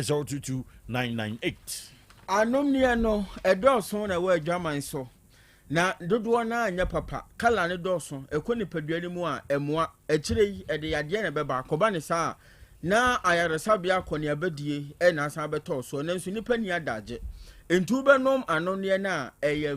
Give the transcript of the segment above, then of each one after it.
022998. Anomneɛ no ɛdɔɔso na ɛwɔ adwaman so, na dodoɔ no anyɛ papa. Kala no dɔɔso, ɛkɔ nipadua no mu a ɛmoa. Akyire yi ɛde yadeɛ na ɛbɛba akɔba ne saa na ayaresabea akɔneaba die ɛna asan bɛtɔɔ soɔ. Nanso nipa ni adagye nti wobɛnom anonneɛ no a ɛyɛ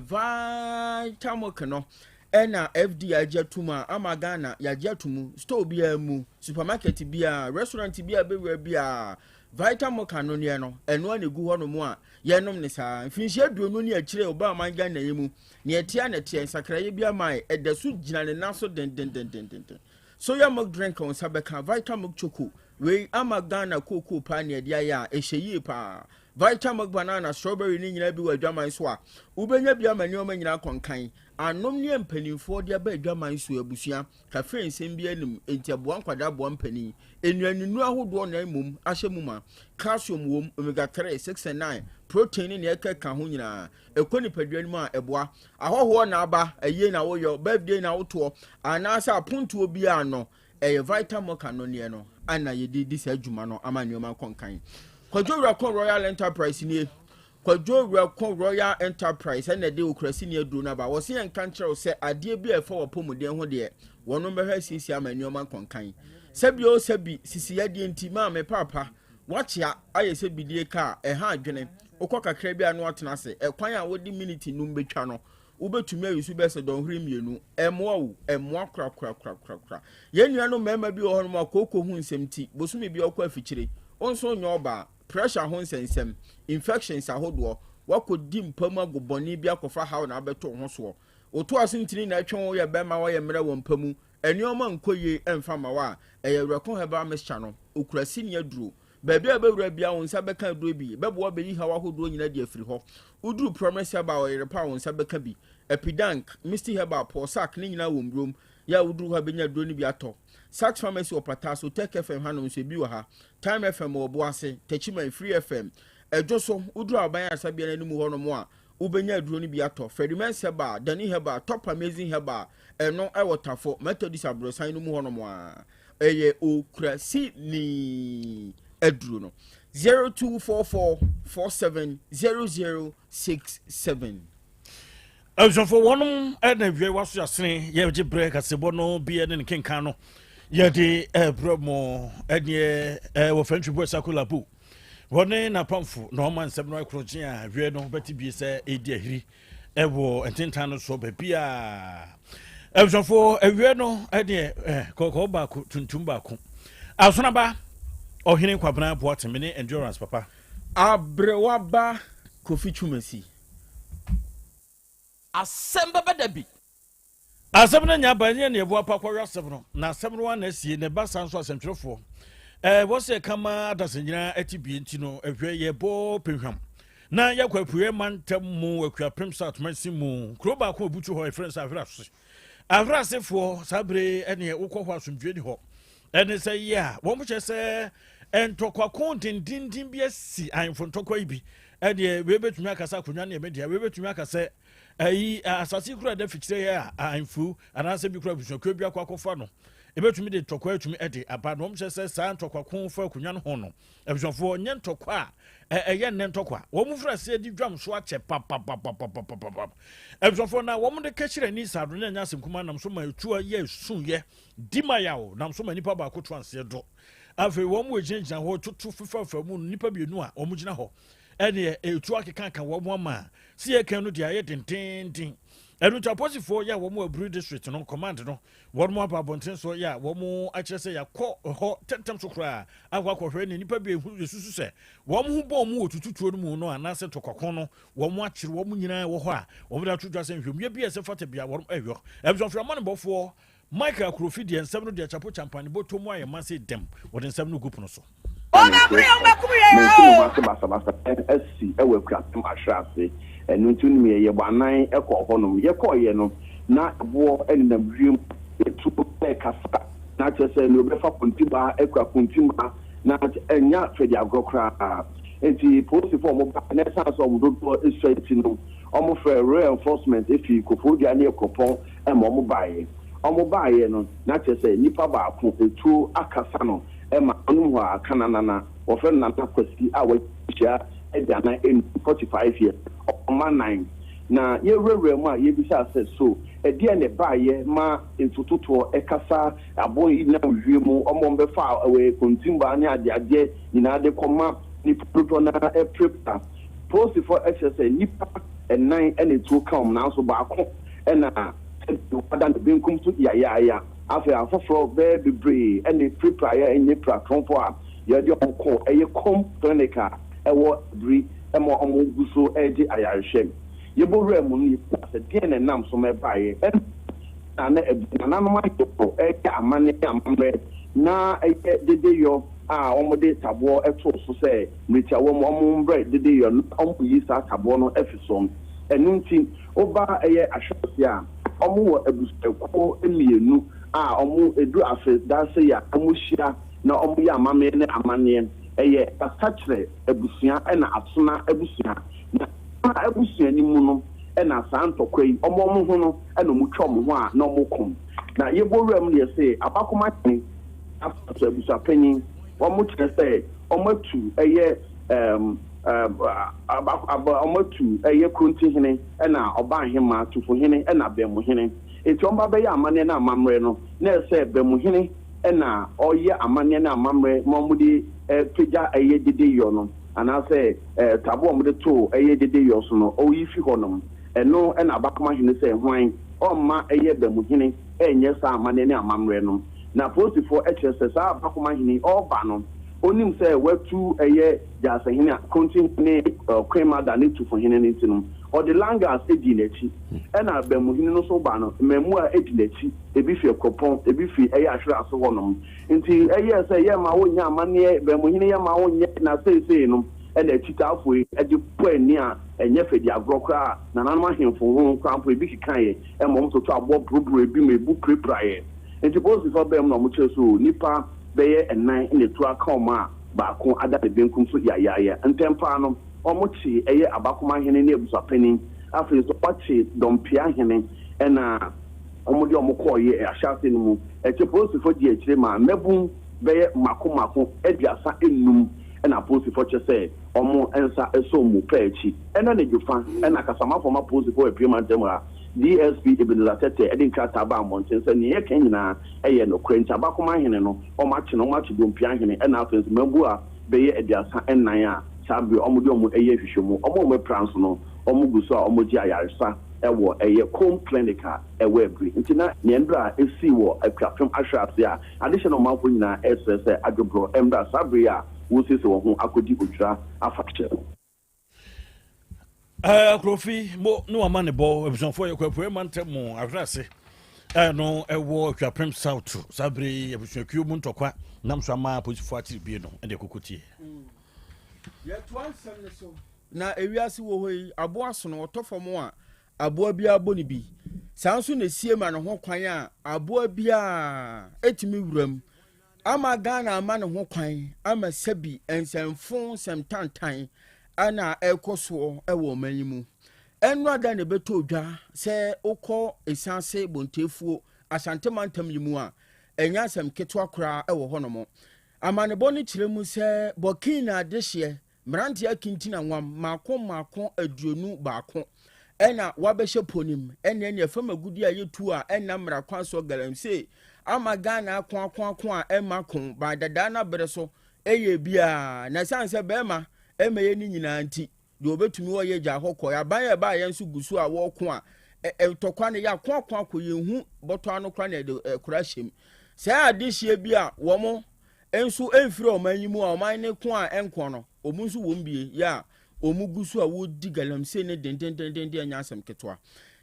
Vitamilk no ɛna FDA agye atum a ama Ghana yɛagye atum. Store biara mu, supermarket biara, restaurant biara bɛwura biara, Vitamilk anonneɛ no ɛno a na egu hɔ nom a yɛnom ne saa. Mfinhyia 20 ne akyire ɔba aman Ghana yi mu, nea ɛteɛ na ɛteɛ nsakraeɛ bi ama ɛda so gyina ne nan so dendendendenden. Soya milk drink a nsa bɛka Vitamilk Choco, wei ama Ghana kookoo paa ne ɛde ayɛ a ɛhyɛ yie paa. Vitamilk banana, strawberry ne nyinaa bi wɔ adwaman so a wobɛnya bi ama nneɛma nyinaa kɔnkan. Anom ne mpanimfoɔ de aba adwaman so, abusua kafe nsɛm bi anim nti ɛboa nkwadaa, boa mpanin. Nnuanenu ahodoɔ na mmom ahyɛ mu ma calcium wom, omega 3, 6 and 9, protein ne nea ɛkeka ho nyinaa. Ɛkɔ nipadua no mu a ɛboa. Ahɔhoɔ na aba ayie na woyɔ, birthday na wotoɔ, anaasɛ apontoɔ biara no, ɛyɛ Vitamilk anonneɛ no ana yɛde di saa adwuma no ama nneɛma kɔnkan. Kwadwo Wurakɔ Royal Enterprise nie. Kwadwo Wurakɔ Royal Enterprise ɛna ɛde okurasi ne aduro no aba. Wɔsi yɛn nka nkyerɛw sɛ adeɛ bi a ɛfa wɔ apɔmuden ho deɛ, wɔn bɛhwɛ asiesie ama nneɛma kɔnkan. Sɛbi o sɛbi, sisi yadeɛ nti maame paapa wakyea ayɛ sɛ bidie kaa ɛha adwene. Wokɔ kakra bi a no atena ase. Ɛkwan a wode miniti 5 bɛtwa no, wobɛtumi ayi so bɛsɛ dɔnhwere 2. Ɛmmoa wo, ɛmmoa korakorakorakora. Yɛn nuanom mmarima bi wɔ hɔnom a kooko ho nsɛm ti bosome bi ɔkɔ afikyire, wo nso nyɛ ɔbaa, pressure ho nsɛnsɛm, infections ahodoɔ, wakɔdi mpa mu agobɔne bi akɔfa haw na abɛto wo ho soɔ. Woto ase ntini na ɛtwe wo yɛ bɛrima, wɔyɛ mmerɛ wɔ mpa mu, nneɛma nkɔ yie ɛmfa ma wo a, ɛyɛ Werɛko Herbal Mixture no. Okura sini aduro. Baabi a bɛwura bia wo nsa bɛka aduro bi bɛboa bɛyi haw ahodoɔ nyinaa de afiri hɔ. Woduru Promise Herbal, ɔyere pa a, wo nsa bɛka bi. Epidank, Misty Herbal, Pɔsak ne nyinaa wɔ mburom yɛ a woduru hɔ a bɛnya aduro no bi atɔ. Sax Pharmacy wɔ Pata so, Tech FM hanom nso ebi wɔ ha. Time FM wɔ Boase, Techiman, Free FM ɛdwo so. Woduru aban ayaresabea no anim hɔnom a, wobɛnya aduro no bi atɔ. Fredimens Herbal, Dani Herbal, Top Amazing Herbal, ɛno ɛwɔ Tafo Methodist aborɔsan no mu hɔnom a ɛyɛ okurasi ni aduro no, 0244470067. Abusuafoɔ, wɔnom ɛna awia waso asene yɛgye berɛ kasebɔ no bi ne ne kenkan no yɛde ɛbrɛ mo. Ɛneɛ ɛwɔ Fɛntwi bɔ Sako Labu wɔne napamfo na ɔma nsɛm no akorɔgye a awie no bɛte bie sɛ ɛdi ahiri ɛwɔ ntentan no so baabi a. Abusuafoɔ, awie no ɛdeɛ kɔkɔɔ baako, tuntum baako, Asonaba Ɔhene Kwabena Boateme ne Endurance papa. Aberewaba Kofi Twumasi. Asɛm bɛbɛ da bi. Asɛm no nya ba ɛnyɛ ne ɛboa pa kɔhwɛ asɛm no na asɛm no ana asie na ɛba saa nso. Asɛmtwerɛfoɔ wɔ sɛ kama adasa nyinaa ɛte bie nti no ɛhwɛ yɛbɔ pehwam na yɛkɔ apueɛ mantam mu, Akuapem South mansin mu, kuro baako a ɛbutu hɔ ɛfrɛ sɛ Ahwerase. Ahwerasefoɔ, saa bere ɛneɛ wokɔ hɔ asomdwe ni hɔ. Ɛne sɛ yɛ a wɔn kyerɛ sɛ ntɔkwako dendenden bi asi ahemfo ntɔkwa yi bi. Ɛneɛ wei bɛtumi akasa akonnwa ne ɛmɛ deɛ, wei bɛtumi akasɛ ɛyi asase kura da fikyerɛ yɛ a ahemfo anaasɛ bi kura abusuakuo bi akɔ akɔfa no, ebɛtumi de ntɔkwa atumi ɛde aba. Na wɔn kyerɛ sɛ saa ntɔkwako fa akonnwa no ho no, abusuafoɔ, nyɛ ntɔkwa a ɛyɛ nnɛ ntɔkwa. Wɔn mu fira aseɛ di dwam so akyɛ papapapapapapa. Abusuafoɔ, na wɔn de kɛkyerɛ ni saa do ne ɛnyɛ asɛm kuma nam so ma etua yɛ esu yɛ di ma yaw nam so ma nipa baako to anseɛ do. Afei wɔn mu egyinagyina hɔ tutu fifafa mu, nipa mmienu a wɔn gyina hɔ ɛneɛ etu akekaka wɔn ama si yɛ kan no deɛ ayɛ dendenden. Ɛno nti apolisifoɔ yɛ a wɔn Aburi District no command no, wɔn aba abɔnten so yɛ a wɔn akyerɛ sɛ yɛakɔ hɔ tɛntɛm so koraa akɔ akɔhwɛ ne nipa bi ehu esusu sɛ wɔn ho bɔn mu wɔ tututuo no mu no anaasɛ tɔkɔko no. Wɔn akyerɛ wɔn nyinaa wɔ hɔ a wɔn de ato dwa sɛ nhwɛmua bi a ɛsɛ fata bia wɔn ɛyɔ. Abusuafo, amanebɔfoɔ Michael Akorofi deɛ nsɛm no deɛ kyapo kyampa ne bɔtɔ mu ayɛ ma se dɛm wɔde nsɛm no gu pono so. Mansi mo ho ase basabasa asi wɔ Akuapem Ahwerɛ ase. Ɛno nti wonim yɛ, yɛbɔ anan kɔɔ hɔnom. Yɛkɔeɛ no, na ɛboɔ nenam wiem, yɛtu rekasa, na kyerɛ sɛ nea ɔbɛfa kontimaa akura kontimaa, na ɛnyɛ fɛdiagorɔ koraa. Enti polisifo a wɔbae na ɛsiane sɛ wɔn dodoɔ sua nti no, wɔfrɛɛ reinforcement fii Koforidua ne Akuropɔn ma wɔbaeɛ. Wɔbaeɛ no, na kyerɛ sɛ nipa baako, etuo akasa no ma ɔnom hɔ a, kananana. Wɔfrɛ no Nana Kwasi a wahyia 45, 45 years, ɔma nan. Na yɛwurawura mu a yɛbisaa sɛ, so ɛdeɛn na ɛbaeɛ ma ntototoɔ ɛkasa aboɔ yi nam wiem, wɔn a wɔbɛfa ɛwɔ kontimbaa ne adeadeɛ nyinaa de kɔma nnipa dodoɔ no ara apirapira. Polisifoɔ kyerɛ sɛ nnipa nnan na etuo ka wɔn nanso baako na sɛdeɛ wada ne benkum so yayaaya. Afei afoforɔ bɛyɛ bebree na epirapiraeɛ a ɛnyɛ piratorɔmfoɔ a yɛde wɔn kɔɔ ɛyɛ Kom Clinic a ɛwɔ Abiri ma wɔgu so regye ayarehwɛ. Yɛbɔ wuraa mu no yɛbisaa sɛ deɛn na ɛnam so ma ɛbaeɛ? Ɛna na Abiri nananom ahemfo reyɛ amanneɛ ne amammerɛ na ɛyɛ dedeyɔ a wɔde taboɔ too so sɛ mmerɛ tiawa mu wɔmbrɛ dedeyɔ na wɔyi saa taboɔ no afi so. Ɛno nti woba ɛyɛ ahyɛaseɛ a, wɔwɔ abusuakuo mmienu a wɔn ɛduru afe da sei a wɔhyia na wɔyɛ amammerɛ ne amanneɛ. Ɛyɛ Asakyerɛ abusua ɛna Asona abusua. Na Asona abusua no mu no ɛna saa ntɔkwa yi wɔn wɔn ho no ɛna wɔtwa wɔn ho a na wɔko. Na yɛbɔ wura mu no yɛse Abakoma hene Asakyerɛ abusuapanyin wɔn kyerɛ sɛ wɔn atu ɛyɛ ɛɛm aba aba wɔn atu ɛyɛ Kronti hene ɛna Ɔbaahemaa, Tufohene ɛna Bɛnmuhene. Enti wɔn ba bɛyɛ amanneɛ ne amammerɛ no na ɛsɛ Bɛnmuhene ɛna ɔyɛ amanneɛ ne amammerɛ ma wɔde pagya ɛyɛ dedeyɔ no anaasɛ tabo a wɔde too ɛyɛ dedeyɔ so no ɔyi fi hɔnom. Ɛno ɛna Abakoma hene sɛ hwan ɔmma ɛyɛ Bɛnmuhene ɛnyɛ saa amanneɛ ne amammerɛ no. Na polisifoɔ kyerɛ sɛ saa Abakoma hene yi ɔreba no ɔnim sɛ watu ɛyɛ Gyaasehene a Krontihene Ɔkwemada ne Tufohene no nti no ɔde Langas dii n'akyi. Ɛna Bɛnmuhene no nso ba no mmaamua di n'akyi, ebi fi Akuropɔn, ebi fi ɛyɛ Ahwerɛ Ase hɔnom. Nti ɛyɛɛ sɛ yɛmma wonyɛ amanneɛ, Bɛnmuhene yɛmma wonyɛ na seesei no ɛna akyitaafoɔ yi de kɔ ani a ɛnyɛ fɛ di agorɔ koraa. Nananom ahemfo ho koraa mpo ebi kekaeɛ ma wɔtoto aboɔ boroboro ebi ma ebu pirapiraeɛ. Nti polisifoɔ baa mu na wɔkyerɛ sɛ oo nnipa bɛyɛ nnan na etuo aka wɔn a baako ada ne benkum so yayaaya. Ntɛm paa no wɔkyee ɛyɛ Abakoma hene ne abusuapanin. Afei nso wɔakyee Dɔmpea hene ɛna wɔde wɔn kɔeɛ ahyɛaseɛ no mu. Akyire polisifoɔ dii akyire maa mmabun bɛyɛ mmaako mmaako 35 ɛna apolisifoɔ kyerɛ sɛ wɔn nsa sɔɔ mu pɛɛ akyi. Ɛna anadwo fa ɛna kasamafo ma apolisifoɔ wɔ Apue mantam ha, DSP Ebenezer Tetteh de nkrataa baa mmɔnten sɛ nea yɛka nyinaa yɛ nokorɛ nti Abakoma hene no wɔakye no, wɔakye Dompia hene ɛna afei nso mmabua bɛyɛ 34 a saa bere wɔde wɔn yɛ nhwehwɛmu. Wɔn a wɔapira nso no wɔgu so a wɔgye ayaresa wɔ ɛyɛ Combe Clinic a ɛwɔ Abiri. Nti na nea ndra a esii wɔ Akuapem Ahwerase a adehyɛ na ɔmanfoɔ nyinaa resrɛ sɛ adwobrɔ mmra saa bere yi a wɔresiesie wɔn ho akɔdi Odwira afahyɛ no. Akorɔfi mo ne wama ne bɔ abusuafoɔ yɛ kwapuɛ mantam mu ahwerase ɛno ɛwɔ Akuapem South saa bere yi abusuakuo mu ntɔkwa nam so ama apolisifoɔ akyere bie no ɛde ɛkɔkɔtie. Yɛtoa nsɛm no so. Na ewiase wɔ hɔ yi, aboa sono, ɔtɔ fam a, aboa biara bɔ no bi. Saa nso na esie ma ne ho kwan a aboa biara etumi wura mu. Ama Ghana ama ne ho kwan ama sɛbi nsɛmfo nsɛm tantan na ɛrekɔ soɔ wɔ ɔman yi mu. Ɛno ada na ɛbɛtɔ dwa sɛ wokɔ Esaase Bontefuo Asante mantam yi mu a, ɛnyɛ asɛm ketewa koraa wɔ hɔnom. Amanebɔ no kyerɛ mu sɛ Burkina adehyeɛ Mmeranteɛ akintin anwam mmaako mmaako 21 na wɔabɛhyɛ po no mu. Ɛnneɛ neɛ fam agudeɛ a yɛtu a ɛnna mmara kwan soɔ galamsey ama Ghana ako ako ako a ɛmma ko ban dadaa no abere so ɛyɛ biara na ɛsiane sɛ bɛrima ɛmɛyɛ ne nyinaa nti deɛ ɔbɛtumi ɔyɛ gya hɔ kɔ aban a ɛbaa yɛn nso gu so a wɔreko a ntɔkwa no yɛako ako ako yɛnhu bɔtɔ ano kora na yɛde kora hyɛm saa adehyeɛ bi a wɔn nso mfiri ɔman yi mu a ɔman no ko a ɛnko no, wɔn nso wɔn bie yɛ a wɔn gu so a wɔredi galamsey no dendendenden ɛnyɛ asɛm ketewa.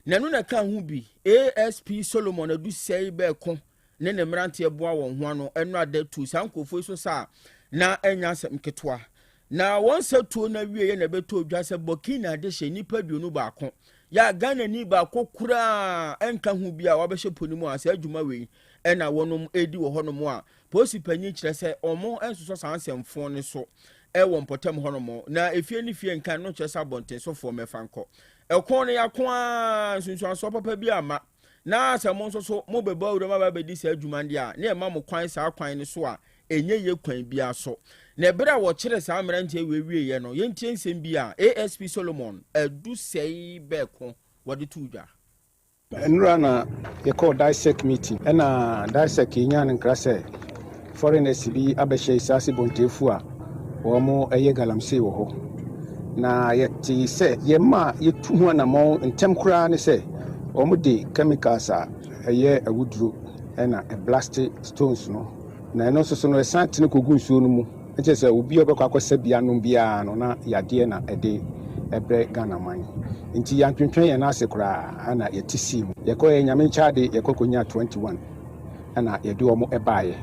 Na ɛno na ɛka ho bi, ASP Solomon Adusei bɛɛko ne ne mmeranteɛ boa wɔn ho ano ɛno ada tu saa nkurɔfoɔ yi so saa na ɛnyɛ asɛm ketewa. Na wɔn nsa tuo no awieɛ na ɛbɛtɔ dwa sɛ Burkina de hyɛ nnipa 21 yɛ a Ghanani baako koraa ɛnka ho bi a wabɛhyɛ po no mu a saa adwuma wei ɛna wɔnom ɛredi wɔ hɔnom a Polisi panyin kyerɛ sɛ wɔn nsosɔ saa nsɛmfo no so wɔ mpɔtam hɔnom, na efie ne fie nka no kyerɛ sɛ abɔntensofoɔ mmɛfa nkɔ. Ɛko no yɛako ara nsunsuansoɔ papa bi amma, na sɛ mo nso so mobɛbɔ awuram aba abɛdi saa adwuma no deɛ a, na yɛma mo kwan saa kwan no so a ɛnyɛ yie kwan biara so. Na ɛberɛ a wɔkyeree saa mmeranteɛ wei wieeɛ no, yɛntie nsɛm bi a ASP Solomon Adusei Berko wɔde too dwa. Nnora na yɛkɔɔ DISEC meeting ɛna DISEC yɛnyaa no nkra sɛ foreigners bi abɛhyɛ Isaase Bontefu a wɔn ɛyɛ galamsey wɔ hɔ. Na yɛtee sɛ yɛma yɛtu ho anamɔn ntɛm koraa ne sɛ wɔn de chemicals a ɛyɛ awuduro ɛna ɛblaste stones no. Na ɛno nso so no, ɛsan tene kɔgu nsuo no mu. Na kyerɛ sɛ obi a ɔbɛkɔ akɔsa bi anom biara no, na yadeɛ na ɛde ɛbrɛ Ghana man. Nti yɛantwentwɛn yɛn nan ase koraa ɛna yɛte sii mu. Yɛkɔeɛ, Nyame nkyɛade, yɛkɔ kɔnyaa 21 ɛna yɛde wɔn baeɛ.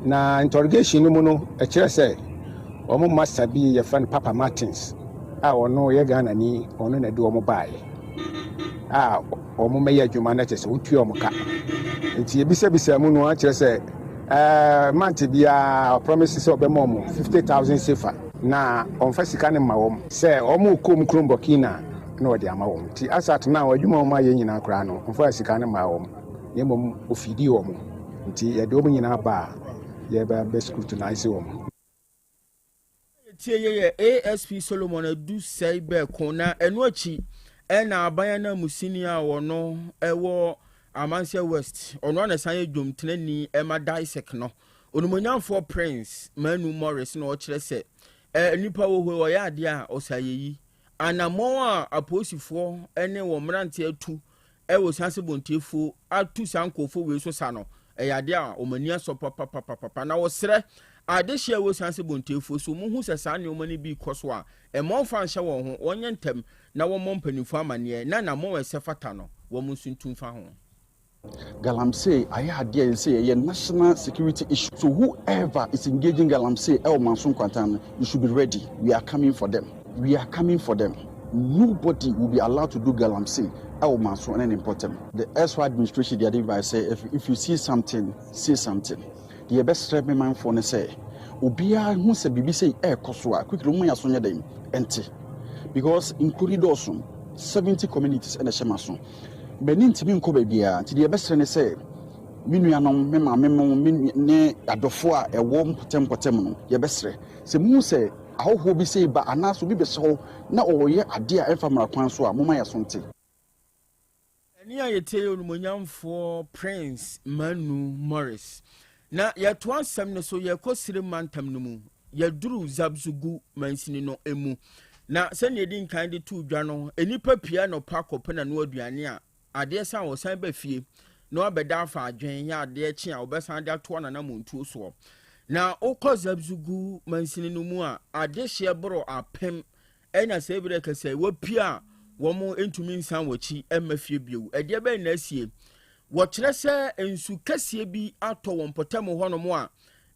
Na interrogation no mu no, ɛkyerɛ sɛ wɔn master bi yɛfrɛ no Papa Martins a ɔno yɛ Ghanani, ɔno na ɛde wɔn baeɛ a wɔn mmɛyɛ adwuma na kyerɛ sɛ wotua wɔn ka. Nti yɛbisabisaa mu no, akyerɛ sɛ ɛɛ month biara ɔpromise sɛ ɔbɛma wɔn 50,000 sefa na ɔmfa sika no mma wɔn sɛ wɔn rekɔ mu kurom Burkina na ɔde ama wɔn. Nti asat na adwuma wɔn ayɛ nyinaa koraa no, ɔmfa sika no mmaa wɔn na mmom ofidi wɔn. Nti yɛde wɔn nyinaa ba a yɛbɛ bɛ scrutinize wɔn. Tie yɛ yɛ ASP Solomon Adu Sɛe Bɛko na ɛno akyi ɛna aban ananmusini a ɔno ɛwɔ Amansia West, ɔno ana san yɛ dwomtenani ɛma DISEC no, Onimonyamfoɔ Prince Manu Morris, na ɔkyerɛ sɛ ɛ nipa wɔ hɔ ɔyɛ adeɛ a ɔsa yɛyi anammɔn a apolisifoɔ ne wɔn mmeranteɛ atu ɛwɔ Siase Bontefuo atu saa nkurɔfoɔ wei so sa no, ɛyɛ adeɛ a wɔn ani asɔ papapapapa. Na wɔsrɛ adehyeɛ a ɛwɔ Siase Bontefuo so wɔn hu sɛ saa nneɛma no bi kɔ so a, ɛmɔ mfa nhyɛ wɔn ho, wɔnyɛ ntɛm na wɔmmɔ mpanimfoɔ amanneɛ na anammɔn a ɛsɛ fata no wɔn nso ntu mfa ho. Galamsey ayɛ adeɛ a yɛsɛ yɛyɛ national security issue. So whoever is engaging galamsey ɛwɔ Manso Nkwanta no, you should be ready. We are coming for them. We are coming for them. Nobody will be allowed to do galamsey ɛwɔ Manso ɛne ne mpɔtam. The erstwhile administration de ade bi sɛ if you see something, say something. Deɛ yɛbɛsrɛ me manfoɔ ne sɛ obiara hu sɛ biribi sɛ ɛrekɔ so a, quickly wɔn yɛ aso nyɛ dɛn ɛnte, because nkuro ni dɔɔso, 70 communities ɛna ɛhyɛ ma so m'ani ntumi nkɔ baabiara. Nti deɛ yɛbɛsrɛ ne sɛ me nuanom, me maame mo, me ne adɔfoɔ a ɛwɔ mpɔtam mpɔtam no, yɛbɛsrɛ sɛ muhu sɛ ahɔhoɔ bi sɛ ba anaasɛ obi bɛhyɛ hɔ na ɔreyɛ adeɛ a ɛmfa mmara kwan so a, momma yɛ so nte. Ɛne a yɛtie yɛ Onimonyamfoɔ Prince Manu Morris. Na yɛtoa asɛm no so, yɛkɔ Sire mantam no mu, yɛduru Zabzugu mansini no mu. Na sɛnea yɛdi nkan de too dwa no, nnipa pii anɔpa kɔpɛ n'ano aduane a adeɛ san wɔsan ba fie na wabɛda afa adwen yɛ adeɛ kye a wɔbɛsan de atoa n'anammɔntuo soɔ. Na wokɔ Zabzugu mansini no mu a, adehyeɛ boro 1000 ɛna sɛ ebere kɛsɛ wɔpie a wɔn ntumi nsan wɔn akyi mma fie bio. Ɛdeɛ bɛn na asie? Wɔkyerɛ sɛ nsu kɛseɛ bi atɔ wɔn mpɔtam hɔnom a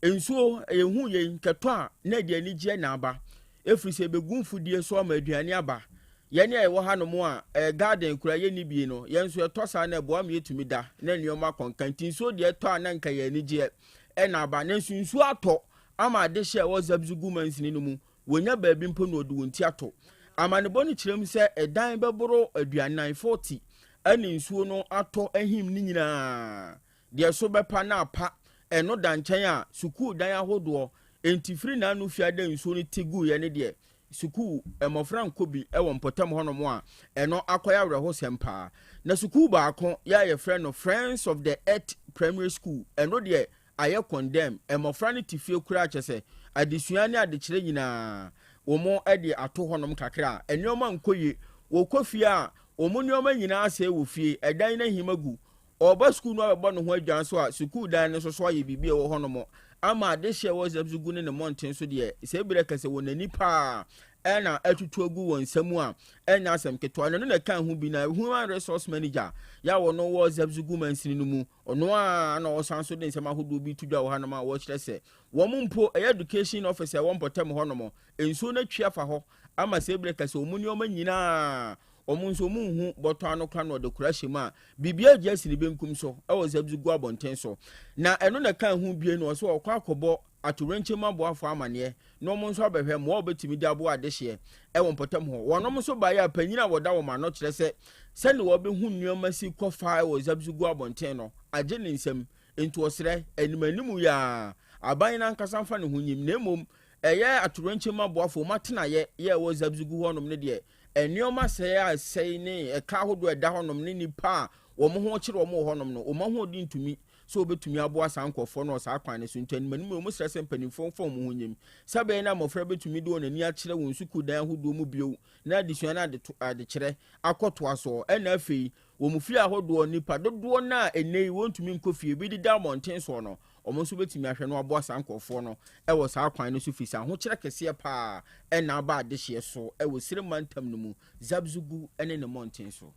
nsuo yɛhu yɛn nkɛtɔ a na ɛde anigyeɛ na aba, ɛfiri sɛ ɛbɛgu mfudie so ama aduane aba. Yɛne a yɛwɔ hanom a ɛyɛ garden kura yɛnni bie no, yɛn nso ɛtɔ saa na ɛboa ma yɛtumi da na nneɛma kɔnka. Nti nsuo deɛ ɛtɔ a na nka yɛ anigyeɛ ɛna aba, nanso nsuo atɔ ama adehyeɛ a ɛwɔ Zabzugu mansini no mu wɔnya baabi mpo na wɔde wɔn ti ato. Amanebɔ no kyerɛ mu sɛ ɛdan bɛboro 40, 40, ɛne nsuo no atɔ ahim no nyinaa. Deɛ so bɛpa na apa, ɛno da nkyɛn a, sukuu dan ahodoɔ, enti firi n'ano fiada nsuo no te guiɛ no deɛ, sukuu mmɔfra nkɔ bi wɔ mpɔtam hɔnom a, ɛno akɔyɛ awerɛhosɛm paa. Na sukuu baako yɛ a yɛfrɛ no Friends of the Earth Primary School, ɛno deɛ ayɛ condemn, mmɔfra no te fie koraa, kyɛ sɛ adesua ne adekyerɛ nyinaa wɔn de ato hɔnom kakra a nneɛma nkɔ yie. Wɔkɔ fie a, wɔn nneɛma nyinaa asɛe wɔ fie, ɛdan no ahim agu. Ɔreba sukuu no abɛbɔ ne ho adwan so a, sukuu dan no nso so ayɛ biribi a ɛwɔ hɔnom ama adehyeɛ wɔ Zɛbzu gu ne ne mmɔnten so deɛ, sɛ ebire kɛsɛ wɔn ani paa ɛna atutu agu wɔn nsa mu a, ɛnyɛ asɛm ketewa. Na ɛno na ɛka ho bi na Human Resource Manager yɛ a wɔno wɔ Zɛbzu gu mansini no mu, ɔno a na ɔsan so de nsɛm ahodoɔ bi to dwa wɔ hanom a wɔkyerɛ sɛ wɔn mpo ɛyɛ education office a ɛwɔ mpɔtam hɔnom, nsuo no atwi afa hɔ ama sɛ ebire kɛsɛ wɔn nneɛma nyinaa wɔn nso wɔn nhu bɔtɔ ano kora na ɔde kora hyɛ mu a biribi agye asi ne benkum so ɛwɔ Zɛbzu gu abɔnten so. Na ɛno na ɛka ho bie no, ɔsɛ ɔkɔ akɔbɔ atowerɛnkyɛm aboafo amanneɛ na wɔn nso abɛhwɛ mmoa a wɔbɛtumi de aboa adehyeɛ ɛwɔ mpɔtam hɔ. Wɔnom nso baeɛ a panyin a wɔda wɔn ano kyerɛ sɛ sɛnea wɔbɛhu nneɛma si kɔ fa ɛwɔ Zɛbzu gu abɔnten no agye ne nsam, nti ɔsrɛ anim anim yi a aban no ankasa mfa ne ho nyim na mmom Ɛyɛ atoyerɛnkyɛm aboafo wɔn atenaeɛ yɛ ɛwɔ Zabzugu hɔnom no deɛ, nneɛma sɛe a ɛsɛe ne ɛka ahodoɔ a ɛda hɔnom ne nnipa a wɔn ho kyere wɔn wɔ hɔnom no, wɔn ahoɔden ntumi sɛ wɔbɛtumi aboa saa nkurɔfoɔ no wɔ saa kwan no so. Nti animanim yi, wɔsrɛ sɛ mpanimfoɔ mfa wɔn ho nyim sɛ ɛbɛyɛ na mmɔfra bɛtumi de wɔn ani akyerɛ wɔn sukuu dan ahodoɔ mu bio na adesua no adekyerɛ akɔtoa soɔ. Ɛna afei, wɔn fie ahodoɔ, nnipa dodoɔ no a ɛnnɛ yi wɔntumi nkɔ fie, bi deda mmɔnten soɔ no, wɔn nso bɛtumi ahwɛ na wɔaboa saa nkurɔfoɔ no wɔ saa kwan no so firi sɛ ahokyerɛ kɛseɛ pa ara na aba adehyeɛ so wɔ Sire mantam no mu, Zabzugu ne ne mmɔnten so.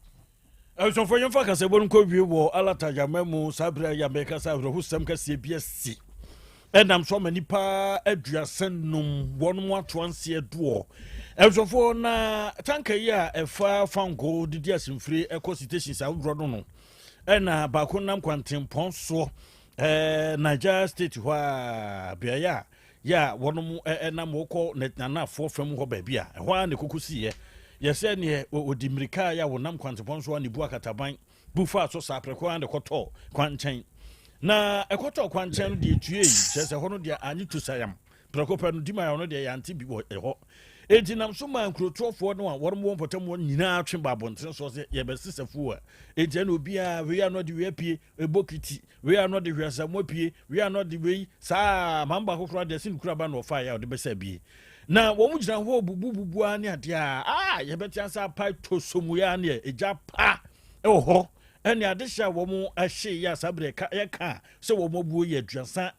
Abusuafoɔ yɛmfa kasɛbɔ no nkɔ wie wɔ Alata Yama mu saa berɛ a yɛamɛka sɛ awerɛhosɛm kɛseɛ bi asi ɛnam so ama nipa 35 wɔn mu ato anseɛ doɔ. Abusuafoɔ na tanka yi a ɛfa fango didi asemfire ɛkɔ citations ahodoɔ no no ɛna baako nam kwantempɔn soɔ ɛɛ Niger State hɔ a beaeɛ a yɛ a wɔnom ɛnam wɔkɔ nanafoɔ fam hɔ baabi a ɛhɔ a ne koko siiɛ yɛ sɛ neɛ wɔdi mmirika yɛ a wɔnam kwantempɔn so a ne bu akataban bu faa so saa prɛko ara na ɛkɔtɔɔ kwankyɛn na ɛkɔtɔɔ kwankyɛn no deɛ tuei kyerɛ sɛ hɔ no deɛ anye tosayam prɛko pɛ no di ma ɔno deɛ yɛante bi wɔ ɛhɔ enti nam so maa nkurotoɔfoɔ no a wɔnom wɔ mpɔtam hɔ nyinaa twe ba abɔntene soɔ sɛ yɛbɛsesa fuo a enti ɛna obiara wei ano de wei apue ɛbɔ wei ano de hwɛsɛmo apue, wei ano de wei saa maame baako koraa deɛ sɛ ne kura ba na ɔfaeɛ a ɔde bɛsɛ abie na wɔn gyina hɔ bubububu ara ne adeɛ a a yɛbɛte asa apae tosomu ya ne egya pa ɛwɔ hɔ ɛne adehyɛ a wɔn ahye yɛ asa berɛ ɛka yɛka sɛ wɔn abuo yɛ 35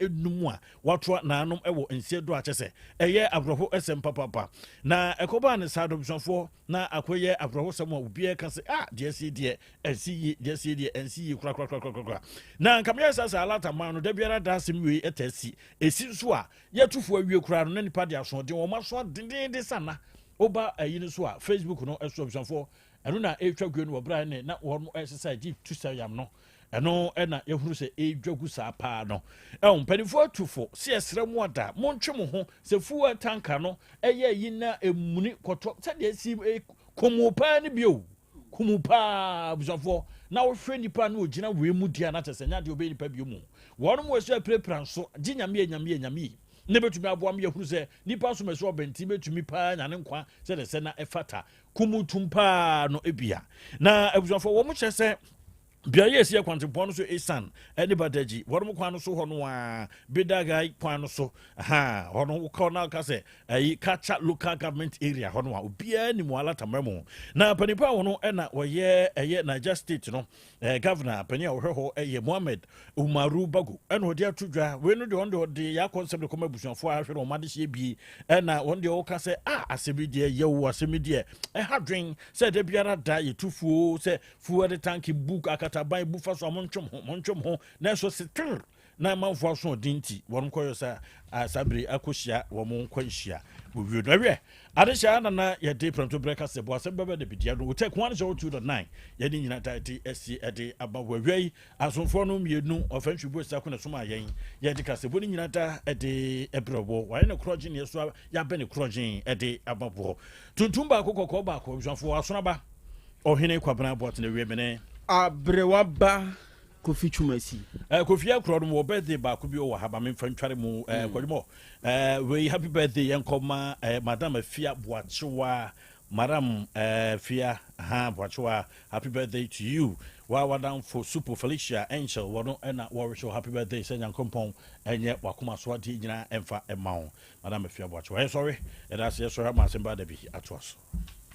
a wɔatoa naanom ɛwɔ nsie do akyɛ sɛ ɛyɛ awerɛho ɛsɛm papapa na ɛkɔbaa ne saa dɔmsuafoɔ na akɔyɛ awerɛhosɛm a obiara ka sɛ ah deɛ ɛsi deɛ ɛnsi yie deɛ ɛsi deɛ ɛnsi yie korakorakorakora na nka meyɛ sɛ sɛ alata man no da biara da asɛm wei ɛta si ɛsi nso a yɛtufo awie koraa no na nipa de asoɔden wɔn aso dendenden sana woba ayi no so a Facebook no ɛso abusuafoɔ ɛno na ɛretwa guo no wɔ berɛ ne na wɔn ɛsesa gye tu sɛ yam no ɛno ɛna yɛhunu sɛ ɛredwa gu saa paa no ɛho mpanimfoɔ atufo sɛ yɛsrɛ mu ada montwe mo ho sɛ fuel tanker no ɛyɛ yi na emuni kɔtɔ sɛdeɛ esi kumu paa no bio kumu paa abusuafoɔ na wohwɛ nipa no ogyina wei mu di a na kyerɛ sɛ nya deɛ ɔbɛyɛ nipa bio mu wɔn mu ɛsɛ apirapira nso gye nyame yɛ nyame yɛ nyame yi ne bɛtumi aboa me yɛhunu sɛ nipa nso mɛsɛ ɔbɛnti bɛtumi paa nya ne nkwa sɛdeɛ sɛ na ɛfata kumu tum paa no ebia na abusuafoɔ wɔn kyerɛ sɛ beaeɛ a ɛsi akwantempɔn no so esan ne Badagyi wɔn kwan no so hɔ no a Bedagai kwan no so ha hɔ no wokɔ na ka sɛ ayi Kacha local government area hɔ no a obiara nim wɔ alatamra mu na panipa a wɔn ɛna wɔyɛ ɛyɛ Niger State no governor panin a wɔhwɛ hɔ ɛyɛ Mohammed Umaru Bago ɛna ɔde ato dwa wei no deɛ ɔno deɛ ɔde yɛ akɔ nsɛm de kɔma abusuafoɔ a ahwɛ no wɔn adehyeɛ bie ɛna wɔn deɛ wɔka sɛ a asɛm yi deɛ yɛwo asɛm yi deɛ ɛha dwen sɛ da biara da yɛtu fuo sɛ Fuel tank bu akataban bu fa so a montwem ho montwem ho nanso seter na amanfoɔ asoɔden nti wɔn kɔyɔ sa saa bere akɔhyia wɔn nkwanhyia wɔ no awiɛ adehyɛ a nana yɛde prɛmto berɛ kasɛ bɔ asɛm bɛbɛ da bidia no wotɛ 102.9 yɛne nyina da de asi ɛde aba wɔ awia yi asomfoɔ no mmienu ɔfa ntwibu asi ako na soma yɛn yɛde kasɛbɔ no nyina da ɛde ɛbrɛ wɔ wɔayɛ ne korɔgye ne ɛso yɛabɛ ne korɔgye ɛde aba wɔ tuntum baako kɔkɔɔ baako abusuafoɔ asonaba Ɔhene Kwabena Boateng awie mene. Aberewa ba Kofi Twumasi. Eh, Kofi akorɔ no wɔ birthday baako bi wɔ ha ma memfa ntware mu eh, kwadwomɔ eh, wei happy birthday yɛnkɔ ma eh, Madam Afia Boakyewa Madam eh, Afia ha Boakyewa happy birthday to you wa wadamfo Supo Felicia Angel wɔno ɛna wɔrehyɛ happy birthday sɛ Nyankopɔn ɛnyɛ wakoma so adeɛ nyinaa ɛmfa ɛma wo Madam Afia Boakyewa yɛsɔre yɛda ase yɛsɔre ama asɛm ba da bi atoa so.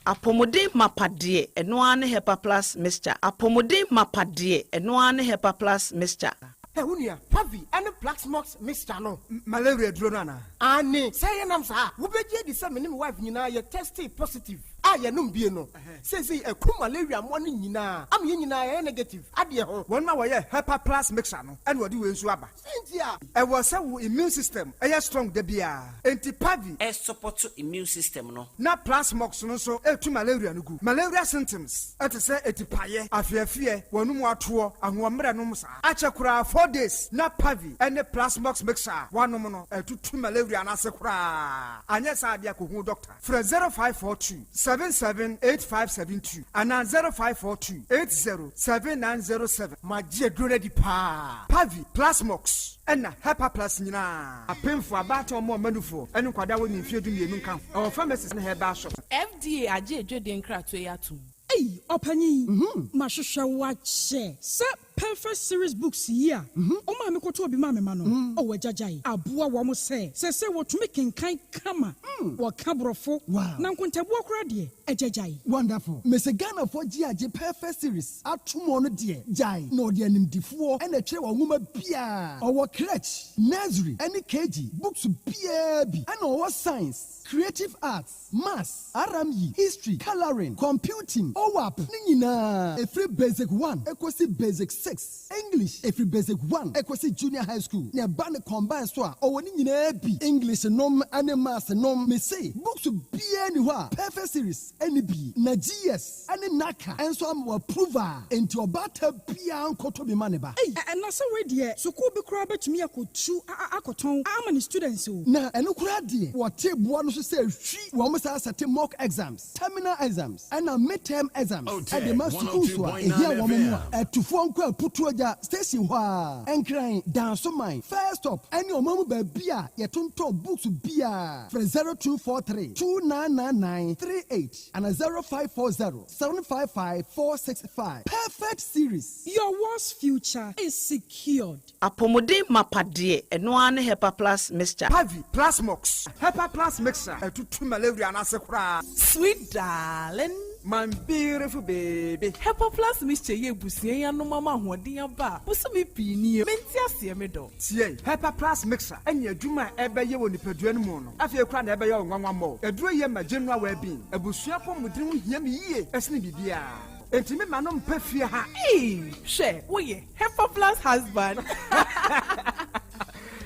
Apɔmuden mapa deɛ, ɛno ara ne Hepa Plus Mixture. Apɔmuden mapa deɛ, ɛno ara ne Hepa Plus Mixture. Hɛ, wo nua, Pavi ne Plaxmox mixture no, malaria duro no anaa? Aane, sɛ ɛyɛ nam saa a, wobɛgye adi sɛ me ne me wife nyinaa yɛ testee positive a yɛnom bie no. Seesei akum malaria mmoa no nyinaa ama yɛn nyinaa yɛayɛ negative adeɛ ho. Wɔn a wɔyɛ Hepa Plus mixture no na wɔde wei nso aba. Sɛn nti a? Ɛwɔ sɛ wo immune system yɛ strong da biara, enti Pavi. Ɛsupɔto immune system no. Na Plasmox no nso tu malaria no gu. Malaria symptoms te sɛ atipaeɛ, afeafeɛ, w'anum atoɔ, ahoɔmmerɛ nom saa. Akyɛ koraa 4 days na Pavi ne Plasmox mixture a woanom no atutu malaria no ase koraa. Anyɛ saa deɛ a kɔhu doctor. Frɛ 0542. 77 8572 anaa 0542 80 7907. Magye aduro no adi paa. Pavi, Plasmox, ɛna Hepaplus nyinaa. Apemfo, abaatan, ɔmo a ɔma nufoɔ, ɛne nkwadaa a wɔnni mfeɛ 12 nka ho. Ɛwɔ pharmacies ne herbal shops. FDA agye adwadie nkratoɔ yi atom. Ei ɔpanyin, mahwehwɛ wo akyɛ sɛ Perfect Series Books yi a wo maame kɔtɔɔ bi maa me ma no, oh agyagyae aboa wɔn sɛ seesei wɔtumi kenkan kama, wɔka borɔfo, na nkontabuo koraa deɛ, agyagyae. Wonderful. Mese Ghanafoɔ gye agye Perfect Series atom ɔno deɛ gyae na ɔde animdifoɔ na ɛtwerɛ wɔn nwoma biara. Ɔwɔ crèche, nursery ɛne KG books biara bi ɛna ɔwɔ science, creative arts, maths, RME, history, colouring, computing, OWAP ne nyinaa ɛfiri basic one ɛkɔsi basic six, English ɛfiri basic one ɛkɔsi junior high school na ɛba ne combine so a ɔwɔ ne nyinaa bi, English nom ɛne maths nom. Mese books biara ni hɔ a Perfect Series ɛne bi na GS ɛne NaCCA ɛnso ama wɔ approval, enti ɔbaata biara nkɔtɔ bi ma ne ba. Ei ɛna sɛ wei deɛ sukuu bi koraa bɛtumi akɔtu akɔtɔn ama ne students o. Na ɛno koraa deɛ wɔte boa no so sɛ hwi wɔn saa sɛte mock exams, terminal exams ɛna midterm exams ɛde ma sukuu so a ehia wɔn mu a ɛtufoɔ nkɔ Aputuogya station hɔ a Nkran Dansoman first stop ɛne ɔman mu baabi a yɛtontɔn books biara. Frɛ 0243 2999 38 ana 0540 755 465. Perfect Series. Your world's future is secured. Apɔmuden mapa deɛ, ɛno ara ne Hepa Plus mixture. Pavi, Plasmox, Hepaplus mixture ɛtutu malaria n'ase koraa. Sweet darling. My beautiful baby. Hepa Plus mixture yɛ ebusua yi anom ama ahoɔden aba a bosome pii nie mente aseɛ me dɔ. Tie, Hepaplus mixture ɛne adwuma a ɛbɛyɛ wɔ nipadua no mu no afei koraa na ɛbɛyɛ wo nwanwa mmɔ. Aduro yɛ ma general well-being. Abusua pɔmuden ho hia me yie ɛsene biribiara. Enti me ma no mpɛ fie ha. Ee, hwɛ, woyɛ Hepa Plus husband.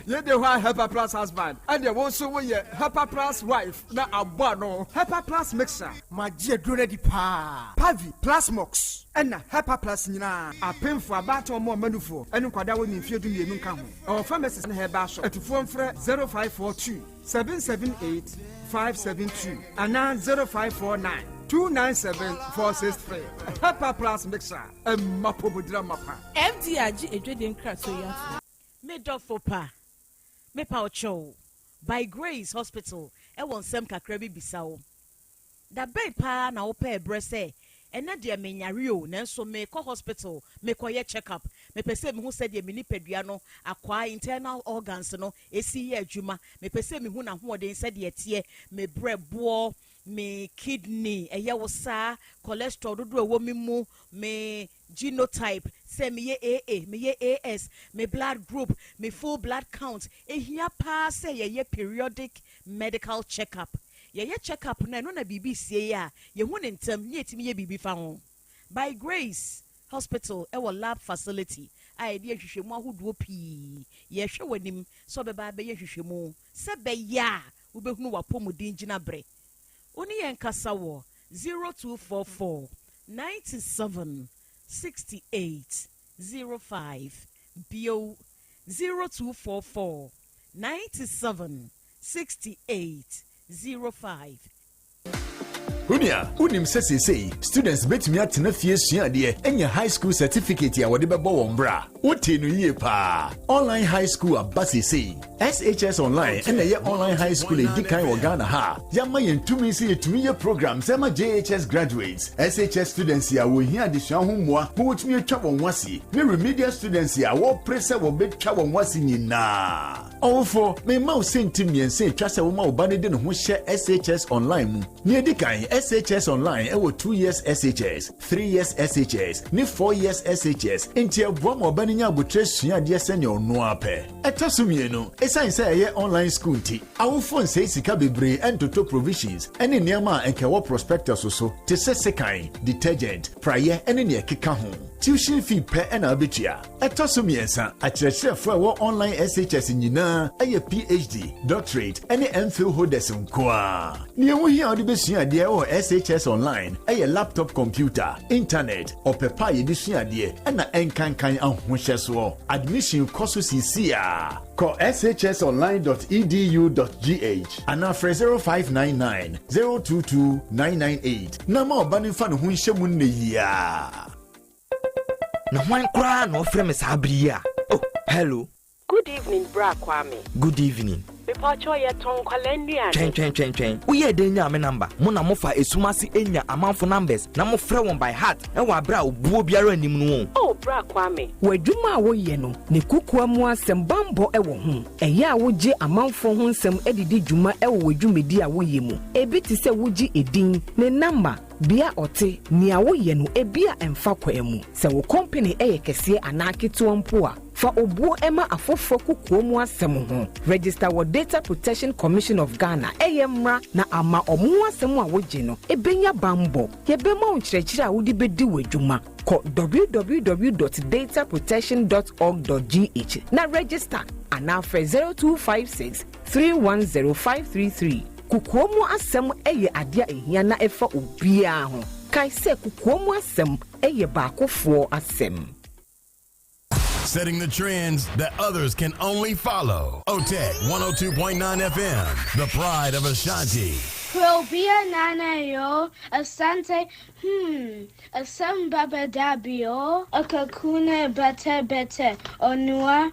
Yɛde hɔ a Hepa Plus husband ɛdeɛ wo nso woyɛ Hepa Plus wife na abɔ ano. Hepa Plus mixture. Magye aduro no adi paa. Pavi, Plasmox, ɛna Hepaplus nyinaa. Apemfo, abaatan, ɔmo a ɔma nufoɔ, ɛne nkwadaa a wɔnni mfeɛ 12 nka ho. Ɛwɔ pharmacies ne herbal shop. Atufoɔ mfrɛ 0542 778 572 anaa 0549 297 463. Hepaplus mixture ɛmma pomodira mapa. FDA agye adwadie nkratoɔ yi atom. Me dɔfo pa, mepa wo kyɛw, By Grace Hospital wɔ nsɛm kakra bi bisa wo. Da bɛn paa na wopɛɛ berɛ sɛ, ɛnnɛ deɛ menyare o, nanso merekɔ hospital mekɔyɛ check up, mepɛ sɛ mehu sɛdeɛ me nipadua no akwaa, internal organs, no si yɛ adwuma, mepɛ sɛ mehu n'ahoɔden sɛdeɛ ɛteɛ, me berɛboɔ, me kidney, ɛyɛ wo saa, cholesterol dodoɔ a ɛwɔ me mu, me genotype, sɛ meyɛ AA, meyɛ AS, me blood group, me full blood count. Ɛhia paa sɛ yɛyɛ periodic medical check up. Yɛyɛ check up no a, ɛno na biribi sie a, yɛhu no ntɛm na yɛtumi yɛ biribi fa ho. By Grace Hospital wɔ lab facility a yɛde yɛ nhwehwɛmu ahodoɔ pii. Yɛrehwɛ w'anim sɛ wobɛba abɛyɛ nhwehwɛmu sɛ ɛbɛyɛ a wobɛhunu w'apɔmuden gyinaberɛ. Wo ne yɛn nkasa wɔ 0244 97 68 05, bio 0244 97 68 05. Onua, wonim sɛ seesei students bɛtumi atena fie sua adeɛ anya high school certificate a wɔde bɛbɔ wɔn bra? Wotee no yie paa. Online high school aba seesei. SHS Online ɛna ɛyɛ online high school a ɛdi kan wɔ Ghana ha a yɛama yɛn tumi sɛ yɛtumi yɛ programs ɛma JHS graduates, SHS students a wɔhia adesua ho mmoa ma wɔtumi atwa wɔn ho ase, ne remedial students a wɔpere sɛ wɔbɛtwa wɔn ho ase nyinaa. Ɔwofo, mema wo sɛnti mmiɛnsa atwa sɛ woma wo ba no de ne ho hyɛ SHS Online mu. Nea ɛdi kan, SHS Online ɛwɔ 2 years SHS, 3 years SHS ne 4 years SHS, nti ɛboa ma ɔba no nya abotire sua adeɛ sɛnea ɔno ara pɛ. Ɛtɔ so mmienu, ɛsiane sɛ ɛyɛ online school nti, awofo nsɛe sika bebree ɛntoto provisions ɛne nneɛma a ɛnka ɛwɔ prospectus so te sɛ sekan, detergent, praeɛ ne nea ɛkeka ho. Tuition fee pɛ na wobɛtua. Ɛtɔ so mmiɛnsa, akyerɛkyerɛfoɔ a ɛwɔ online SHS nyinaa yɛ PhD, Doctorate ne MPhil holders nko ara. Nea ɛho hia a wode bɛsua adeɛ wɔ SHS Online yɛ laptop computer, internet, ɔpɛ pa a yɛde sua adeɛ ɛna ɛnkankan ahohyɛsoɔ. Admission kɔ so seesei ara. Kɔ shsonline dot edu dot gh anaa frɛ 0599 022 998 na ma ɔba no mfa ne ho nhyɛ mu nnɛ yi ara. Na hwan koraa na ɔfrɛ me saa bere yi a? Oh, hello. Good evening bra Kwame. Good evening. Mepakyɛw yɛtɔn nkwadaa nnuane. Twɛn twɛn twɛn twɛn. Woyɛɛ dɛn nyaa me number? Mo na mofa esum ase nya amanfo numbers na mofrɛ wɔn by heart wɔ abere a obuo biara nnim no o. Oh bra Kwame. W'adwuma a woyɛ no ne kokoa mu asɛm bammɔ wɔ ho. Ɛyɛ a wogye amanfoɔ ho nsɛm de di dwuma wɔ w'adwumadi a woyɛ mu. Ebi te sɛ wogye edin, ne namba, bea a ɔte, nea woyɛ no ebia ɛmfa kwan mu. Sɛ wo kɔmpene yɛ kɛseɛ anaa ketewa mpo a, Fa obuo ma afoforɔ kokoa mu asɛm ho. Register wɔ Data Protection Commission of Ghana ɛyɛ mmra na ama ɔmo ho asɛm a wogye no ɛbɛnya banbɔ. Yɛbɛma wo nkyerɛkyerɛ a wode bɛdi w'adwuma. Kɔ www dot dataprotection dot org dot gh na register anaa frɛ 0256 310 533. Kokoa mu asɛm yɛ adeɛ a ɛhia na ɛfa obiara ho. Kae sɛ kokoa mu asɛm yɛ baakofoɔ asɛm. Setting the trends that others can only follow. OTEC 102.9 FM, the pride of Ashanti. Krobia nana yo, asante, hmm, asem baba dabio, akakuna bete bete, onua,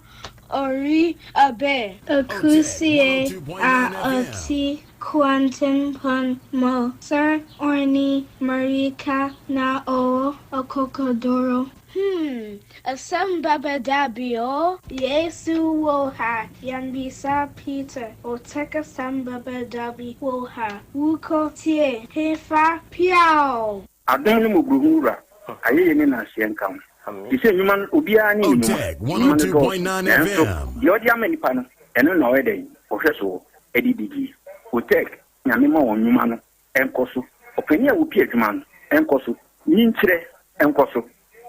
ori abe. Akusie a oti Kwantempɔn mo, Sir Orni Marika na ɔwɔ ɔkɔkɔduro. Hmm, asɛm bɛba da bi o. Yesu wɔ ha, yɛnbisa Peter, Otec asɛm bɛba da bi wɔ ha, Wokɔ tie hefa piaw! Adom ne mmɔborɔhunu Wura, ayɛyie ne nnanseɛ nka wo. Te sɛ nnwuma no, obiara ne ne nnwuma. Nnwuma no dɔɔso, nanso deɛ ɔde ama nnipa no, ɛno na ɔyɛ dɛn? Ɔhwɛ soɔ de didie. Otec, Nyame ma wɔn nnwuma no nkɔ so. Ɔpanin a ɔpi adwuma no nkɔ so. Nyinkyerɛ nkɔ so.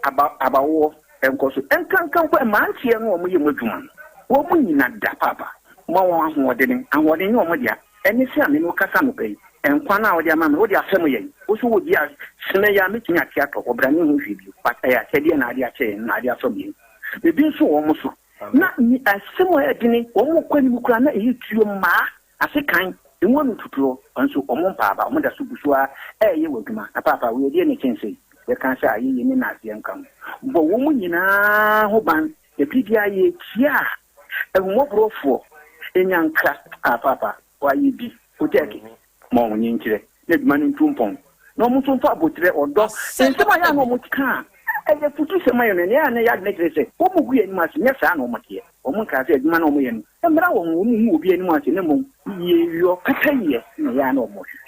Aba, abawoɔ nkɔ so. Ɛnkanka mpo mmeranteɛ no a wɔyɛ mu adwuma no, wɔn nyina da paapa. Ma wɔn ahoɔdene. Ahoɔden nyɛ wɔn dea. Ɛne sɛ a me ne wo kasa anɔpa yi, nkwa no a wode ama me, wode afɛm yɛn. Wo nso wɔ bi a, sene yi a mɛtumi ate atɔ, ɔbra menhu hwee bio. But ɛyɛ akyɛdeɛ na ade akyɛ yɛn, na ade afɛm yɛn. Ebi nso wɔ wɔn so. Na asɛm a ɛyɛ dene, wɔn kɔ anim koraa na ɛyɛ tuo mmaa. Ase kan, emu ano tutuɔ, nso wɔn mpaa aba, wɔn da so gu so ara reyɛ wɔ adwuma. Na paapa, wei ɛdeɛn na ɛkyɛn sei? Yɛka sɛ ayeyie ne naaseɛ nka ho. Bɔ wɔn nyinaa ho ban, na bere biara yɛretie a, ahummɔborɔfoɔ nya nkra. Ah, paapa, woayɛ bi. Otɛɛke, ma wɔn nkyerɛ, na adwuma no ntu mpɔn, na wɔn nso mfa aboterɛ, ɔdɔ, nsɛm a ɛyɛ a na wɔka a ɛyɛ afutusɛm ayɛ no, nea ɛyɛ a na ɛyɛ adwene kyerɛ sɛ wɔgu yɛn anim ase, nyɛ saa na wɔteɛ. Wɔnkaa sɛ adwuma no a wɔyɛ no mmra wɔn ho, wɔnhu obi anim ase, na mmom yieyɔ, pɛpɛyɛ na ɛyɛ a na wɔhwehwɛ.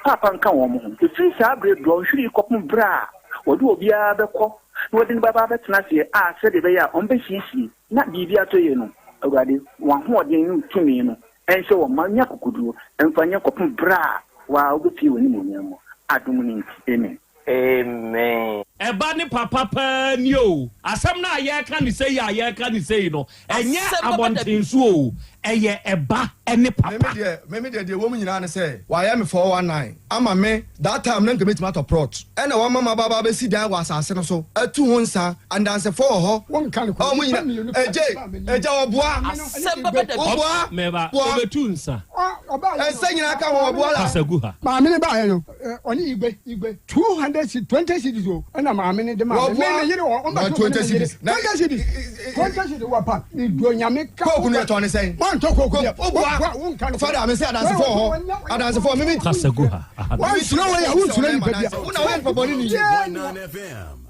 Paapa nka wɔn ho. Ɛfiri saa berɛ dɔnhwere yi kɔpem berɛ a wɔde obiara bɛkɔ na wɔde no bɛba abɛtena aseɛ a sɛdeɛ ɛbɛyɛ a wɔbɛsiesie na biribi atɔ yie no, Awurade, wɔn ahoɔden ne wo tumi no nhyɛ wɔn ma nya akokoɔduro mfa nyɛ kɔpem berɛ a wo ara wobɛpue w'animuonyam mu. Adom no nti, amen. Amen. Ɛba ne papa paa ni oo. Asɛm no a yɛreka no sei a yɛreka no sei no, ɛnyɛ abɔnten so oo, ɛyɛ ɛba ne papa. Me deɛ me deɛ deɛ ɛwɔ mu nyinaa ne sɛ wayɛ me 419 ama me that time na nka mɛtumi atɔ prɔt ɛna wama maba aba abɛsi dan wɔ asase no so atu ho nsa andansefoɔ wɔ hɔ Wonka no a wɔn nnipa nyina mmienu pɛ ɛgye na m'anim. ɛgya ɔboa Maame no ne Igbe. ɔboa Meba, boa ɔbɛtu nsa. Ɔbaeɛ no, ɛnsa nyinaa ka ho ɔboa la. Kasa gu ha. Maame no baeɛ no, ɔne Igbe, Igbe, 200 cedis, 20 cedis o, ɛna maame no de maa me. Me me yere wɔ, ɔmbɛto na me ne 20 me yere. cedis na 20 cedis, 20 cedis wɔ pa. Medɔ Nyame ka. Coke no yɛtɔn ne sɛn? Woantɔ coke deɛ. Woboa. Woboa, wonka no. Fada, me sɛ adansefoɔ wɔ hɔ. Adansefoɔ, me me. Kasa gu ha. Aha no. Wansuro wei a, wonsuro nipa bia. Wo na woyɛ nipa bɔne ni.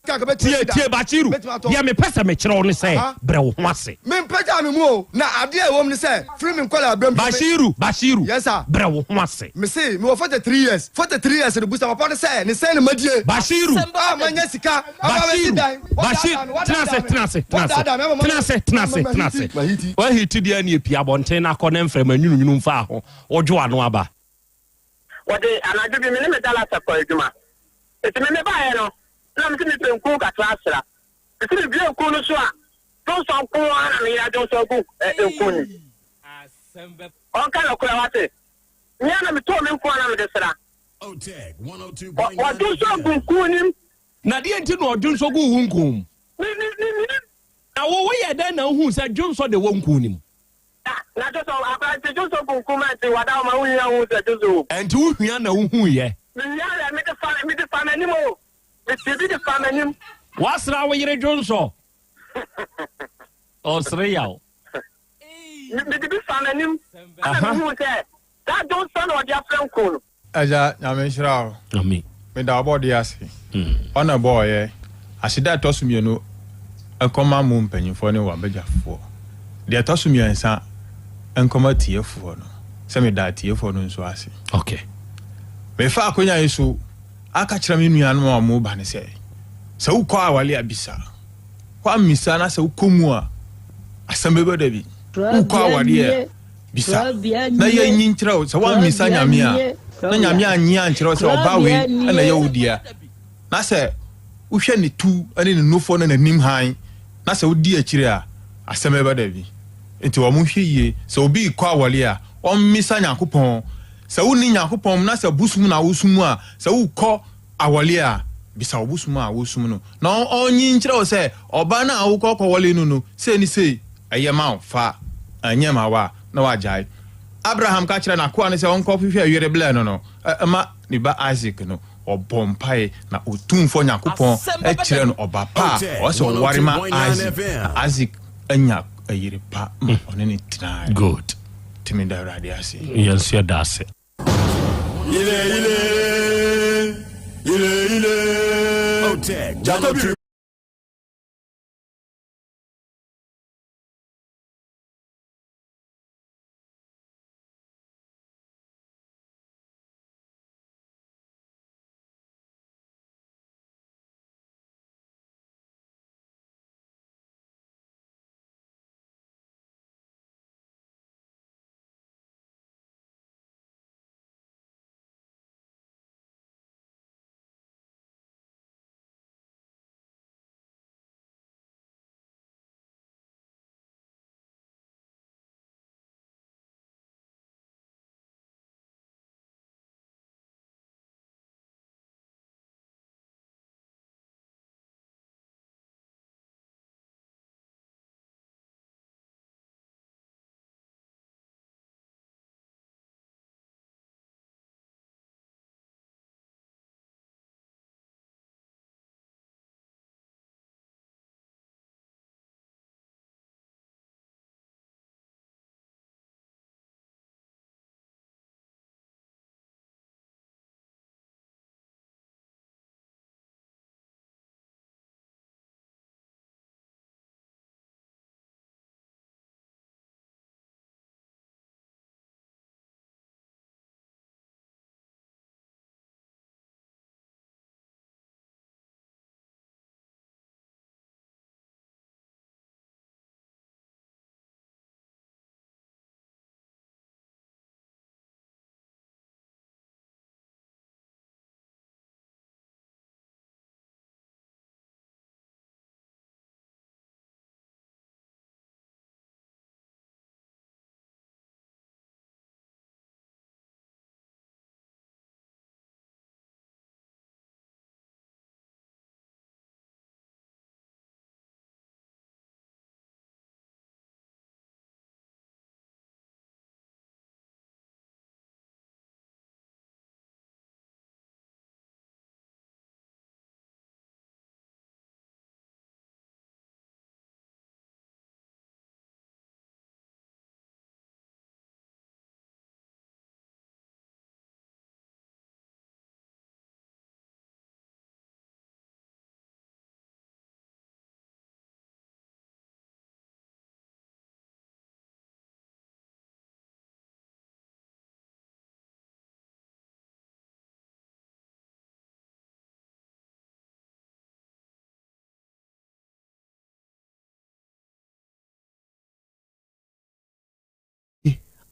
Tie, tie, Bashiru, deɛ mepɛ sɛ mekyerɛ wo ne sɛ, brɛ wo ho ase. Mempagyaa me mu o, na adeɛ a ɛwɔ mu ne sɛ, firi me nkwadaa berɛ mu. Bashiru, Bashiru, Yes sir. brɛ wo ho ase. Mese, mewɔ 43 years, 43 years no, busa papa no sɛ, ne sɛn na madie? Bashiru, A manya sika, ama masi Bashiru, dan, Bashir, wadaadaa me, tena ase, wadaadaa me, tena ase, tena ase, wadaadaa me ama tena ase, tena ase, ama tena ase. mahiti, mahiti. Wahiti deɛ ɛne pie abɔnten na akɔ ne mframa nwununwunu mfaa ho, wodwo ano aba. Wɔde anadwo bi me ne me dalasa kɔɔ adwuma. Enti me mebaeɛ no, Na mese mepɛ nku kakra asra. Mese mebue nku no so a, dwonsɔ nko ara na me yere adwonsɔ agu nku no mu. Ɔnka nokorɛ wate. Me ara na metɔɔ me nku a na mede sra. Wadwonsɔ agu nku no mu. Na deɛ nti na ɔdwonsɔ guu wo nku mu? Me, me, me, menim. Na wo, woyɛɛ dɛn na wohuu sɛ dwonsɔ na ɛwɔ nku no mu? Na dwonsɔ, akwadaa nti dwonsɔ gu nku mu a nti wada hɔ ma wohia wohu sɛ dwonsɔ wɔ mu. Ɛnti wohia na wohuiɛ? Mehia yɛ, mede fa, mede fa m'anim o. Mete bi de fa m'anim. Woasra wo yere dwonsɔ? Ɔsere yaw. Mede bi fa m'anim. Ɛna mehuu sɛ saa dwonsɔ na ɔde afra nku no. Agya Nyame nhyira wo. Amen. Meda ɔbɔdeɛ ase. Ɔna ɛbɔɔyɛ. Aseda a ɛtɔ so mienu nkɔma mo mpanyinfoɔ ne w'abadwafoɔ. Deɛ ɛtɔ so miɛnsa nkɔma atiefoɔ no. Sɛ meda atiefoɔ no nso ase. Okay. Mefa akonya yi so aka kyerɛ me nuanom a wɔreba no sɛ, sɛ wokɔ aware a bisa. Woammisa na sɛ wokɔ mu a, asɛm bɛba da bi. Wokɔ aware a, bisa na yɛnyi nkyerɛ wo. Sɛ woammisa Nyame a, na Nyame annye ankyerɛ wo sɛ ɔbaa wei na ɛyɛ wo dea, na sɛ wohwɛ ne tu ne ne nufoɔ ne n'anim hann, na sɛ wodi akyire a, asɛm bɛba da bi. Nti wɔnhwɛ yie. Sɛ obi rekɔ aware a, ɔmmisa Nyankopɔn. Sɛ wonni Nyankopɔn mu na sɛ bosom na wosom a, sɛ wokɔ awɔle a, bisa wo bosom a wosom no na ɔnyi nkyerɛ wo sɛ ɔbaa no a wokɔ kɔwɔle no no sei ne sei ɛyɛ ma wo, fa, ɛnyɛ ma wo a, na wagyae. Abraham ka kyerɛɛ n'akoa no sɛ ɔnkɔhwehwɛ yere blɛ no no ma ne ba Isak no, ɔbɔɔ mpae na Otumfoɔ Nyankopɔn kyerɛɛ no ɔba pa a ɔwɔ sɛ ɔware ma Isak, na Isak anya yere pa ma ɔne no tenae. Good. Nti meda Awurade ase. Yɛn nso yɛda ase. Ile ile ile ile. Otec 102.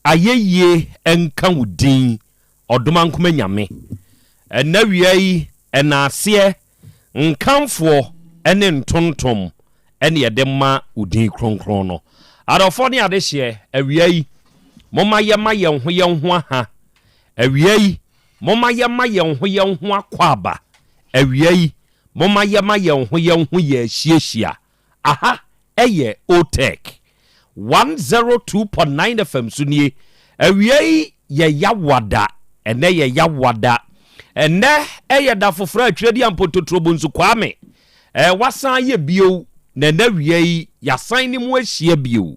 Ayɛyie nka wo din, Ɔdomankoma Nyame. Ɛnnɛ awia yi, ɛnaaseɛ. Nkamfoɔ ne ntontom ne yɛde ma wo din kronkron no. Adɔfoɔ ne adehyeɛ, awia yi, momma yɛma yɛn ho yɛn ho aha. Awia yi, momma yɛma yɛn ho yɛn ho akwaaba. Awia yi, momma yɛma yɛn ho yɛn ho yɛ ahyiahyia. Aha yɛ Otec 102.9 FM so nie. Awia yi yɛ Yawada. Ɛnnɛ yɛ Yawada. Ɛnnɛ yɛ da foforɔ a Twiredi Ampototorobonsu Kwame eh, wasan ayɛ bio, na ɛnnɛ awia yi yɛasan ne mu ahyia bio.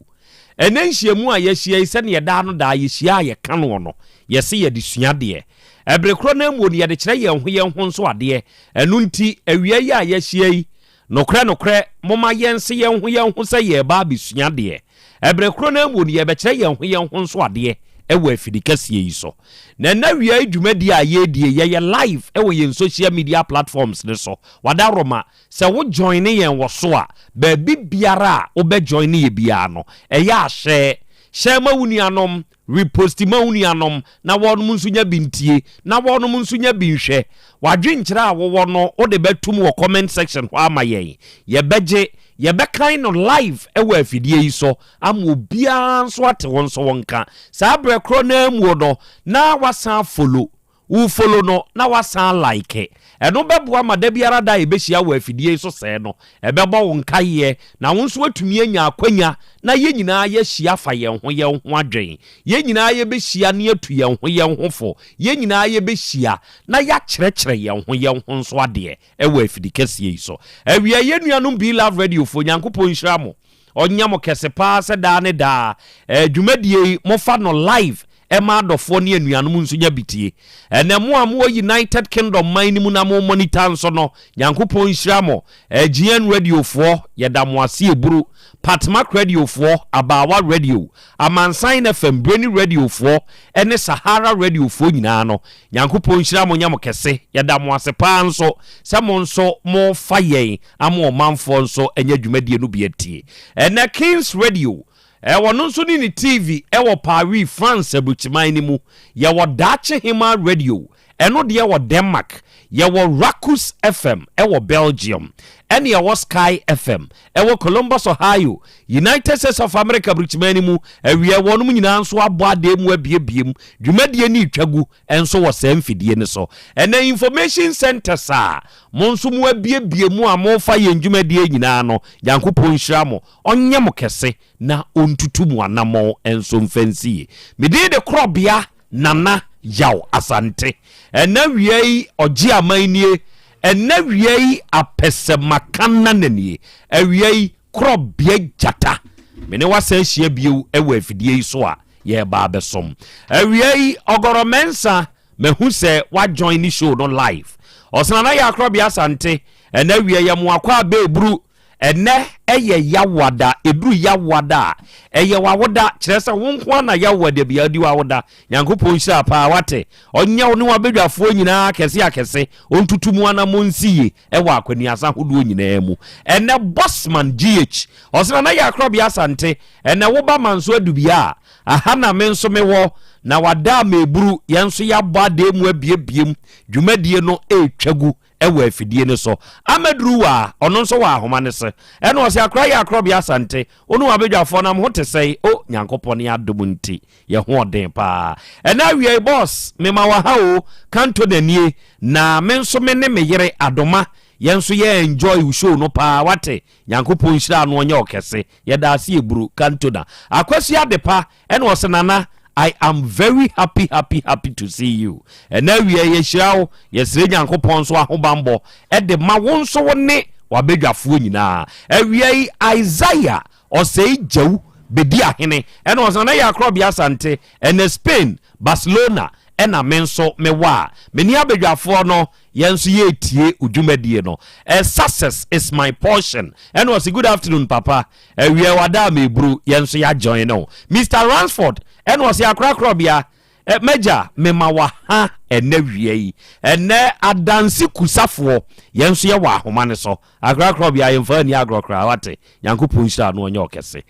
Ɛnnɛ nhyiamu a yɛahyia yi, sɛdeɛ daa no daa yɛhyia a yɛka noɔ no, yɛse yɛde sua adeɛ. Ɛbere korɔ no ara mu no, yɛde kyerɛ yɛn ho yɛn ho nso adeɛ. Ɛno nti, awia yi a yɛahyia yi, Nokorɛ, nokorɛ, momma yɛnse yɛn ho yɛn ho sɛ yɛreba abɛsua adeɛ. Ɛberɛ korɔ no ara mu no, yɛrebɛkyerɛ yɛn ho yɛn ho nso adeɛ wɔ afidi kɛseɛ yi so. Na ɛnnɛ awia yi dwumadie a yɛredie, yɛyɛ live wɔ yɛn social media platforms no so. Wadaworoma, sɛ wo joine yɛn wɔ so a, baabi biara a wobɛ joine yɛ biara no, ɛyɛ a share. Share ma wo nuanom, Reposti ma wo nuanom na wɔnom nso nya bi ntie na wɔnom nso nya bi nhwɛ. W'adwenkyerɛ a wowɔ no wode bɛtom wɔ comment section hɔ ama yɛn. Yɛbɛgye, yɛbɛkan no live wɔ afidie yi so ama obiara nso ate wo nso wo nka. Saa berɛ korɔ no ara muo no na woasan afollow Wo follow no na woasan like. Ɛno bɛboa ma da biara da a yɛbɛhyia wɔ afidie yi so sɛɛ no, ɛbɛbɔ wo nkaeɛ na wo nso woatumi anya akwanya na yɛn nyinaa yɛahyia afa yɛn ho yɛn ho adwen. Yɛn nyinaa yɛbɛhyia na yɛatu yɛn ho yɛn ho fo. Yɛn nyinaa yɛbɛhyia na yɛakyerɛkyerɛ yɛn ho yɛn ho nso adeɛ wɔ afidi kɛseɛ yi so. Awia yɛn nuanom Be Love Radio foɔ, Nyankopɔn nhyira mo. Ɔnyɛ mo kɛse paa sɛ daa ne daa dwumadie yi mofa no live ma adɔfoɔ ne anuanom nso nya bi tie. Ɛnɛ mo a mowɔ United Kingdom man no mu na mo monitor nso no, Nyankopɔn nhyira mo. GN Radio foɔ, yɛda mo ase eburu. Patmak Radio foɔ, Abaawa Radio, Amansan FM, Breni Radio foɔ, ɛne Sahara Radio foɔ nyinaa no, Nyankopɔn nhyira mo nyɛ mo kɛse. Yɛda mo ase paa nso sɛ mo nso mofa yɛn ama ɔmanfoɔ nso anya dwumadie no bi atie. Ɛnɛ Kings Radio, ɛwɔ no nso ne ne TV ɛwɔ Paris, France aburukyiman no mu. Yɛwɔ Daakye Hemaa Radio, ɛno deɛ wɔ Denmark. Yɛwɔ Rakus FM ɛwɔ Belgium. Ɛne ɛwɔ Sky FM ɛwɔ Columbus, Ohio, United States of America aburukyiman no mu. Awia wɔnom nyinaa nso abɔ adeɛ mu abiebie mu. Dwumadie no retwa gu nso wɔ saa mfidie no so. Ɛnnɛ information centers a mo nso mo abiebie mu a mofa yɛn dwumadie nyinaa no, Nyankopɔn nhyira mo, ɔnyɛ mo kɛse na ɔntutu mo anamɔn nso mfa nsi yie. Me din de Korɔbea Nana Yaw Asante. Ɛnnɛ awia yi ɔgye aman nie, ɛnnɛ awia yi apɛsɛmakanana nie, awia yi Korɔbea Gyata. Me ne wo asan ahyia bio wɔ afidie yi so a yɛreba abɛsom. Awia yi, Ɔgɔrɔ Mensah, mahu sɛ woajoin ne show no live. Ɔsena na yɛ Akorɔbea Asante. Ɛnɛ awia yɛ mo akɔ abɛɛburu. Ɛnɛ ɛyɛ Yawoada, ɛduru Yawoada a, ɛyɛ w'awoda, kyerɛ sɛ wo nko ara na Yawoada biara di w'awoda. Nyankopɔn nhyira paa, wate? Ɔnyɛ wo ne w'abadwafoɔ nyinaa akɛse akɛse, ɔntutu mo anammɔn nsi yie ɛwɔ akwaniasa ahodoɔ nyinaa mu. Ɛnɛ Bossman GH, ɔse Nana yɛ Akorɔbea Asante, ɛnɛ wo ba Manso Adubia a, aha na me nso me wɔ, na wada a meburu, yɛn nso yɛabɔ adee mu abiebiem, dwumadie no ɛretwa gu ɛwɔ afidie no so. Amaduru waa, ɔno nso wɔ ahoma no se, ɛna ɔse Akora yɛ Akorɔbea Asante, wo ne w'abadwafoɔ nam ho te sɛn? O Nyankopɔn ne adom nti, yɛ ho ɔden paa. Ɛnɛ awia yi boss, mema wo aha o, Cantona nie, na me nso me ne me yere Adoma, yɛn nso yɛ enjoy wo show no paa, wate? Nyankopɔn nhyira ano ɔnyɛ wo kɛse. Yɛda ase eburu, Cantona. Akwasi Adepa, ɛna ɔse Nana, I am very happy happy happy to see you. Ɛnɛ awia yi yɛhyira wo, yɛsrɛ Nyankopɔn nso ahobanbɔ ɛde ma wo nso wo ne w'abadwafoɔ nyinaa. Awia yi Isaiah Ɔsɛe Gyawu bedi ahene. Ɛna ɔsena na yɛ Akorɔbea Asante, ɛnɛ Spain, Barcelona ɛna me nso me wɔ a me ne abadwafoɔ no yɛn nso yɛretie wo dwumadie no. Eh, success is my portion. Ɛna ɔse good afternoon papa, awia wada a meburu, yɛn nso yɛ join no. Mister Ransford, ɛna ɔse Akora Akorɔbea, eh, m'agya mema waha ɛnɛ wia yi. Ɛnɛ Adanse Kusafoɔ, yɛn nso yɛwɔ ahoma no so. Akora Akorɔbea yɛmfa nni agorɔ koraa wate. Nyankopɔn nhyira no ɔnyɛ ɔkɛse.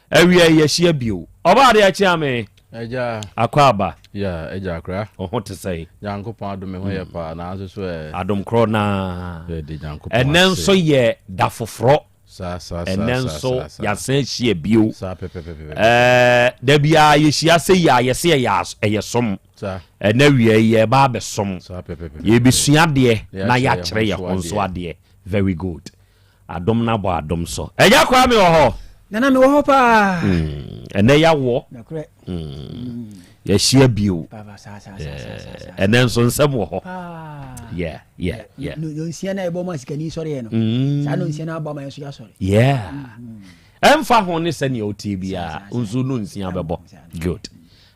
Awia yi yɛahyia bio. Ɔbaa adeɛ akyea me. Agya. Akwaaba. Yeah, agya akora. Wo ho te sɛn? Nyankopɔn adom me ho yɛ paa, nanso so ɛ. Adom korɔ naa. Yɛde Nyankopɔn ase. Ɛnɛ nso yɛ da foforɔ. Saa saa saa Ɛnɛ saa nso saa saa. yɛasan ahyia bio. Saa pɛpɛpɛpɛpɛ. Ɛɛ da biara yɛhyia sɛ yi a yɛsɛ ɛyɛ as ɛyɛ som. Saa. Ɛnɛ wia yi yɛreba abɛsom. Saa pɛpɛpɛpɛ. Yɛrebɛsua adeɛ Na na yɛakyerɛ yɛakyerɛ yɛn yɛn ho ho nso nso adeɛ. Very good. Adom no abɔ adom so. Agya Kwame wɔ hɔ? Nana mewɔ hɔ paa. Mm, ɛnɛ yɛawoɔ. Nokorɛ. Mm, yɛahyia bio. Papa, saa, saa, saa, saa, saa, saa. Ɛnɛ nso nsɛm wɔ hɔ. Paa. Yeah, yeah, yeah. No, nonsia na ɛbɔ ma sikani sɔreɛ no. Saa nonsia na abɔ ama yɛn nso yɛasɔre. Yeah. Ɛmfa ho ne sɛnea wotie biara, nso nonsia bɛbɔ. Good.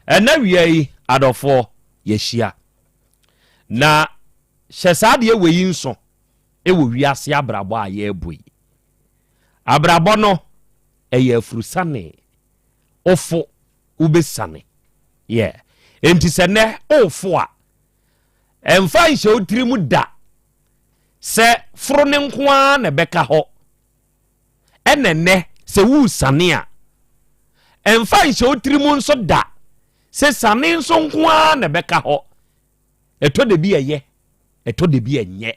Ɛnɛ wia yi, adɔfoɔ, yɛahyia. Na hyɛ saa adeɛ wei nso. wɔ wiase abrabɔ a yɛrebɔ yi. Abrabɔ no, ɛyɛ afurusane. Wofo, wobɛsane. Yeah. Enti sɛ nnɛ wofo a, ɛmfa nhyɛ wo tirim da sɛ foro no nko ara na ɛbɛka hɔ. Ɛna nnɛ sɛ woresane a, ɛmfa nhyɛ wo tirim nso da sɛ sane nso nko ara na ɛbɛka hɔ. Ɛtɔ da bi ɛyɛ, ɛtɔ da bi ɛnyɛ.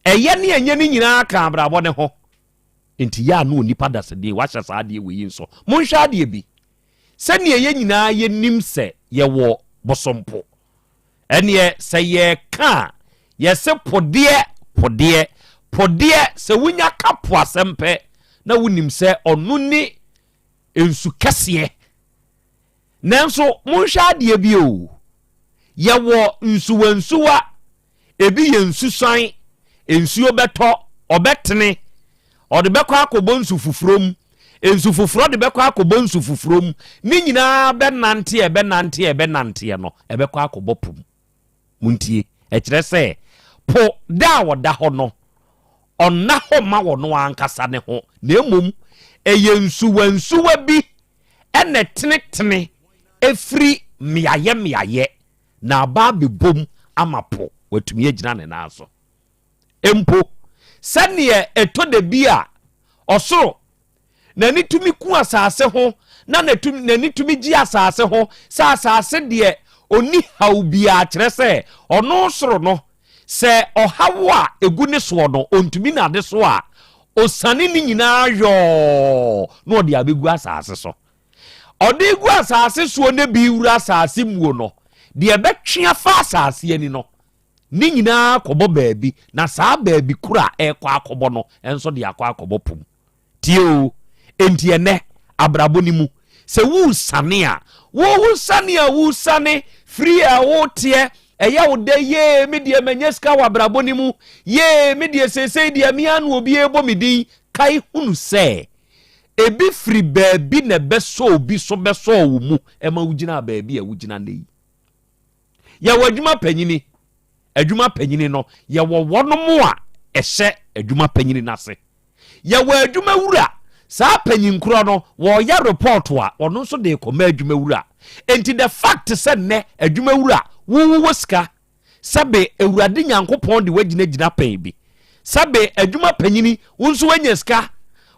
Ɛyɛ ne ɛnyɛ no nyinaa ka abrabɔ no ho. Nti yɛ a na onipa dasani wahyɛ saa adeɛ wei yi nso. Monhwɛ adeɛ bi. Sɛdeɛ yɛn nyinaa yɛnim sɛ yɛwɔ bosompo. Ɛneɛ sɛ yɛka a, yɛse podeɛ, podeɛ, podeɛ. Sɛ wonya ka po asɛm pɛ, na wonim sɛ ɔno ne nsu kɛseɛ. Nanso monhwɛ adeɛ bi o, yɛwɔ nsuwansuwa, ebi yɛ nsusuan, nsuo bɛtɔ, ɔbɛtene, ɔde bɛkɔ akɔbɔ nsu foforɔ mu, nsu foforɔ de bɛkɔ akɔbɔ nsu foforɔ mu, ne nyinaa bɛnante ɛbɛnante ɛbɛnanteɛ no, ɛbɛkɔ akɔbɔ po mu. Montie, ɛkyerɛ sɛ po da a ɔda hɔ no, ɔnna hɔ ma ɔno ankasa ne ho, na mmom ɛyɛ nsuwansuwa bi na ɛtenetene firi mmeaeɛ mmeaeɛ na aba abɛbom ama po watumi agyina ne nan so. Mpo sɛdeɛ ɛtɔ da bi a ɔsoro n'ani tumi ku asase ho na n'ani tumi gye asase ho sɛ asase deɛ ɔnni haw biara, kyerɛ sɛ ɔno soro no sɛ ɔhaw a ɛgu ne soɔ no ɔntumi nade so a, ɔsane ne nyinaa yɔɔ na ɔde abɛgu asase so. Ɔde gu asase soɔ na bi wura asase muo no, deɛ ɛbɛtwe afa asase ani no, ne nyinaa kɔbɔ baabi, na saa baabi koro a ɛrekɔ akɔbɔ no nso de akɔ akɔbɔ po mu. Tie o, enti ɛnnɛ, abrabɔ no mu, sɛ woresiane a, wo wo siane a woresiane firi a woteɛ, ɛyɛ wo dɛ, yee, me deɛ manya sika wɔ abrabɔ no mu, yee, me deɛ seesei deɛ me ara na obi rebɔ me din, kae hunu sɛ, ebi firi baabi na ɛbɛsɔ obi so bɛsɔɔ wo mu ma wogyinaa baabi a wogyina nnɛ yi. Yɛwɔ adwuma panyini, adwuma panyini no, yɛwɔ wɔnom a ɛhyɛ adwuma panyini no ase. Yɛwɔ adwuma wura, saa panyin korɔ no, wɔyɛ report a, ɔno nso de kɔma adwuma wura. Enti the fact sɛ nnɛ adwuma wura, wo wowɔ sika, sɛbe Awurade Nyankopɔn de woagyina gyina pɛn bi, sɛbe adwuma panyini, wo nso woanya sika,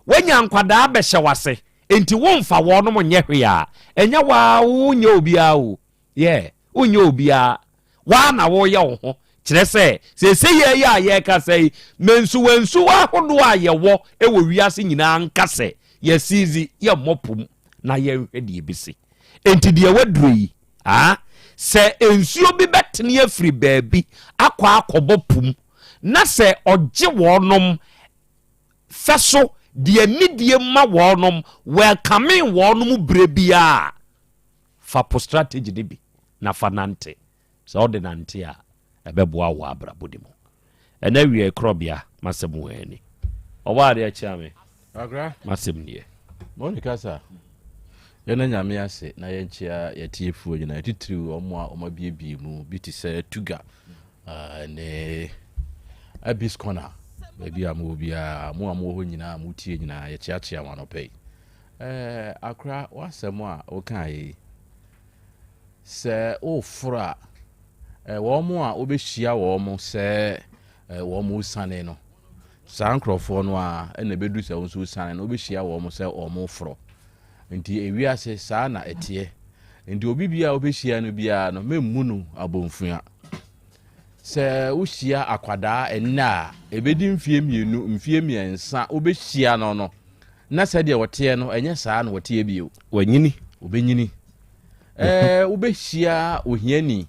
woanya nkwadaa bɛhyɛ w'ase, enti womfa wɔnom nyɛ hwee a, ɛnyɛ waa wonyɛ obiara o. Yeah, wonyɛ obiara. Woa na woyɛ wo ho. Kyerɛ sɛ, seesei yɛ yi a yɛrekasa yi, mensuwansuwa ahodoɔ a yɛwɔ wɔ wiase nyinaa nka sɛ yɛasiizi, yɛmmɔ po mu na yɛnhwɛ deɛ ɛbɛsi. Enti deɛ waduro yi, ah, sɛ nsuo bi bɛtene afiri baabi akɔ akɔbɔ po mu, na sɛ ɔgye wɔnom fɛ so deɛ anidie ma wɔnom, welcoming wɔnom berɛ biara, Fa po strategy no bi na fa nante. Sɛ wode nante a, ɛbɛboa wo wɔ abrabɔ no mu. Ɛnɛ awiei korɔbea, m'asɛm wɔ ani. Ɔbɔ adeɛ kyea me. Akra. M'asɛm nie. Moni kasa. Yɛna Nyame ase na yɛnkyea yɛtiefoɔ nyinaa, titiriw wɔn a wɔn abiebie mu bi te sɛ Tuga ne Abis Corner, baabi a mowɔ biara, mo a mowɔ hɔ nyinaa, motie nyinaa, yɛkyeakyea mo anɔpa yi. Ɛɛ Akora w'asɛm a wokaeɛ yi, sɛ woforo a, wɔn a wobɛhyia wɔn sɛ wɔn resiane no, saa nkurɔfoɔ no ara na ɛbɛduru sɛ wo nso wosiane no, wobɛhyia wɔn sɛ wɔn reforo. Nti ewiase saa na ɛteɛ. Nti obi biara a wobɛhyia no biara no, memmu no abomfua. Sɛ wohyia akwadaa ɛnnɛ a, ɛbɛdi mfeɛ mmienu, mfeɛ mmiɛnsa, wobɛhyia no no, na sɛdeɛ ɔteɛ no, ɛnyɛ saa na ɔteɛ bio. Wanyini. Ɔbɛnyini. Ɛɛ wobɛhyia ohiani.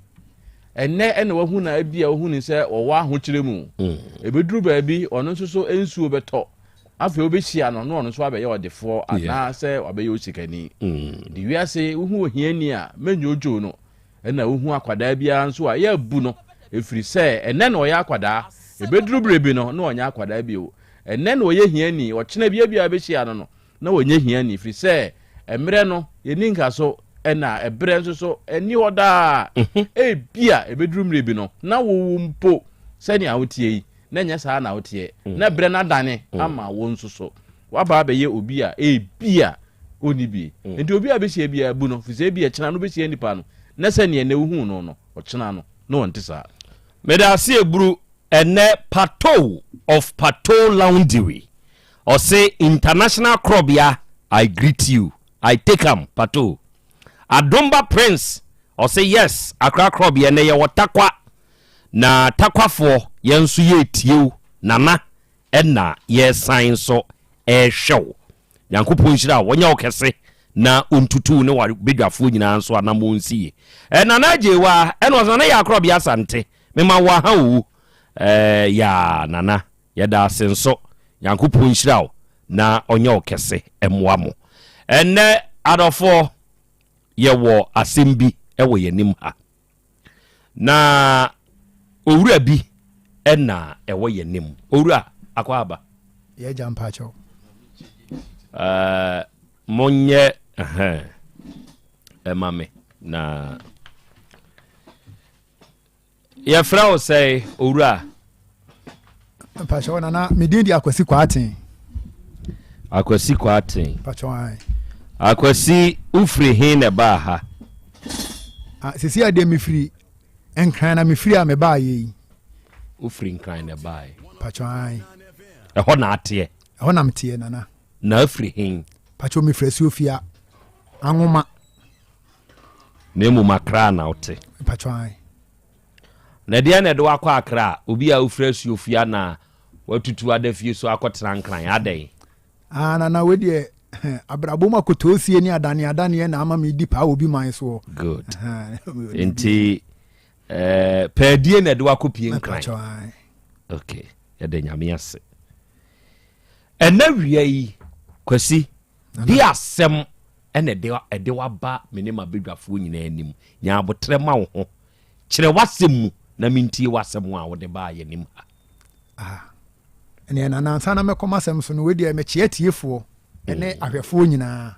Ɛnnɛ ɛna wahu na ebi a wahu ne sɛ ɔwɔ ahokyerɛ mu. Ɛbɛduru baabi, ɔno nso so nsuo bɛtɔ. Afei wobɛhyia no na ɔno nso abɛyɛ ɔdefoɔ anaasɛ wabɛyɛ osikani. Nti wiase wohu ohiani a, mɛnnwoodwoo no. Ɛna wohu akwadaa biara nso a, yɛabu no, ɛfiri sɛ ɛnnɛ na ɔyɛ akwadaa, ɛbɛduru berɛ bi no, na ɔnyɛ akwadaa bio. Ɛnnɛ na ɔyɛ hiani, ɔkyena bi ebia wobɛhyia no no, na ɔnyɛ hiani, ɛfiri sɛ mmerɛ no, yɛnni nkaso, ɛna ɛberɛ nso so, ɛnni hɔ daa. Ebia ɛbɛduru mmerɛ bi no, na wo mpo, sɛnea woteɛ yi, na ɛnyɛ saa na woteɛ, na berɛ no adane ama wo nso so. Woaba abɛyɛ obi a ebia onni bi. Enti obi a behyia biara bu no, efisɛ ebia kyena no wubehyia nipa no, na sɛnea nnɛ wuhuu no no, ɔkyena no, na ɔnte saa. Meda ase eburu ɛnɛ Patou of Patou Laundry ɔse international krɔbea I greet you I take am Patou Adomba Prince ɔse yes Accra krɔbea ɛnɛ yɛwɔ Tarkwa na Tarkwafoɔ yɛn nso yɛretie wo Nana ɛna yɛresan nso rehwɛ wo. Nyankopɔn nhyira wo, ɔnyɛ wo kɛse na ɔntutu wo ne w'abadwafoɔ nyinaa nso anammɔn nsi yie. Eh, Nana Agyewaa, ɛna ɔsɛ Nana Yaa Korɔbea Asante, mema wo aha oo. Eh, yaa Nana, yɛda ase nso. Nyankopɔn nhyira wo na ɔnyɛ wo kɛse mmoa mo. Ɛnnɛ adɔfoɔ, yɛwɔ asɛm bi wɔ yɛn anim ha. Na owura bi na ɛwɔ yɛn anim. Owura, akɔ aba. Yɛ gya mpakyɛw. Uh, monyɛ uh, ɛma me na Yɛfrɛ wo sɛe, owura? Mpakyɛw nana, me din de Akwasi Kwarteng. Akwasi Kwarteng. Mpakyɛw ae. Akwasi, wofiri he na ɛbaa ha? Ah, sisi adeɛ mefiri Nkran na mefiri a mebaa yɛ yi. Wofiri Nkran na ɛbaa yi? Mpakyɛw ae. Ɛhɔ na ateɛ? Ɛhɔ na meteɛ nana. Na afiri he? Mpakyɛw mefiri Asuofia, Anwoma. Na mmom Accra na wote. Na ɛdeɛn na ɛde wo akɔ Accra? Obi a wofiri Asuofua na watutu ada fie so akɔtena Nkran, adɛn? Ah, Nana, wei deɛ abrabɔ mu akotoosie ne adaneadaneɛ na ama medi paa wɔ obi man soɔ. Good. Nti eh, pɛɛdie na ɛde wakɔpie Nkran. Okay, yɛda Nyame ase. Ɛna wia yi, Kwasi, di asɛm ɛna ɛde ɛde waba me ne m'abadwafoɔ nyinaa anim. Nya aboterɛ ma wo ho. Kyerɛ w'asɛm mu na mentie w'asɛm a wode baa yɛn anim ha. Ah, ɛneɛ na nansa na mɛkɔ m'asɛm so no, wei deɛ mekyea atiefoɔ ne mm. ahwɛfoɔ nyinaa.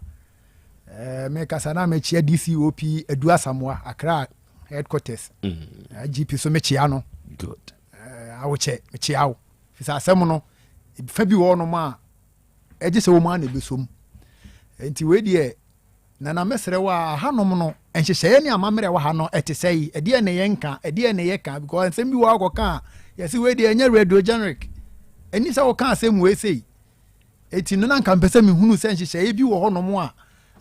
Eh, mekasa na mekyea DCOP Adu Asamoah, Accra headquarters. Mm. IGP so mekyea no. Good. Eh, awokyɛ, mekyea wo. Fisɛ asɛm no, fa bi wɔ hɔnom a ɛgye sɛ wɔn ara na ɛbɛsɔ mu. Nti wei deɛ, Nana mɛsrɛ wo a, hanom no, nhyehyɛeɛ ne amammerɛ wɔ ha no, ɛte sɛe? Ɛdeɛn na yɛnka? Ɛdeɛn na yɛka? Because nsɛm bi wɔ hɔ akɔka a, yɛse wei deɛ ɛnyɛ radio generic. Ɛni sɛ woka asɛm wei sei. Eti no na nka mpɛ sɛ mehunu sɛ nhyehyɛeɛ bi wɔ hɔnom a,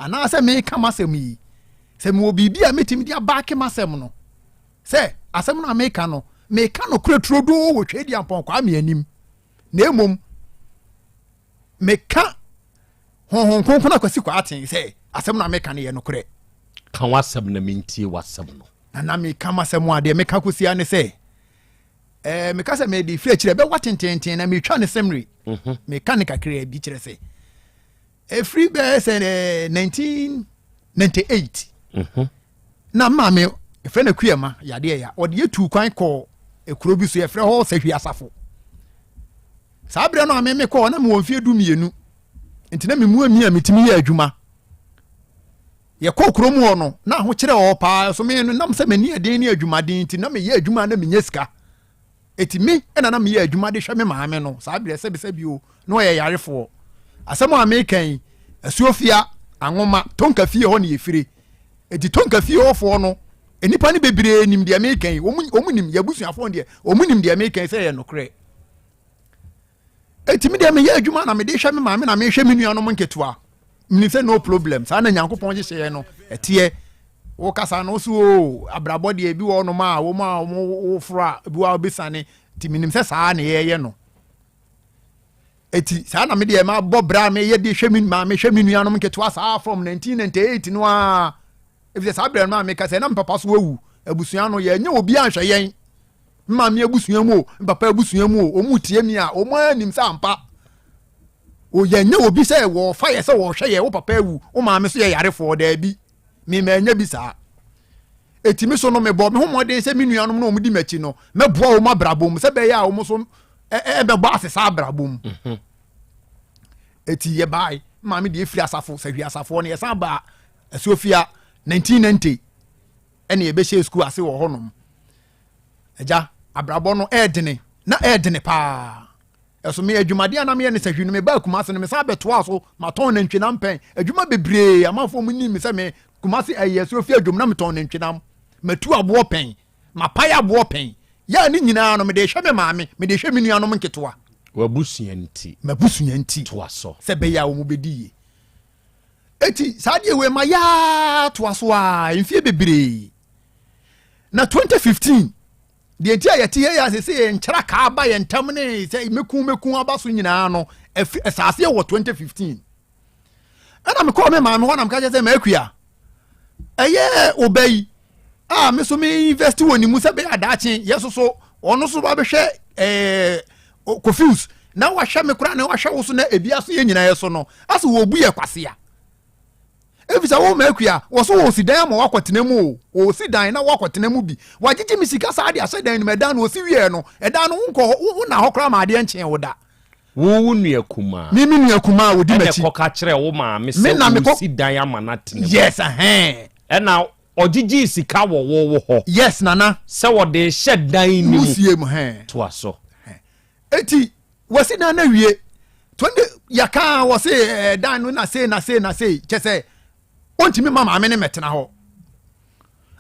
anaasɛ meka m'asɛm yi, sɛ mewɔ biribi a mɛtumi de abaake m'asɛm no, sɛ asɛm no a meka no, meka nokorɛ turodoo wɔ Tweaduampɔn Kwame anim. na mmom meka Honhom Kronkron Akwasi Kwarteng sɛ asɛm no a meka no yɛ nokorɛ. Ka w'asɛm na mentie w'asɛm no. Na na meka m'asɛm a deɛ meka kɔsia ne sɛ eh, meka sɛ mede firi akyirɛ bɛwa tententen na metwa ne sɛmre mhm. meka ne kakraa bi kyerɛ sɛ ɛfiri bɛyɛ sɛ 1998 eh, na maame yɛfrɛ no Akuama yadeɛ ya ɔde yɛtuu kwan kɔɔ ekuro bi so yɛfrɛ hɔ Sahwi Asafo saa berɛ no a meme kɔɔ na mewɔ mfeɛ du mmienu nti na memu ami a metumi yɛ adwuma yɛkɔɔ kurom hɔ no na ahokyerɛ wɔ paa so me no nam sɛ m'ani ɛden ne adwumaden nti na meyɛ adwuma na menya sika Eti me na na meyɛ adwuma de hwɛ me maame no saa berɛ sɛbisɛbi o, na ɔyɛ yarefoɔ. Asɛm a meka yi, Asuofia, Anwoma, Tonka fie hɔ na yɛfire. Eti Tonka fie hɔfoɔ no, nnipa no bebree nim deɛ meka yi, wɔn wɔn nim, yɛn abusuafoɔ no deɛ, wɔn nim deɛ meka yi sɛ ɛyɛ nokorɛ. Eti me deɛ meyɛ adwuma na mede hwɛ me maame na mehwɛ me nuanom nketewa. Menim sɛ no problem, saa na Nyankopɔn nhyehyɛeɛ no ɛteɛ. Wokasa no so o, abrabɔ deɛ ebi wɔ hɔnom a wɔn a wɔn woforo a ebi wɔ a wɔbɛsane nti menim sɛ saa na yɛyɛ no. Eti saa na me deɛ mabɔ bra a meyɛ de hwɛ me maame hwɛ me nuanom nketewa saa from 1998 no a efisɛ saa berɛ no a meka sɛ na me papa so awu abusua no yɛnyɛ obi anhwɛ yɛn me maame abusua mu o me papa abusua mu o wɔn tie mi a wɔn anim sɛ ampa o yɛnyɛ obi sɛ wɔfa yɛ sɛ wɔhwɛ yɛ wo papa awu wo maame so yɛ yarefoɔ daabi me manya bi saa eti me so no mebɔ me ho mmɔden sɛ me nuanom na wɔn di m'akyi no mɛboa wɔn abrabɔ mu sɛ bɛyɛ a wɔn so ɛbɛbɔ asesa abrabɔ mu mhm. eti yɛ baae maame deɛ efiri asafo sɛhwi asafoɔ no yɛsan baa asuofia 1990 ɛna yɛbɛhyɛ sukuu ase wɔ hɔnom agya abrabɔ no ɛɛdene na ɛɛdene paa Ɛso me adwumadeɛ a na meyɛ no sahwi no, mebaa Kumasi no, mesan bɛtoaa so, matɔn nantwinam pɛn. Adwuma bebree, amanfoɔ mu nim me sɛ me Kumasi ɛyɛ asuo fie adwom na metɔn nantwinam. Matu aboɔ pɛn, mapae aboɔ pɛn. Yɛ a ne nyinaa no, mede rehwɛ me maame, mede rehwɛ me nuanom nketewa. W'abusua nti. M'abusua nti. Toa so. Sɛ ɛbɛyɛ a wɔbɛdi yie. Eti saa adeɛ wei ma yɛ toa so ara mfie bebree. Na 2015 Deɛ nti a yɛte ha yi a sese yɛn nkyerɛkaa aba yɛn ntam ne sɛ mɛku mɛku aba so nyinaa no ɛfi ɛsaaseɛ wɔ 2015 ɛna mekɔɔ me maame hɔ na meka kyerɛ sɛ maakua ɛyɛ ɔba yi a me so me invest wɔ ne mu sɛ bɛyɛ adaakye yɛ so so ɔno so babɛhwɛ ɛɛ confuse na wahwɛ me koraa na wahwɛ wo so na ebi aso yɛ nyinaa yɛ so no asɛ wɔbu yɛ kwasea Efisɛ wo m'akua, wɔ so wɔresi dan ama woakɔtena mu o, wɔresi dan na woakɔtena mu bi. Wɔagyegye me sika saa de ahyɛ dan no mu, ɛdan no wɔsi wieɛ no, ɛdan no wonkɔ hɔ, wonna hɔ koraa ma adeɛ nkyee wo da. Wo wo nua kumaa. Me me nua kumaa a ɔdi m'akyi. Ɛna ɛkɔka kyerɛɛ wo maame sɛ wɔresi dan ama no atena mu. Yes, ɛhɛn. Ɛna ɔgyegyee sika wɔ wo wo hɔ. Yes, Nana. Sɛ wɔde rehyɛ dan no mu. Wusie mu, hɛn. Toa so. Eti wɔsi dan no awie 20 yɛka wɔse eh, dan no na sei na sei na sei kyɛ sɛ ɔntumi ma maame no mɛtena hɔ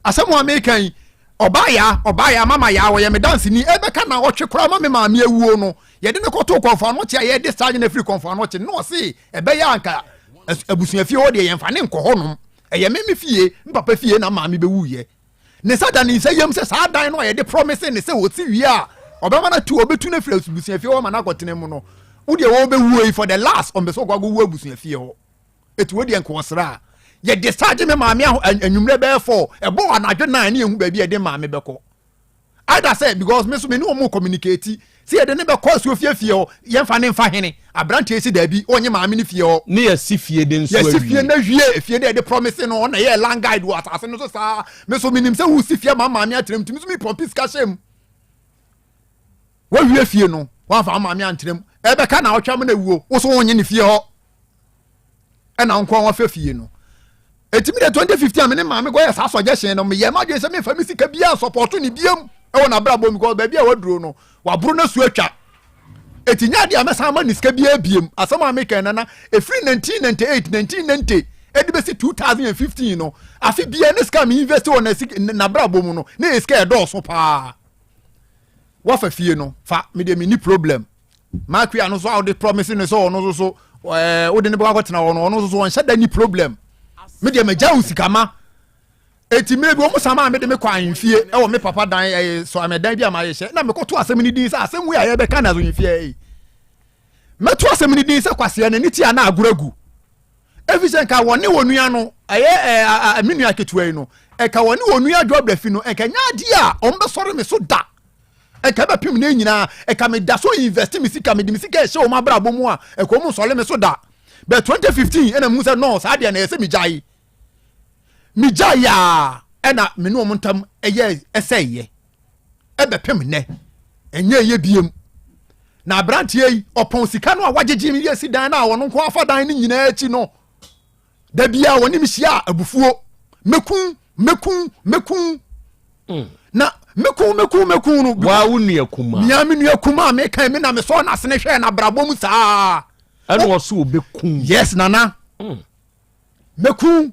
asɛm a meka yi ɔbaa yaa ɔbaa yaa mama yaa ɔyɛ me danseni ɛbɛka na ɔtwe koraa ma me maame awuo no yɛde no kɔtoo kɔnfo anɔkye a yɛde saa nyina firi kɔnfo anɔkye no ɔse ɛbɛyɛ anka abusuafie hɔ deɛ yɛmfa ne nkɔ hɔnom ɛyɛ me me fie me papa fie na maame bɛwuiɛ Ne nsa da ne nsa yam sɛ saa dan no a yɛde promise ne sɛ ɔsi wie a ɔbɛma no atu ɔbɛtu no afiri abusuafie hɔ ma no akɔtena mu no wo deɛ wɔbɛwuo yi for the last ɔmpɛ sɛ ɔkɔ akɔwu abusuafie hɔ ɛti wo deɛ nka ɔsra a yɛde saa gye me maame anwummerɛ bɛyɛ fɔ ɛbɔ anadwo nan ne yɛhu baabi a yɛde maame bɛkɔ either sɛ because me so me ne wɔn communicate sɛ yɛde ne bɛkɔ asuo fie fie hɔ yɛmfa ne mfa hene aberanteɛ si daabi ɔnye maame ne fie hɔ. Ne yɛsi fie de nso awie. Yɛsi fie na wie fie de yɛde promise no ɔna yɛ land guide wɔ asase no so saa me so menim sɛ wosi fie ma maame atena mu nti me so me pɔmpi sika hyɛ mu wawie fie no wamfa maame antena mu ɛbɛka na ɔtwa mu na wuo wo so wonye ne fie hɔ. ɛna nko ara wafɛ fie no ɛtumi de 2015 a me ne maame kɔyɛ saa suggestion no meyɛ m'adwene sɛ memfa me sika biara sɔpɔto ne biam ɛwɔ n'abrabɔ mu because baabi a waduro no waboro no asu atwa ɛti nyɛ adeɛ a mɛsan ma ne sika biara biem asɛm a meka nana ɛfiri 1998 1990 ɛde bɛsi 2015 no afe biara ne sika a me invest wɔ n'abrabɔ mu no ne yɛ sika ɛdɔɔso paa wafa fie no fa me deɛ menni problem Makua no so a wode promise no sɛ ɔno nso so ɛɛ wode ne bɛkɔ akɔtena hɔ no ɔno nso so ɔnhyɛ da ni problem me deɛ magya wo sika ma eti mmerɛ bi wɔn sama a mede me kɔ ahemfie ɛwɔ me papa dan ɛyɛ sɔ amɛdan bi a mayɛ hyɛ na mekɔto asɛm no din sɛ asɛm wei a yɛbɛka na ahemfie yi mɛto asɛm no din sɛ kwaseɛ no ne ti a na agorɔ agu efi sɛ nka wɔne wɔn nua no ɛyɛ ɛɛ me nua ketewa yi no ɛka wɔne wɔn nua dwɔbrɛfi no nka nyɛ adeɛ a wɔn bɛsɔre me so da Ɛka bɛpem nnɛ nyinaa, ɛka meda so invest me sika, mede me sika ɛhyɛ wɔn abrabɔ mu a, ɛka wɔn nsɔle me so da. But 2015 ɛna mehu sɛ no, saa deɛ na ɛyɛ sɛ megyae. Megyae a ɛna me ne wɔn ntam ɛyɛ ɛsɛeɛ. Ɛbɛpem nnɛ, ɛnyɛ ɛyɛ biem. Na aberanteɛ yi, ɔpɔn sika no a wagyegye me asi dan no a ɔno nko afa dan no nyinaa akyi no, da biara wɔne me hyia a abufuo mɛku mɛku mɛku mm. na mɛku mɛku mɛku no waa wo nua kuma mia me nua kuma meka me na mesɔɔ n'asene hwɛɛ n'abrabɔ mu saa ɛna ɔso ɔbɛku yes nana mm. mɛku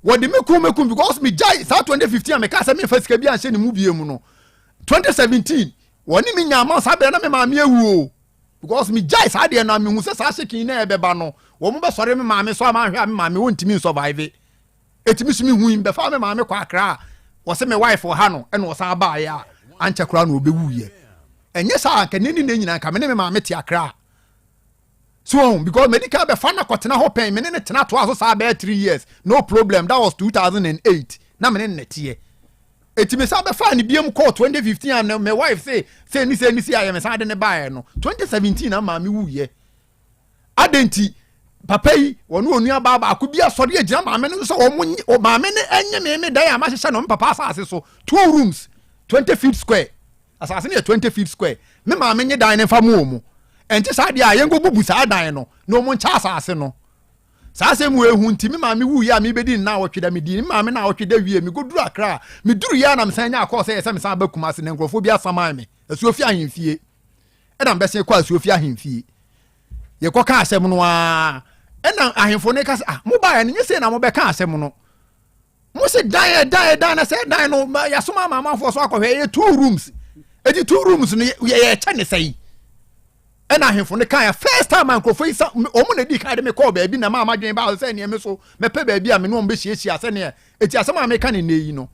wɔde mɛku mɛku because megyae saa 2015 a meka sɛ memfa sika bi anhyɛ ne mu bie mu no 2017 wɔne me nya ama saa berɛ na me maame awu o Because me gyae saa deɛ no a mehu sɛ saa shaking na ɛbɛba no wɔn bɛsɔre me maame so a manhwɛ a me maame wɔntumi nsurvive. Eti me so me hui bɛfa me maame kɔ Accra a wɔse me wife wɔ ha no ɛna ɔsan baeɛ a ankyɛ koraa na ɔbɛwuiɛ. Ɛnyɛ saa anka ne ne ne nyinaa nka me ne me maame te Accra. So wɔn because medi kan bɛfa no akɔtena hɔ pɛn me ne ne tena toa so saa bɛyɛ 3 years, no problem. That was 2008 na me ne ne teɛ. Eti me san bɛfa ne biem kɔɔ 2015 a me wife say sɛ ni sɛ ni sɛ ayɛ me san de ne baeɛ no, 2017 na maame wuyɛ. Adɛn papa yi wɔne onua baa baako bi asɔre agyina maame no sɛ wɔn maame no nye me me dan a mahyehyɛ no me papa asase so, two rooms, 20 feet square. Asase no yɛ 20 feet square. Me maame nye dan no nfa mu wɔ mu. Ɛnti saa deɛ a yɛnkɔ bubu saa dan no na wɔn nkyɛ asase no. Saa asɛm wo ehu nti me maame wu yɛ a mebɛdi nna awɔtwe da, medi me maame na awɔtwe da wie, megoduru Akra. Meduru yɛ a na mesan nya akɔɔ sɛ yɛ sɛ mesan ba Kumase na nkurɔfoɔ bi asaman me Asuofi ahemfie, ɛna mbɛsen kɔ Asuofi ahemfie. Yɛkɔka asɛm no a, ɛna ahemfo no ka sɛ, ah, mobaeɛ no nyɛ sei na mobɛka asɛm no. Mo se dan yɛ dan yɛ dan na sɛ dan no yɛasoma ama amanfoɔ so akɔhwɛ, ɛyɛ two rooms. Ɛti two rooms no yɛkyɛ ne sɛi. Ɛna ahemfo no kaeɛ first time a nkurɔfoɔ yi sa ɔmo na di kan de me kɔɔ baabi na maa madwene baa sɛ neɛ me so mɛpɛ baabi a me ne ɔmo bɛhyiahyia sɛneɛ. Ɛti asɛm a meka ne nnɛ yi no,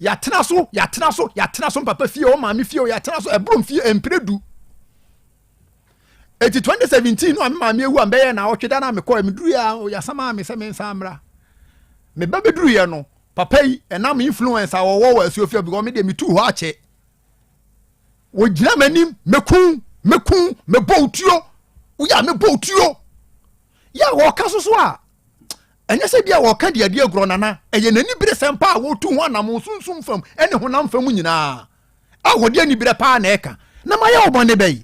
yɛatena so, yɛatena so, yɛatena so, mpapa fie o, maame fie o, yɛatena so ɛboro mfie mpere 10. Eti 2017 no a me maame ewu a mbɛyɛ na ɔtwe da na mekɔɛ, meduru yɛ a yɛasama me sɛ me nsa mmra. Me ba bɛduru yɛ no, papa yi ɛnam influence a wɔwɔ wɔ Asuofia because me deɛ metu hɔ akyɛ, wɔgyina m'anim, mɛku mɛku, mɛbɔ otuo, woyɛ a mɛbɔ otuo. Yɛ a wɔka so so a ɛnyɛ sɛ bi a wɔka de adi agorɔ nana, ɛyɛ n'ani bere sɛm pa a wɔtu ho anam sunsum fam ɛne honam fam nyinaa a wɔde aniberɛ paa na ɛka na mayɛ wo bɔne bɛyi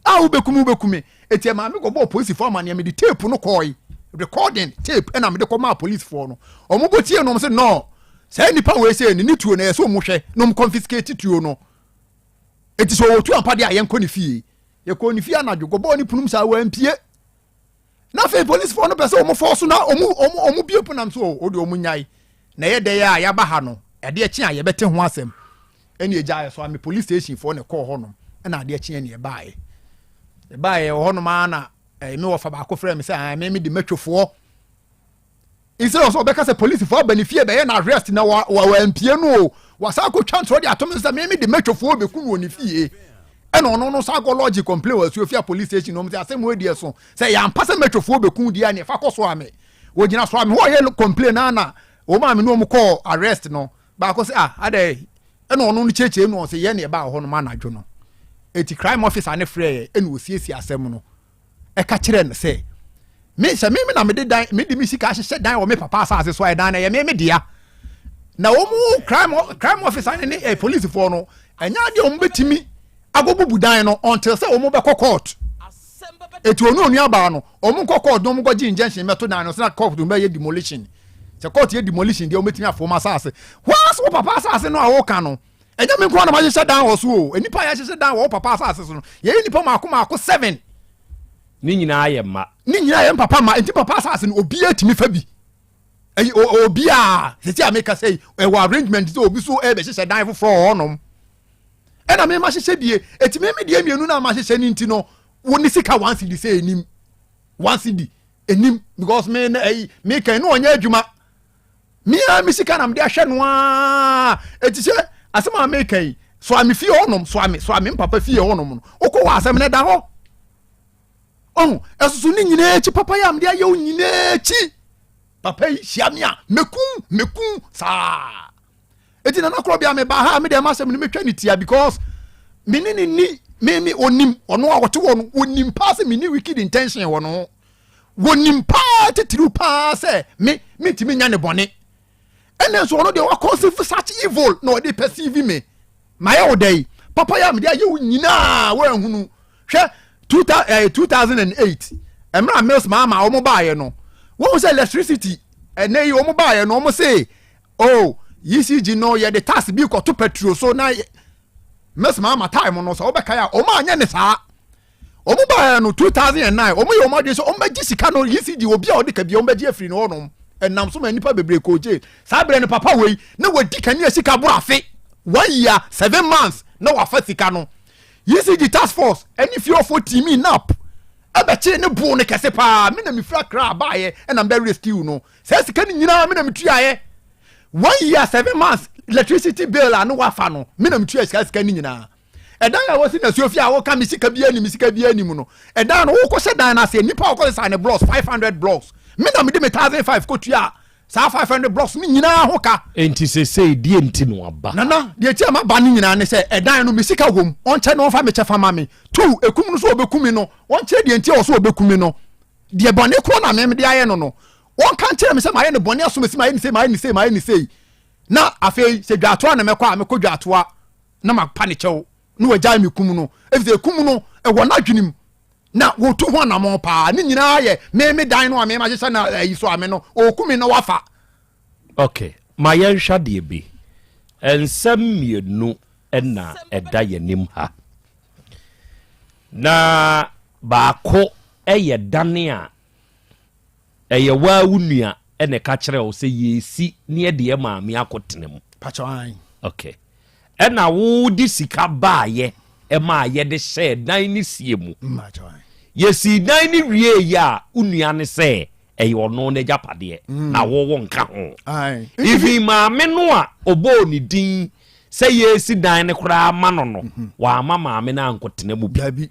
a wobɛkumi wobɛkumi. Eti maame kɔbɔɔ polisifoɔ amaneɛ. Mede tape no kɔɔe, recording tape, ɛna mede kɔmaa polisifoɔ no. Ɔmo bɔ tie no, ɔmo sɛ no saa nipa wei sɛ ne ne tuo no ɛyɛ sɛ ɔmo hwɛ na ɔmo confiscate tuo no. Eti sɛ ɔwɔ tuo ampa deɛ a, yɛnkɔ ne fie. Yɛkɔɔ ne fie anadwo kɔbɔɔ ne punum saa, wampie. Na afei polisifoɔ no pɛ sɛ ɔmo fɔ so na ɔmo bie ponam so o de ɔmo nyae na ɛyɛ dɛ a yɛaba ha no, adeɛ kye a yɛbɛte ho asɛm. Ɛne agya yɛ so ame police station foɔ ne kɔɔ hɔnom, ɛna adeɛ kye ɛne ɛbaeɛ ɛbaeɛ wɔ hɔnom ara na ɛyɛ me wɔfa baako frɛ me sɛ ɛɛ me de mɛtwofoɔ instead of sɛ ɔbɛka sɛ polisifoɔ aba ne fie bɛyɛ na arrest na wa wa wampie no o, wasan akɔtwa ntorɔ de ato me sɛ me de mɛtwofoɔ bɛku no wɔ ne fie. Ɛna ɔno no san kɔ lodge complain wɔ Asuofia police station na ɔmo sɛ asɛm wɔ adi ɛso sɛ yɛampa sɛ mɛtwofoɔ bɛku deɛ a ne ɛfa kɔ so ame wɔgyina so ame hɔ ɔyɛ complain na na wɔn a me ne wɔn kɔɔ arrest no baako sɛ ah, adɛ ɛna ɔno no kyerɛkyerɛ mu ɔsɛ yɛn na ɛbaa hɔ nom anadwo no. Eti crime officer ne frɛ yɛ ɛna osiesie asɛm no, ɛka kyerɛ no sɛ me sɛ me na mede dan, me de me sika ahyehyɛ dan wɔ me papa asase so a ɛdan na ɛyɛ me me dea. Na wɔn mu crime officer ne ne polisifoɔ no ɛnyɛ adeɛ wɔn bɛtumi akɔbubu dan no until sɛ wɔn bɛkɔ court. Eti onu onua baa no wɔn nkɔ court na wɔn kɔ gye injunction mɛto dan no sɛ court no bɛyɛ demolition. Sɛ court yɛ demolition deɛ, wɔn bɛtumi afɔm asase wɔn wɔ papa asase no a wɔka no. Ɛnyɛ me nko na ma hyehyɛ dan wɔ so o. Nipa a yɛahyehyɛ dan wɔ wo papa asase so no, yɛyɛ nipa mako mako seven. Ne nyinaa yɛ mma. Ne nyinaa yɛ papa ma. Nti papa asase no obiara tumi fa bi. Ɛyi obiara sisi a meka sɛ ɛwɔ arrangement sɛ obi so ɛbɛhyehyɛ dan foforɔ wɔ hɔnom, ɛna me ma hyehyɛ bie. Eti me me deɛ mmienu na ma hyehyɛ ne nti no, wo ne sika 1 cedi sɛ enim, 1 cedi enim, because me na ɛyi me kan no ɔnyɛ adwuma. Me ara me sika na mede ahwɛ no aa. Eti sɛ asɛm a meka yi so a, me fie hɔnom so a, me so a me papa fie hɔnom no, wokɔ hɔ asɛm no da hɔ ɔho. Ɛsoso ne nyinaa akyi, papa yi a mede ayɛ wo nyinaa akyi, papa yi hyia me a, mekum mekum saa. Eti nana korɔ bia meba ha, me deɛ masɛm no metwa ne tia because me ne ne ni me me onim ɔno a ɔte hɔ no, onim paa sɛ me ni wicked intention wɔ no ho. Wɔnim paa titiriw paa sɛ me mentumi nya ne bɔne. Ɛnna nso ɔno deɛ wakɔnsive such evil na ɔde perceive me. Mayɛ wo dɛ yi, papa yi a mede ayɛ wo nyinaa woanhunu. Hwɛ, 2008 mmerɛ a Mills Maama wɔn baeɛ no, wɔn sɛ electricity ɛnɛ yi wɔn baeɛ no, wɔn se oh, ECG no yɛde tax bi kɔto petrol so. Na Mills Maama time no, sɛ wɔbɛkae a, wɔn anyɛ ne saa. Wɔn baeɛ no 2009, wɔn yɛ wɔn adwene sɛ wɔn bɛgye sika no ECG, obi a ɔde ka bi wɔn bɛgye afiri no hɔnom. Ɛnam so ma nnipa bebree kɔɔ jail saa berɛ no. Papa wei na wadi kanea sika boro afe, 1 year 7 months na wafa sika no. ECG task force ɛne fiefoɔ team nap. Ɛbɛkyee ne boo no kɛse paa. Me na mefiri Accra baeɛ ɛna mebɛ rescue no. Saa sika no nyinaa me na metuaeɛ. One year 7 months electricity bill a ne wafa no, me na metua sika sika no nyinaa. Ɛdan a wɔsi na suofie a wɔka me sika biara nim, sika biara nim no. Ɛdan no wokɔhyɛ dan no ase, nipa a wɔkɔsesa ne blocks, 500 blocks. Me na mede me 1,500 kɔtua saa 500 blocks no nyinaa ho ka. Enti seesei deɛ nti na waba? Nana, deɛ nti a maba no nyinaa ne sɛ ɛdan no me sika wom, ɔnkyɛ na ɔmfa me kyɛfa ma me. Two, ekum no so ɔbɛku me no, ɔnkyerɛ deɛ nti a ɔso ɔbɛku me no. Deɛ bɔne korɔ na me mede ayɛ no no, ɔnka nkyerɛ me sɛ mayɛ no bɔne asomasi, mayɛ no sei, mayɛ no sei, mayɛ no sei. Na afei sɛ dwaatoa na mɛkɔ a, mɛkɔ dwaatoa na mapa ne kyɛw na wagyae me kum no. Efisɛ ekum no, ɛwɔ n'adwenem na wɔtu ho anammɔn paa. Ne nyinaa yɛ me me dan no a me mahyehyɛ no ayi so a me no, ɔreku me na wafa. Ok, ma yɛnhwɛ adeɛ bi. Nsɛm mmienu na ɛda yɛn anim ha. Na baako yɛ dane a ɛyɛ wo ara wo nua na ɛka kyerɛ wo sɛ yɛresi ne yɛde yɛ maame akɔtena mu. Pakyɛ ae. Ok. Ɛna wode sika baayɛ ɛmaa yɛde hyɛɛ dan no sie mu. Pakyɛ ae. Yɛsii dan no wieeɛ a, wo nua no sɛ ɛyɛ ɔno n'agyapadeɛ mm. na wo wo nka ho. Even maame no a ɔbɔɔ ne din sɛ yɛresi dan no koraa ma no no, mhm. wamma maame no ankɔtena mu bi.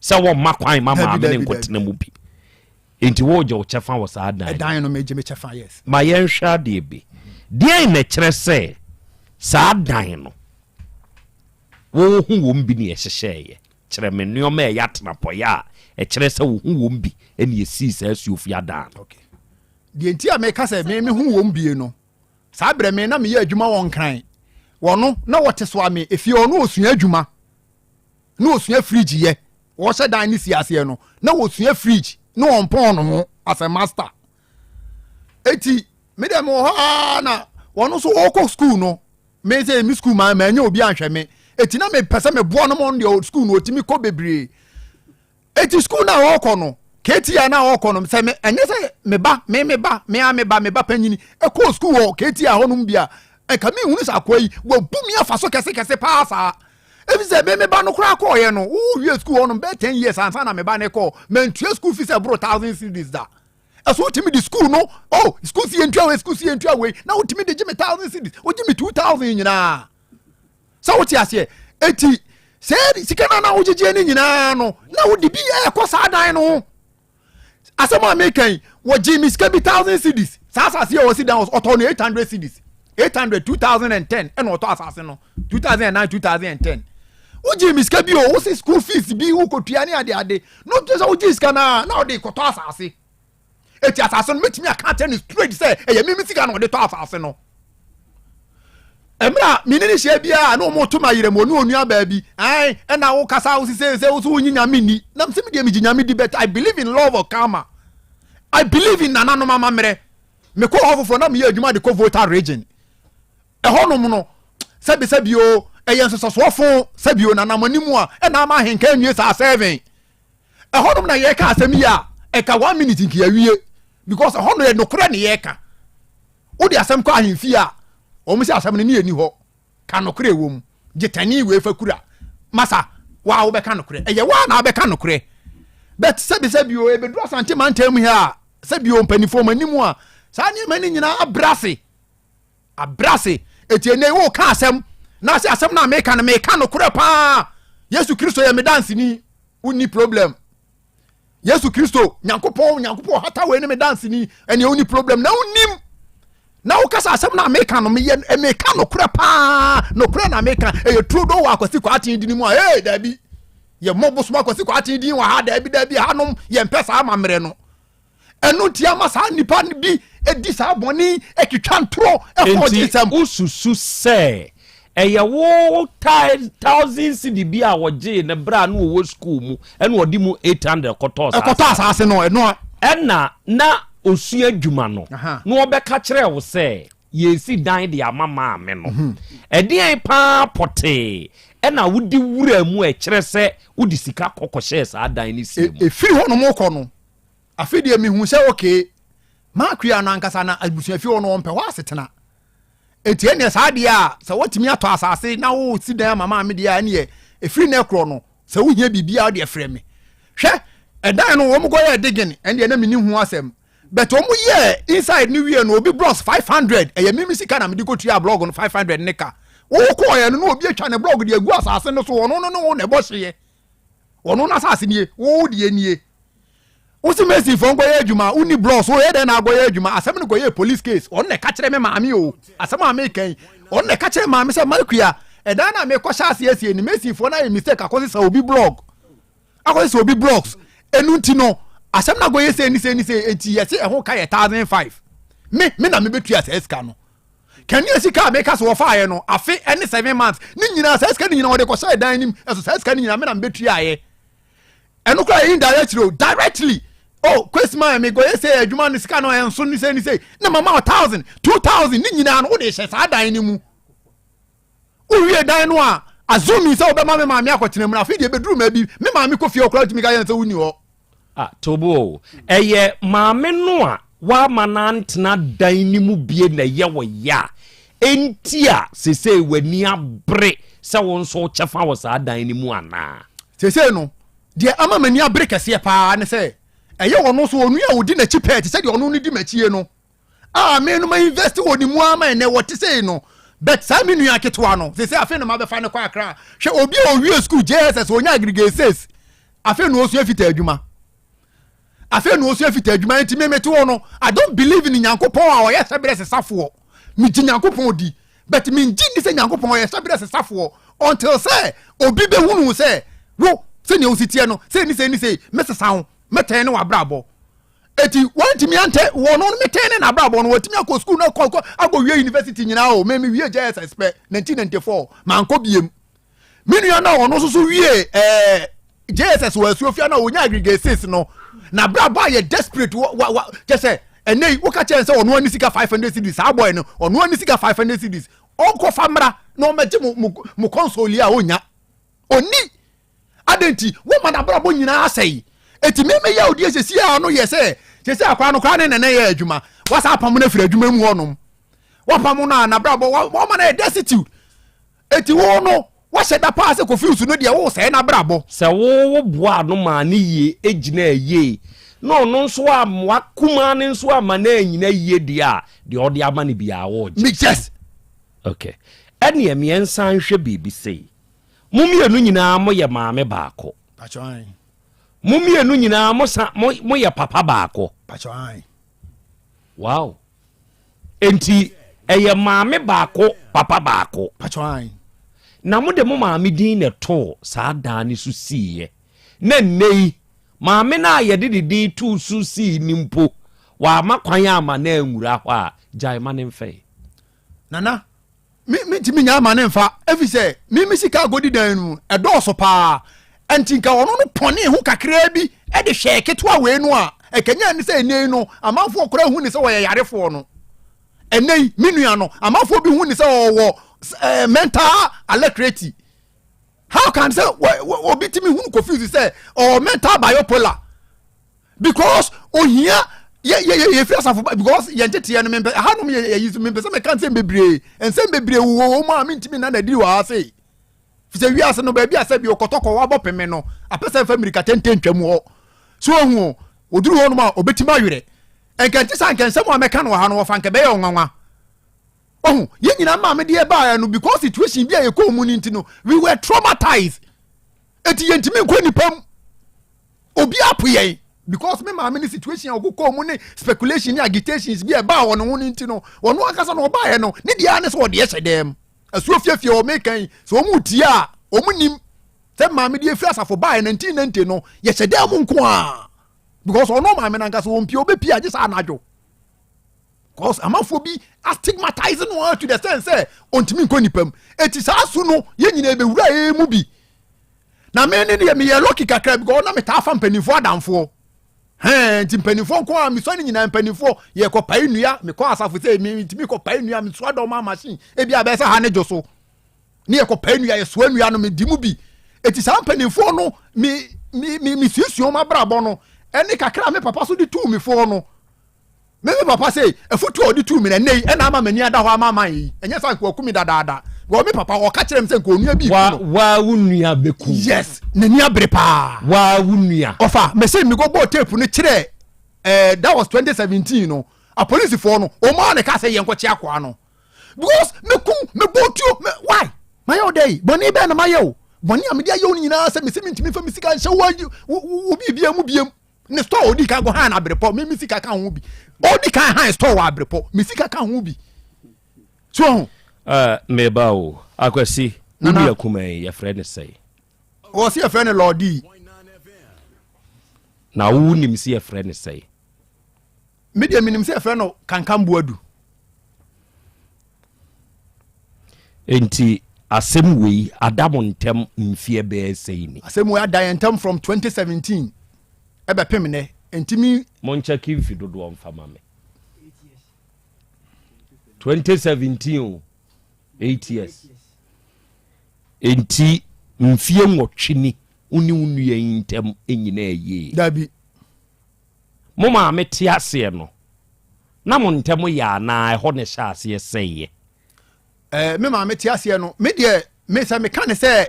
Sɛ wɔmma kwan ma maame no nkɔtena mu bi. Nti wogye wo kyɛfa wɔ saa dan dan no megye me kyɛfa yes. Ma yɛnhwɛ adeɛ bi. Deɛn na ɛkyerɛ sɛ saa dan no wo ho wom bi ne ɛhyehyɛeɛ? Kyerɛ me nneɛma a ɛyɛ atenapɔeɛ a ɛkyerɛ sɛ wo ho wom bi ne ɛsii saa asuofie adan no. Okay. Deɛ nti a meka sɛ me me ho wom bie no, saa berɛ me na meyɛ adwuma wɔ Nkran. Wɔno na wɔte so a me efie hɔ no ɔsua adwuma. Na ɔsua fridge yɛ. Wɔhyɛ dan ne si aseɛ no, na wɔsua fridge na wɔmpɔn no ho as a master. Eti me deɛ mewɔ hɔ ara na wɔn nso wɔkɔ school no, me sɛ me school ma manya obi anhwɛ me. Eti na mepɛ sɛ meboa no ma ɔno deɛ school no ɔtumi kɔ bebree. Eti school no a ɔrekɔ no, KTI no a ɔrekɔ no, sɛ me ɛnyɛ sɛ me ba, me me ba, me a me ba, me ba panyini ɛkɔɔ school wɔ KTI hɔnom bi a, ɛka me nhunu sɛ akoa yi wabu me afa so kɛse kɛse paa saa. Efi sɛ me me ba no koraa kɔɔyɛ no, wowie school hɔnom bɛyɛ 10 years ansa na me ba no kɔɔ, mantua school fees ɛboro 1,000 cedis da. Ɛso wotumi de school no, oh, school si yɛntua wei, school si yɛntua wei, na wotumi de gye me 1,000 cedis, wogye me 2,000 nyinaa. Sɛ wote aseɛ, eti sɛ sika no na wogyegyeɛ no nyinaa no, na wode bi ɛkɔ saa dan no ho. Asɛm a meka yi, wɔgye me sika bi 1,000 cedis. Saa asase a wɔsi dan ɔtɔ no 800 cedis, 800, 2010 ɛna ɔtɔ asase no, 2009, 2010. Wogye me sika bi o, wosi school fees bi wokɔtua ne ade ade na wotu sɛ wogye sika no a na wode kɔtɔ asase. Eti asase no mɛtumi aka akyerɛ no straight sɛ ɛyɛ me me sika na ɔde tɔ asase no. Mmerɛ a mene ne hyia biara na wɔn to ma yerɛ mu ɔne onua baabi ɛn ɛna wo kasa wo sise sɛ wo so wonyi nyame ni na mesɛ medeɛ megye nyame di, but I believe in love of karma, I believe in nananom amammerɛ. Mekɔ hɔ foforɔ na meyɛ adwuma de kɔ Volta Region ɛhɔnom no, sɛbisɛbi o, ɛyɛ nsosɔsoɔ fo sɛbi o nanam anim a ɛna ama ahenka nwie saa seven ɛhɔnom na yɛka asɛm yi a ɛka one minute nka yɛawie because ɛhɔ no yɛ nokorɛ ne yɛka. Wode asɛm kɔ ahemfie a, wɔn sɛ asɛm no ne yɛni hɔ ka nokorɛ wɔ mu gye tani wei fa kura masa waa wobɛka nokorɛ ɛyɛ waa na wobɛka nokorɛ. But sɛbisɛbi o, ɛbɛduru Asante mantam mu ha a, sɛbi o, mpanimfoɔ wɔn anim a saa nneɛma no nyinaa abrɛ ase, abrɛ ase. Eti ɛnɛ wo ka asɛm na sɛ asɛm no a meka no meka nokorɛ paa, Yesu Kristo yɛ me danseni, wonni problem. Yesu Kristo Nyankopɔn, Nyankopɔn hata wei ne me danseni, ɛneɛ wonni problem. Na wonim na wokasa asɛm no a meka no meyɛ meka nokorɛ paa, nokorɛ na meka, ɛyɛ turo do wɔ Akwasi Kwaaten dini mu a ee daabi, yɛmmɔ bosom Akwasi Kwaaten din wɔ ha, daabi daabi, hanom yɛmpɛ saa amammerɛ no. Ɛno nti ama saa nnipa no bi di saa bɔne atwitwa ntorɔ ɛfɔ Enti nsɛm. wosusu sɛ ɛyɛ wo thousand cedi bi a wɔgyee no berɛ a na ɔwɔ sukuu mu ɛna ɔde mu 800 kɔtɔɔ saa ɛkɔtɔ asase no ɛno a ɛna na ɔsua adwuma no na ɔbɛka kyerɛɛ wo sɛ yɛresi dan de ama maame no, ɛdeɛn paa pɔtee ɛna wode wuraa mu a ɛkyerɛ sɛ wode sika kɔ kɔhyɛɛ saa dan no sie mu? Ɛfiri hɔ nom kɔ no, afei deɛ mehu sɛ okay, Maakua no ankasa na abusuafie hɔ no ɔmpɛ hɔ asetena. Eti ɛneɛ saa deɛ a sɛ wɔtumi atɔ asase na wosi dan ama maame deɛ a, ɛneɛ ɛfiri nɛ korɔ no sɛ wohia biribiara deɛ frɛ me. Hwɛ. Ɛdan no wɔn kɔyɛɛ digging, ɛndeɛ na menni ho asɛm. But wɔn yɛɛ inside no wie no, obi blocks 500, ɛyɛ me me sika na mede kɔtuaa blog no 500 ne ka. Wo kɔɔeɛ no na obi atwa ne blog de agu asase no so, ɔno no ne wo na ɛbɔ hyeɛ. Ɔno n'asase nie, wo deɛ nie. Wo se Mason foɔ nkɔyɛ adwuma, wonni blocks, woyɛ dɛn na akɔyɛ adwuma? Asɛm no kɔyɛɛ police case, ɔno na ɛka kyerɛ me maame o, asɛm a meka yi, ɔno na ɛka kyerɛ maame sɛ Malkia, ɛdan no a mekɔhyɛ aseɛ asie no, Mason foɔ no ayɛ mistake akɔsesa obi blog. Akɔyɛ sɛ obi blocks ɛnu nti no asɛm no akɔyɛ sei ne sei ne sei enti yɛse ɛho ka yɛ 1005 me me na mebɛtua saa sika no kanea sika a meka sɛ wɔfaeɛ no afe ɛne 7 months ne nyinaa saa sika no nyinaa wɔde kɔhyɛ dan nim ɛso saa sika no nyinaa me na mebɛtuaeɛ ɛno koraa yɛ indirectly o directly oh kwesima me kɔyɛ sɛ adwuma no sika no ɛnso ne sei ne sei na mama 1000 2000 ne nyinaa no wode hyɛ saa dan no mu Wowie dan no a, assuming sɛ wobɛma me maame akɔtena mu no, afei deɛ ɛbɛduru ma bi, me maame kɔ fie hɔ koraa wotumi ka yɛn sɛ wonni hɔ. Ah, Tobo o, ɛyɛ maame no a woama no antena dan no mu bie na ɛyɛ wo ya enti a sesei w'ani abere sɛ wo nso wo kyɛfa wɔ saa dan no mu anaa? Sesei no, deɛ ama m'ani abere kɛseɛ paa ne sɛ, ɛyɛ ɔno nso, onua a ɔdi n'akyi pɛɛ te sɛ deɛ ɔno no di m'akyie no, a me no ma invest wɔ ne mu ara ma ɛnɛ wɔte sei no but saa me nua ketewa no sese afei na mabɛfa no kɔ akra hwɛ obi a owie school JSS onya aggregate six afei na osua fita adwuma afei na osua fita adwuma nti me mete hɔ no I don't believe in Nyankopɔn a ɔyɛ hyɛbrɛ sesafoɔ megye Nyankopɔn di but mengye nni sɛ Nyankopɔn ɔyɛ hyɛbrɛ sesafoɔ until sɛ obi bɛhunu sɛ wo sɛnea wosi teɛ no sei ne sei ne sei mesesa wo mɛtɛn ne w'abrabɔ Eti wantumi antɛ wɔ no metɛn ne n'abrabɔ no watumi akɔ sukuu no akɔ akɔ akɔ wie university nyinaa o me me wie JSS pɛ 1994 mankɔ biem me nua no a ɔno nso so wie ɛɛ eh, JSS wɔ asuofia no a wɔnya aggregate six no n'abrabɔ ayɛ desperate wa wa wa kyɛ sɛ ɛnɛ yi woka kyɛn sɛ ɔno ani sika 500 cedis saa boy no ɔno ani sika 500 cedis ɔnkɔ fa mmra na ɔmɛgye mo mo mo console yi a ɔnya ɔni Adɛn nti? Woma n'abrabɔ nyinaa asɛe. Enti me me yawdie sɛsi ara no yɛ sɛ, sɛsi akwadaa no koraa ne nana yɛ adwuma. Wasa apam no afiri adwuma mu hɔnom. Wapam no a n'abrabɔ, wama no ayɛ destitute. Enti wo no, wahyɛ da paa sɛ Kofi Nsu no deɛ wosɛe n'abrabɔ. Sɛ wo woboaa no maa ne yie gyinaa yie na ɔno nso ammoa kumaa no nso amma no annyina yie deɛ a, deɛ ɔde ama no biara wogye. Me yes. Okay. Ɛnneɛ meɛnsan nhwɛ biribi sei. Mo mmienu nyinaa moyɛ maame baako. Mo mmienu nyinaa mo sa mo moyɛ papa baako. Wow. Enti ɛyɛ maame baako papa baako. Na mo de mo maame din na ɛtoo saa dan no so siiɛ. Na nnɛ yi maame no a yɛde ne din too so sii no mpo wama kwan ama no anwura hɔ a gyae ma no mfɛe. Nana, me mentumi nya ama ne mfa ɛfiri sɛ me me sika agodi dan no mu ɛdɔɔso paa ɛnti nka ɔno no pɔnee ho kakraa bi ɛde hwɛɛ ketewa wei no a ɛkanyan ne sɛ ɛnɛ yi no amanfoɔ koraa hu ne sɛ wɔyɛ yarefoɔ no ɛnɛ yi me nua no amanfoɔ bi hu ne sɛ ɔwɔ eh, mental alacrity how can sɛ obi tumi hunu confuse sɛ ɔwɔ mental biopolar because ohia yɛ yɛ yɛ yɛfiri asafo ba because yɛn teteɛ no mempɛ ɛhanom yɛ yɛ yi mempɛ sɛ mɛka nsɛm bebree nsɛm bebree wɔ wɔn mu a mentumi nna n'adiri wɔ ha sei fisɛ wiase no baabi a sɛ bi ɔkɔtɔkɔ wabɔ peme no apɛ sɛ mfa mmirika tenten twam hɔ so ohu o oduru hɔ nom a obetumi awerɛ nkɛnte sɛ anka nsɛm a mɛka no wɔ ha no wɔfa nkɛbɛyɛ ɔnwanwa ohu yɛn nyinaa maame deɛ baeɛ no because situation bi a yɛkɔɔ mu no nti no we were traumatized eti yɛntumi nkɔ nipa mu obi apo yɛn because me maame ne situation a ɔkokɔ mu ne speculation ne agitations bi a ɛbaa wɔn ho no nti no wɔn ankasa na ɔbaeɛ no ne deɛ ara ne sɛ ɔde ɛhyɛ dɛm asuo fiefie wɔ meka yi sɛ wɔn tie a wɔn nim sɛ maame deɛ efiri asafo baeɛ 1990 no yɛhyɛ dɛm nko a because ɔno maame no ankasa wɔn pie ɔbɛpie agye saa anadwo because amanfoɔ bi astigmatize no to the sense sɛ ɔntumi nkɔ nipa mu eti saa su no yɛn nyinaa ebɛwura yɛn mu bi na me ne deɛ meyɛ lucky kakra because na metaa fa mpanimfoɔ adamfoɔ hɛn nti mpanimfoɔ nko a mesua ne nyinaa mpanimfoɔ yɛkɔ pae nnua mekɔ asafo sɛ metumi kɔ pae nnua mesoa dɔm a machine ebi a bɛyɛ sɛ ha ne dwo so ne yɛkɔ pae nnua yɛsoa nnua no medi mu bi eti saa mpanimfoɔ no me me me mesuasua wɔn abrabɔ no ɛne kakra me papa so de tuu me foɔ no Me me papa sei, afotu a ɔde tuu me no ɛnnɛ yi ɛna ama m'ani ada hɔ ama aman yi. Ɛnyɛ sɛ anka waku me dadaada. Wɔ me papa ɔka kyerɛ me sɛ nka onua bi ku no. Waa wo nua bɛku. Yes, n'ani abere paa. Waa wo nua. Ɔfa mese mekɔ bɔɔ tape no kyerɛ eh, that was 2017 no apolisifoɔ no wɔn a na ɛka sɛ yɛn kɔkye akoa no because meku mebɔ tuo me why mayɛ wo dɛ yi bɔne bɛn na mayɛ wo bɔne a mede ayɛ wo no nyinaa sɛ mese mentumi mfa me sika nhyɛ wo wo biribia mu biem ne store odi kan kɔ han abrepɔ me me sika ka ho bi odi kan han store wɔ abrepɔ me sika ka ho bi so ho. Uh, meba o akwasi wo nua kuma yi yɛfrɛ ne sɛe wɔ se yɛfrɛ no lɔdi na wo nim se yɛfrɛ ne sɛe me deɛ menim sɛ yɛfrɛ no kankamboadu Enti asɛm wei ada mo ntɛm mfeɛ bɛyɛ sɛi ni? Asɛm wei ada yɛn ntɛm from 2017 ɛbɛpem nnɛ, enti me. Monkyɛke mfe dodoɔ mfa ma me. 2017 o, 8 years. Enti mfeɛ nwɔtwe ni wo ne wo nua yi ntɛm nyinaa yie? Dabi. Mo maame te aseɛ no, na mo ntɛm yɛ anaa ɛhɔ na ɛhyɛ aseɛ sɛeɛ? Eh, me maame te aseɛ no, me deɛ, me sɛ meka ne sɛ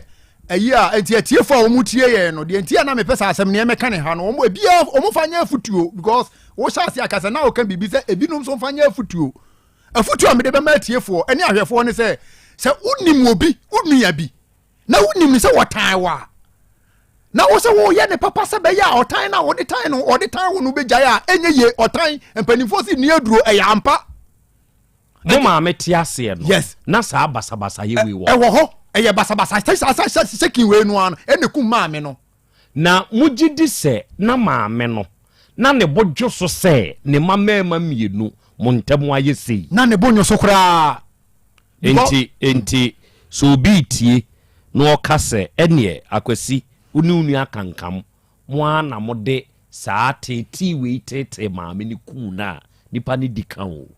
ayi a, nti atiefo a wɔn tie yɛn no, deɛ nti a na mepɛ sɛ asɛm neɛ mɛka ne ha no, wɔn ebiara wɔn fa nyɛ afutuo because wohyɛ aseɛ akasa na woka biribi sɛ ebinom nso fa nyɛ afutuo. Afutuo a mede bɛma atiefoɔ ne ahwɛfoɔ ne sɛ, sɛ wonim obi, wo nua bi, na wonim no sɛ wɔtan wo a, na wo sɛ woyɛ ne papa sɛ bɛyɛ a ɔtan no a wɔde tan no ɔde tan wo no bɛgyae a ɛnyɛ yie. Ɔtan mpanimfoɔ si nni aduro, ɛyɛ ampa. Mo maame te aseɛ no, yes. Na saa basabasa yɛ wei wɔ ɛwɔ hɔ, ɛyɛ basabasa sɛ saa sɛ sɛkin wei no ano ɛna kum maame no. Na mogye di sɛ na maame no na ne bo dwo so sɛ ne mma mmarima mmienu mo ntam ayɛ sei? Na ne bo nnwo so koraa. Enti, enti sɛ obi retie na ɔka sɛ, Ɛnneɛ, Akwasi, wo ne wo nua Kankam, mo ara na mode saa teetee wei teetee maame no kuu no a, nipa no di ka o.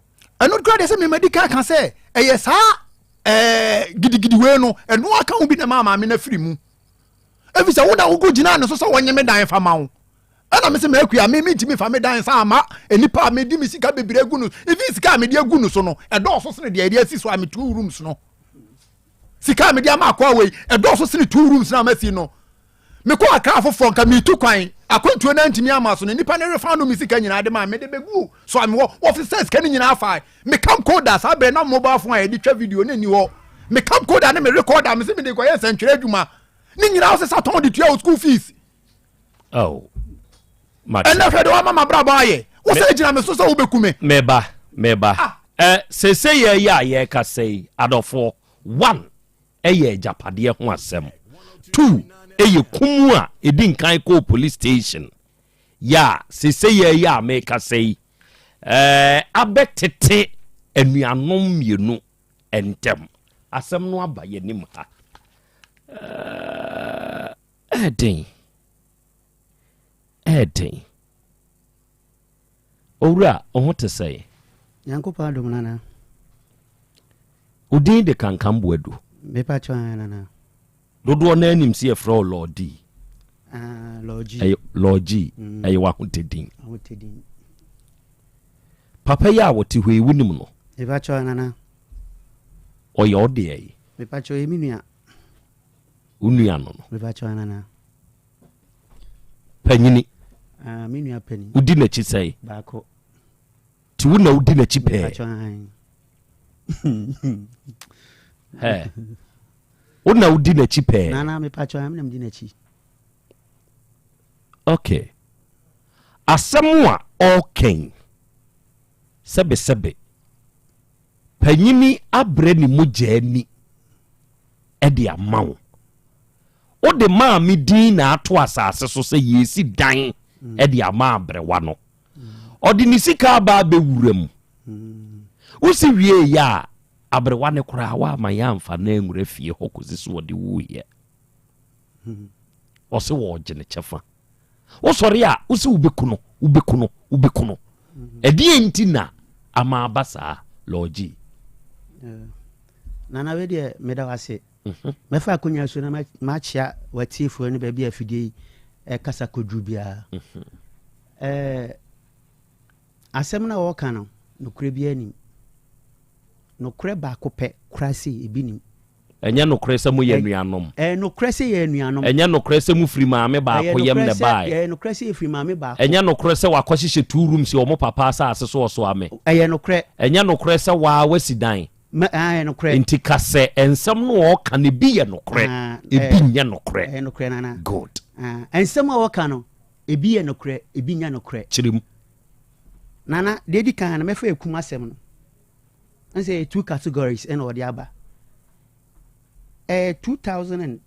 Ɛno koraa deɛ sɛ me madi kan aka sɛ ɛyɛ saa ɛɛ gidigidi wei no, ɛno ara ka ho bi na ɛmaa maame no afiri mu. Ɛfiri sɛ wo na wokɔ gyinaa ne so sɛ wɔnye me dan fa ma wo. Ɛna me sɛ m'akua me mentumi fa me dan nsa ama nnipa a mede me sika bebree agu no even sika a mede agu no so no ɛdɔɔso sene deɛ yɛde asi so a me two rooms no sika a mede ama akoa wei ɛdɔɔso sene two rooms no a masi no mekɔ akra foforɔ nka metu kwan akwantuo no antumi ama so no nnipa no refa no me sika nyinaa de ma mede bɛgu so a mewɔ wɔfesɛ sika no nyinaa fae me camcorder saa berɛ na mobile phone a yɛde twa video no nni hɔ me camcorder ne me recorder me sɛ mede kɔyɛ nsɛntwerɛ adwuma ne nyinaa wosesa tɔn de tua wo school fees Oh, mate. Ɛnɛ hwɛ de wama m'abrabɔ ayɛ. Wo sɛ gyina me so sɛ wobɛku me. Meba, meba. Ah. Eh, sese yɛ yɛ a yɛrekasa yi, adɔfoɔ, one, ɛyɛ agyapadeɛ ho asɛm. Two, ɛyɛ kum a ɛdi nkan kɔɔ police station. Yɛ a, sese yɛ yɛ a merekasa yi, eh, abɛtete anuanom mmienu ntɛm. Asɛm no aba yɛn anim ha. Eh, Ɛɛden. Ɛɛden. Owura, wo ho te sɛn? Nyankopɔn adom nana. Wo din de Kankam Boadu. Mepa kyɛw ɛn nana. Dodoɔ no anim sɛ yɛfrɛ wo Lord D. Ah, Lord G. Ɛyɛ Lord G. Ɛyɛ w'ahotedin. Ahotedin. Papa yi a wɔte hɔ yi, wonim no? Mepa kyɛw nana. Ɔyɛ wo deɛ yi? Mepa kyɛw, ɔyɛ me nua. Wo nua no no. Mepakyɛw anana. Panyini. Ah, me nua panyin. Wodi n'akyi sɛn? Baako. Ti wo na wodi n'akyi pɛɛ. Mepakyɛw ahan. Hɛ. Wo na wodi n'akyi pɛɛ. Nana mepakyɛw ahan, me na medi n'akyi. Okay. Asɛm a ɔɔkɛn sɛbesɛbe panyini abrɛ ne mogya ani. de ama wo. Wode maame din na ato asase so sɛ yɛresi dan de ama aberewa no. Ɔde ne sika aba abɛwura mu. Wosi wieeɛ a, aberewa no koraa woama yɛamfa no anwura fie hɔ kɔsi so ɔde wuiɛ. Ɔse wɔregye ne kyɛfa. Wosɔre a, wose wobɛku no, wobɛku no, wobɛku no. Ɛdeɛn nti na ama aba saa, Lɔɔgyi? Nana wei deɛ meda wo ase. Mɛfa akonya so na makyea w'atiefoɔ ne baabi a afidie yi ɛkasa kɔduru biara. Ɛɛ asɛm no a wɔka no nokorɛ biara nim. Nokorɛ baako pɛ koraa sei ebi nim. Ɛnyɛ nokorɛ sɛ moyɛ anuanom. Ɛyɛ nokorɛ sɛ yɛyɛ anuanom. Ɛnyɛ nokorɛ sɛ mofiri maame baako yam na ɛbaeɛ. Ɛyɛ nokorɛ sɛ yɛfiri maame baako. Ɛnyɛ nokorɛ sɛ wakɔhyehyɛ two rooms wɔ mo papa asase so wɔ Soame. Ɛyɛ nokorɛ. Ɛnyɛ nokorɛ sɛ wo ara woasi dan. Ɛyɛ nokorɛ. Nti ka sɛ nsɛm no a ɔka no ebi yɛ nokorɛ, ebi nyɛ nokorɛ. Ɛyɛ nokorɛ Nana. Good. Nsɛm a ɔka no ebi yɛ nokorɛ, ebi nyɛ nokorɛ. Kyerɛ mu. Nana, deɛ edi kan no mɛfa ekum asɛm no. Ɛn sɛ ɛyɛ two categories ɛna ɔde aba. Ɛyɛ 2000 and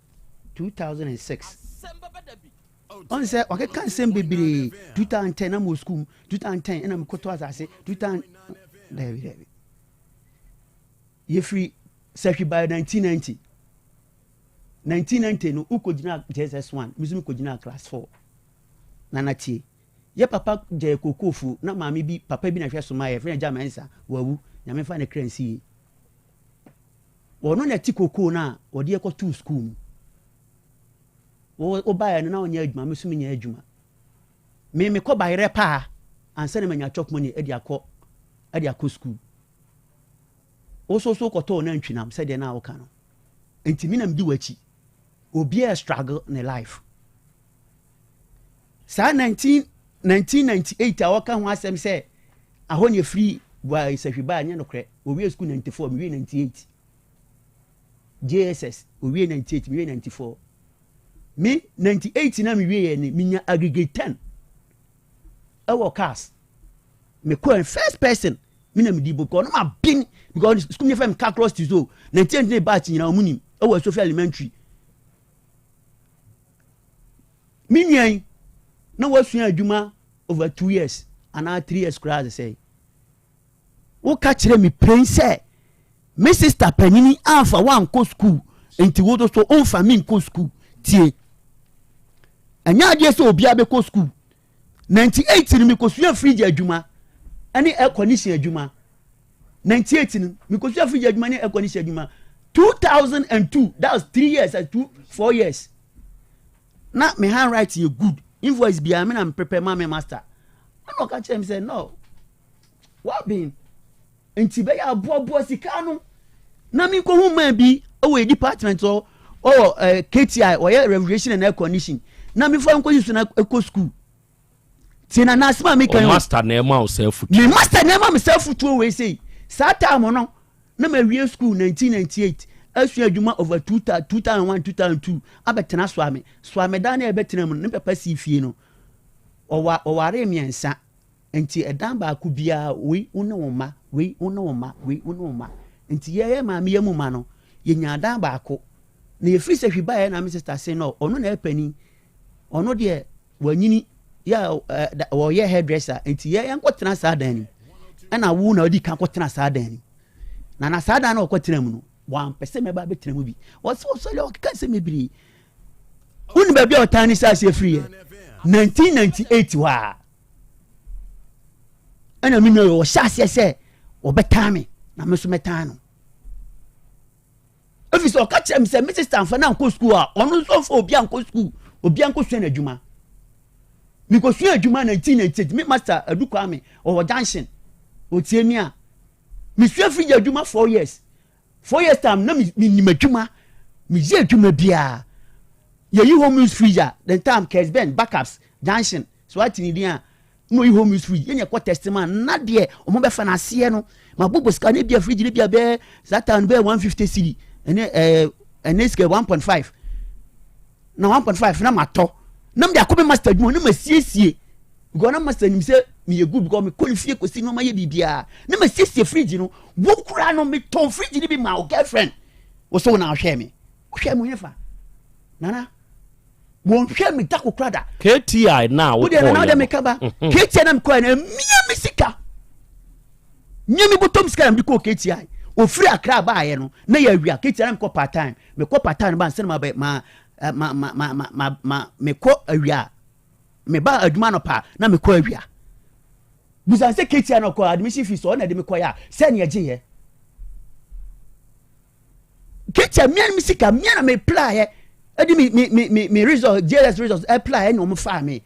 2006. Ɔn sɛ ɔkeka nsɛm bebree 2010 na mo wɔ sukuu mu 2010 ɛna mekɔtɔ asase 2000 daabi daabi. Yɛfiri sahwi by 1990. 1990 no wokɔgyina JSS 1 me nso mekɔgyina class 4. Nana tie. Yɛ papa gyae kookoo fuo na maame bi papa bi na hwɛ so ma yɛ, yɛfrɛ no Agya Mensah, wawu, Nyame mfa ne kra nsi yie. Ɔno na ɛte kookoo no a ɔde yɛ kɔtoo sukuu mu. Wo wobaeɛ no na wonyɛ adwuma, me nso menyɛ adwuma. Me mekɔ bayerɛ paa ansa na manya chop money de akɔ de akɔ sukuu. Wo nso so wokɔtɔɔ nantwinam sɛdeɛ na woka no. Nti me na medi w'akyi. Obiara struggle ne life. Saa 19 1998 a wɔka ho asɛm sɛ ahɔ ne ɛfiri bua sahwi baa nyɛ nokorɛ. Wɔwie sukuu 94, mewie 98. JSS, wɔwie 98, mewie 94. Me 98 na mewie yɛ ne menya aggregate 10 ɛwɔ cars. Mekɔɛ first person me na medi because no ma bin because sukuu mi fɛ mi calculus ti so 1999 batch nyinaa wɔn nim ɛwɔ Sofia elementary. Me nua yi na wasua adwuma over two years anaa three years koraa sɛ woka kyerɛ me pren sɛ me sister panyini amfa woankɔ school nti wo so womfa me nkɔ school tie ɛnyɛ adeɛ sɛ obiara bɛkɔ school 98 no mekɔsua fridge adwuma ɛne air condition adwuma 98 no mekɔsua fridge adwuma ne air condition adwuma 2002 that was three years uh, two four years na me handwriting yɛ good invoice biara me na me prepare ma me master ɛna ɔka kyerɛ me sɛ no wabɛn nti bɛyɛ aboaboa sika no na menkɔhu man bi wɔ yɛ department hɔ ɔwɔ eh, KTI ɔyɛ refrigeration and air condition na mefa nkɔsi so na ɛkɔ school tie na n'asɛm a meka yi o master na ɛma wo sɛ afutuo me master na ɛma me sɛ afutuo wei sei saa time no na mawie school 1998 asua adwuma over 2001 2002 abɛtena soame soame dan na ɛbɛtena mu no ne papa sii fie no ɔwa ɔware mmiɛnsa Nti ɛdan baako biara wei wo ne wo mma, wei wo ne wo mma, wei wo ne wo mma. Nti yɛyɛ maame yɛ mu mma no, yɛnyaa dan baako. Na yɛfiri sɛ hwi baeɛ na me sister se no, ɔno na ɛyɛ panin. Ɔno deɛ wanyini yɛ a wɔyɛ hairdresser nti yɛ yɛnkɔtena saa dan no mu. Ɛna wo na wodi kan kɔtena saa dan no mu. Na na saa dan no ɔkɔtena mu no, wampɛ sɛ mɛba abɛtena mu bi. Ɔsɛ ɔsɔre ɔkeka nsɛm bebree. Wone baabi a ɔtan ne sɛ aseɛ firi yɛ 1998 hɔ a ɛna me nua yɛ ɔhyɛ aseɛ sɛ ɔbɛtan me na me nso mɛtan no ɛfiri sɛ ɔka kyerɛ me sɛ me sista mfa no ankɔ sukuu a ɔno nso mfa obi ankɔ sukuu obi ankɔsua no adwuma mekɔsua adwuma 1998 me master adu kwame ɔwɔ junction ɔtie mi a mesua fridge adwuma 4 years 4 years time na menim adwuma meyɛ adwuma biara yɛyi home use fridge a the time kesben backups junction so ate ne din a na oyi home use fridge yɛn ɛkɔ test ma na deɛ wɔn bɛfa no aseɛ no ma bobɔ sika ne bia fridge ne bia bɛɛ saa time no bɛyɛ 150 cedi ɛne ɛɛ ɛne sika 1.5 na 1.5 na ma tɔ na mo de akɔ mi master adwuma na ma siesie because na master nim sɛ meyɛ good because mekɔ ne fie kɔsi nneɛma yɛ biribiara na ma siesie fridge no wo kura no metɔn fridge no bi ma wo girlfriend wo so wo na ahwɛ me wohwɛ me fa nana wɔnhwɛ me da kokora da. KTI na wokɔɔ yɛ no. Wodeɛ nana wodeɛ meka ba. Mhm. KTI na mekɔɔ yɛ no emia me sika. Mia me bɔtɔm sika na mede kɔɔ KTI. Ofiri Accra baayɛ no na yɛ awia KTI na mekɔ part time. Mekɔ part time ba nsa na ma ma ma ma ma ma ma ma mekɔ awia. Meba adwuma anɔpa na mekɔ awia. Busan sɛ KTI na ɔkɔ admission fees ɔna de mekɔ yɛ a sɛ ne ɛgye yɛ. Ketia mmea no me sika mmea na me apply ɛde me me me me me result JS result apply ɛna wɔn faa me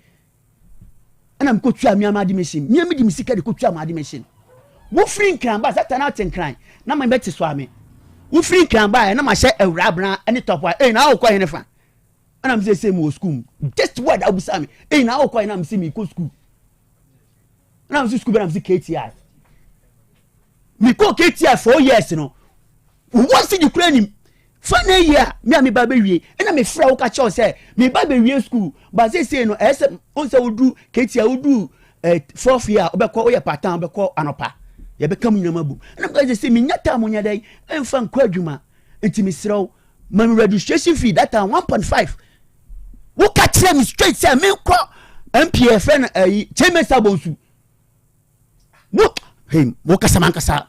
ɛna me kɔ tua mmea ma admission mmea mi di me sika de kɔ tua ma admission wofiri nkran ba sata na ate nkran na ma bɛ te so ame Wofiri Nkran baeɛ na mahyɛ awura abena ne tɔpo a, ei na wokɔ hene fa? Ɛna mesɛ sɛ mewɔ sukuu mu. Just word a wobisa me, ei na wokɔ hene na mesɛ mekɔ sukuu. Ɛna mesɛ sukuu bɛ na mesɛ KTI. Mekɔɔ KTI four years no, wɔ si di kura nim. Fa na yie a me a meba bɛwie ɛna mefrɛ wo ka kyerɛ wo sɛ meba bɛwie sukuu ba seesei no ɛyɛ sɛ wohu sɛ woduru KTI woduru eh, fourth year a wobɛkɔ woyɛ part time wobɛkɔ anɔpa yɛbɛka mu nyinaa abom ɛna meka sɛ sɛ menya time nyɛ dɛn ɛmfa nkɔ adwuma nti mesrɛ wo ma me registration fee that time 1.5 woka kyerɛ me straight sɛ menkɔ MPA frɛ no ayi Chairman Sabonsu wo hey wokasa mankasa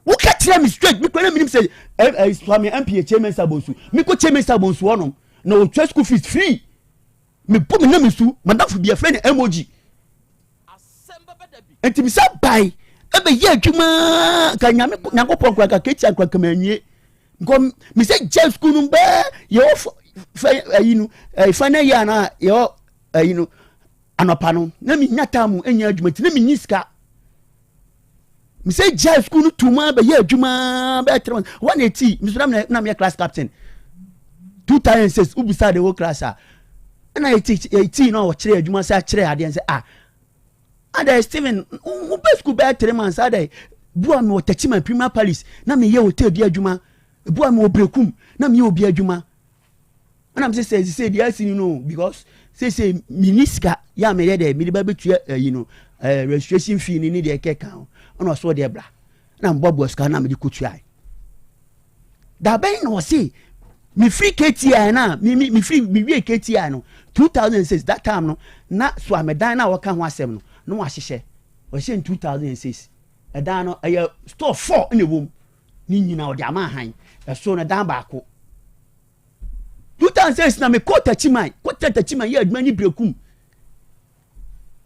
Woka kyerɛ me straight me kura na menim sɛ ɛ ɛ Swami MP yɛ Chairman Sabonsu. Mekɔ Chairman Sabonsu hɔnom na ɔtwa school fees free. Mebɔ me nam nsu madamfo bi yɛfrɛ no MOG. Nti mesa bae ɛbɛyɛ adwuma nka nyame nyankopɔn kora nka ketia nkora nka manwie. Nkɔ mesɛ gya school no bɛɛ yɛwɔ fɛ ayi no final year na yɛwɔ ayi no anɔpa no na menya time ɛnyɛ adwuma nti na menyi sika. mesɛ gyae sukuu no tu mu a bɛyɛ adwuma bɛyɛ three months wɔn na eti mesɛ na na meyɛ class captain 2006 wobisa the whole class a ɛna eti eti na ɔkyerɛ adwuma sɛ akyerɛ adeɛ sɛ ah adɛ Steven wobɛ sukuu bɛyɛ 3 months adɛ bua mi wɔ Techiman Premier Palace na meyɛ hotel bi adwuma bua mi wɔ Brekum na meyɛ obi adwuma ɛna mesɛ sɛ sɛ deɛ asi no no because sɛ sɛ menni sika yɛ a meyɛ dɛ mede ba bɛtua ayi no eh, registration fee no ne deɛ ɛkɛka ho ɛna ɔsɛ ɔdeɛ bra na meboaboa sika na mede kɔtuae da bɛn na ɔse mefiri KTI no a mefiri mewie KTI no 2006 that time no na so a medan no a wɔka ho asɛm no na wahyehyɛ ɔhyɛ in 2006 ɛdan no ɛyɛ store 4 na ɛwɔ mu ne nyina ɔde ama ahan ɛso no dan baako 2006 na mekɔ Takyiman kɔtɛ Takyiman yɛ adwuma ne Brekum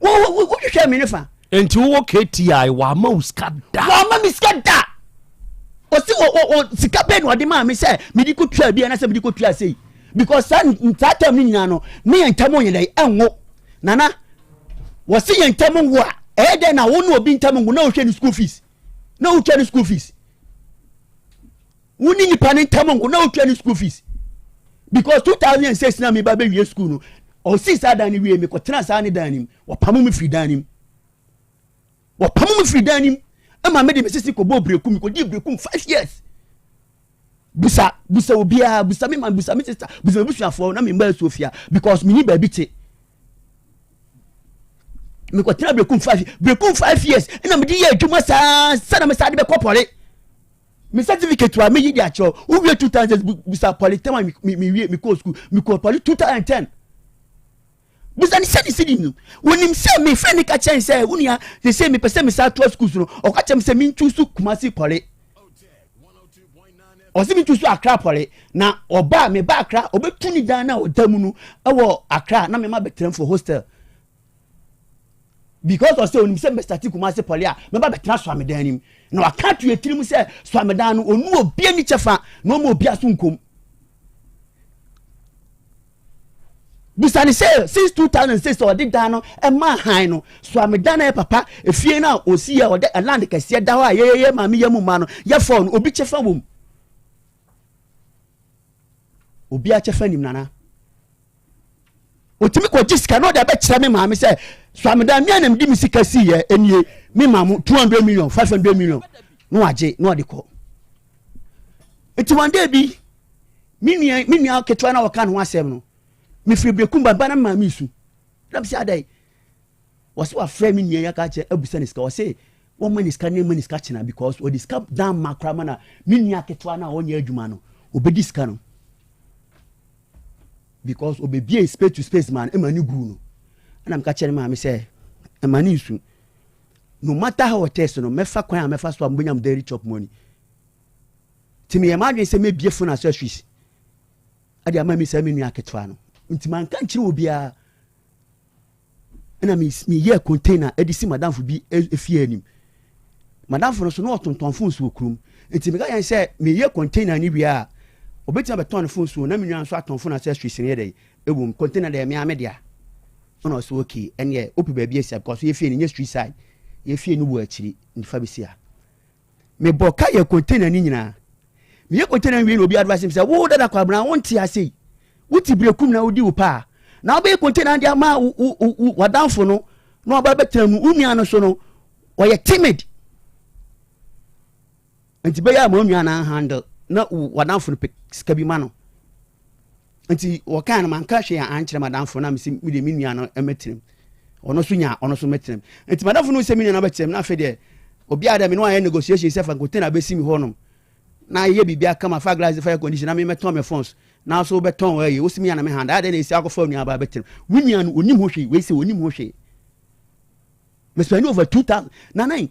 wohwehwɛ me ne fa. Nti wowɔ KTI wama wo sika da? Wama me sika da. Ɔsi o o sika bɛn na ɔde maa me sɛ mede kɔtua bi anaasɛ mede kɔtua sei because saa saa tam no nyinaa no ne yɛn ntam nyɛ dɛ ɛnwo nana wɔsi yɛn ntam nwo a ɛyɛ dɛ na wo ne obi ntam nwo na wohwɛ ne school fees na wotua ne school fees wo ne nipa ne ntam nwo na wotua ne school fees because 2006 na meba bɛwie school no ɔsii saa dan no wie mekɔtena saa ne dan no mu wɔpamo me firi dan no mu wɔpamo me firi dan no mu ɛma mede me sisi kɔbɔɔ brekum mekɔdii brekum 5 years. Busa busa obiara, busa me ma, busa me sister, busa me busuafoɔ na me mma asuofia because menni baabi te. Mekɔtena brekum five brekum 5 years ɛna mede yɛ adwuma saa sɛ na mesaa de bɛkɔ poly. Me certificate wa meyi de akyerɛw wowie 2000 busa poly tɛm a mewie mekɔɔ school mekɔɔ poly 2010. Bisa no sɛ ne sidi no. Wɔnim sɛ me frɛ no ka kyerɛ no sɛ wo nua sese mepɛ sɛ mesan toa sukuu so no ɔka kyerɛ me sɛ mentu so Kumasi poly. Ɔse mentu so Accra poly na ɔba meba Accra ɔbɛtu ne dan na ɔda mu no ɛwɔ Accra na mema bɛtena for hostel. Because ɔsɛ onim sɛ mɛstate Kumasi poly a mɛba bɛtena Suamedan nim na waka ato yɛ tirim sɛ Suamedan no ɔnu obi ani kyɛfa na ɔma obi aso nkom. Bisa no sɛ since 2006 a ɔde dan no maa han no, Suame dan no yɛ papa, efie no a ɔsi yɛ ɔde land kɛseɛ da hɔ a yɛyɛ maame yɛ mu ma no yɛ fɔɔ no, obi kyɛfa wɔ mu. Obi akyɛfa nim nana. Otumi kɔgye sika na ɔde abɛkyerɛ me maame sɛ Suame dan me a na mede me sika sii yɛ nie, me maamo 200 million, 500 million na wagye na ɔde kɔ. Nti one day bi me nua me nua ketewa na ɔka ne ho asɛm no mefiri berekum ba ba na maame su na mesɛ adɛn wɔsɛ wafrɛ me nua yi aka kyerɛ abusa ne sika wɔsɛ wɔma ne sika ne ma ne sika kyena because wɔde sika dan ma koraa ma na me nua ketewa no a ɔnyɛ adwuma no obɛdi sika no because obɛbie space to space ma no ɛma ne guu no ɛna meka kyerɛ ne maame sɛ ɛma ne nsu no matter how it is no mɛfa kwan a mɛfa so a mobɛnya mo daily chop money. Nti meyɛ m'adwene sɛ mɛbie phone accessories de ama me saa me nua ketewa no. Nti manka nkyerɛ obiara. Ɛna meyɛɛ container de si madamfo bi efie anim. Madamfo no so na ɔtontɔn phones wɔ kurom. Nti meka yɛn sɛ meyɛ container no wie a, obetumi abɛtɔn ne phones wɔ na me nua nso atɔn phone accessories no yɛ dɛ ɛwɔ mu. Container deɛ mea me dea. Ɛna ɔsɛ okay ɛneɛ wopɛ baabi asi a because yɛfie no nyɛ street side. Yɛfie no wɔ akyiri nti fa bɛsi ha. Mebɔɔ ka yɛɛ container no nyinaa. Meyɛ container wie na obi advice me sɛ wo dada kwabena wonte ase yi. Wote berekum na wodi wo paa. Na wobɛyɛ container de ama w'adamfo no na waba bɛtena mu. Wo nua no so no ɔyɛ timid. Nti bɛyɛ a ma onua no handle na w'adamfo no pɛ sika bi ma no. Nti wɔkaa no manka hwee ankyerɛ m'adamfo na mese me deɛ me nua no mmɛtena mu. Ɔno nso nya ɔno nso mmɛtena mu. Nti m'adamfo no sɛ me nua no abɛtena mu na afei deɛ obiara dɛ me ne wayɛ negotiation sɛ fa container bɛsi mi hɔnom na yɛ biribi aka ma fa glass fa air condition na me mɛtɔn me phones na so wobɛtɔn wɔ ayi wosi me ya na me hand ayɛ dɛ na esi akɔfa onua aba abɛtena wo nua no onim ho hwee wei sɛ onim ho hwee me spend over 2000 na nine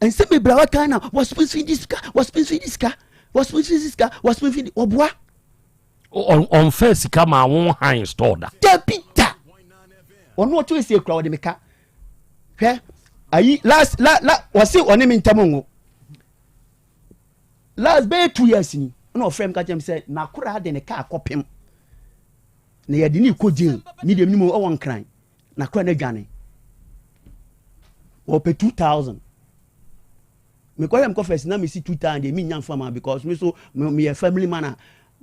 nsɛm bebree a wɔka na wɔspoon di sika wɔspoon di sika wɔspoon di sika wɔspoon di wɔboa. ɔnfɛ sika ma wɔn han store da. Dabi da ɔno ɔtɔ esi ekura ɔde mi ka hwɛ ayi last la la wɔsi ɔne mi ntɛm ngo last bɛyɛ 2 years ni ɛna ɔfrɛ mi ka kyerɛ mi sɛ n'akora de ne kaa kɔpem na yɛde ne kɔ jail mi deɛ mi mu ɔwɔ nkran n'akora n'adwane wɔpɛ 2,000 mekɔhwɛ mekɔ first na mesi 2,000 deɛ menya nfa ma because me so meyɛ family man a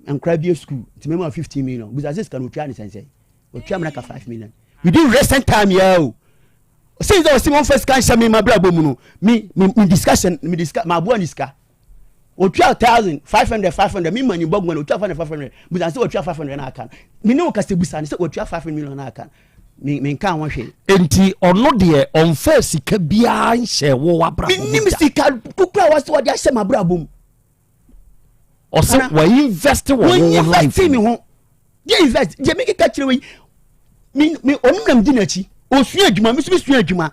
nkora bie school nti mema 15 million bisa sɛ sika no otua ne sɛnsɛn otua me naka 5 million within recent time yɛ o. Since sɛ ɔsi wɔn fɛ sika nhyɛ mi ma bere abɔ mu no mi discussion mi discuss ma aboa ni sika otua thousand five hundred five hundred mi ma ni bɔ gbɔn otua 500 500 bisa sɛ otua 500 na aka no mi ne o kasa bisa ne sɛ otua 5 million na aka no mi nka ho hwee. Nti ɔno deɛ ɔnfɛ sika biara nhyɛ wɔ w'abrabɔ mu nim da. Sika kukura wa sɛ wɔde ahyɛ ma abrabɔ mu. Ɔsɛ wɔ invest wɔ wɔn wo life. Invest mi ho deɛ invest deɛ mi keka kyerɛ wei mi ɔnum na mi di n'akyi osua adwuma mi nso mi sua adwuma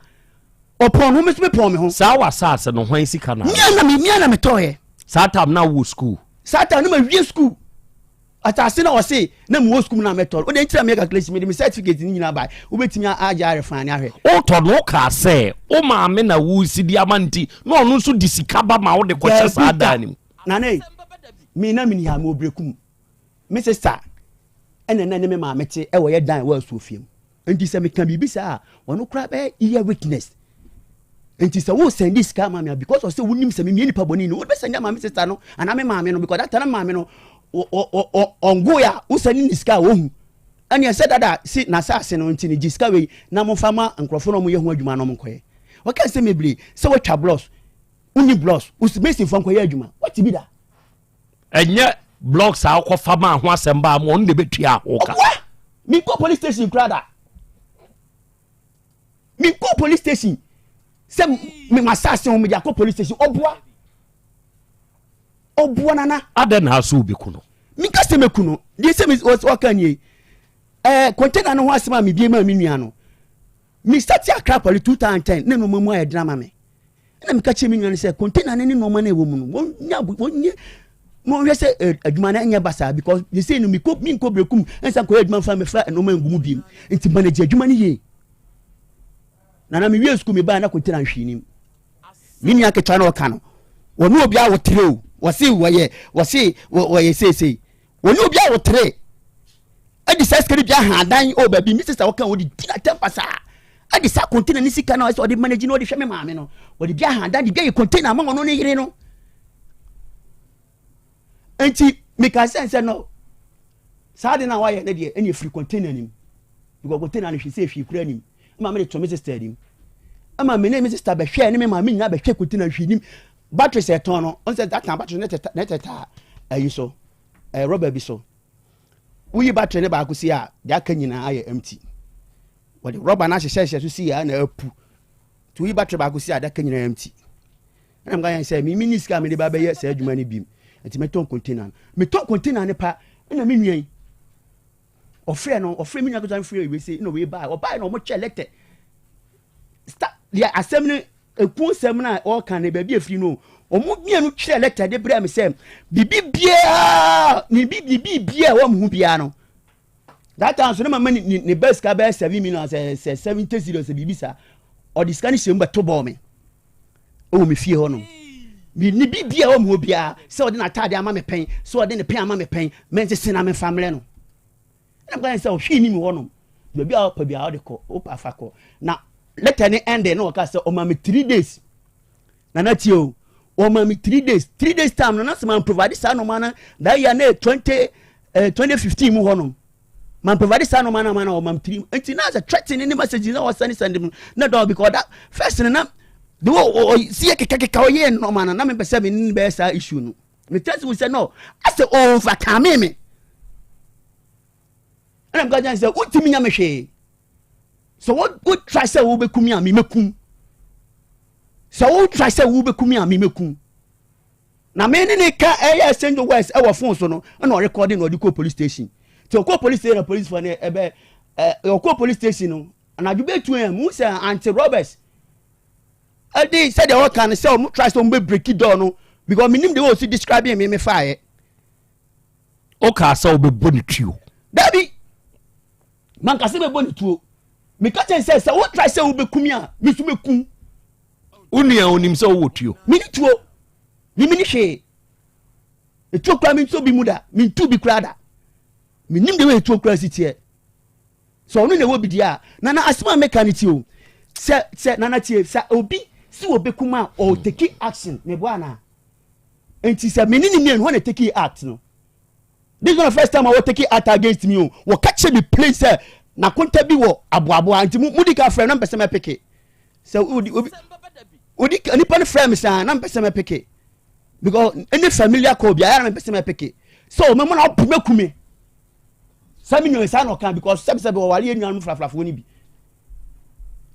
ɔpɔn ho mi nso mi pɔn mi ho. Saa wɔ asase no hwan sika na. Mia na mi tɔɔ yɛ. Saa time na wɔ school. Saa time na ma wie school asase na ɔse na mi wɔ school na mɛtɔ o de n kyerɛ mi yɛ calculation mi de mi certificate ni nyinaa ba wobɛtumi agye arefan ne ahwɛ. Wotɔ no kaa sɛ wo maame na wosi di ama nti na ɔno nso de sika ba ma wode kɔhyɛ saa dan no mu. Nane mi na mi ni ha mi wɔ berekum mi sister ɛna na ne mi maame te ɛwɔ yɛ dan wɔ asuo fie mu nti sɛ meka biribi saa a ɔno koraa bɛyɛ ear witness. Nti sɛ wo send sika ama me a because ɔsɛ wonim sɛ memeyɛ nipa bɔne no wode bɛsend ama me sister no anaa me maame no because that time maame no ɔngoe a wo send ne sika a wɔhu ɛneɛ sɛ dada si n'asase no nti ne gye sika wei na momfa ma nkurɔfoɔ no ɔmoyɛ ho adwuma no ɔmonkɔyɛ. Wɔka sɛ bebree sɛ woatwa blocks wonni blocks wosi masonfoɔ nkɔyɛ adwuma wate bi da. Ɛnyɛ blocks a wokɔfa ma ho asɛm baa mu ɔno de bɛtua ho ka. Ɔboa menkɔ police station koraa da menkɔ police station sɛ me masase ho mede akɔ police station. Ɔboa ɔboa nana. Adɛn na aso wobɛku no? Menka sɛ mɛku no deɛ sɛ ɔka nie container no ho asɛm a mebie maa me nua no me start Accra Poly 2010 ne nneɛma mu ayɛ dena ma me ɛna meka kyerɛ me nua no sɛ container no ne nneɛma no ɛwɔ mu no wɔnya wɔnyɛ na ɔhwɛ sɛ adwuma no ɛnyɛ basaa because they say no mekɔ menkɔ brekum ɛnsa nkɔyɛ adwuma mfa mɛfa nneɛma ngu mu biem nti manage adwuma no yie. Nana mewie sukuu mebaa na container nhwee nim. Me nua ketewa na ɔka no wɔne obi awotere o wɔse wɔyɛ wɔse wɔyɛ seesei wɔne obi awotere ɛde saa sika no bi ahadan o baabi mi sisa wɔka wɔde di na tɛm pasaa ɛde saa container ne sika na ɔsɛ ɔde manage na ɔde hwɛ me maame no ɔde bi ahadan de bi ayɛ container ama ɔno ne yere no nti mika sɛ nsɛ no saa de na wayɛ ne deɛ ɛna efiri container nim because container no hwɛ sɛ ehwɛ kura nim ɛma me de to me sister nim ɛma me ne me sister bɛhwɛ ne me maame nyinaa bɛhwɛ container hwɛ nim battery sɛ ɛtɔn no ɔn sɛ that time battery ne teta ne teta ɛyi so ɛyɛ rɔba bi so woyi battery ne baako si a deɛ aka nyinaa ayɛ empty wɔde rɔba no ahyehyɛhyɛ so si a na apu nti woyi battery baako si a deɛ aka nyinaa empty. Ɛna meka yɛn sɛ mimi ni sika a mede ba bɛyɛ saa adwuma no bi nti mɛtɔn container no. Metɔn container no pa ɛna me nua yi ɔfrɛ no ɔfrɛ me nua ketewa no frɛ wei sɛ ɛna wei baa ɔbaa na ɔmo kyɛ letter sta deɛ asɛm no eku nsɛm no a ɔka no baabi efiri no ɔmo mmienu twerɛ letter de brɛ me sɛ bibi biara ne bibi biara wɔn ho biara no that time so ne mama ne ba sika bɛyɛ 7 million sɛ 70 zero sɛ biribi saa ɔde sika no hyɛ mu bɛto bɔɔ me ɛwɔ me fie hɔ nom ne biribi a ɛwɔ me hɔ biara sɛ ɔde n'ataade ama me pɛn sɛ ɔde ne pɛn ama me pɛn mɛnsese na memfa mmerɛ no ɛna meka sɛ ɔhwee ni mi hɔ nom baabi a ɔpɛ biara ɔde kɔ ɔpɛ afa kɔ. Na letter ne ɛnde na ɔka sɛ ɔma me 3 days na na tie o. Wɔma me 3 days, 3 days time no na sɛ man provide saa nɔɔma no that year na yɛ 2015 mu hɔ nom, man provide saa nɔɔma no ama na wɔma me three. Nti na sɛ threatening ne message na wɔsɛne sɛne mu na dɔn, because that first no na de wɔ ɔ si yɛ kekakeka ɔyɛ nɔɔma no na mepɛ sɛ me ne bɛyɛ saa issue no. Metɛ sɛ wo sɛ no asɛ overcome me, ɛna meka kyerɛ sɛ wontumi nya me hwee. Sɛ wo try sɛ wobɛku me a, memɛkum. Sɛ wo try sɛ wobɛku me a, memɛkum. Na me ne ne ka ɛyɛ exchange words ɛwɔ phone so no, ɛna ɔrekɔde na ɔde kɔ police station. Nti ɔkɔ police station na police fo no ɛbɛ ɛ ɔkɔ police station no anadwo bɛ 2 am mu sɛ anti robbers ɛde sɛdeɛ ɔka no sɛ ɔmo try sɛ ɔmo bɛ break door no, because menim de wɔsi describe me faeɛ. Wokaa sɛ wobɛbɔ ne tuo? Dabi, mankasa bɛbɔ ne tuo. Meka kyɛn sɛ sɛ wo try sɛ wobɛkum a, me so mɛkum. Wo nua onim sɛ wowɔ tuo? Mene tuo, memene hwee. Ɛtuo koraa mentuo bi mu da, mentu bi koraa da. Menim de wɔ ɛtuo koraa si teɛ. Sɛ ɔno na ɛwɔ bi deɛ a, nana, asɛm a meka no tie o. Sɛ nana tie, sɛ obi si wɔ bɛkum a, ɔ take action, meboa anaa? Nti sɛ mene ne mmienu hɔ na take act no. This is not the first time a wɔ take act against me o. Wɔka kyerɛ me plain sɛ nakonta bi wɔ aboaboa, nti mo di ka frɛ na mpɛ sɛ mɛpeke. Sɛ odi obi odi nipa no frɛ me saa na mpɛ sɛ mɛpeke, because any familiar call bi ayɛ na mpɛ sɛ mɛpeke. So mɛmo na ɔpo mɛku me sɛ me nua saa na ɔka, because sɛbisɛbi wɔware yɛ nuanom frafrafoɔ no bi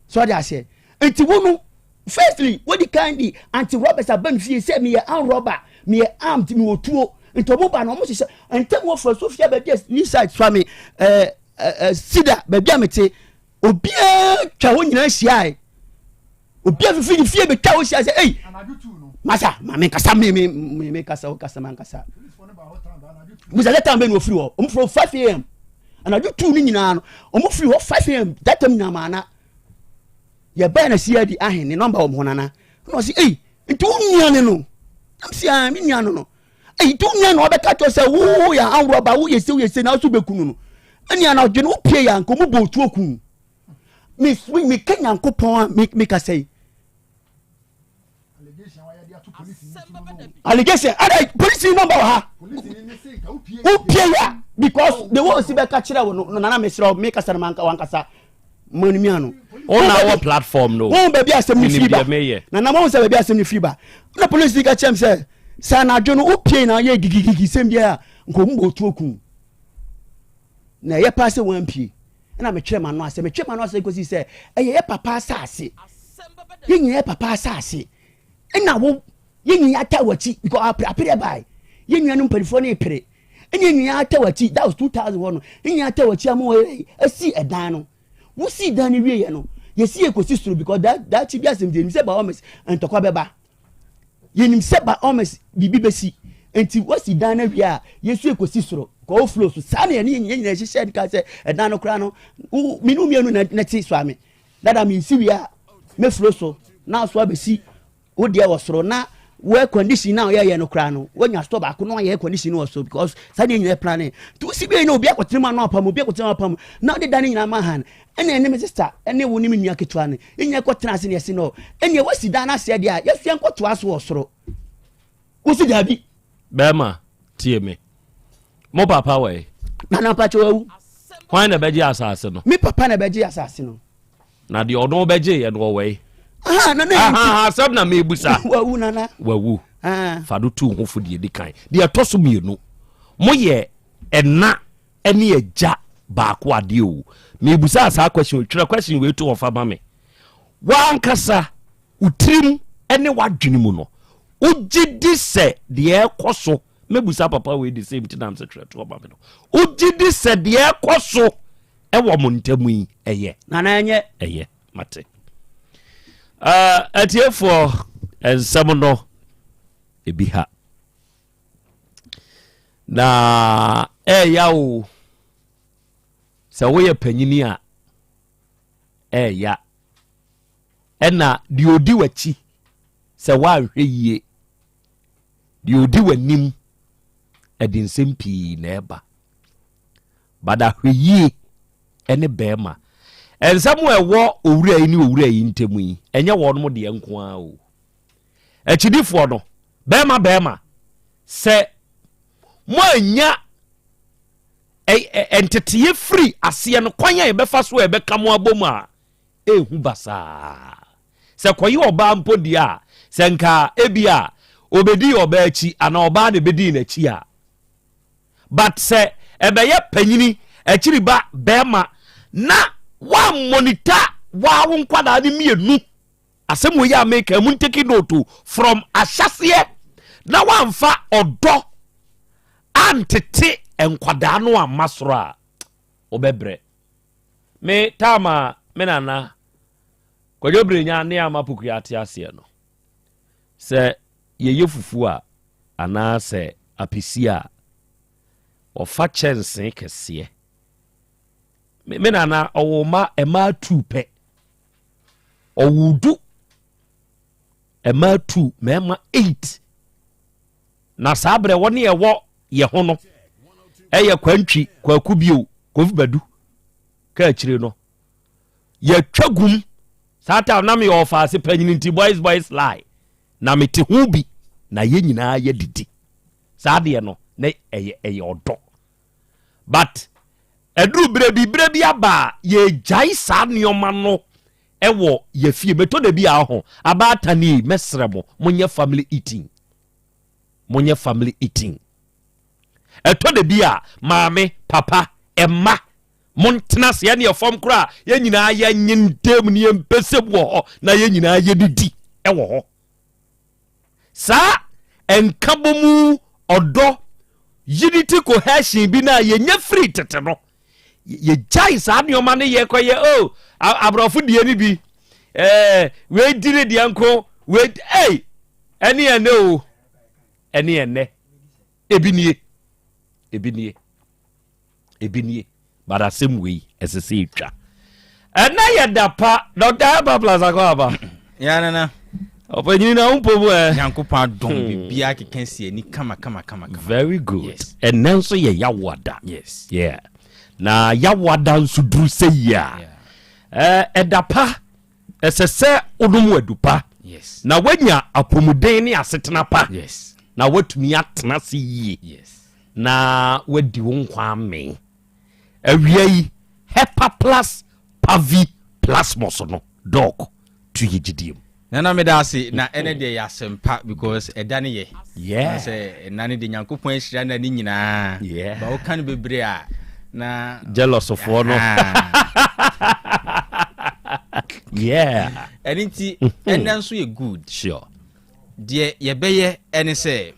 so ɔde aseɛ. Nti wo no, firstly wodi kan di anti robbers aba me fie sɛ meyɛ armed robber, meyɛ armed, mewɔ tuo. Nti ɔmo ba na ɔmo hyehyɛ ntɛm wɔ fura sofia baabi a new site fa me ɛɛ ɛɛ sida baabi a mete. Obiara twa hɔ nyinaa hyiae, obiara fifi ne fie betwa hɔ hyia sɛ ei, masa maame nkasa, me me me me kasa o kasa ma nkasa musa sɛ tan bɛ na ofiri hɔ. Ɔmo firi hɔ 5 am anadwo 2 ne nyinaa no, ɔmo firi hɔ 5 am that time nyinaa. Maana yɛbɛn na si adi ahen ne nɔmba wɔn ho nana ɛna ɔsi ei, nti wo nua ne no nam si a me nua no no ei, nti wo nua na ɔbɛka kyerɛ sɛ wo yɛ anworɔba, wo yɛ se wo yɛ se na ɔso bɛku no no ɛni anadwo no wopie yɛ anka ɔmo bɔ otuo kun me me ka Nyankopɔn a me me kasa yi. Allegation ada polisi nɔmba wɔ ha, wopie ya because the way osi bɛka kyerɛ wo no nana, mesrɛ wo, me kasa no manka wankasa manu mi ano. Wo na wɔ platform no. Wɔn baabi asɛm no firi ba nana, wɔn sɛ baabi asɛm no firi ba na polisi ka kyerɛ m sɛ sɛ anadwo no wopie na yɛ gigigigi sɛm biara nka ɔmu bɔ otuo kun na ɛyɛ paa sɛ wampie. Ɛna metwerɛ m'ano asɛ metwerɛ m'ano asɛ kɔsi sɛ ɛyɛ yɛ papa asase, yɛ nyina yɛ papa asase, ɛna wo yɛ nyina ata w'akyi because apere apere bae, yɛ nua no mpanimfoɔ no pere, ɛna yɛ nyina ata w'akyi. That was 2000 hɔ no, yɛ nyina ata w'akyi ama wɔyɛ asi ɛdan no. Wosi dan no wie yɛ no, yɛsi yɛ kɔsi soro because daakye bi asɛm deɛ, yɛnim sɛ by all means ntɔkwa bɛba. Yɛnim sɛ by all means biribi bɛsi, nti woasi dan no awie a, yɛsu ɛkɔsi soro kɔwɔ flow so saa na yɛne yɛn nyinaa hyehyɛ ka sɛ ɛdan no koraa no, me ne mmienu na te so ame dada mensi wie a, mɛfuro so na so abɛsi wo deɛ wɔ soro na wo air condition na ɔyɛyɛ no koraa no, woanya store baako na ɔyɛ air condition no wɔ so because saa deɛ nyinaa plan nti wosi wie na obi akɔtena mu ano apam, obi akɔtena mu apam na ɔde dan no nyinaa ma han. Ɛna ɛne me sister ɛne wo ne me nua ketewa no yɛnyina kɔtena ase ne yɛse no ɛneɛ woasi dan no aseɛ deɛ a, yɛso yɛnkɔtoa so wɔ soro. Wosi daabi. Bɛrima, tie me. Mo papa wɔ yi? Nana mpakyɛ, wawu. Hwan na ɛbɛgye asase no? Me papa na ɛbɛgye asase no. Na deɛ ɔno bɛgye yɛ no ɔwɔ yi? Nana yi nti asɛm na mebusa. Wawu, nana. Wawu. Fa do tu ho fo. Deɛ di kan, deɛ ɛtɔ so mmienu, moyɛ ɛna ɛne agya baako adeɛ o. Mebusa saa question, twerɛ question wei to hɔ fa ma me. Wankasa wo tirim ne w'adwene mu no, wogye di sɛ deɛ ɛkɔ so, mɛbusa papa wei the same thing am sɛ twerɛ to hɔ ma me no, wogye di sɛ deɛ ɛkɔ so ɛwɔ mo ntam yi ɛyɛ? Nana, ɛnyɛ. Ɛyɛ, mate. Atiefoɔ, nsɛm no ebi ha na ɛɛya o. Sɛ woyɛ panyini a, ɛɛya, ɛna deɛ ɔdi w'akyi sɛ woanhwɛ yie, deɛ ɔdi w'anim ɛde nsɛm pii na ɛba. But ahwɛ yie ɛne bɛrima nsɛm a ɛwɔ owura yi ne owura yi ntam yi, ɛnyɛ wɔn deɛ nko ara o. Akyidifoɔ no. Bɛrima bɛrima sɛ moanya nteteeɛ firi aseɛ no kwan a yɛbɛfa so a yɛbɛka mo abɔ mu a ɛhu basaa. Sɛ kɔyɛ ɔbaa mpo deɛ a, sɛ nka ebi a obɛdii ɔbaa akyi anaa ɔbaa na ɛbɛdii n'akyi a, but sɛ ɛbɛyɛ panyini akyiri ba bɛrima na woammonita waa wo nkwadaa no mmienu asɛm wei a meka mu nteki note from ahyɛseɛ na woamfa ɔdɔ antete nkwadaa no amma soro a wobɛbrɛ. Me taama me nana Kwadwo Brenya ne ama Pokuya te aseɛ no, sɛ yɛyɛ fufuo a anaa sɛ apɛsi a, ɔfa kyɛnsee kɛseɛ. Me, me nana ɔwɔ mma mmaa tu pɛ. Ɔwɔ du mmaa tu mmarima eight. Na saa berɛ wɔne ɛwɔ yɛ ho no ɛyɛ Kwantwi, Kwaku Bio, Kofi Badu ka akyire no. Yɛtwa gum saa time na meyɛ ɔfaase panyin nti boys boys lie na mete ho bi na yɛn nyinaa yɛdidi saa deɛ no na ɛyɛ ɛyɛ ɔdɔ but ɛduru berɛ bi berɛ bi aba a yɛgyae saa nneɛma no ɛwɔ yɛfie mɛtɔ da bi a ho abaatan yi mɛsrɛ mo monyɛ family eating monyɛ family eating ɛtɔ da bi a maame papa ɛma Montena ase, ɛneɛ fam koraa yɛn nyinaa yɛnye ntam ne yɛmpɛsɛm wɔ hɔ na yɛn nyinaa yɛdidi wɔ hɔ. Saa nkabɔmu ɔdɔ unity cohesion bi no a yɛnya firi tete no, yɛgyae saa nneɛma no yɛkɔyɛ o oh, aborɔfo deɛ no bi eh, wei di ne deɛ nko wei ei ɛne ɛnɛ o ɛne ɛnɛ ebi nie ebi nie Ebi nie, but asɛm wei ɛsɛ sɛ etwa. Ɛnɛ yɛ da pa, Dr. Herbal Plus akɔ aba. Ya nana. Ɔpanyini na wo mpo mu ɛ. Nyankopɔn adom hmm. biribiara keka si ani kama kama kama kama. Very good. Yes. Ɛnɛ nso yɛ yawoada. Yes. Yeah. Na yawoada nso duru sɛ yie a. Yeah. Ɛda pa ɛsɛ sɛ wonom adu pa. Yes. Na woanya apɔmuden ne asetena pa. Yes. Na woatumi atena ase yie. Yes. Na woadi wo nkwa amee. Awia yi, Hepaplus Pavi Plasmos no, Doc, tu yɛ gyidie mu. Nana meda ase na ɛnɛ deɛ yɛ asɛmpa because ɛda ne yɛ. Yeah. Sɛ ɛna ne deɛ Nyankopɔn ahyira na ne nyinaa. Yeah. Ba woka no bebree a na. Jealousfoɔ no. Yeah. Ɛne nti ɛnɛ nso yɛ good. Sure. Deɛ yɛbɛyɛ ɛne sɛ.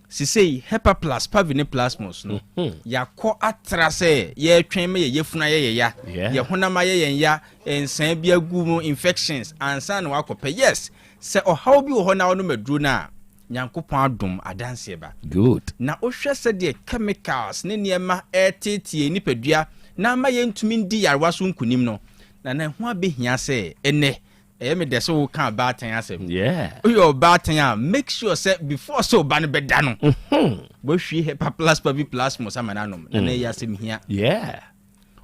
Sesei Hepaplus, Pavi ne Plasmos no, yɛakɔ atra sɛ yɛretwɛn ma yɛn yafunu ayɛ yɛn ya, yɛn honam ayɛ yɛn ya, nsaa bi agu mu, infections, ansa na wakɔpɛ. Yes, sɛ ɔhaw bi wɔ hɔ na wonom aduro no a, Nyankopɔn adom, adanseɛ ba. Good. Na wohwɛ sɛdeɛ chemicals ne nneɛma reteetee yɛn nipadua na ama yɛntumi ndi yarewa so nkunim no, na na ɛho abɛhia sɛ ɛnnɛ Ɛyɛ me dɛ sɛ wo ka ɔbaatan asɛm. Yeah. Woyɛ ɔbaatan a make sure sɛ before sɛ ɔba no bɛda no. Mm-hmm. Woahwie hepaplasma bi plasmos ama no anom. Na na ɛyɛ asɛm hia. Yeah.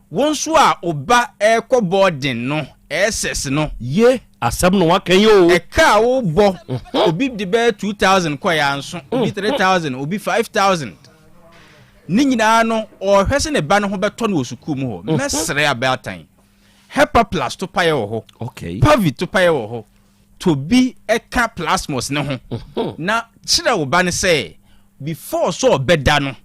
Wo nso a ɔba ɛrekɔ boarding no, SS no. Ye, asɛm na waka yi o. Ɛka a wobɔ, mm-hmm. obi de bɛyɛ 2000 kɔ yɛ anso, obi 3000, mm-hmm. obi 5000. Ne nyinaa no, ɔrehwɛ sɛ ne ba no ho bɛtɔ no wɔ sukuu mu hɔ. Mɛsrɛ abaatan. Hepaplus topaeɛ wɔ hɔ. Okay. Pavi topaeɛ wɔ hɔ. Tobi ka plasmos ne ho. Mhm. Na kyerɛ wo ba no sɛ before sɛ ɔbɛda no,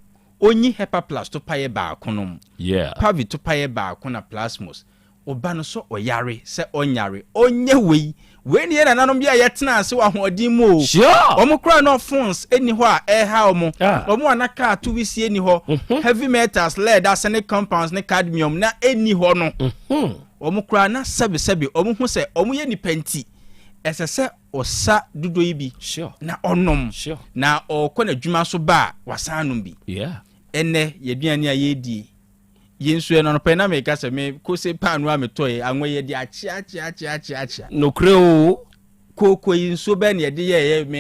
ɔnyi Hepaplus topaeɛ baako nom. Yeah. Pavi topaeɛ baako na plasmos. Wo ba no sɛ ɔyare sɛ ɔnyare, ɔnyɛ wei. Wei ne yɛn nananom bi a yɛtena ase wɔ ahoɔden mu o. Sure. Wɔn koraa na phones nni hɔ a ɛreha wɔn. Ah. Wɔn a na kaa to wisie nni hɔ. Mhm. Heavy metals, lead, arsenic compounds ne cadmium na ɛnni hɔ no. Mhm. Wɔn koraa na sɛbesɛbe wɔn hu sɛ wɔn yɛ nipa nti ɛsɛ sɛ ɔsa dodo yi bi Sure. na ɔnom Sure. na ɔrekɔ n'adwuma so ba a wasan anom bi. Yeah. Ɛnnɛ yɛaduane a yɛredi Yɛ nsuo ɛno anɔpa yi na meka sɛ me kose paano a metɔ yi anwa yi yɛde akyea akyea akyea akyea akyea. Nokorɛ o. Kooko yi nsuo bɛn na yɛde yɛɛyɛ me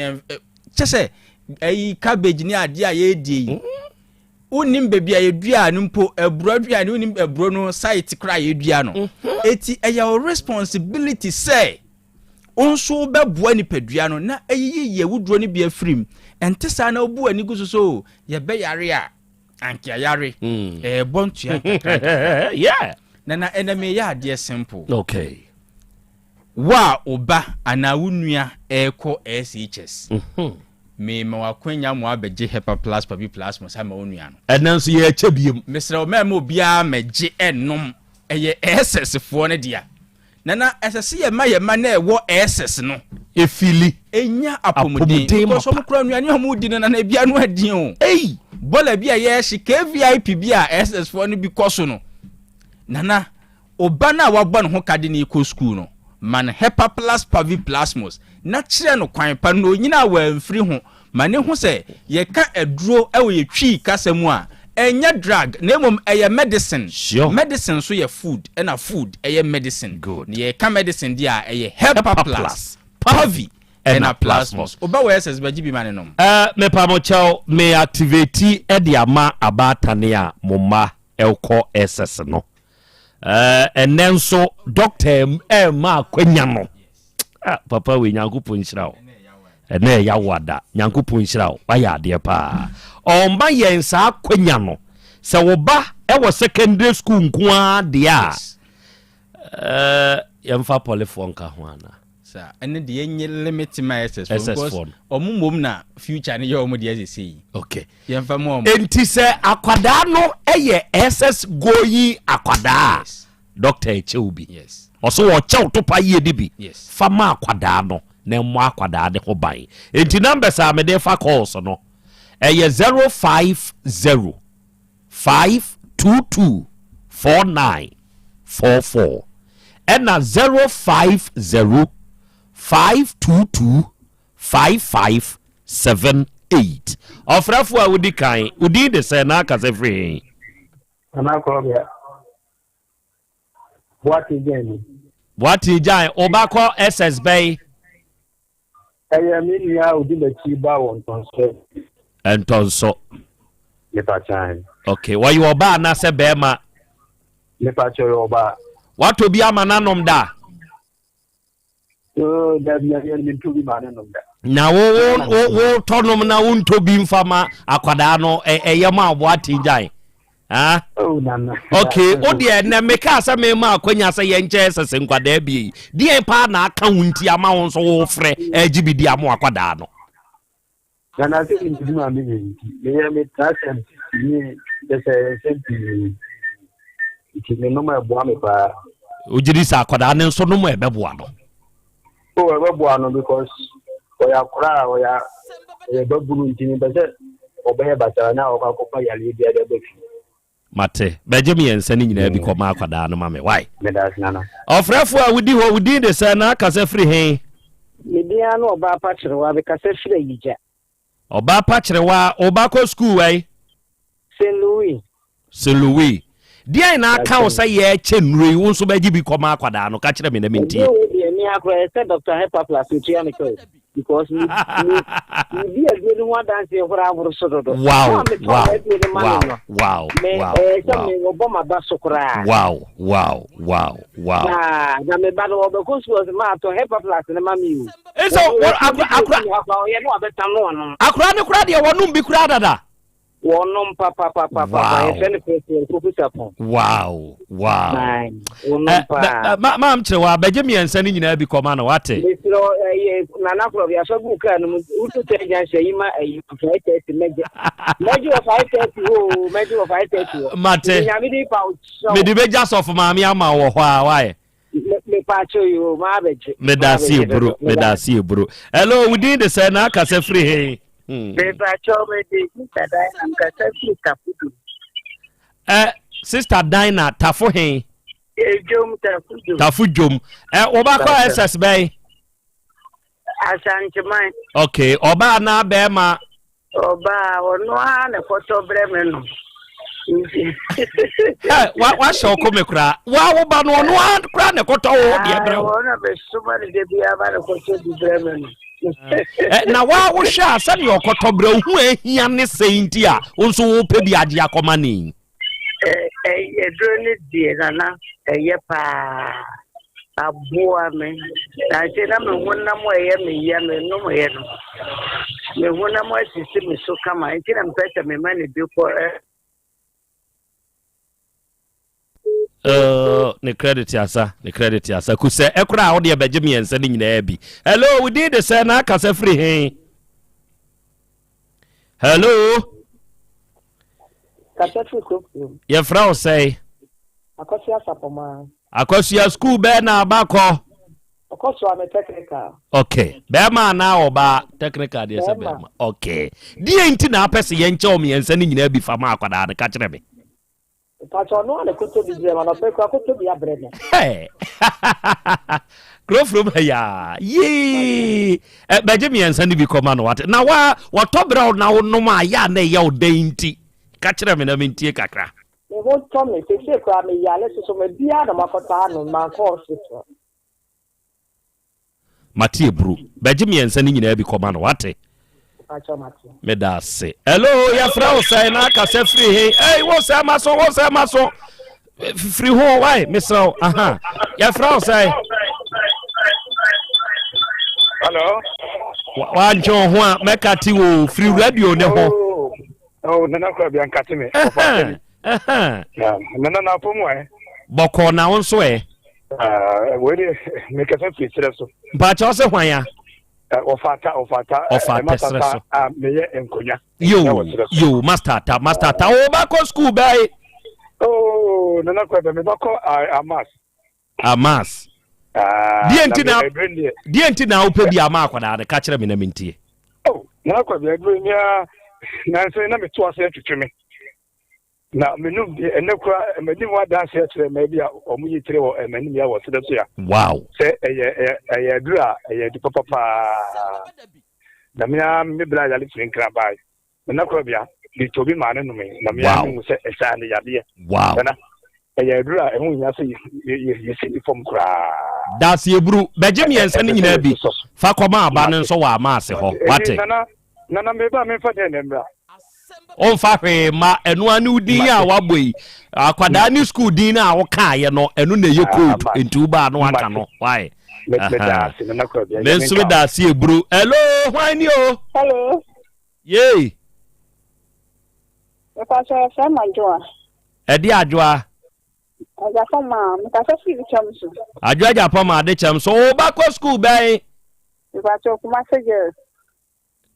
kyɛ sɛ ɛyi cabbage ne adeɛ a yɛredie yi. Wonim baabi a yɛdua no mpo aburo aduane wonim aburo no site koraa a yɛdua no. Eti ɛyɛ wo responsibility sɛ. Wo nso wobɛboa nipadua no na ayiyi awuduro no bi afiri mu. Ɛnte saa na wobu w'ani gu so sɛ o, yɛbɛyare a, anka yɛayare. Ɛrebɔ ntua nkakra nkakra. Yeah. Nana, ɛnɛ meyɛ adeɛ simple. Okay. Wo a wo ba anaa wo nua ɛrekɔ SHS, mema wo akwanya ma woabɛgye Hepa Plus Pabi Plasmos ama wo nua no. Ɛnɛ nso yɛrekyɛ biem. Mesrɛ wo, mɛmma obiara mmɛgye ɛnnom. Ɛyɛ SS foɔ no dea. Nana, ɛsɛ sɛ yɛma yɛn mma na ɛwɔ SS no. Efili. Enya apɔmuden. Because wɔn kura nnuane a wɔn di no nana ebi ano adin o. Ei. Bɔla bi a yɛrehye KVIP bi a SS foɔ no bi kɔ so no. Nana, ɔba no a wabɔ ne ho ka de ne kɔ sukuu no, ma no Hepaplus Paviplasmus na kyerɛ no kwan pa no na onyini a wamfiri ho. Ma no hu sɛ yɛka aduro wɔ yɛ Twi kasa mu a, ɛnyɛ drug na mmom ɛyɛ medicine. Sure. Medicine nso yɛ food ɛna food ɛyɛ medicine. Good. Na yɛka medicine deɛ a, ɛyɛ Hepa Plus, Pavi ɛna ɛna Plasmos. Woba wɔ SS bɛgye bi ma no nom. Eh, mepa mo kyɛw, me activate de ama abaatane a mo mma ɛkɔ SS no. Eh, ɛnɛ nso doctor ɛma akwanya no. Ah, papa wei Nyankopɔn nhyira wo. Ɛnɛ ɛyɛ awada. Nyankopɔn nhyira wo. Wayɛ adeɛ paa. Ɔma yɛn saa akwanya no. Sɛ wo ba ɛwɔ secondary school nko ara deɛ a, eh, yɛmfa pɔlefoɔ nka ho anaa? Saa, ɛne deɛ yɛnyɛ limit ma SS foɔ SS because foɔ no. ɔmo mmom na future no yɛ ɔmo deɛ sese yi. Okay. Yɛmfa mu ɔmo. Enti sɛ akwadaa no yɛ SS going akwadaa a, Yes. doctor ɛkyɛw bi. Yes. Ɔso ɔkyɛw topa yie de bi. Yes. Fa ma akwadaa no na ɛmmɔ akwadaa ne ho ban. Enti numbers a mede fa calls no, ɛyɛ 050 522 4944 ɛna 050 522 5578. Ɔfrɛfoɔ a wodi kan, wo din de sɛn na akasa firi he? Nana Korɔbea, Boate Gyan ni. Boate Gyan, wo ba kɔ SS bɛn? Ɛyɛ me nua a odi m'akyi ba wɔ Ntɔnso. Ntɔnso. Mepa kyan. Okay, wɔyɛ ɔbaa anaasɛ bɛrima? Mepa kyɛ ɔyɛ ɔbaa. Watɔ bi ama n'anom da? Oh, dabi ɛyɛ mentɔ bi ma ne nom da. Na wo wo wo wo tɔ nom na wo ntɔ bi nfa ma akwadaa no ɛyɛ ma ɔbɔ ate gyan. Ah? Oh, nana. Okay, o deɛ nɛ meka sɛ mema akwanya sɛ yɛnkyɛ sɛsɛ nkwadaa bie yi. Deɛn paa na aka wo nti ama wo nso wo frɛ ɛgye bi di ama akwadaa no? Nana sɛ me adwuma a meyɛ nti, meyɛ metra sɛm ne kyɛ sɛ nsɛm pii nti menom a ɛboa me paa. Wogye di sɛ akwadaa no nso nom a ɛbɛboa no? Oh, ɛbɛboa no because ɔyɛ akora a ɔyɛ ɔyɛ babunu nti mepɛ sɛ ɔbɛyɛ basaa na ɔkɔ akɔfa yareɛ bi ade aba fie. Mate. Bɛgye mmiɛnsa no nyinaa bi kɔma akwadaa no ma me. Why? Meda ase nana. Ɔfrɛfoɔ a wodi hɔ, wo din de sɛn na akasa firi he? Me din ara ne Ɔbaa Pa Kyerewa, mekasa firi Ayigya. Ɔbaa Pa Kyerewa, wo ba kɔ sukuu wɛn? St. Louis. St. Louis. Deɛn na aka wo sɛ yɛrekyɛ nnuro yi, wo nso bɛgye bi kɔma akwadaa no? Ka kyerɛ me na mentie. Ɛdeɛ wei deɛ me ara koraa ɛsɛ Doctor Hepaplus ɔtua me ka o because me me medi aduro no ho adanseɛ koraa aboro so dodo. Wow Mo a metɔ wow aduro no ma wow no no wow me wow ɛyɛ sɛ wow me wɔbɔ m'aba so koraa. wow wow wow wow. Paa na me ba no ɔbɛkɔ sukuu ɔsɛ maa tɔ Hepaplus no ma me o. Ɛsɛ Wɔn wɔ wɔn akora akora bi akora ɔyɛ no abɛtam no ɔnom. akora ne koraa deɛ wɔnom bi koraa dada. Wɔnom papapapapa. Wow. Yɛfrɛ no President Kofi Sarpong. Wow wow. Aye, wɔnom Eh, paa. ma maam kyerɛ wa bɛgye mmiɛnsa no nyinaa bi kɔma no wate. Mesrɛ wo, ɛyɛ Nana Korɔbea fa gu kaa no mu wotu tɛ junction yi ma ɛyi 5:30 mɛgye. Mɛgye wɔ 5:30 hɔ o, mɛgye wɔ 5:30 hɔ. Mate. Mede Nyame din pa wo kyɛw. Mede bɛgya sɔfo maame ama wɔ hɔ a wayɛ. Mepaakyɛw yi o, maa bɛgye. Meda ase eburo, meda ase eburo. Hello, wo din de sɛ na akasa firi he? Hmm. Mepaakyɛw me de Sister Dinah nkasa firi Tafo dwom. Eh, Sister Dinah, Tafo he? Edwom, Tafo dwom. Tafo dwom. Eh, wobakɔ SS bɛn? Asanteman. Okay, ɔbaa anaa bɛrima? Ɔbaa, ɔno ara na ɛkɔtɔ brɛ me no. Ɛ wa wahyɛ ɔko me koraa. Wa wo ba no ɔno ara koraa na ɛkɔtɔ wo deɛ brɛ wo. Ɔno na bɛsoma no da biara ba na kɔtɔ bi brɛ me no. Ɛ na wa wohwɛ a sɛdeɛ ɔkɔtɔ brɛ wo ho ahia ne sɛn nti a wo nso wopɛ bi agye akɔma ne. Ɛ ɛ aduro no deɛ nana ɛyɛ paa. Aboa me. Nanse na me honam a ɛyɛ me ya menomyɛ no, me honam asisi me so kama nti na mepɛ sɛ mema no bi kɔ ɛ. Uh, ne credit asa ne credit asa kusɛ ɛkora a wodeɛ bɛgye mmiɛnsa no nyinaa bi hello wo din de sɛ na akasa firi he hello Kasa firi kurom. Yɛfrɛ wo sɛe? Akosua Sapɔmaa. Akosua school bɛɛ na aba kɔ? Ɔkɔ so ame technical. Okay. Bɛrima anaa ɔbaa? Technical deɛ sɛ bɛrima. Okay. Deɛ nti na apɛ sɛ yɛnkyɛ wo mmiɛnsa no nyinaa bi fa ma akwadaa no ka kyerɛ me. Mpakyɛ ɔno a na kɔtɔ bi brɛ ma na ɔpɛ kura kɔtɔ bi abrɛ me. Kuro from ha yaa yee bɛgye mmiɛnsa no bi kɔma no wate na wa wɔtɔ berɛ wo na wonom a yɛ a na ɛyɛ wo dɛn nti ka kyerɛ me na mentie kakra. Me ho tɔ me seesei koraa me yare soso me biara na makɔtɔ anom mankɔ hospital. Mate aburu. Bɛgye mmiɛnsa no nyinaa bi kɔma no, wate? Meda ase. Hello, yɛfrɛ wo sɛn na akasa firi he? Ei, wo sɛ ma so, wo sɛ ma so. Firi ho, wae, mesrɛ wo. Aha. Yɛfrɛ wo sɛn? Hello. Wantwe wo ho a, mɛka te wo firi radio ne ho. Oh, oh nana kora bia nkate me. Nana na apɔ mu ɛ. Bɔkɔ na wo nso ɛ. Ah, wei de mekasa firi serɛ so. Mpakyɛ ɔsɛ hwan ya? Ɔfata ɔfata ɔfata serɛ so. A meyɛ nkonya. Yo yo master ata master ata o ba kɔ school bɛɛ. Oh nana kɔ bɛ meba kɔ amas. Amas. Ah, deɛ nti na deɛ nti na wopɛ bi ama akwadaa no ka kyerɛ me na mentie. Oh nana kɔ bɛ ɛbere nia nanso na meto ase atwitwi me. Na menom bi ɛnɛ kora m'anim ho adanse akyerɛ mmaa bi a wɔn yi tire wɔ m'anim yɛ wɔ serɛ so ya. Wow. Sɛ ɛyɛ ɛyɛ ɛyɛ aduru a ɛyɛ adu papa paa. Na me ara me bra yare firi nkran bae. Me na kora bia de tɔ bi maa ne nomee na me ara mehu sɛ ɛsaa ne yadeɛ. Wow. Nana ɛyɛ aduru a ɛho hia sɛ yɛsi ne fam koraa. Daseɛburu bɛgye mmiɛnsa no nyinaa bi fa kɔma aba no nso wɔ ama ase hɔ wate. Nana Nana meba a memfa dɛn na mmra? Womfa hwee mma, ɛno ara ne wo din a wabɔ yi. Akwadaa ne sukuu din no a wokaeɛ no, ɛno na ɛyɛ code, nti wobaa no waka no. Why? Me nso meda ase eburu. Hello, hwan ni o? Hello. Yei. Mepatwa yɛfrɛ me Adwoa. Ɛde Adwoa. Agyapɔma, mekasa firi Adekyɛm so. Adwoa Agyapɔma Adekyɛm so. Wo ba kɔ sukuu bɛn? Mepatwa Kumasi Girls.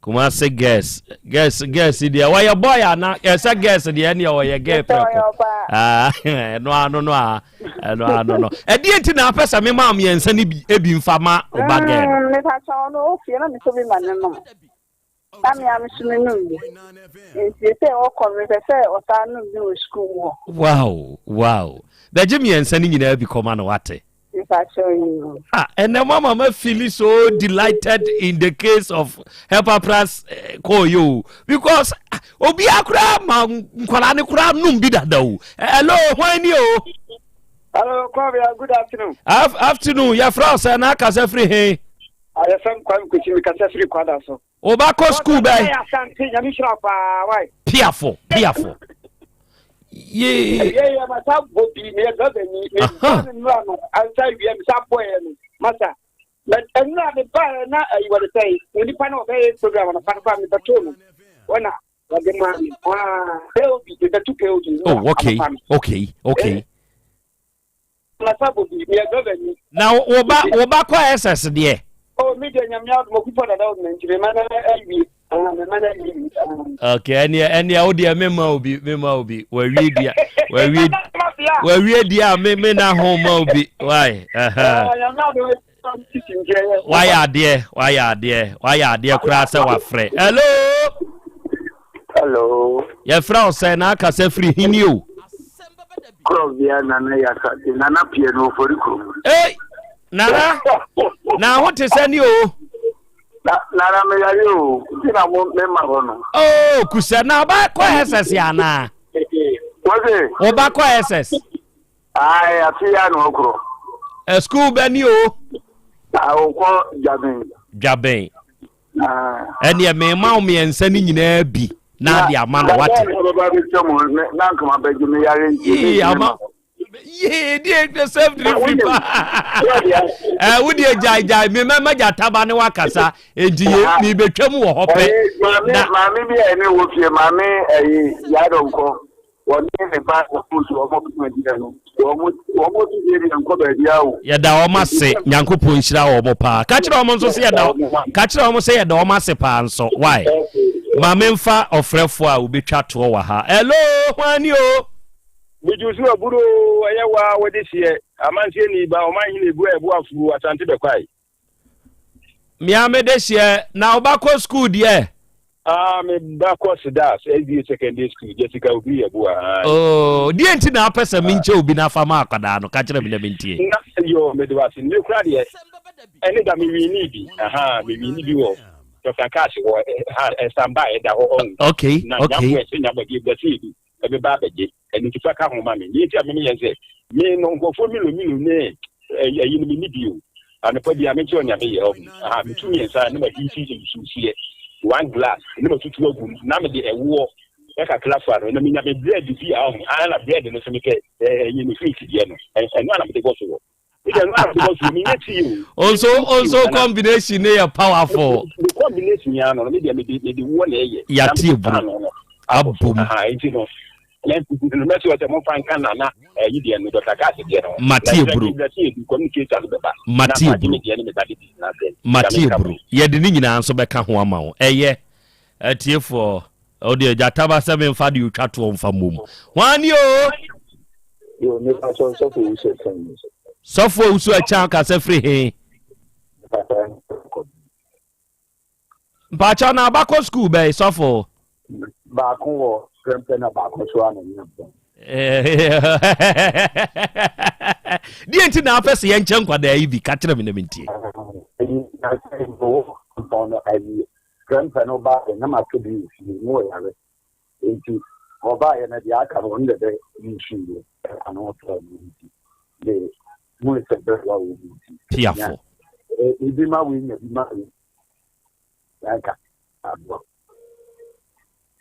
Kumasi girls girls girls deɛ wɔyɛ boy ana ɛsɛ girls deɛ ɛneɛ wɔyɛ girl prɛko ɛno ano no a ɛno ano no ɛdeɛ nti na apɛ sɛ mema mmiɛnsa no bi ebi nfa ma ɔba girl no. Mm, mepa kyɛw no ofie na mesɔ bi ma ne nom na me a meso me nom bi nti sɛ ɔkɔ no mepɛ sɛ ɔsan nom bi wɔ sukuu mu hɔ. Wow wow bɛgye mmiɛnsa no nyinaa bi kɔma no wate. Ah, ɛnɛ mo ama ma feel so delighted in the case of helper plus eh, kɔɔ yi o because ah, obiara koraa ma nkwadaa ne koraa num bi dada o eh, hello hwan ni o. hello kwabea good afternoon. Af afternoon yɛfrɛ wo sɛ na akasa firi he. Ayɛfɛm kwame kwesi mekasa firi kwada so. Wo ba kɔ school bɛn? Asante nyame hyira paa wai. Piafo piafo. Yee. Ɛyɛ yɛ masa bɔ bi meyɛ driver ni me ba me nnura no ansa wia me sa bɔ yɛ no masa. But nnura me ba yɛ na ayi wɔde sɛ onipa na ɔbɛyɛ program no fa no fa me bɛto no wɔna wɔde ma me ah KOB me bɛto KOB. Oh okay okay okay. Na wo ba wo ba kɔ SS deɛ. Oh me deɛ nyame adom okufa dada o nti me ma na awie. Ah me ma na awie. Okay ɛneɛ ɛneɛ wo deɛ me ma obi me ma obi wawie deɛ wawie wawie deɛ a me me na ho ma obi why. Wayɛ adeɛ wayɛ adeɛ wayɛ adeɛ koraa sɛ wafrɛ. Hello. Hello. Yɛfrɛ wo sɛ na akasa firi hini o. Korɔbea nana yasate nana pie no ofori kurom. Ei nana na ho te sɛ ni o. Na nana me yare o nti na mo me ma hɔ no. Oh kusɛ na ɔba kɔ SS anaa. Wɔse. Ɔba kɔ SS. Ae afe yi ara na ɔkorɔ. Ɛ school bɛ ni o. Ah ɔkɔ Dwaben. Dwaben. Ɛneɛ mema wo mmiɛnsa no nyinaa bi na ade ama no wate. Na bɛba bɛtwa mu na nka mabɛgye me yare nti. Yii ama. Yee deɛ deɛ self delivery pa. Ɛɛ wo deɛ gyae gyae me mɛma gyataba ne wakasa enti yɛ mebɛtwa mu wɔ hɔ pɛ. Maame maame bi a ɛne wɔ fie maame ɛyi yadɔnkɔ wɔne ne ba wɔn nso wɔn kɔn gyina no wɔn wɔn ti deɛ deɛ nkɔ baabi awo. Yɛda wɔn ase Nyankopɔn nhyira wɔn paa ka kyerɛ wɔn nso sɛ yɛda ka kyerɛ wɔn sɛ yɛda wɔn ase paa nso why maame nfa ɔfrɛfoɔ a wobɛtwa toɔ wɔ ha hello hwan ni o. Bidwo so aburo oo ɛyɛ wo ara wode seɛ amanseɛ nii ba ɔman hene egu a ɛbo afuo Asante bɛkwae. Mea me de seɛ na wo ba kɔ school deɛ? Ah me ba kɔ Sedas SDA secondary school Jessica Obiri Yeboah ae. Oh deɛ nti na apɛ sɛ me nkyɛ obi na afa ma akwadaa no ka kyerɛ me na me ntie. Na yoo mede wo ase me kora deɛ ɛne da me winii bi ahaa me winii bi wɔ Dr. Cash hɔ ha ɛsan ba ɛda hɔ ɔn. Okay na okay. Na nyamboɛ sɛ nyamboɛ deɛ bɛsɛ yɛ bi. ɛbɛba abɛgye. Ɛno nti fa ka ho ma me. Nea enti a mene yɛn sɛ, me no, nkurɔfoɔ milo milo ne ɛyi no menni bi o. Anɔpa biara menkyerɛ wo nea meyɛ ɔho. Aha, metu mmiɛnsa na maheati nsuhyeɛ, one glass, na matutu agu mu, na mede ɛwoɔ kakra fa no, na menya me bread bi a ɔho, aha na bread no nso mepɛ ɛyi no sweet deɛ no, ɛno a na mede bɔ so wɔ. Onso onso combination ne yɛ powerful. The combination ya no me deɛ me de me de wɔ na ɛyɛ. Yate eburu abom. Mate eburu. Mate eburu. Mate eburu. Yɛde ne nyinaa nso bɛka ho ama wo. Ɛyɛ atiefoɔ. Ɔde gyataba sɛ memfa deɛ ɔtwa toɔ mfa mmom. Hwan ni o? Yo, mepa kyɛw sɔfo owusu ɛkyɛn ni. Sɔfo owusu ɛkyɛn kasa firi he? Mpakyɛw na abakɔ sukuu bɛn sɔfo? Baako wɔ prɛmpɛ na baako nso ano nyɛ bɔn. Deɛ nti na apɛ sɛ yɛnkyɛ nkwadaa yi bi ka kyerɛ me na mentie. Prɛmpɛ no baeɛ na mato bi wɔ fie na ɔyare nti ɔbaeɛ no deɛ aka no ɔno na ɛbɛ nsuiɛ ɛka no ɔtɔɔ no nti de hu sɛ berɛ wa wɔ mu nti piafo ebi ma wei nya bi ma wei yanka aboa.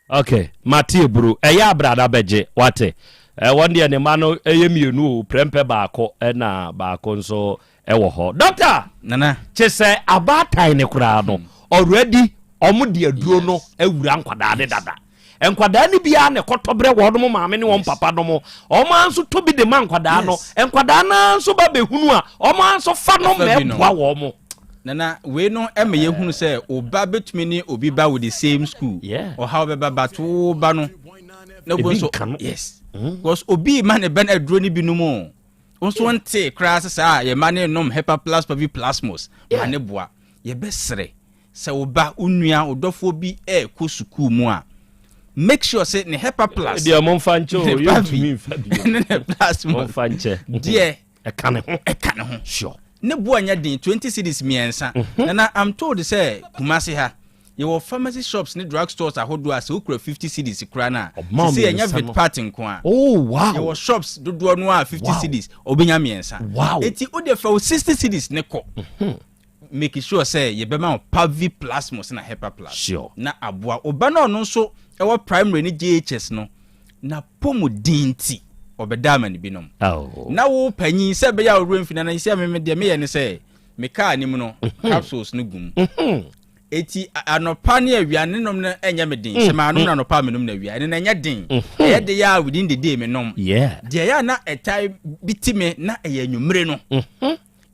Ok mate eburu ɛyɛ abrada bɛgye wate wɔn deɛ ne mma no ɛyɛ mmienu o prɛmpɛ baako ɛna baako nso ɛwɔ hɔ doctor nana kye sɛ abaatan ne koraa no already ɔmo de aduro no awura nkwadaa ne dada nkwadaa no biara na ɛkɔtɔ brɛ wɔn maame ne wɔn papa nom wɔn ara nso tɔ bi de ma nkwadaa no nkwadaa no ara nso ba bɛhunu a wɔn ara nso fa nom na ɛboa wɔn. Nana, wei no ɛma yɛhunu sɛ oba bɛtumi ne obi ba wɔ the same school. Ɔhaw bɛba but wo ba no na obi nso yes mm. because obi ma ne ba no aduro no bi nom o. Wo nso nte koraa sɛ saa yɛ ma ne nom Hepaplas Pavi Plasmos ma ne boa. Yɛbɛsrɛ sɛ wo ba, wo nua, wo dɔfoɔ bi ɛrekɔ sukuu mu a make sure sɛ ne Hepaplas deɛ momfa nkyɛ o yɛntumi mfa bi ne ne Plasmos momfa nkyɛ deɛ ɛka ne ho ɛka ne ho sure ne boɔ nyɛ den 20 cedis mmiɛnsa mhm. Nana, I'm told sɛ Kumasi ha yɛwɔ pharmacy shops ne drug stores ahodoɔ a sɛ wokura 50 cedis koraa no a sɛ yɛnyɛ vit part nko a oh, wow. yɛwɔ shops dodoɔ no a 50 wow. cedis ɔbɛnya mmiɛnsa wow. eti wode fa wo 60 cedis ne kɔ mm -hmm. Make sure sɛ yɛbɛma wo Pavi Plasmos na Hepa Plus sure. na aboa wo ba no ɔno nso ɛwɔ primary ne JHS no n'apɔmuden nti ɔbɛda ama no binom. Oh. Na wo panyin sɛ ɛbɛyɛ a ɔwerɛ mfi nana sɛ meme deɛ meyɛ ne sɛ me kaa anim no mhm. capsules no gum. Mhm. Eti anɔpa ne awia ne nom no ɛnyɛ me den. Sɛ mhm. maanom no anɔpa a menom no awia ɛno na ɛnyɛ den. Ɛyɛ de yɛ a within the day menom. Deɛ ɛyɛ a na ɛtae bi ti me na ɛyɛ anwummere no.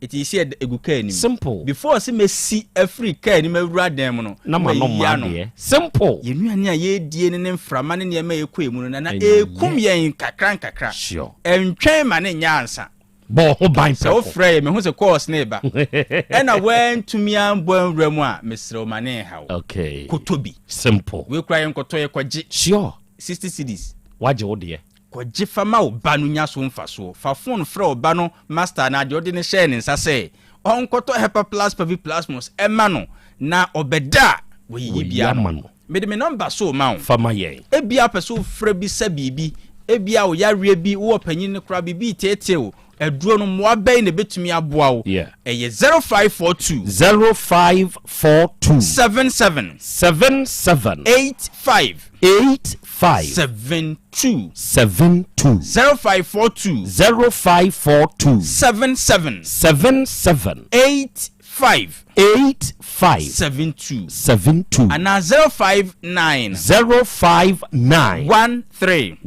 Eti esi ɛda egu kaa anim. Simple. Before sɛ mesi afiri kaa anim awura dan mu no. Na ma nom adeɛ. Simple. Yɛn nnuane a yɛredie ne ne mframa ne nneɛma a ɛkɔ emu no nana ɛrekum yɛn nkakra nkakra. Sure. Ɛntwɛn ma ne nyɛ ansa. Bɔ ho ban prɛko. Sɛ wofrɛ yɛ mehu sɛ calls ne ba. Ɛna wantumi ambɔ anwura mu a mesrɛ wo ma ne nhaw. Okay. Kɔtɔ bi. Simple. Wei koraa yɛnkɔtɔ yɛkɔgye. Sure. 60 cedis. Wagye wo deɛ. Kɔgye fa ma wo ba no nya so mfasoɔ. Fa fon frɛ wo ba no masta anaa deɛ ɔde no hyɛɛ ne nsa sɛ ɔnkɔtɔ Hepaplus Paviplasmus mma no na ɔbɛda a wayiyi bi ano. Mede me nɔmba so rema wo. Fa ma yɛn. Ebia wopɛ sɛ wofrɛ bisa biribi. Ebia wo yareɛ bi, wowɔ panyin no koraa, biribi reteetee wo, aduro no mmoa bɛn na ɛbɛtumi aboa wo? Ɛyɛ 0542. 0542. 77. 77. 85. 85. 72. 72. 0542. 0542. 77. 77. 85. 85. 72. 72. Anaa 059. 059. 13.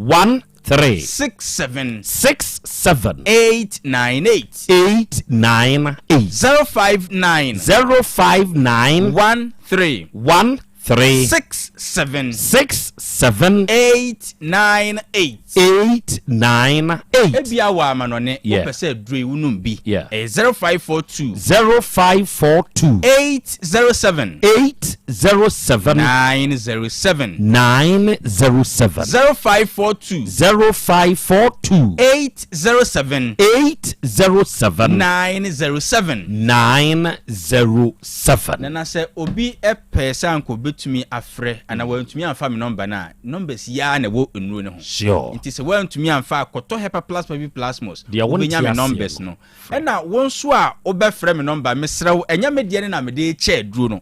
13. 67. 67. 898. 898. 059. 059. 13. 13. 67. 67. 898. 898. Ebia wɔ amanɔne, Yeah. wopɛ sɛ aduro yi wonom bi. Yeah. Ɛyɛ 0542. 0542. 807. 807. 907. 907. 0542. 0542. 807. 807. 907. 907. Nana sɛ obi pɛɛ sɛ anka obetumi afrɛ anaa wantumi amfa me nɔmba no a, numbers yi ara na ɛwɔ nnuro no ho. Sure. Nti sɛ woantumi amfa a, kɔtɔ Hepa Plasma bi Plasmos, Deɛ wonte wobɛnya me aseɛ numbers no, no. Ɛna wo nso a wobɛfrɛ me nɔmba, mesrɛ wo, ɛnyɛ me deɛ no na mede rekyɛ aduro no.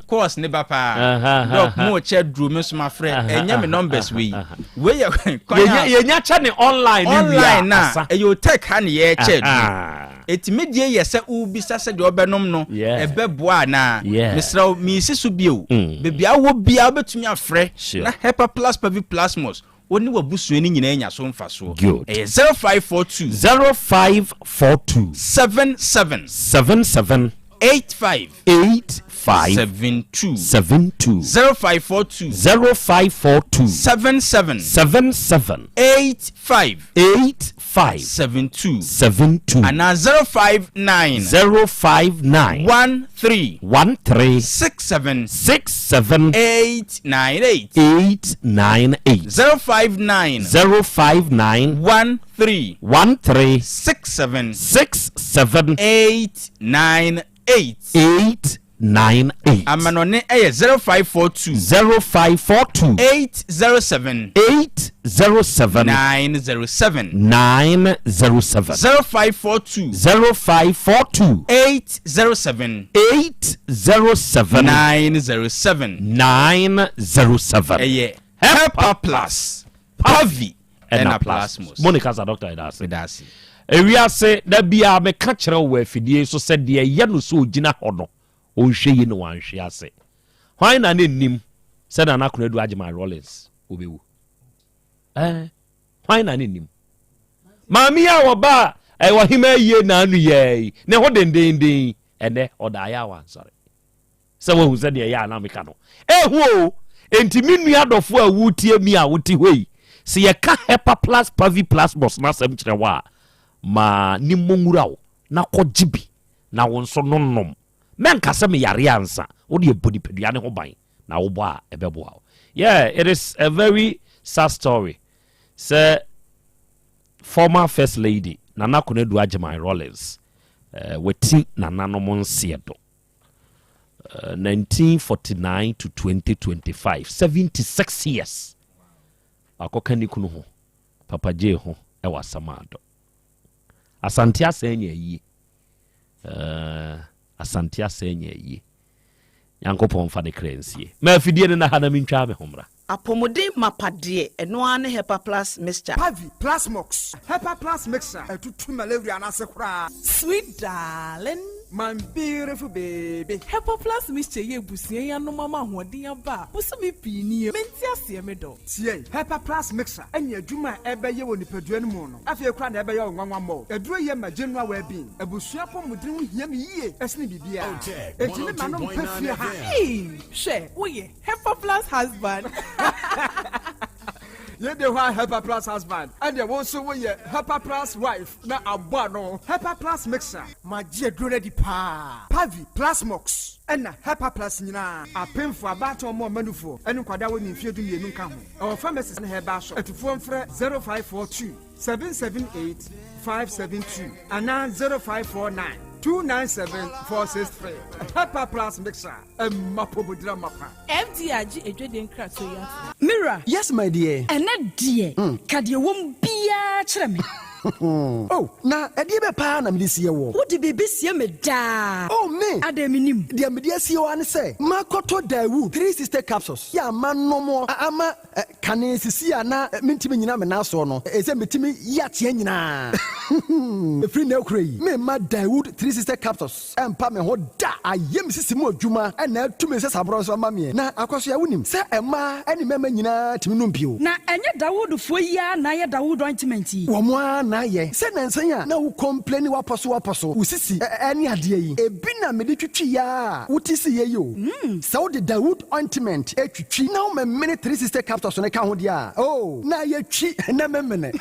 Course ne ba paa. Doc, mo rekyɛ aduro, me nso mafrɛ. Ɛnyɛ me numbers wei. Wei yɛ kwan a. Yɛnya kyɛ ne online ne wie a, Online na asa. ɛyɛ Otec ha ne yɛrekyɛ aduro. Enti me deɛ yɛ sɛ wobisa sɛ deɛ ɔbɛnom no ɛbɛboa anaa. Mesrɛ wo, mensi so bio. Baabi a wowɔ biara wobɛtumi afrɛ na Hepa Plus Pavi Plasmos wo ne w'abusua no nyinaa anya so mfasoɔ. Ɛyɛ 0542. 0542. 77. 77. 85. 85. 72. 72. 0542. 0542. 77. 77. 85. 85. 72. 72. Anaa 059. 059. 13. 13. 67. 67. 898. 898. 059. 059. 13. 13. 67. 67. 898. 898. Amanɔne yɛ 0542. 0542. 807. 807. 907. 907. 0542. 0542. 807. 807. 907. 907. Ɛyɛ Hepa Plus, Pavi ɛna Plasmos. Mo ne kasa doctor yɛda ase. Meda ase. Ewiase da biara meka kyerɛ wo wɔ afidie so sɛ deɛ ɛyɛ no sɛ ɔgyina hɔ no ɔnhwɛ yie na wanhwe ase. Hwan na ne nnim sɛ Nana Konadu Agyeman Rawlings ɔbɛwu? Ɛɛ hwan na ne nnim? Maame yi a wɔbaa ɔhema yie na ano yɛɛ yi ne ho dendenden ɛnɛ ɔdaeɛ a wansɔre. Sɛ woahu sɛdeɛ ɛyɛ a na meka no? Ɛhu o! Enti me nua dɔfoɔ a woretie mi a wote hɔ yi, sɛ yɛka Hepa Plus Pavi Plus Bɔs no asɛm kyerɛ wo a, ma ne mmɔ nwura wo na kɔgye bi na wo nso nonom. Mɛnka sɛ meyare ansa, wo deɛ bɔ nipadua no ho ban na wobɔ a ɛbɛboa wo. Yeah, it is a very sad story sɛ former First Lady Nana Konadu Agyeman Rawlings eh, wati nananom nseɛ do. 1949 to 2025 76 years wakɔka ne kunu ho Papa J ho ɛwɔ Asamado Asante asɛn anya ayie uh, Asante asɛn anya ayie Nyankopɔn mfa ne kra nsie ma afidie no na ha na mentwaa me ho mmra. Apɔmuden mapa deɛ, ɛno ara ne Hepa Plus Mixture. Pavi, Plasmox, Hepa Plus Mixture atutu malaria no ase koraa. Sweet darling. My beautiful baby. Hepa Plus Mixture yi abusua yi anom ama ahoɔden aba a bosome pii nie. Mente aseɛ me dɔ. Tie, Hepa Plus Mixture ne adwuma a ɛbɛyɛ wɔ nipadua no mu no, afei koraa na ɛbɛyɛ wo nwanwa mmɔ. Aduro yi ma general well-being. Abusua apɔmuden ho hia me yie sene biribiara. Enti me ma no mpɛ fie ha. Eii, hwɛ, woyɛ Hepa Plus husband. Yei de hɔ a Hepa Plus husband, ɛnneɛ wo nso woyɛ Hepa Plus wife na abɔ ano. Hepa Plus mixer. Magye aduro no adi paa. Pavi, Plasmox, ɛna Hepa Plus nyinaa. Apemfoɔ, abaatan, wɔn a wɔma nufoɔ, ne nkwadaa a wɔnni mfeɛ dumienu nka ho. Ɛwɔ pharmacies ne herbal shop. Atufoɔ mfrɛ 0542 778 572 anaa 0549. 297 463. Hepa Plus Mixture, ɛma pomodira mapa. FDA agye adwadie nkratoɔ yi atom. Me wura. Yes my dear. Ɛnɛ deɛ, ka deɛ ɛwɔ mu biara kyerɛ me. Oh, na ɛdeɛ bɛ paa na mede sie woɔ? Wode biribi sie me daa. Oh, me! Adɛn mennim? Deɛ mede asie wo ara ne sɛ, makɔtɔ Daewoo 360 capsules yi a manom ama kane sisi a na mentumi nnyina me nan soɔ no, ɛsɛ metumi yi ateɛ nyinaa. Ɛfiri nnɛ rekora yi, meremma Daewoo 360 capsules ɛmpa me ho da. Ayɛ me sisi mu adwuma na atu me nsasaborɔ nso ama meɛ. Na Akwasoa, wonim sɛ mmaa ne mmarima nyinaa tumi nom bio. Na ɛnyɛ Dawoodfoɔ yi ara na ayɛ Dawood ointment yi? Wɔn ara na ayɛ. Sɛ nnansa yi a na wo complaini w'apɔso w'apɔso, wo sisi ne adeɛ yi, ebi na mede twitwiiɛ ara a wote siiɛ yi o. Sɛ wode Dawood ointment twitwi na womemene 360 capsules no ka ho deɛ a, oh, na ayɛ twi na memene.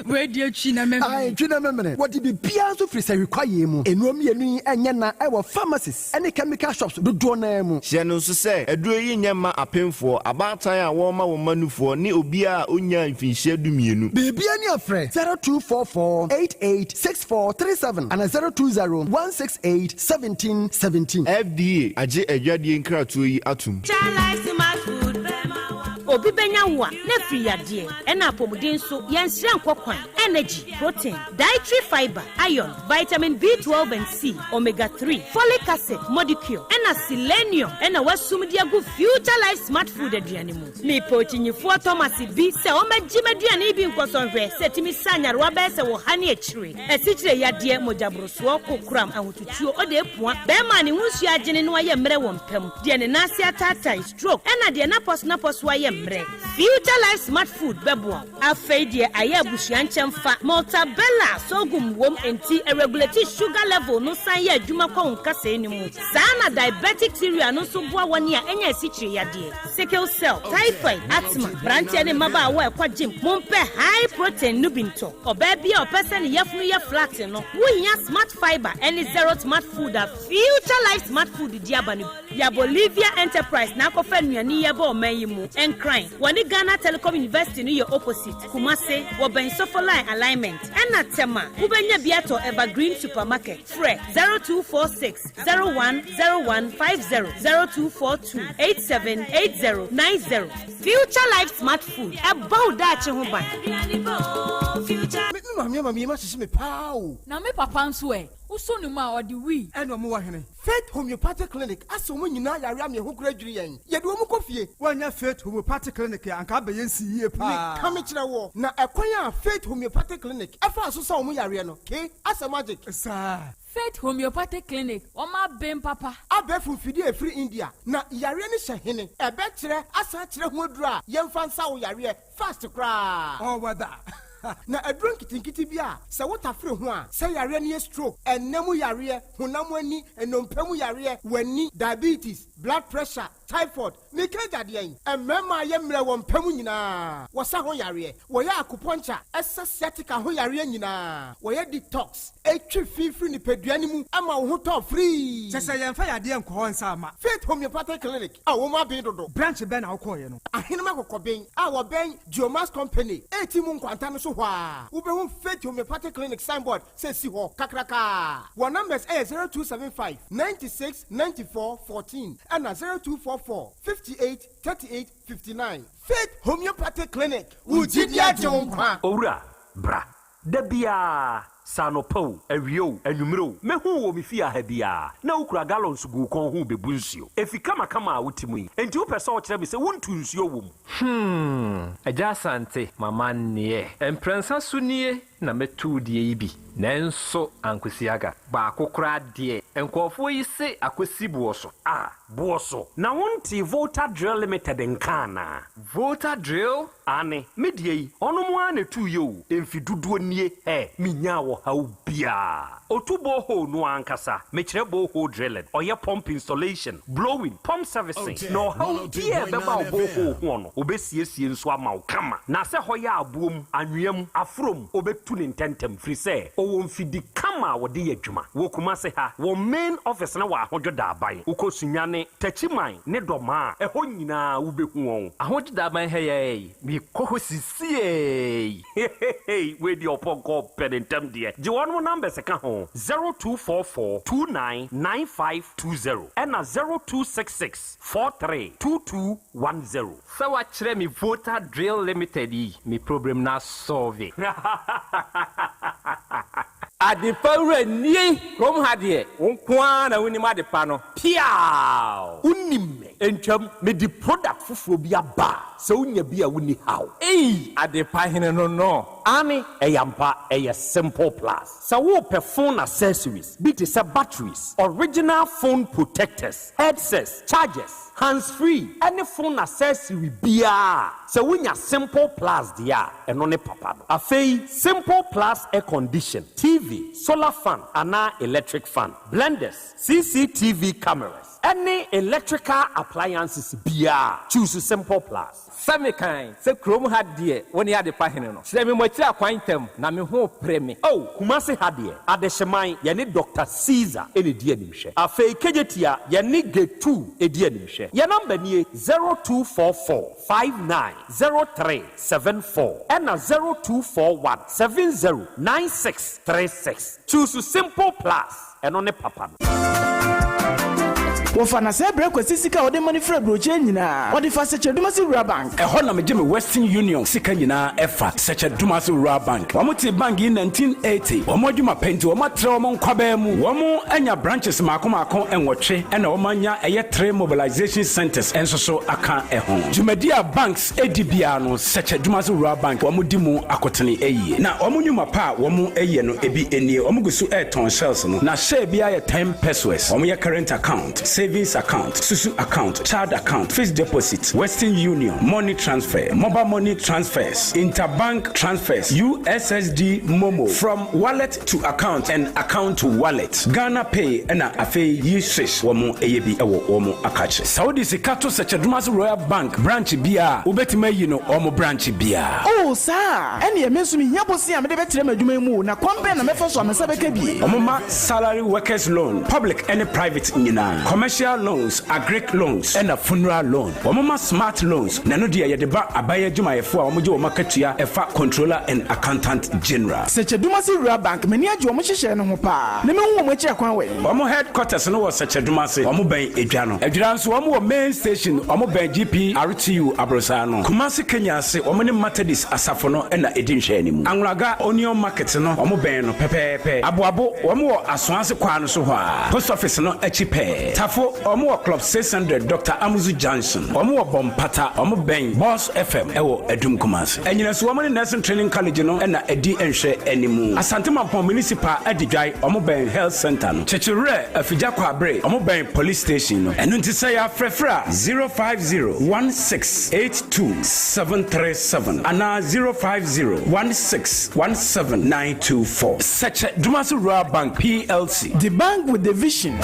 Wei deɛ twi na memene. Ae, twi na memene. Wɔde biribiara nso firi sahwi kwaeɛ mu. Nnuro mmienu yi nyɛ na ɛwɔ pharmacies ne chemical shops dodoɔ no ara mu. Hyɛ no nso sɛ, aduro yi nyɛ mma apemfoɔ, abaatan a wɔrema wɔn mma nufoɔ ne obiara a ɔnnyaa mfinhyia dumienu. Biribiara ni a frɛ 0244 88 6437 anaa 020 168 1717. FDA agye adwadie nkratoɔ yi atom. Obi bɛnya wo a, na afiri yadeɛ, ɛna apɔmuden nso, yɛnsrɛ nkɔ kwan, energy, protein, dietary fibre, iron, vitamin B12 and C, omega 3, folic acid, modicure, ɛna selenium ɛna wasum de agu Future Life Smart Food aduane mu. Mepɛ okyinyifoɔ Thomas bi sɛ ɔmmɛgye m'aduane yi bi nkɔsɔ nhwɛ sɛ ɛtumi sa nyarewa bɛyɛ sɛ wɔ ha ne akyire, asikyire yadeɛ, mogyaborosoɔ, kokoram, ahotutuo, ɔde apua, bɛrima a ne ho nsuo agyene na wayɛ mmerɛ wɔ mpa mu, deɛ ne nan ase ataatae, stroke, ɛna deɛ n'apɔso ayɛ mmerɛ. Future Life Smart Food bɛboa wo. Afei deɛ ayɛ abusua nkyɛn fa Maltabella sorghum wom nti ɛregulate sugar level no san yɛ adwuma kɔ wo nkasɛɛ no mu. Saa na diabetic cereal no nso boa wɔn a ɛnya asikyire yadeɛ, sickle cell, typhoid, asthma, mmeranteɛ ne mmabaawa a ɛkɔ gym, mompɛ high protein no bi ntɔ. Ɔbaa bi a ɔpɛ sɛ ne yafunu yɛ flat no, wohia Smart Fibre ne Zero Smart Food a Future Life Smart Food di aba no bi. Ya Bolivia Enterprise na akɔfa nnuane yi aba ɔman yi mu. Nkran, wɔne Ghana Telecom University no yɛ opposite. Kumase, wɔbɛn Sofoline Alignment. Ɛna Tema, wobɛnya bi atɔ Evergreen Supermarket. Frɛ 0246 010150, 0242 878090. Future Life Smart Food, ɛbɔ wo daakye ho ban. Me maame ama me yam ahyehye me paa o. Na me papa nso ɛ? Wosɔ ne mu a, ɔde wii. Ɛna ɔmo wɔ hene? Faith Homeopathic Clinic asɛ wɔn nyinaa yare ama yɛn ho koraa dwiri yɛn. Yɛde wɔn kɔ fie. Woannya Faith Homeopathic Clinic a, anka abɛyɛ nsi yie paa. Meka mekyerɛ woɔ, na ɛkwan a Faith Homeopathic Clinic faa so sa wɔn yareɛ no, ke, asɛ magic. Saa. Faith Homeopathic Clinic, wɔn aben papa. Abɛɛfo mfidie a ɛfiri India, na yareɛ no hyɛ hene? Ɛbɛkyerɛ asan akyerɛ ho aduro a yɛmfa nsa wo yareɛ fast koraa. Ɔwɔ da. Na aduro nketenkete bi a sɛ wotafere ho a, sɛ yareɛ no yɛ stroke, ɛnna mu yareɛ, honam ani, nnompe mu yareɛ, w'ani, diabetes, blood pressure, typhoid, meka agyadeɛn, mmarima a yɛ mmerɛ wɔ mpa mu nyinaa, wɔsa ho yareɛ, wɔyɛ acupuncture, ɛsa sciatica ho yareɛ nyinaa, wɔyɛ detox, ɛtwe fi firi nipadua no mu ma wo ho tɔ firii. Kyɛ sɛ yɛmfa yadeɛ nkɔ hɔ nsa mma. Faith Homeopathic Clinic a wɔn aben dodo. Branch bɛn na wokɔeɛ no? Ahenem Akɔkɔben a wɔbɛn Geomax Company reti mu nkwanta no so hɔ ara, wobɛhu Faith Homeopathic Clinic signboard sɛ si hɔ kakrakaa. Wɔn numbers yɛ 0275 96 94 14 ɛna 0244 58 38 59. Faith Homeopathic Clinic, wo gyidi agye wo nkwa. Owura, bra. Da biara, sɛ anɔpa o, awia o, anwummere o, mehu wo wɔ me fie ha biara, na wokura gallons gu wo kɔn ho rebebu nsuo. Efi kamakama a wote mu yi, enti wopɛ sɛ wokyerɛ me sɛ wontu nsuo wɔ mu? Hmm, Agya Asante, m'amanneɛ. Mprɛnsa so nie na mɛtu wo deɛ yi bi, nanso ankosi aga. Baako koraa deɛ, nkurɔfoɔ yi se akɔsi boɔ so. Ah, boɔ so? Na wontee Volta Drill Limited nka anaa? Volta Drill? Aane, me deɛ yi, ɔnom ara na ɛtuiɛ o, mfe dodoɔ nie, hɛ, menyaa ɔhaw biara. Ɔtu borehole no ankasa, mekyerɛ borehole drilling, ɔyɛ pump installation, blowing, pump servicing, na ɔhaw biara a ɛbɛba wo borehole hoɔ no, ɔbɛsiesie nso ama wo kama. Na sɛ hɔ yɛ aboɔ mu, anwea mu, aforɔ mu, ɔbɛtu. tu no ntɛntɛm firi sɛ ɔwɔ mfidi kama a wɔde yɛ adwuma. Wɔ Kumase ha, wɔn main office no wɔ Ahodwo Daaban. Wokɔ Sunyani, Takyiman ne Dɔmaa a, ɛhɔ nyinaa wobɛhu wɔn. Ahodwo Daaban ha yi ara yi, mekɔ hɔ sisiei. Hehehe wei deɛ ɔpɔnkɔ pɛ ne ntɛm deɛ. Gye wɔnom numbers ka ho, 0244 29 9520 ɛna 0266 43 2210. Sɛ wakyerɛ me Volta Drill Limited yi me problem no asɔlve. Adepa wura nie kurom ha deɛ wo nko ara na wonim adepa no. Piaaww! Wonim me ntwam, mede product foforɔ bi aba a sɛ wonya bi a wonni haw. Ei! Adepa hene no no. Aane, ɛyɛ ampa, ɛyɛ Simple Plus. Sɛ worepɛ phone accessories bi te sɛ batteries, original phone protectors, headsets, chargers, hands free ɛne phone accessory biara a, sɛ wonya Simple Plus deɛ a, ɛno ne papa no. Afei Simple Plus air condition, TV, solar fan anaa electric fan, blenders, CCTV cameras, ɛne electrical appliances biara a, choose Simple Plus. Sɛ mekan sɛ kurom ha deɛ wo ne adepa hene no. Kyerɛ me mo akyiri akwan ntɛm na me ho repere me. Oh, Kumasi ha deɛ, Adehyeman, yɛne Doctor Caesar na ɛdi animhwɛ. Afei Kejetia, yɛne Getu di animhwɛ. Yɛn number nie, 0244 59 03 74 ɛna 0241 70 96 36. Choose Simple Plus. Ɛno ne papa no. Wɔfa na sɛɛ brɛ Kwasi sika a ɔde ma no firi aburokyire nyinaa. Ɔde fa Sɛkyɛ-Dumasi Rural Bank. Ɛhɔ na megye me Western Union sika nyinaa ɛfa Sɛkyɛ-Dumasi Rural Bank. Wɔn tee bank yi 1980. Wɔn adwuma pɛ nti wɔn atrɛ wɔn nkwabaa mu. Wɔn anya branches maako maako nwɔtwe ɛna wɔn anya ɛyɛ three mobilization centers nso so aka ɛho. Dwumadi a banks di biara no Sɛkyɛ-Dumasi Rural Bank wɔn di mu akotene yie. Na wɔn nnwuma pa a wɔn yɛ no ebi nie, wɔn gu so retɔn shells no, na share biara yɛ ten pesewas. Wɔn yɛ current account, savings account, susu account, child account, fixed deposit, western union, money transfer, mobile money transfers, interbank transfers, USSD momo, from wallet to account and account to wallet, Ghana pay ɛna afei yi swish wɔn yɛ bi wɔ wɔn akakye. Sɛ wode sika to Sɛkyɛ-Dumasi Royal Bank branch biara a, wobɛtumi ayi no wɔn branch biara. Oh, saa a? Ɛnneɛ me nso mehia bosea a mede bɛtrɛ m'adwuma yi mu o, na kwan bɛn na mɛfa so a me nsa bɛka bi? Wɔma salary workers loan, public ne private nyinaa, commercial loans, agric loans, ɛna funeral loan. Wɔma smart loans, na ɛno deɛ yɛde ba aban adwumayɛfoɔ a wɔgye wɔn akatua ɛfa Controller and Accountant General. Sɛkyɛ-Dumasi Rural Bank, m'ani agye wɔn nhyehyɛɛ no ho paa, na mɛhu wɔn akyiri akwan wɛn? Wɔn headquarters no wɔ Sɛkyɛ-Dumase, wɔn bɛn Edwa no. Adwira nso wɔn wɔ main station, wɔn bɛn GPRTU aborosaa no. Kumasi Kenya ase, wɔn ne Methodist asafo no na ɛdi nhwɛanimu. Anwulaga Onion Market no, wɔn bɛn no pɛpɛɛpɛ. Aboabo, wɔn wɔ Asoase kwaa no so hɔ ara, Post Office no akyi pɛɛ. Tafo, wɔn wɔ Club 600, Doctor Amuzu Junction. Wɔn wɔ Bompata, wɔn bɛn Boss FM wɔ Adum Kumasi. Anyinaso, wɔn ne Nursing Training College no na ɛdi nhwɛanimu. Asante Mampong Municipal Adidwae, wɔn bɛn Health Centre no. Kyekyewerɛ, Afigya Kwabre, wɔn bɛn Police Station no. Ɛno nti sɛ yɛafrɛfrɛ a, 050 16 82 737 anaa 050 16 17 924. Sɛkyɛ Dumasi Rural Bank PLC. The bank with the vision.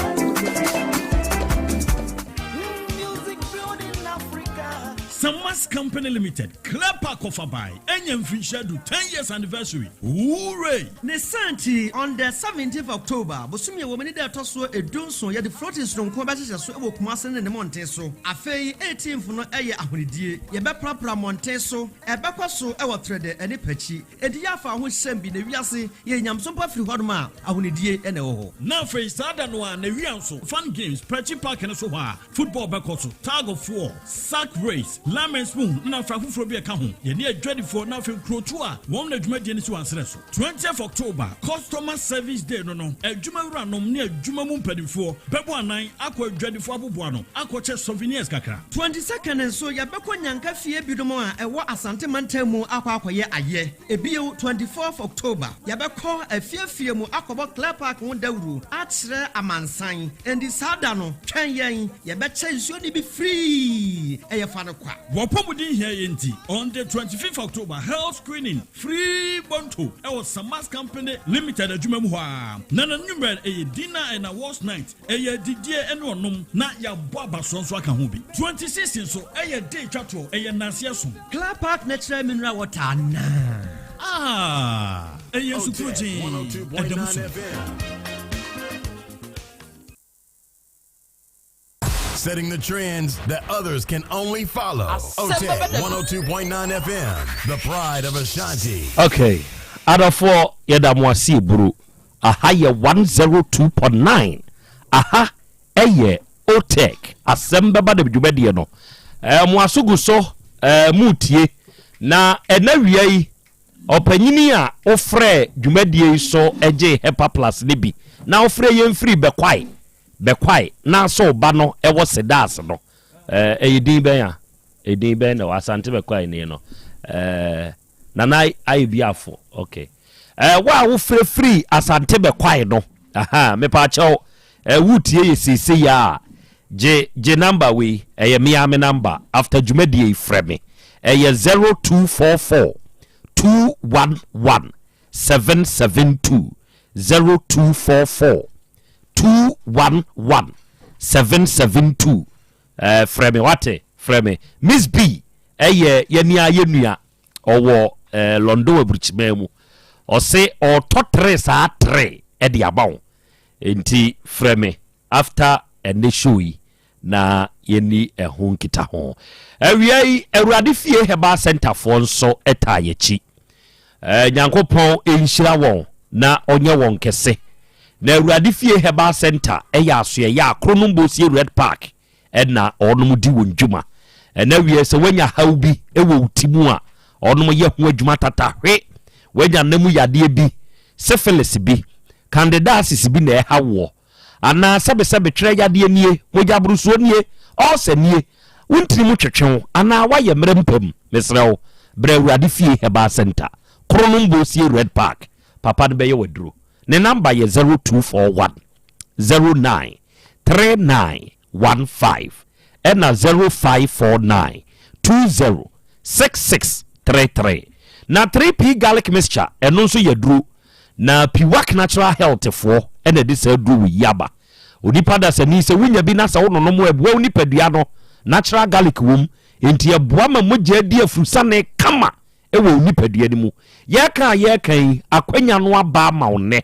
Samas Company Limited, Clear Park Kɔfabae, anya mfirinhyia du, 10 years anniversary. Hooray! Ne saa nti, on the seventeenth October, bosome a ɛwɔ mu ne da a ɛtɔ soɔ edunson, yɛde floating sononko bɛhyehyɛ so wɔ Kumasi ne ne mmɔnten so. Afei eighteenth no yɛ ahonidie. Yɛbɛprapra mmɔnten so. Ɛbɛkɔ so wɔ Trɛdɛ ne Pakyi. Enti yɛ afa ho hyɛm bi na wiase yɛ nyamesom pa firi hɔnom a, ahonidie na ɛwɔ hɔ. Na afei saa da no ara, Nawia nso, Fun Games, Pakyi Park no so hɔ a, Football bɛkɔ so, tug of war, sack race, lemon spoon na afei afoforɔ bi a ɛka ho. Yɛne adwadifoɔ na afei nkurotoɔ a wɔn na dwumadie no si wɔn serɛ so. Twentieth October, Customer Service Day no no, adwuma wuranom ne adwuma mu mpanimfoɔ bɛbɔ anan akɔ adwadifoɔ aboboano akɔkyɛ souvenirs kakra. 22nd nso, yɛbɛkɔ Nyanka fie binom a ɛwɔ Asante mantam mu akɔ akɔyɛ ayɛ. Ebio, 24th October, yɛbɛkɔ afiefie mu akɔbɔ Clear Park ho dawuro akyerɛ amansan. Enti saa da no, twɛn yɛn, yɛbɛkyɛ nsuo no bi free, ɛyɛ fa no kwa. W'apɔmuden hia yɛn nti, on the 25th October, health screening free bonto ɛwɔ Samas Company Limited adwuma mu hɔ ara. Na n'anwummerɛ ɛyɛ dinner and awards night, ɛyɛ adidie ɛne ɔnom na yɛabɔ abasoɔ nso aka ho bi. 26 nso ɛyɛ day twa toɔ, ɛyɛ nnanseɛ som. Clear Park Natural Mineral Water anaa? Ah! Ɛyɛ nsukuro gyee, ɛda mu sum. Setting the trends that others can only follow. OTEC 102.9 FM, the pride of Ashanti. Okay, adɔfoɔ yɛda mo ase eburu. Aha yɛ 102.9. Aha ɛyɛ OTEC asɛm bɛba da dwumadie no. Eh, mo aso gu so eh, mo tie. Na ɛna wia yi ɔpanyini a wofrɛ dwumadie yi so gye Hepa Plus no bi na wofrɛ yɛn firi Bɛkwae Bɛkwae na sɛ wo ba no wɔ Sedas no, eh, ɛyɛ din bɛn a? Ɛdin bɛn na ɛwɔ Asante Bɛkwae ni no? Eh, Nana ayɛ bi afo, okay. Eh, wo a wofrɛ firi Asante Bɛkwae no, aha, mepaakyɛw, eh, wotie yɛ seesei a, gye, gye number wei, ɛyɛ me ara me number, after dwumadie yi frɛ me, ɛyɛ 0244 211 772 0244 211 772 eh, frɛ me wate frɛ me Miss B ɛyɛ yɛne a yɛ nua ɔwɔ eh, London aburukyiman mu ɔse ɔtɔ tere saa tere ɛde aba wo nti frɛ me after ɛnɛ show yi na yɛnni ɛho nkitaho. Awia yi, Awurade Fie Herbal Center foɔ nso taa yɛakyi. Eh, Nyankopɔn nhyira wɔn na ɔnyɛ wɔn kɛse. Na Awurade Fie Herbal Center yɛ asoɛeɛ a Kronom Bosie Red Park na ɔnom di wɔn dwuma. Ɛna wie sɛ woanya haw bi wɔ wo ti mu a, ɔnom yɛ ho adwuma tata hwe. Woanya nna mu yadeɛ bi, syphilis bi, candidiasis bi na ɛha woɔ. Anaa sɛbesɛbe twerɛ yadeɛ nie, mogyaborosoɔ nie, ulcer nie, wo ntini mu twetwe wo anaa woayɛ mmerɛ mpam, mesrɛ wo, bra Awurade Fie Herbal Centre, Kronom Bosie Red Park, papa no bɛyɛ wo aduro. Ne number yɛ 0241 09 3915 ɛna 0549 20 6633. Na 3P Garlic Mixture, ɛno nso yɛ aduro. Na Piwak Natural Health foɔ na ɛde saa aduro wei yi aba. Onipa dasani, sɛ wonya bi na sɛ wononom a, ɛboa wo nipadua no. Natural garlic wom, enti ɛboa ma mogya di afurusane kama wɔ wo nipadua no mu. Yɛreka a yɛreka yi, akwanya no aba ama wo nnɛ.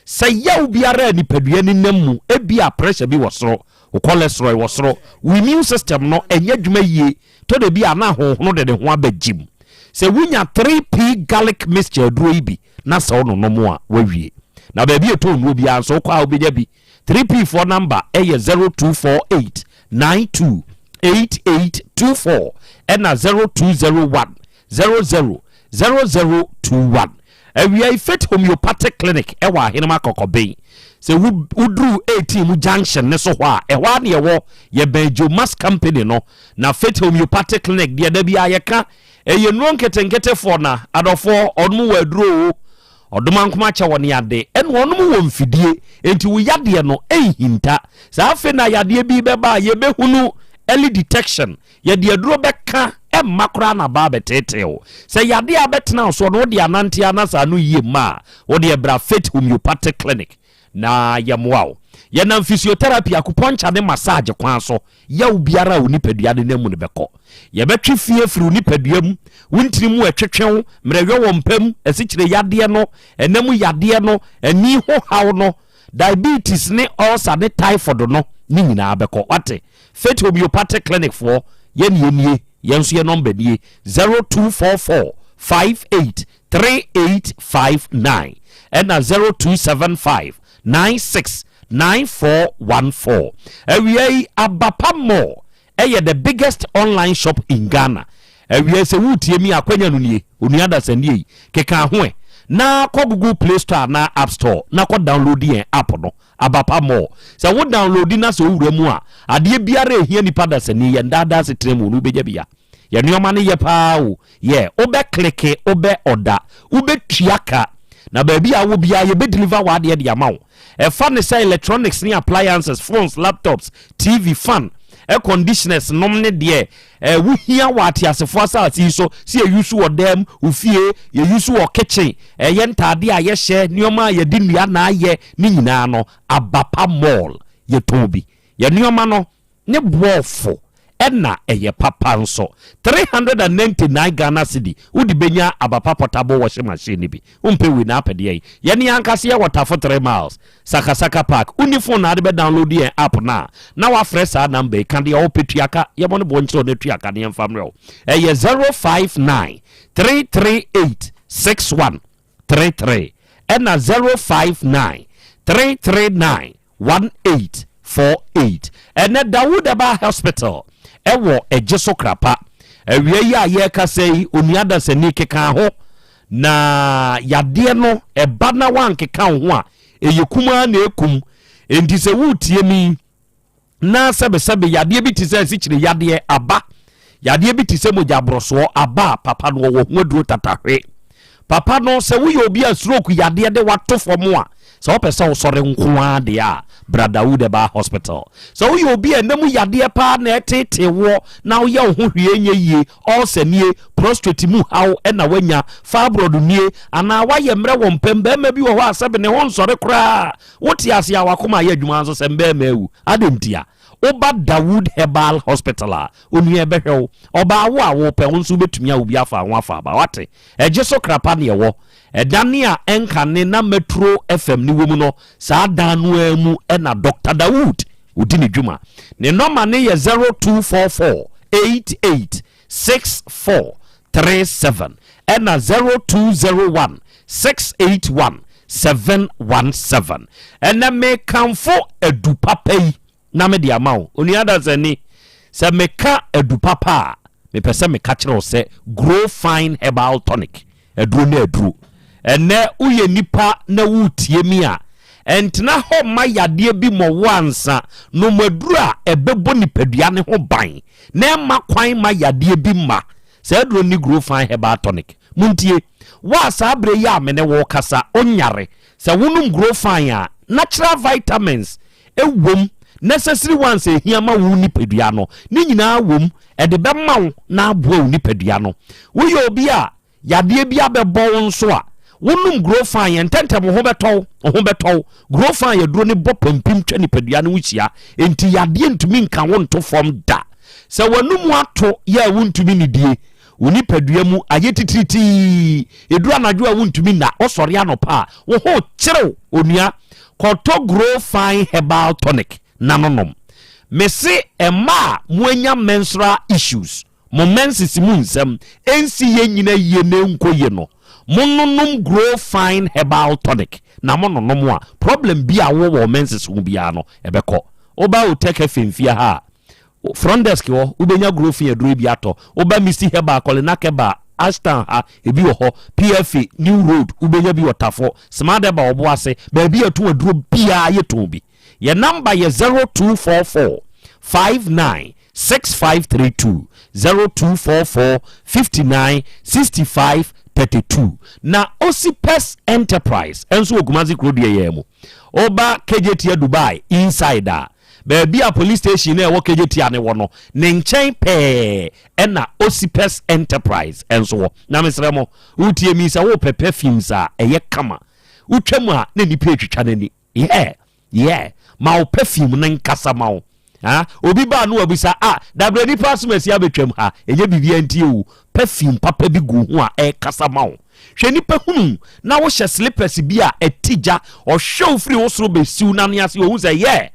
Sɛ yaw biara a nipadua no nam mu, ebia pressure bi wɔ soro, wo cholesterol wɔ soro, wo immune system no ɛnyɛ adwuma yie, tɔ da bi a na ahonhono de ne ho aba gyim. Sɛ wonya 3P garlic mixture aduro yi bi na sɛ wononom a, woawie. Na baabi a ɛtɔ nnuro biara nso wokɔ a wobɛnya bi. 3P foɔ namba yɛ 0248 92 8824 ɛna 0201 00 0021. Awia yi Faith Homeopathic Clinic ɛwɔ Ahenem Akɔkɔben. Sɛ woduru 18 mu junction ne so hɔ a, ɛhɔ a ne ɛwɔ yɛbɛn Jomas Company no. Na Faith Homeopathic Clinic deɛ da biara yɛka ɛyɛ nnuro nketenketefoɔ na adɔfoɔ ɔnom wɔ aduro o. Ɔdomankoma kyɛ wɔ ne ade ɛna ɔnom wɔ mfidie enti wo yadeɛ no ɛnhinta. Saa afe na yadeɛ bi bɛba a yɛbɛhunu early detection Yɛde aduro bɛka ɛmma koraa na aba abɛteetee wo. Sɛ yadeɛ a abɛtena wo soɔ no wode anante ara na sɛ ano yie mma a, wo deɛ bra Faith Homeopathic Clinic na yɛmmoa wo. Yɛnam physiotherapy, acupuncture ne massage kwan so yaw biara a wo nipadua no nam mu no bɛkɔ. Yɛbɛtwe fi afiri wo nipadua mu, wo ntini mu ɛtwetwe wo, mmerɛyɔ wɔ mpa mu, asikyire yadeɛ no, ɛna mu yadeɛ no, ani ho haw no, diabetes ne ulcer ne typhoid no ne nyinaa bɛkɔ. Wate? Faith Homeopathic Clinic foɔ yɛn yɛn nie yɛn nso yɛn nɔmba nie 0244 58 3859 ɛna 0275 96 9414. Awia yi Abapa Mall ɛyɛ the biggest online shop in Ghana. Awia yi sɛ woretie mi akwanya no nie onua dasani yi keka ho ɛ na kɔ Google Play Store anaa App Store na kɔ download yɛn app no Aba pa more. Sɛ wo downloadi na sɛ wo wura mu a, adeɛ biara a ɛhia nipa dasani, yɛn daa daa asetena mu no wobɛnya bi ya. Yɛn nnoɔma no yɛ paa o, yeah, wo bɛ kleke, wo bɛ ɔda, wo bɛ tua ka, na baabi a wowɔ biara yɛbɛ deliver w'adeɛ de ama wo. Ɛfa ne sɛ electronics ne appliances, phones, laptops, TV, fan, air conditioners nom ne deɛ eh, wohia wɔ ateasefoɔ asase yi so sɛ yɛyi so wɔ dam, wo fie, yɛyi so wɔ kitchen, ɛyɛ ntaade a yɛhyɛ, nneɛma a yɛde nnua na ayɛ ne nyinaa no, Abapa Mall yɛtɔn bi. Yɛ nneɛma no ne boɔfo. Ɛna ɛyɛ papa nso. 399 Ghana cedi wode bɛnya Abapa portable washing machine no bi. Wompɛ wei na apɛ deɛn? Yɛne yɛn ankasa yɛwɔ Tafo 3 miles, Sakasaka Park. Wonni phone na wode bɛ download yɛn app no a, na woafrɛ saa number yi, ka deɛ wopɛ tua ka, yɛmmɔ no boɔ nkyerɛ wo na tua ka na yɛmfa mmerɛ wo. Ɛyɛ 059 338 6133 ɛna 059 339 1848. Ɛnnɛ Dawood Herbal Hospital wɔ Egyeso Krapa. Awia yi a yɛrekasa yi, Onua Dasani keka ho na yadeɛ no ɛba na woankeka wo ho a, ɛyɛ kum ara na ɛkum. Enti sɛ woretie me yi, na sɛbesɛbe yadeɛ bi te sɛ asikyire yadeɛ aba, yadeɛ bi te sɛ mogya borɔsoɔ aba a, papa no ɔwɔ ho aduro tatahwe. Papa no, sɛ woyɛ obi a stroke yadeɛ de wato fam a, sɛ wopɛ sɛ wosɔre nko ara deɛ a, bra Dawood Herbal Hospital. Sɛ woyɛ obi a ɛna mu yadeɛ paa na ɛtetee woɔ na woyɛ wo ho hwee nyɛ yie, ulcer nie, prostrate mu haw na woanya, fibroid nie, anaa woayɛ mmerɛ wɔ mpam, barima bi wɔ hɔ a sɛbe ne ho nsɔre koraa, Wote ase a w'akoma ayɛ adwuma nso sɛ mbɛɛma awu. Adɛn ntia? Woba Dawood Herbal Hospital a, onua ɛbɛhwɛ wo. Ɔbaa wo a wopɛ, wo nso wobɛtumi awo bi afa ho afa aba. Wate? Ɛgye so krapa ne ɛwɔ. Ɛdane a ɛnkane na Metro FM no wɔ mu no, saa dan no ara mu na Doctor Dawood ɔdi ne dwuma. Ne nɔma no yɛ 0244 88 6437 ɛna 0201 681 717. Ɛnɛ mekamfo adu papa yi na mede ama wo. Onua Dasani, sɛ meka adu papa a, mepɛ sɛ meka kyerɛ wo sɛ Grow Fine Herbal Tonic Aduro ne aduro. Ɛnnɛ woyɛ nipa na woretie me a, ɛntena hɔ mma yadeɛ bi mmɔ wo ansa. Nom aduro a ɛbɛbɔ nipadua no ho ban na ɛmma kwan mma yadeɛ bi mma. Saa aduro no ne Grow Fine Herbal Tonic. Montie, wo a saa berɛ yi a me ne wo rekasa, wonyare. Sɛ wonom Grow Fine a, natural vitamins wom, necessary ones a ɛhia ma wo nipadua no, ne nyinaa wom. Ɛde bɛma wo na aboa wo nipadua no. Woyɛ obi a yadeɛ bi abɛbɔ wo nso a, wonom Grofan yɛ ntɛntɛm wo ho bɛtɔ wo, wo ho bɛtɔ wo. Grofan yɛ duro ne bɔ pampim twa nipadua no ho hyia, enti yadeɛ ntumi nka wo nto fam da. Sɛ w'anum ato yɛ a wontumi nnidie, wo nipadua mu ayɛ titiritii, ɛduru anadwo a wontumi nna, wosɔre anɔpa a wo ho kyerew, onua, kɔtɔ Grofan Herbal Tonic na no nom. Mese mmaa a moanya menstrual issues, Mo menses mu nsɛm nsi yɛ nyina yie na ɛnkɔ yie no, mo nonom Grow Fine Herbal Tonic na mo nonom a, problem bi a wowɔ wɔ wo menses ho biara no, ɛbɛkɔ. Woba Otec FM fie ha a, front desk hɔ, wobɛnya Grow Fine aduro yi bi atɔ. Woba Misty Herbal, Kolinak Herbal, Ashtown ha, ebi wɔ hɔ. PFA, New Road, wobɛnya bi wɔ Tafo. Smart Herbal, Ɔboase, baabi a yɛtɔn aduro biara, yɛtɔn bi. Yɛn number yɛ 0244 59 6532 0244 59 65 32 Na Osipes Enterprise nso wɔ Kumasi kurodua yi ara mu. Woba Kejetia Dubai inside a, baabi a police station no a ɛwɔ Kejetia no wɔ no, ne nkyɛn pɛɛ ɛna Osipes Enterprise nso wɔ. Na mesrɛ mo, wotie mi sɛ wopɛ perfumes a ɛyɛ kama, wotwa mu a na nnipa retwitwa n'ani. Yeah, yeah. Ma wo perfume no nkasa ma wo. Ah, obi baa no wabisa, ah, dabrɛ nipa asom asi abɛtwam ha. Ɛnyɛ biribi nti o. Perfume papa bi gu ho a ɛrekasa ma wo. Hwɛ nipa hunu na wohyɛ slippers bi a ɛte gya. Ɔhwɛ wo firi wo soro bɛsiw n'ano ase ohu sɛ yeah,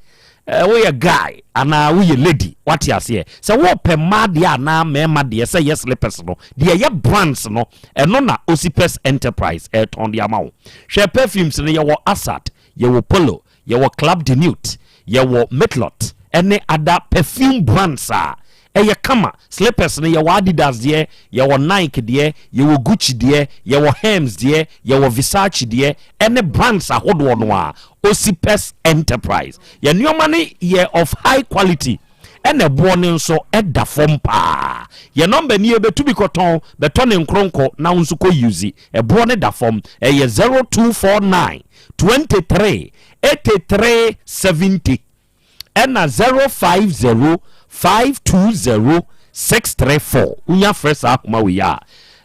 eh, woyɛ guy anaa woyɛ lady. Wate aseɛ? Sɛ wopɛ mmaa deɛ anaa mmarima deɛ sɛ yɛ slippers no, deɛ ɛyɛ brands no, ɛno na Osipes Enterprise ɛretɔn de ama wo. Hwɛ perfumes no, yɛwɔ Assad, yɛwɔ Polo, yɛwɔ Club de Nuit, yɛwɔ Mitlot ɛne other perfume brands a ɛyɛ kama. Slippers no, yɛwɔ Adidas deɛ, yɛwɔ Nike deɛ, yɛwɔ Gucci deɛ, yɛwɔ Hermes deɛ, yɛwɔ Versace deɛ ɛne brands ahodoɔ no a Osipes Enterprise. Yɛn nneɛma no yɛ of high quality ɛna ɛboɔ no nso ɛda fam paa. Yɛn nɔmba nie, bɛtu bi kɔtɔn, bɛtɔ ne nkronko na wo nso kɔ use. Ɛboɔ no da fam. Ɛyɛ 0249 23 83 70 ɛna 050 520 634. Wonya frɛ saa ahoma wei a,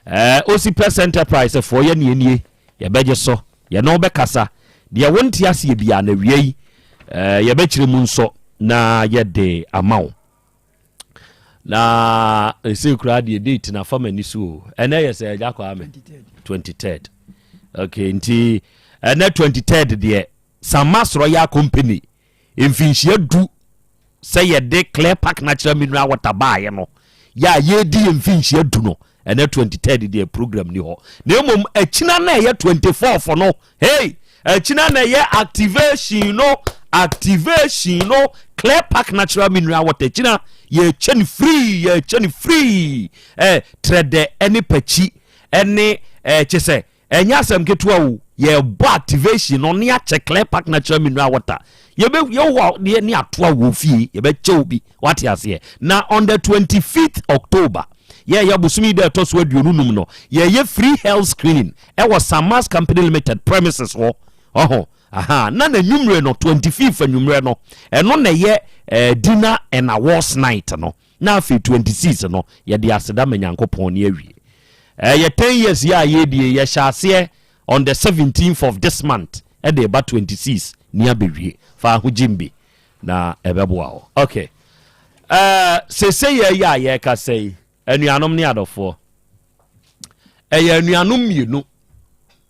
ɛɛ Osipes Enterprise foɔ yɛ ne nie, yɛbɛgye so, yɛne wo bɛkasa. Deɛ wonte aseɛ biara na awia yi, ɛɛ yɛbɛkyerɛ mu nso na yɛde ama wo. Na ɛsei koraa deɛ date na fa m'ani so o. Ɛnɛ yɛ sɛ agya Kwame 23rd. Okay, nti ɛnɛ 23rd deɛ Samas Royal Company mfinhyia du sɛ yɛde Clear Park Natural Mineral Water baeɛ no yɛ a yɛredi yɛn mfinhyia du no ɛnɛ 23rd deɛ program ni hɔ na mmom akyina na ɛyɛ 24th no hey akyina na ɛyɛ activation no activation no Clear Park Natural Mineral Water akyina yɛkyɛ no free yɛkyɛ no free eh, trɛdɛ ɛne pakyi ɛne eh, kyɛ sɛ Ɛnyɛ asɛm ketewa o, yɛbɔ activation no ne akyɛ Clear Park Natural Mineral Water. Yɛbɛ yɛwɔ deɛ ne atoa wɔ fie, yɛbɛkyɛ obi, wate aseɛ. Na on the 25th October, yɛyɛ bosom yi da ɛtɔ so 25 no, yɛyɛ free health screening ɛwɔ Samas Company Limited premises hɔ. Ɔho, aha, na n'anwummerɛ no, 25th anwummerɛ no, ɛno na ɛyɛ eh, dinner and awards night no. Na afei 26 no yɛde aseda ma Nyankopɔn ne awie. Ɛyɛ 10 years yi a yɛredie, yɛhyɛ aseɛ on the 17th of this month ɛde reba 26 ne abɛwie. Fa ahogyim bi na ɛbɛboa wo. Ok. Ɛɛ, seesei yɛ yi a yɛrekasa yi, anuanom ne adɔfoɔ, ɛyɛ anuanom mmienu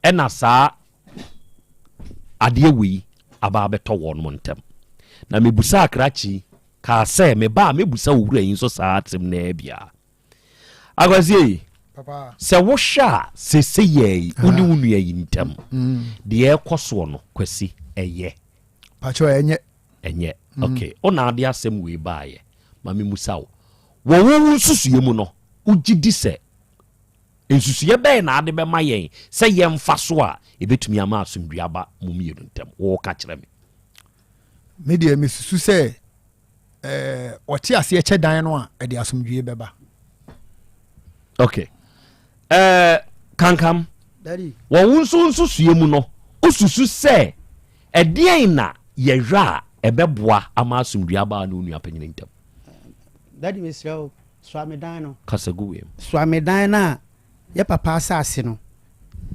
ɛna saa adeɛ wei aba abɛtɔ wɔn ntam. Na mebusaa krakye kaa sɛ, Meba a, mɛbusa wo wura yi nso saa asɛm no ara bi a. Akwasi ei, sɛ wohwɛ a seesei yi, wo ne wo nua yi ntam, mm. deɛ ɛrekɔ soɔ no, Kwasi, ɛyɛ? Pakyɛ ɛnyɛ. Ɛnyɛ. Mm. Ok, wo na ade asɛm wei baayɛ. Ma memusa wo. Wɔ wo wo nsusuiɛ mu no, wogye di sɛ nsusuiɛ bɛn na ade bɛma yɛn sɛ yɛmfa so a ɛbɛtumi ama asomdwoeɛ aba mo mmienu ntam? Woka kyerɛ me. Me deɛ mesusu sɛ ɛɛ ɔte aseɛ kyɛ dan no a ɛde asomdwie bɛba. Okay. Ɛɛ kankam. Wɔ wo nso nsusuiɛ mu no, wosusu sɛ ɛdeɛn na yɛhwɛ a ɛbɛboa ama asomdwie aba ne wo nua panyin ntam? Dadi mesrɛ wo, soa me dan no. Kasa gu wiem. Soa me dan no a yɛ papa asase no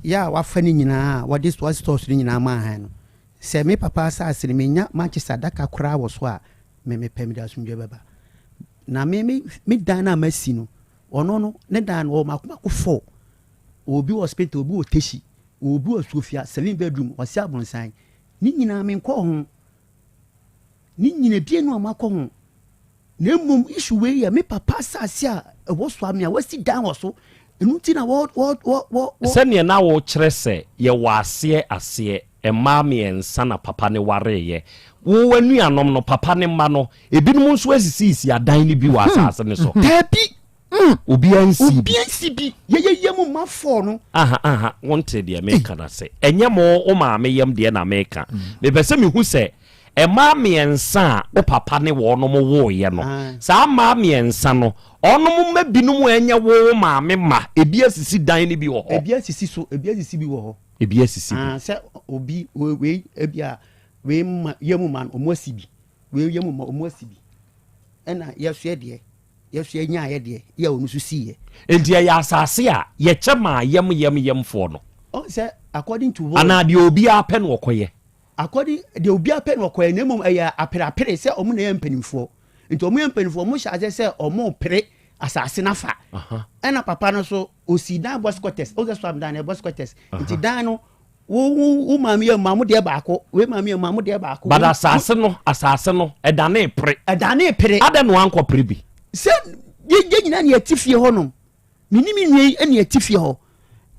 yɛ a wafa ne nyinaa a wɔde stores no nyinaa maa han no. Sɛ me papa asase no menya Manchester adaka koraa wɔ so a, me mepɛ mede asomdwoeɛ bɛba. Na me me me dan no a masi no, ɔno no ne dan no ɔwɔ mako mako four. Ɔwɔ bi wɔ Spintex, ɔwɔ bi wɔ Teshie, ɔwɔ bi wɔ Suofia, seven bedroom, ɔsi abronsan. Ne nyinaa menkɔɔ ho. Ne nyina bie no a makɔ ho. Na mmom issue wei yɛ me papa asase a ɛwɔ Suame a wasi dan wɔ so. Ɛno nti na wɔ wɔ wɔ wɔ. Sɛdeɛ na wokyerɛ sɛ yɛwɔ aseɛ aseɛ, mmaa mmiɛnsa na papa no wareeɛ. Wo anuanom no, papa no mma no, ebinom nso asisiisi adan no bi wɔ asase no so. Daabi. Obiara nsii bi. Obiara nsii bi. Yɛyɛ yam mma fɔɔ no. Aha, aha, wonte deɛ meka no ase. Ɛnyɛ mo, wo maame yam deɛ na meka. Mepɛ sɛ mehu sɛ Mmaa mmiɛnsa a wo papa ne wɔnom woeɛ no, saa mmaa mmiɛnsa no, wɔnom mma binom a ɛnyɛ wo wo maame mma, ebi asisi dan no bi wɔ hɔ. Ebi asisi so, ebi asisi bi wɔ hɔ. Ebi asisi bi. Ah, sɛ obi, wei, ebi a, wei mma, yɛ mu ma no, wɔn asi bi. Wei yɛ mu ma, wɔn asi bi. Ɛna yɛsoɛ deɛ, yɛsoɛ nyaayɛ deɛ, yɛ a wɔn nso siiɛ. Enti ɛyɛ asase a yɛkyɛ maa yɛm yɛm yɛmfoɔ no. Ɔn sɛ, according to. Anaa deɛ obiara pɛ na ɔkɔyɛ. According, deɛ obiara pɛ na ɔkɔɛ na mmom ɛyɛ apereapere sɛ wɔn na ɛyɛ mpanimfoɔ. Nti wɔn yɛ mpanimfoɔ, wɔn hyɛ aseɛ sɛ wɔn repere asase no afa. Ɛna papa no nso, ɔsii dan boys quarters, ɔsɛ so dan no boys quarters. Nti dan no, wo wo wo maame yɛ mmaa mo deɛ baako, wei maame yɛ mmaa mo deɛ baako. But asase no, asase no, ɛdanee pere. Ɛdanee pere. Adɛn na wankɔ pere bi? Sɛ yɛ yɛ nyinaa na yɛte fie hɔnom. Me ne me nua yi na ɛte fie hɔ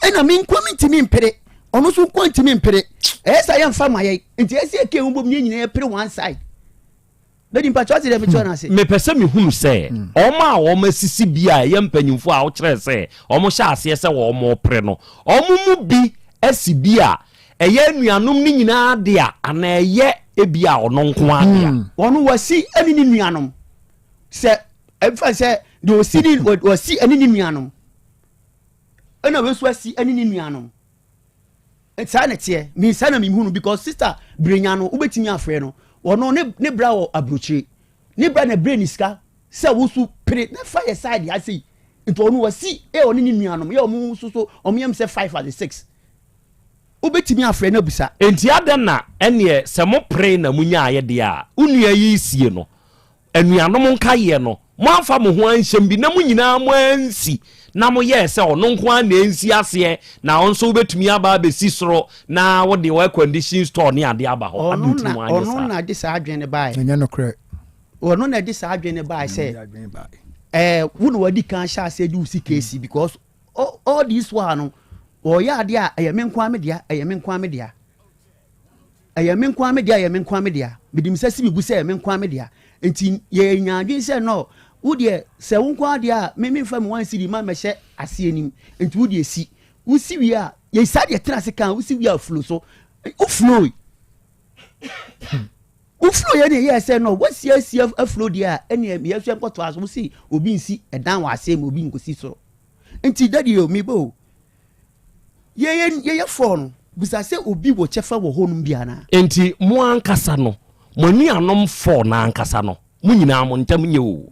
ɛna me nko mentumi mpere ɔno nso nko ntumi mpere ɛyɛ sɛ yɛmfa ma yɛn nti ɛsɛ yɛka ɛho bom ne yɛn nyinaa yɛpere one side bɛdi mpakyɛ ɔte dɛ mekyerɛ no ase. Mepɛ sɛ mehunu sɛ wɔn a wɔasisi bi a ɛyɛ mpanyimfoɔ a wokyerɛɛ sɛ wɔhyɛ aseɛ sɛ wɔrepere no, wɔn mu bi asi bi a ɛyɛ anuanom no nyinaa dea anaa ɛyɛ ebia ɔno nko ara dea. Ɔno wasi ne ne nuanom sɛ ɛmfa sɛ deɛ ɔsi ne ɔsi ɛne ne nuanom ɛna wei nso asi ɛne ne nuanom saa na teɛ mi saa na mi hu no because sister brenya no wobɛtumi afrɛ no ɔno ne ne bra wɔ aburokyire ne bra na bere ne sika sɛ wosu pere na fa yɛ side ase yi nti ɔno wasi ɛ ɔne ne nuanom yɛ ɔmo nso so ɔmo yɛm sɛ five ase six wobɛtumi afrɛ no abusa. Enti adɛn na ɛneɛ sɛ mo pere na mo nyaayɛ deɛ a wo nua yi sie no anuanom nkaeɛ no. Moamfa mo ho anhyɛm bi na mo nyinaa moansi na moyɛɛ sɛ ɔno nko ara na ɛnsi aseɛ na wo nso wobɛtumi aba abɛsi soro na wode air condition store ne adeɛ aba hɔ. Adɛn Ɔno nti na na moanyɛ ɔno saa? na de saa adwene no baeɛ. Ɛnyɛ nokorɛ. Ɔno na de saa adwene no baeɛ sɛ ɛɛ wo na wadi kan hyɛ aseɛ de wo sika esi because all, all this while no ɔyɛ adeɛ a ɛyɛ me nko ara me dea ɛyɛ me nko ara me dea. Ɛyɛ me nko ara me dea, ɛyɛ me nko ara me dea. Mede me nsa si me bo sɛ ɛyɛ me nko ara me dea. Nti yɛnya adwene sɛ no, wo deɛ sɛ wo nko ara deɛ a, me memfa me one cedi ma mmɛhyɛ aseɛ nim. Nti wo deɛ si. Wosi wie a, yɛ saa deɛ tena ase kan, wosi wie a flow so. Wo flow. Wo flow yɛ ne yɛ sɛ no, wosi asi aflow deɛ a, ɛne yɛ so yɛnkɔtoa so. Wosi obi nsi ɛdan wɔ aseɛ ma obi nkɔsi soro. Nti daddy o, meba o. Yɛyɛ yɛyɛ fɔɔ no, bisa sɛ obi wɔ kyɛfa wɔ hɔnom bi anaa? Enti mo ankasa no, mo anuanom fɔɔ no ankasa no, mo nyinaa mo ntam nyɛ o.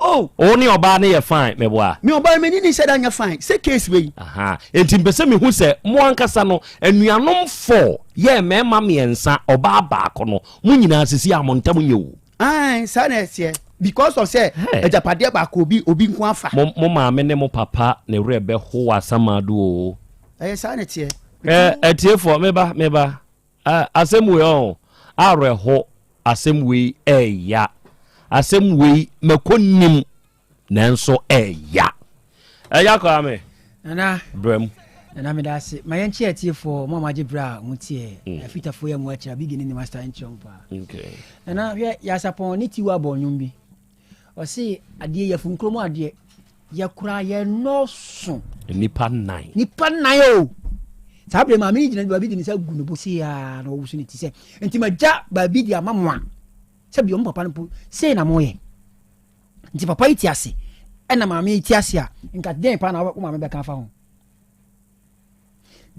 Oh! Wo ne ɔbaa no yɛ fine, meboa? Me ɔbaa no, me ne no nhyɛ da nyɛ fine, sɛ case wei. Aha, enti mepɛ sɛ mehu sɛ mo ankasa no, anuanom fɔɔ, yɛɛ mmarima mmiɛnsa, ɔbaa baako no, mo nyinaa seesei a mo ntam nyɛ o. Ae, saa na ɛteɛ. Because of sɛ agyapadeɛ baako obi obi nko afa. Mo mo maame ne mo papa ne werɛ bɛho wɔ asamado oo. Ɛyɛ saa na ɛteɛ. Ɛ atiefoɔ meba meba ɛ asɛm wei ɔn awerɛho asɛm wei ɛɛya asɛm wei mɛkɔ nim. Nanso ɛya. Ɛya Kwame. Nana. Brɛ mu. Nana meda ase. Ma yɛnkyɛ atiefoɔ mo a moagye berɛ a motiɛ mm. Afitafoɔ yi a mo akyira Biggie ne ne master nkyerɛ mo paa. Okay. Nana hwɛ Yasapɔn ne Tiwa bɔ nnwom bi. Ɔse adeɛ yɛfunkuro mu adeɛ yɛkora yɛnnɔɔso. Nipa nan. Nipa nan o. Saa berɛ maame yi gyina baabi de ne nsa gu ne bo sei a na ɔwoso ne ti sɛ nti magya baabi de ama mo a sɛ bi ɔmo papa no po sei na moyɛ. Nti papa yi te ase ɛna maame yi te ase a, nka dɛn paa na wo maame bɛka afa ho?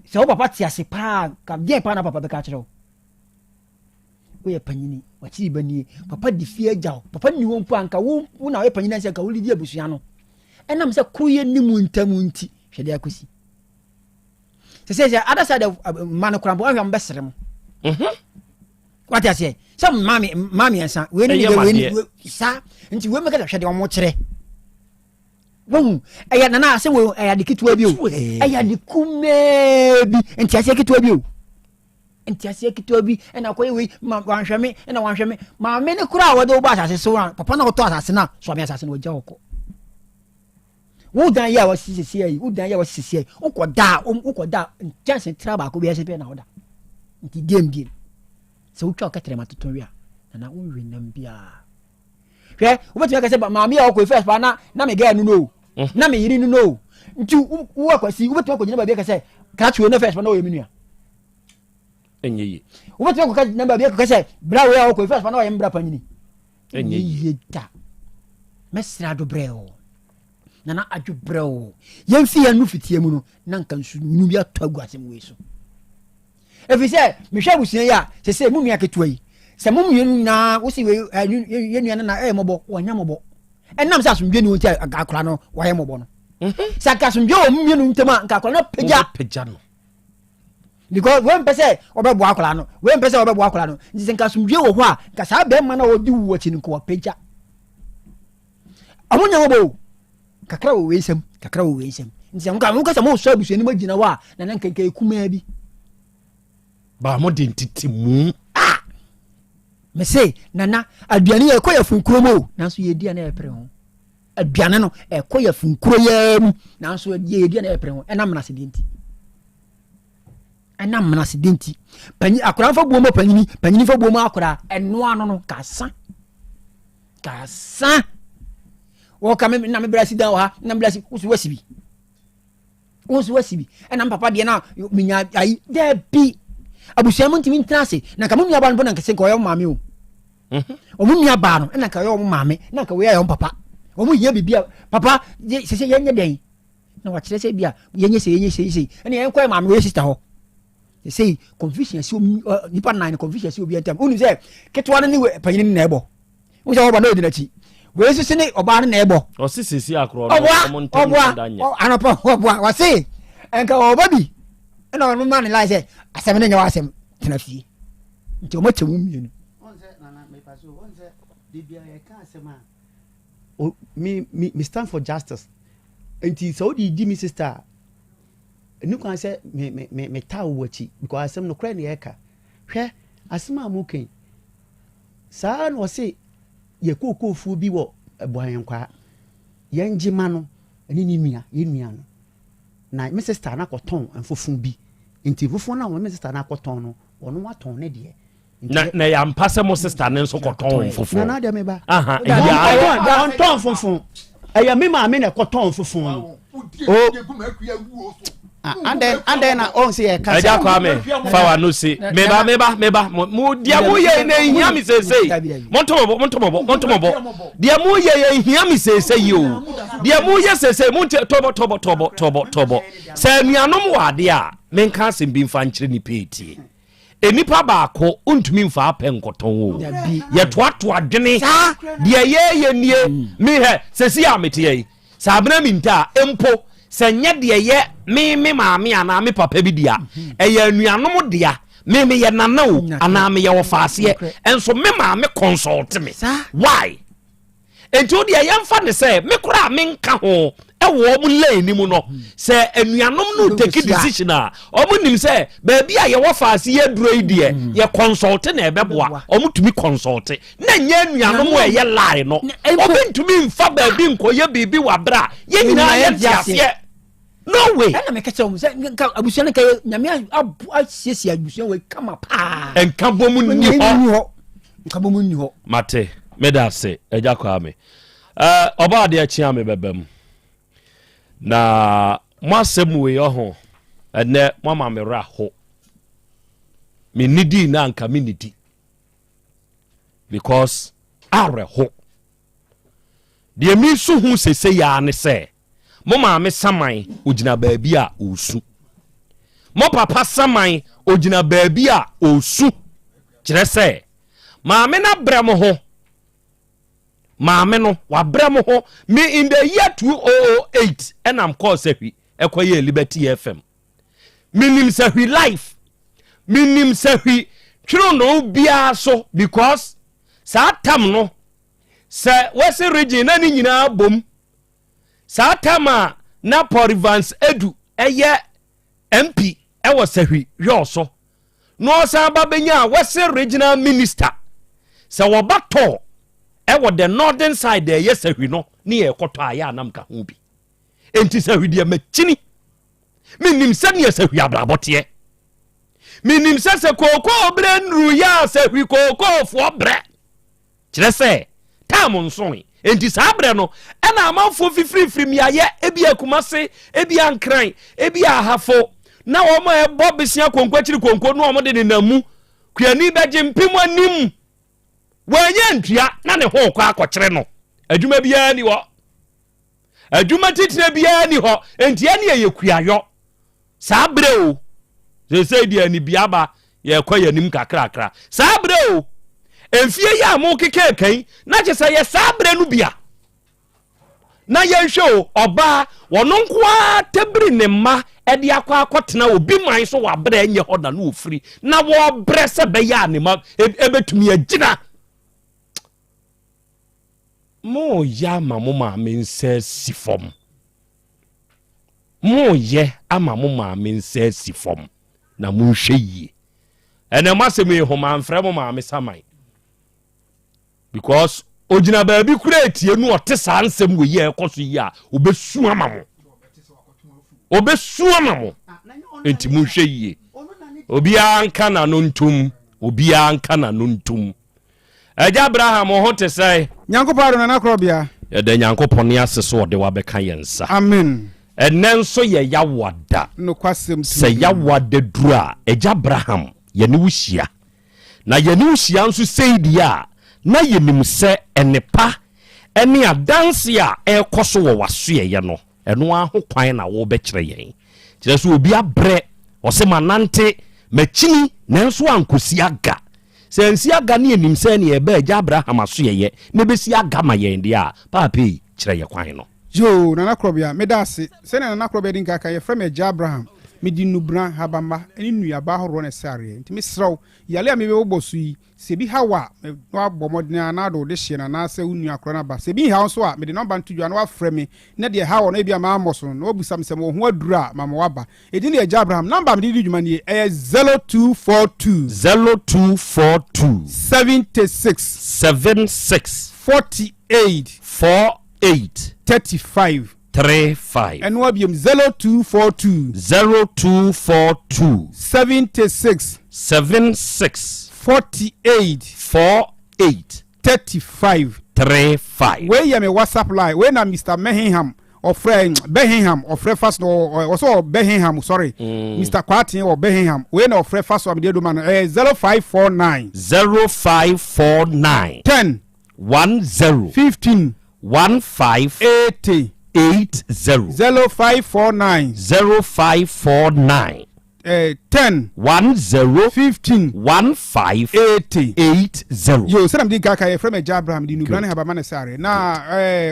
Sɛ wo papa te ase paa, nka dɛn paa na papa bɛka akyerɛ wo? Woyɛ panyini, wakyiri ba nie, papa di fie agya wo, papa nni hɔ mpo a nka wo wo na woyɛ panyini sɛ nka wolidi abusua no. Ɛnam sɛ koroyɛ nni mu ntam nti, hwɛ deɛ akɔsi. Sɛ sɛ sɛ other side of mma no koraa mpo, ahwɛ a wɔbɛsere mo. Mhm. Wate aseɛ sɛ mmaa mmaa mmiɛnsa wei ne deɛ wei ne saa nti wei mɛka hwɛ deɛ wɔn kyerɛ wɔhu ɛyɛ nana asɛ wei ɛyɛ ade ketewa bi o ɛyɛ ade kumaa bi nti aseɛ ketewa bi o nti aseɛ ketewa bi ɛna akɔyɛ wei ma wanhwɛ me ɛna wanhwɛ me maame ne koraa a wɔde wobɔ asase so a papa na ɔtɔ asase na soame asase na wɔgya wɔkɔ Wo dan yi a wɔasi sisi yi, wo dan yi a wɔasi sisi yi, wokɔ da a, wokɔ da a, nkyɛnse tra baako bi ɛsɛ pɛ na woda. Nti diem diem. Sɛ wotwa wo kɛtrɛma toto we a, nana wonwe nam biara. Hwɛ, wobɛtumi aka sɛ maame a ɔkɔ yi first paa na na me gɛɛ no no o, mm. na me yere no no o. Nti wo akwasi, wobɛtumi akɔgyina baabi aka sɛ krakye wei na first paa na ɔyɛ me nua. Ɛnyɛ yie. Wobɛtumi akɔka gyina baabi akɔka sɛ bra wei a ɔkɔ yi first paa na ɔyɛ me bra panyini. Ɛnyɛ yie da. Mɛsrɛ adwo brɛ o. Nana adwo brɛ o. Yɛmfi yɛn no fitia mu no, na nka nsu nwunu bi atɔ agu asɛm wei so. Ɛfiri sɛ, mehwɛ abusua yi a, sɛ sɛ mo nua ketewa yi, sɛ mo mmienu nyinaa, wo se wei, yɛn nua no na ɛyɛ mmɔbɔ, wɔnyɛ mmɔbɔ. Ɛnam sɛ asomdwe ni wɔn nti a akora no wɔayɛ mmɔbɔ no. Mhm. Sɛ anka asomdwe wɔ mo mmienu ntam a, nka akora no apagya. no. Because wei mpɛ sɛ ɔbɛboa akora no, wei mpɛ sɛ ɔbɛboa akora no. Nti sɛ nka asomdwe wɔ hɔ a, nka saa bɛrima no a ɔdi wu akyi no nka wapagya. Ɔmo nyɛ wɔbɔ o. Kakra wɔ wei nsam, kakra wɔ wei nsam. Nti sɛ nka mo kasa mo sɔ abusua no mu agyina hɔ a, na na nka nka ekumaa bi. Ba mo de ntete mu. Ah! Me se, nana, aduane yɛ ɛkɔ yɛ funkuro mu o, nanso yɛdi a na yɛpere ho. Aduane no ɛkɔ yɛ funkuro yɛ mu, nanso yɛdi a na yɛpere ho. Ɛnam menasedeɛ nti. Ɛnam menasedeɛ nti. Panyin, akora nfa buo mu panyini, panyini fa buo mu akora, ɛnoa no no, kasa. Kasa. Wɔka me na me bra si dan wɔ ha, na me bra si, wosi wasi bi. Wosi wasi bi. Ɛna me papa deɛ na menya ayi, daabi. Abusua mu ntumi ntena ase. Na nka mo nua ba no mpo na nka sɛ nka ɔyɛ wo maame o. Mhm. Wɔn nua baa no, ɛna nka ɔyɛ wɔn maame, na nka wei ayɛ wɔn papa. Wɔn hia biribi a, papa, sɛ sɛ yɛnyɛ dɛn? Na wakyerɛ sɛ bi a yɛnyɛ sɛ yɛnyɛ sɛ yɛnyɛ sɛ. Ɛna yɛnkɔ yɛ maame wɔ yɛ sista hɔ. Sɛ confusion si omi nipa nan no confusion si obi ntam. Wonim sɛ ketewa no ne panyin no na ɛbɔ. Wonim sɛ ɔba na ɔdi n'akyi. Wei nso se ne ɔbaa no na ɛbɔ. Ɔsi sisi akorɔ no ɔboa ɔmo ntam ɔboa nda nyɛ. Anɔpa ɔboa ɔse nka ɔba bi ɛna ɔno ma ne line sɛ asɛm no nyɛ w'asɛm tena fie. Nti ɔmo akyɛ mu mmienu. Wɔn sɛ nana mepa so wɔn sɛ biribiara yɛka asɛm a. O me me me stand for justice. Nti sɛ wode di me sister a, ɛni kwan sɛ me me me me taa wo akyi because asɛm no korɛ na yɛka. Hwɛ asɛm a moka yi, saa na ɔse yɛ kookoofuo bi wɔ Boahenkwaa, yɛn gyema no ne ne nua, yɛn nua no. Na me sister no akɔtɔn mfofo bi. Nti mfofo no a me sister no akɔtɔn no, ɔno watɔn ne deɛ. Na na yɛ ampa sɛ mo sister no nso kɔtɔn mfofo? Nana deɛ meba. Aha, ɛyɛ ɔntɔn mfofo. Ɛyɛ me maame na ɛkɔtɔn mfofo no. O adɛn adɛn na ɔn sɛ yɛka sɛ. Ɛgya Kwame fa wa no si meba meba meba mo deɛ mo yɛ na ehia mi seesei mo nto mo bo mo nto mo bo mo nto mo bo deɛ mo yɛ yɛ ehia mi seesei yi o deɛ mo yɛ seesei mo nti tɔbɔ tɔbɔ tɔbɔ tɔbɔ tɔbɔ sɛ anuanom wɔ adeɛ a menka asɛm bi nfa nkyerɛ nipa etie nipa baako ntumi nfa apɛ nkɔtɔn o yɛtoatoa dwene deɛ yɛyɛ nie mehɛ sɛsi a meteɛ yi Sɛ abena minta a, mpo sɛ nyɛ deɛ ɛyɛ me me maame anaa me papa bi dea, ɛyɛ anuanom dea, me meyɛ nana o, anaa meyɛ ɔfaaseɛ, nso me maame consult me. Why? Nti wo deɛ yɛmfa ne sɛ me koraa menka ho ɛwɔ wɔn lane no mu no, sɛ anuanom no take decision a, wɔn nim sɛ baabi a yɛwɔ faase yɛ duro yi deɛ yɛ consult na ɛbɛboa, wɔn tumi consult. na nyɛ anuanom a ɛyɛ lie no obi ntumi nfa baabi nkɔyɛ biribi wɔ abere a yɛn nyinaa yɛ nte aseɛ no way. ɛna mɛka kyerɛ wɔn sɛ nka abusua no nka yɛ nyame asiesie abusua wɔ kama paa. nka bɔ mu nni hɔ nka bɔ mu nni hɔ. mate meda ase agya kwame ɔba adeɛ kyea me bɛba mu na mo asɛm wei ɔho ɛnɛ moama me werɛ ho menidi na anka menidi because awerɛho. Deɛ mesu ho sesei ara ne sɛ mo maame saman ogyina baabi a ɔresu. Mo papa saman ogyina baabi a ɔresu. Kyerɛ sɛ maame no abrɛ mo ho. Maame no wabrɛ mo ho. Me in the year 2008 ɛnam kɔɔ sahwi ɛkɔyɛɛ Liberty FM. Menim sahwi life. Menim sahwi twerɛnoo biara so because saa tam no sɛ western region na ne nyinaa bom saa tam a na Paul Evans Edu ɛyɛ MP ɛwɔ sahwi hwɛɔ so na ɔsan ba bɛnya western regional minister sɛ wɔba tɔ ɛwɔ the northern side ɛyɛ sahwi no ne yɛ kɔtɔ a yɛ anam ka ho bi enti sahwi deɛ makyini Menim sɛdeɛ sahwi abrabɔ teɛ. Menim sɛ sɛ kookoo berɛ nnuru yɛ a sahwi kookoofoɔ brɛ. Kyerɛ sɛ, taam nsoe. Enti saa berɛ no, ɛna amanfoɔ fifirifiri mmeaeɛ, ebia Kumase, ebia Nkran, ebia Ahafo, na wɔn a ɛbɔ besia konko akyiri konko no wɔn de nenam mu. Kuani bɛgye mpem anim. Wɔanyɛ ntua na ne ho rekɔ akɔkyere no. Adwuma biara ni hɔ. Adwuma titire biara nni hɔ, enti ɛne ɛyɛ kuayɔ. Saa berɛ o, seesei deɛ anibia aba, yɛrekɔ yɛn anim kakrakra. Saa berɛ o, mfie yi a mokekɛɛka yi, na kyerɛ sɛ yɛ saa berɛ no bia. Na yɛnhwɛ o, ɔbaa, ɔno nko ara tɛbiri ne mma de akɔ akɔtena obi man so wɔ aberɛ ɛnyɛ hɔ na no ɔfiri, na wɔbrɛ sɛ bɛyɛ a ne mma ɛbɛtumi agyina. Moreyɛ ama mo maame nsa asi fam. Moreyɛ ama mo maame nsa asi fam. Na monhwɛ yie. Ɛnɛ mo asɛm yi ho mamfrɛ mo maame saman. Because ogyina baabi kura etie no ɔte saa nsɛm wɔ yi a ɛkɔ so yi a obesu ama mo. Obesu ama mo. Enti monhwɛ yie. Obiara nka n'ano ntom. Obiara nka n'ano ntom. Agya Abraham, wo ho te sɛn? Nyankopɔn adom, Nana Korɔbea. Yɛda Nyankopɔn ase sɛ ɔde wo abɛka yɛn nsa. Amen. Ɛnnɛ nso yɛ Yawa da. Nokwasɛm Sɛ turodoo. Yawa da duru a, Agya Abraham, yɛne wo hyia. Na yɛne wo hyia nso sei deɛ a, na yɛnim sɛ nnepa ne adanse a ɛrekɔ so wɔ w'asoɛeɛ no, Ɛno ara ho kwan na worebɛkyerɛ yɛn. Kyerɛ sɛ obi abrɛ, ɔse manante, makyini, nanso ankɔsi aga. Sɛ ansi aga ne yɛnim sɛ ɛneɛ ɛbɛ agya Abraham asoɛeɛ na ɛbɛsi aga ma yɛn deɛ a, paapei, kyerɛ yɛ kwan no. Yoo, Nana Korɔbea, meda ase. Sɛnea Nana Korɔbea di nkan ka, yɛfrɛ me Agya Abraham. Mede nnubena, nhabamma ne nnuaba ahoroɔ na ɛsa yareɛ. Nti mesrɛ wo, yale a mebɛbobɔ so yi, sɛ ebi ha wo a, na woabɔ mmɔden ara na wode wo dehyeɛ no anaasɛ wo nua korɔ no aba. Sɛ ebi nha wo nso a, mede nɔmba no to dwa na woafrɛ me na deɛ ɛha wo no ebia mammɔ so no, na woabisa me sɛ mewɔ ho aduro a, mama woaba. Edin de Agya Abraham. Nɔmba a mede di dwuma nie, ɛyɛ 0242. 0242. 76. 76. 48. 48. 35. 35. Ɛno ara biom, 0242. 0242. 76. 76. 48. 48. 35. 35. Wei yɛ me WhatsApp line. Wei na Mister Mehinham ɔfrɛ Birmingham ɔfrɛ fa so ɔsɛ wɔ Birmingham sorry Mr Kwaten wɔ Birmingham wei na ɔfrɛ fa so a mede aduma no ɛyɛ 0549. 0549. 10. 10. 15. 15. 80. 80. 0549. 0549. 10. 10. 15. 15. 80. 80. Yo, sɛdeɛ mede nka ka yɛfrɛ me Agya Abraham de nubra ne habama ne sare na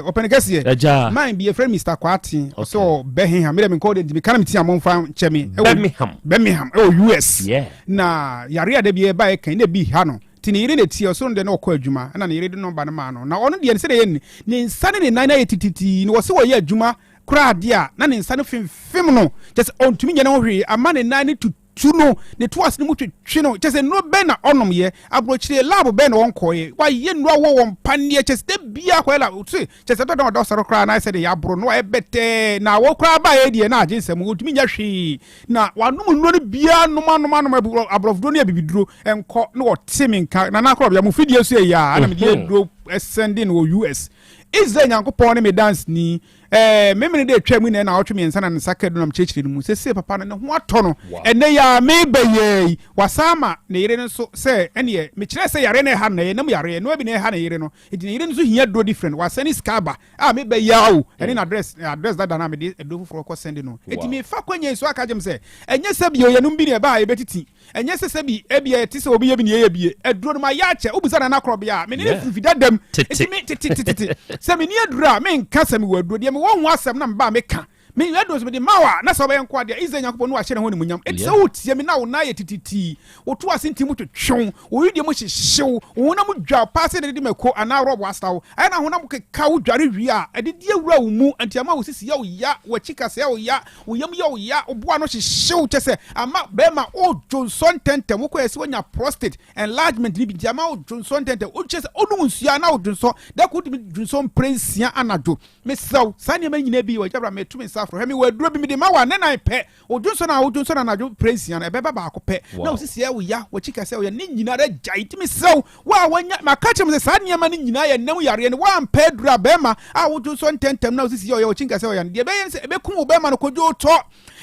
ɔpɛne kɛseɛ Agya. Man bi yɛfrɛ Mr. Kwaten ɔsɛ ɔ Birmingham medɛ menkɔ de nti meka na meti a momfa nkyɛ me Birmingham. Birmingham ɛwɔ US Yeah. na yare a da bi ɛba ɛkan na ebi ha no nti ne yere na ɛtie ɔsoro no deɛ na ɔkɔ adwuma ɛna ne yere de nɔmba no maa no na ɔno deɛ sɛdeɛ yɛ ne nsa ne ne nan ayɛ tititi na wɔse wɔyɛ adwuma koraa adeɛ a na ne nsa no femfem no kyɛ sɛ ɔntumi nyɛ ne ho hwee ama ne nan no tutu no ne to ase no mu twetwe no kyɛ sɛ nnuro bɛn na ɔnom yɛ aburokyire lab bɛn na ɔnkɔɔyɛ wayɛ nnuro awɔ wɔn paneɛ kyɛ sɛ da biara kɔyɛ lab se kyɛ sɛ dɔdɔn ɔdɔ sɔrɔ koraa na ayɛ sɛ de yɛaboro no ayɛ bɛtɛɛ na awɔ koraa baeɛ deɛ na agye nsɛm ɔntumi nyɛ hwee na wanom nnuro no biara nom anom anom aborɔfoduro ne abibiduro nkɔ na wɔte me nka na nakorɔbea mo fidie so yɛ yɛ a na mede aduro sɛnde no wɔ US Israel Nyankopɔn ne me danseni. Ɛɛ, memene dɛ atwa mu nnɛ naawɔtwe mmiɛnsa na ne nsa ka aduru na mekyerɛkyerɛ no mu. Seesei papa no, ne ho atɔ no. Ɛnnɛ yi ara, mereba yi ara yi, wasan ama ne yere no nso sɛ ɛnneɛ, mekyerɛɛ sɛ yareɛ no a ɛha no no, ɛyɛ nam yareɛ, ɛnoa bi na ɛha ne yere no. Enti ne yere no nso hia aduro different. Wasan ne sika aba a meba yi ara o, ɛne n'address, address dada no a mede aduro foforɔ kɔ sɛnde no. Enti mefa akwannya yi so aka akyerɛ mo sɛ, ɛnyɛ sɛ bio yɛnom bi na ɛba a yɛbɛtiti. Ɛnyɛ sɛ sɛbi ebia ɛte sɛ obi yɛ bi na yɛyɛ bi. Aduro no mayɛ akyɛ. Wobisa Nana Korɔbea a, me ne no firi fi dada mu. Enti me tetetetete. Sɛ menni aduro a, menka sɛ mewɔ aduro. Deɛ mewɔ ho asɛm na meba a meka. Me aduro nso mede ma wo a, na sɛ wobɛyɛ nkoa deɛ, Israel Nyankopɔn no wahyɛ ne ho animuonyam. Enti sɛ wotie me na wo nan yɛ tititii, wo to ase nti mu twetwe wo, wo wedeɛ mu hyehye wo, wo honam dwa wo paa sɛ yɛde mako anaa rɔbo asra wo, ɛna honam keka wo dware wie a, adidie wura wo mu, enti ama wo sisi yɛ wo ya, w'akyi kaseɛ yɛ wo ya, Wo yam yɛ wo ya, wo bo ano hyehye wo, kyerɛ sɛ ama bɛrima wodwonsɔ ntɛntɛm, wokɔ yɛ sɛ woanya prostate enlargement no bi nti ama wodwonsɔ ntɛntɛm, wokyerɛ sɛ wonom nsuo a na wodwonsɔ, da koro wotumi dwonsɔ mprɛnsia anadwo. Mesrɛ wo, saa nneɛma nyinaa bi wɔ agya bra meto me nsa afrɛ, hwɛ mewɔ aduro bi mede ma wo a ne nan pɛ, wodwonsɔ no a wodwonsɔ no anadwo mprɛnsia no ɛbɛba baako pɛ, na wo sisi yɛ wo ya, w'akyi kɛsɛ yɛ wo ya, ne nyinaa gyae, nti mesrɛ wo, Wo a wanya, maka akyerɛ mo sɛ saa nneɛma no nyinaa yɛ nna mu yareɛ no, woampɛ aduru a bɛrima a wodwonsɔ ntɛmntɛm na wosisi yɛ ɔyɛ ɔkyi nkɛsɛ ɔyɛ no, deɛ ɛbɛyɛ ne sɛ ɛbɛkum wo bɛrima no kodwootɔ,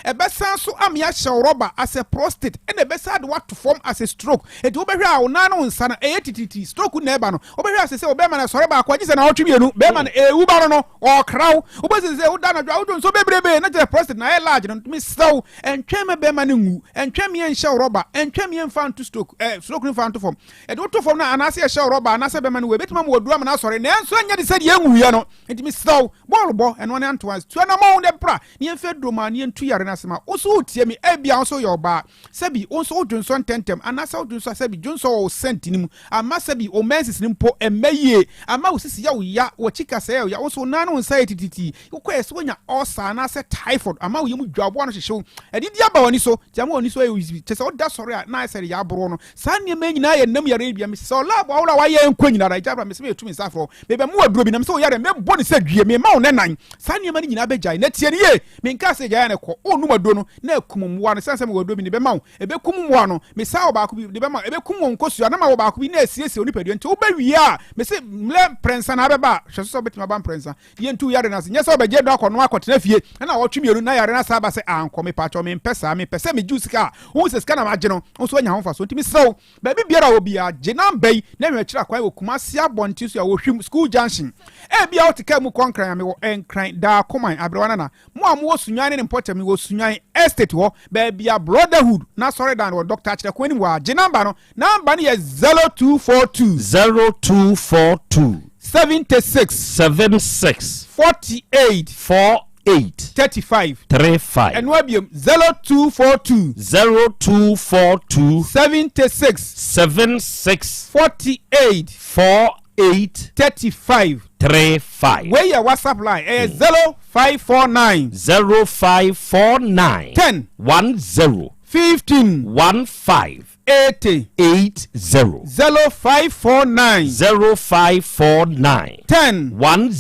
ɛbɛsan so ame ahyɛ wo rɔba asɛ prostate, ɛna ɛbɛsan de wo ato fam asɛ stroke. Enti wobɛhwɛ a wo nan ne wo nsa no ɛyɛ titiritii, stroke na ɛba no, wobɛhwɛ a sɛ sɛ wo bɛrima no ɛsɔre baako a gye sɛ naawɔtwe mmienu, bɛrima no ɛrewu ba no no, ɔrekra wo. Wobɛsɛ sɛ woda anadwo a wodwonsɔ bebrebe na kyerɛ sɛ prostate no ayɛ large no, mesrɛ wo, ɛntwɛn ma bɛrima no nwu, ɛntwɛn me ɛnhyɛ wo rɔba, ɛntwɛn me ɛmfa nto stroke, eh, stroke no mfa nto fam. Yɛde wo to fam no anaasɛ yɛhyɛ wo rɔba anaasɛ bɛma no wei, ɛbɛtumi ama waduru amena asɔre, nanso ɛnyɛ te sɛ deɛ ɛnwuiɛ no. Enti mesrɛ wo, bɔɔl bɔ, ɛno ne Antoine, tu anammɔn na bra na yɛmfa aduro ma na yɛntu yare no ase ma wo. Nso woretie me, ebia wo nso woyɛ ɔbaa, sɛbi wo nso wodwonsɔ ntɛmntɛm, anaasɛ wodwonsɔ a sɛbi dwonsɔ wɔ wo sɛnti no mu, ama sɛbi wo menses no mpo mma yie, ama wo sisi yɛ wo ya, w'akyi kasɛɛ yɛ wo ya, wo nso wo nan ne wo nsa yɛ titiritii, wokɔɛ sɛ woanya ulcer anaasɛ typhoid, ama wo yam dwa, wo bo ano hyehye wo, adidi aba w'ani so, nti ama w'ani so ayɛ wisiwisi, kyerɛ sɛ woda sɔre a na ayɛ sɛ deɛ yɛaboro wo no. Saa nneɛma yi nyinaa yɛ nnam yareɛ yi bi a mese sɛ ɔlab ahorow a wayɛ nkɔ nyinara agya bra mese meyɛ tumi nsa afrɛ wo mebɛmo aduro bi na mese wo yareɛ mɛbɔ ne sɛ dwie mema wo nɛnan saa nneɛma no nyinaa bɛgyae na tie no yie menkaa sɛ gyae a na ɛkɔ wonnom aduro no na akum mmoa no sane sɛ mewɔ aduro bi ne bɛma wo ɛbɛkum mmoa no mesaa wɔ baako bi de bɛma wo ɛbɛkum wɔn nkosua na ma wɔ baako bi na asiesie wo nipadua nti wobɛwie a mese mmerɛ mprɛnsa na abɛba a hwɛ so sɛ wobɛtumi aba mprɛnsa Yɛntu yare no ase. Nyɛ sɛ wobɛgye aduro akɔnoa akɔtena fie na ɔtwe mmienu na yare no asan aba sɛ ankɔ. Mepakyɛw, mempɛ saa. Mepɛ sɛ megye wo sika a wohu sɛ sika na magye no, wo nso woanya ho mfaso. Enti mesrɛ wo, baabi biara a wɔ biara, gye namba yi na hwɛ akyiri akwan wɔ Kumasi abɔnten so a Wɔhwim School Junction. Ebia wote kaa mu kɔ Nkran a, mewɔ Nkran, Dakoman, Aberewa Nana. Mo a mowɔ Sunyani ne mpɔtam, mewɔ Sunyani Estate hɔ, baabi a Brotherhood n'asɔredan no wɔ, Dɔkta Akyerɛko anim hɔ ara. Gye namba no. Namba no yɛ 0242. 0242. 76. 76. 48. 48. 8. 35. 35. Ɛno abiem 0242. 0242. 76. 76. 48. 48. 35. 35. Wei yɛ WhatsApp line ɛyɛ 0549. 0549. 10. 10. 15. 15. 80. 80. 0549. 0549. 10. 10.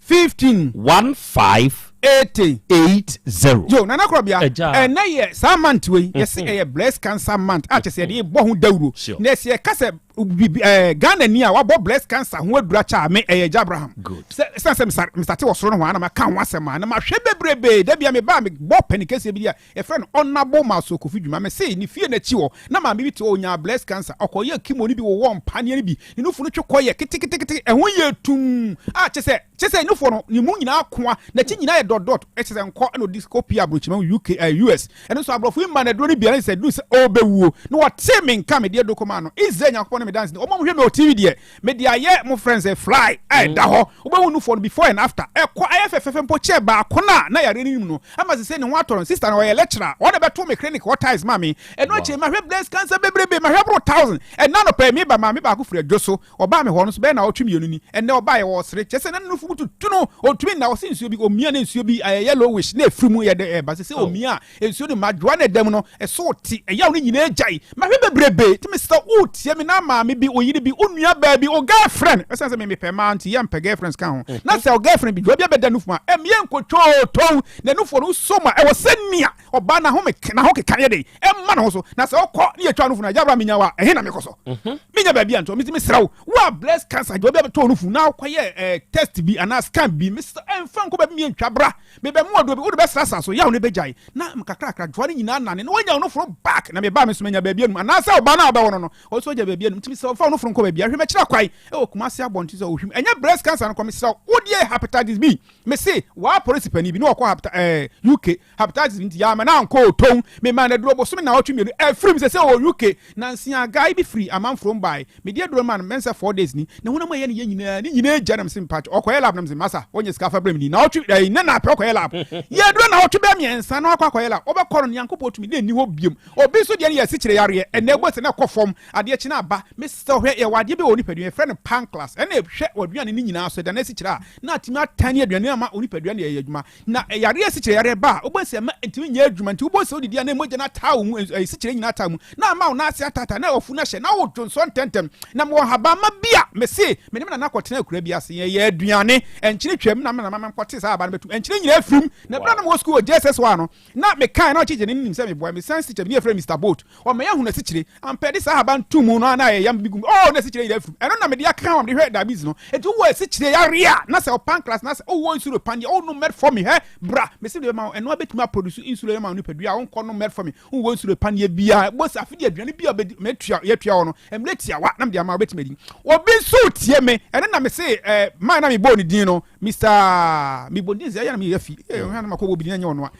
15. 15. 80. 80. Yo, Nana Korɔbea, Agya. ɛnɛ yɛ saa month wei, yɛse ɛyɛ breast cancer month a kyɛ sɛ yɛde bɔ ho dawuro. Sure. Na ɛsɛ yɛka sɛ bibi ɛɛ Ghana ni a wabɔ breast cancer ho adura kyɛ a me ɛyɛ Agya Abraham. Good. Sɛ sɛ sɛ mesa mesate wɔ soro no ho a na maka ho asɛm a na mahwɛ bebrebe. Da bia me ba a mebɔ panin kɛseɛ bi di a yɛfrɛ no Honourable Maso Kofi Dwuma. Mese ne fie n'akyi hɔ na maame bi te hɔ ɔnyaa breast cancer. Ɔkɔyɛɛ chemo no bi wowɔɔ mpaneɛ no bi. Ne nufu no twe kɔyɛ ketekete ɛho yɛ tumm a kyɛ sɛ kyɛ sɛ nufoɔ no ne mu nyinaa akoa n'akyi nyinaa yɛ dot dot kyɛ sɛ nkɔ ɛna ɔdi kɔ pie aburokyima mu UK ɛɛ US ɛno nso aborɔfo yi ma no aduro no bi ɛna sɛ duru sɛ ɔrebɛwuo na wɔtee me nka mede aduro kɔmaa no Israel Nyankopɔn ne me danse ni wɔn a wɔhwɛ me wɔ TV deɛ mede ayɛ mo friends sɛ fly a ɛda hɔ wobɛhu nufoɔ no before and after ɛkɔ ayɛ fɛfɛɛfɛ mpo kyɛɛ baako no a na yareɛ no nim no ama sɛ sɛ ne ho atɔ no sister no ɔyɛ lecturer ɔna bɛto me clinic hɔ tiles ma me ɛno akyi mahwɛ breast cancer bebrebe mahwɛ boro thousand ɛna anɔpa yi meba maame baako firi adwo so ɔbaa me hɔ no so bɛyɛ naawɔtwe mmienu ni ɛnɛ ɔbaa yɛ wɔ ɔsere kyɛ sɛ na ne nufu mu tutu no ɔntumi nna ɔse nsuo bi ɔmia ne nsuo bi ɛyɛ yellowish na ɛfiri mu yɛ dɛ ɛba sɛ sɛ ɔmia a nsuo no madwoa na ɛda mu no ɛso te ɛyaw no nyinaa gyae mahwɛ bebrebe nti mesɛ wotie me na maame bi oyere bi onua baa bi o girlfriend ɛsiane sɛ me mepɛ maa nti yɛmpɛ girlfriends ka ho na sɛ o girlfriend bi dwoa bi abɛda nufu mu a ɛmeɛ nkotwoo tɔn na nufoɔ no wosɔ mu a ɛwɔ sɛ nea ɔbaa n'ahome n'ahokeka yɛ den ɛma ne ho so na sɛ ɔkɔ ne yɛtwa nufu no agya bra menya wa ɛhe na mekɔ so menya baabi a nto mesi mesrɛ wo wo a breast cancer gya obi abɛtɔ nufu na wokɔyɛ eh, test bi anaa scan bi mesrɛ ɛmfa nkɔ baabi miɛntwa bra mebɛmo ɔdɔ bi wode bɛsrasra so yaw ne bɛgyae na kakrakra dwoa no nyinaa nane na woanya wo noforo back na mebaa me so manya baabi anum anaasɛ ɔbaa no a wobɛwɔ no no ɔso agya baabi anum nti mesrɛ wo mfa wo noforo nkɔ baabi ahwɛ mɛkyerɛ kwae ɛwɔ Kumase abɔnten sɛ ohwim ɛnyɛ breast cancer no kɔ mesrɛ wo wodeɛ hepatitis B mese waa polisi panin bi na ɔkɔ hepta ɛɛ UK hepatitis nti yɛama no ankɔ oton mema no aduro bosome naawɔtwe mmienu afirim sɛ sɛ ɔwɔ UK nansia guy bi firi amanforom bae mede aduro ma no mɛnsa 4 days ni ne honam a ɛyɛ ne yɛ nyinaa ne nyinaa gya na mese mpakyɛ ɔkɔyɛ lab na mese masa wɔnyɛ sika fa brɛ me ni naawɔtwe ɛyi ne na apɛ ɔkɔyɛ lab yɛ aduro naawɔtwe bɛɛ mmiɛnsa na wakɔ akɔyɛ lab ɔbɛkɔ no Nyankopɔn tumi na ɛnni hɔ biom obi nso deɛ no yɛ asikyire yareɛ ɛnɛ ɛbɔ sɛ na ɛkɔ fam adeɛ kye na aba mesɛ ɔhwɛ yɛwɔ adeɛ bi wɔ nipadua yɛfrɛ no pancreas ɛna ɛhwɛ w'aduane no nyinaa so ɛda no asikyire a na atumi atan ne aduane ama onipadua no yɛ adwuma na yareɛ asikyire yareɛ ba a wobɛhu sɛ ɛma ɛntumi nyɛ adwuma nti wobɛhu sɛ wodidi a na mogya no ataa wo mu asikyire nyinaa ataa mu na ama wo nan ase ataataa na wafu no ahyɛ na wodwo nsɔ ntɛmntɛm na mewɔ nhabamma bi a mese me ne me nana kɔtena akura bi ase yɛyɛ aduane nkyene twam na me nana ma mekɔte saa aba no bɛtum nkyene nyinaa firim na berɛ na mewɔ sukuu wɔ JSS hɔ a no na mekae na ɔkyekye ne nim sɛ meboa me science teacher bi ne yɛfrɛ Mr. Boat ɔma yɛahunu asikyire ampa yɛde saa ahaban to mu no a na ayɛ yam bi gu mu oh na asikyire nyinaa firim ɛno na mede aka ho a mede hwɛ diabetes no enti wowɔ asikyire yareɛ a na sɛ ɔpancreas na sɛ wowɔ insulin pan deɛ wonom metformin hɛ bra mese mede bɛma wo ɛno abɛtumi aproduce insulin ama wo nipadua a wonkɔ nom metformin wowɔ insulin pan deɛ biara bɔ sɛ afe deɛ aduane bi a mɛtua yɛtua wɔ no mmerɛ tiawa na mede ama wobɛtumi adi obi nso tie me ɛno na mese eh, man na mebɔɔ ne din no Mr. mebɔ din sɛ ɛyɛ na meyɛ fi ɛyɛ na makɔ wɔ bi din ɛnyɛ ɔno a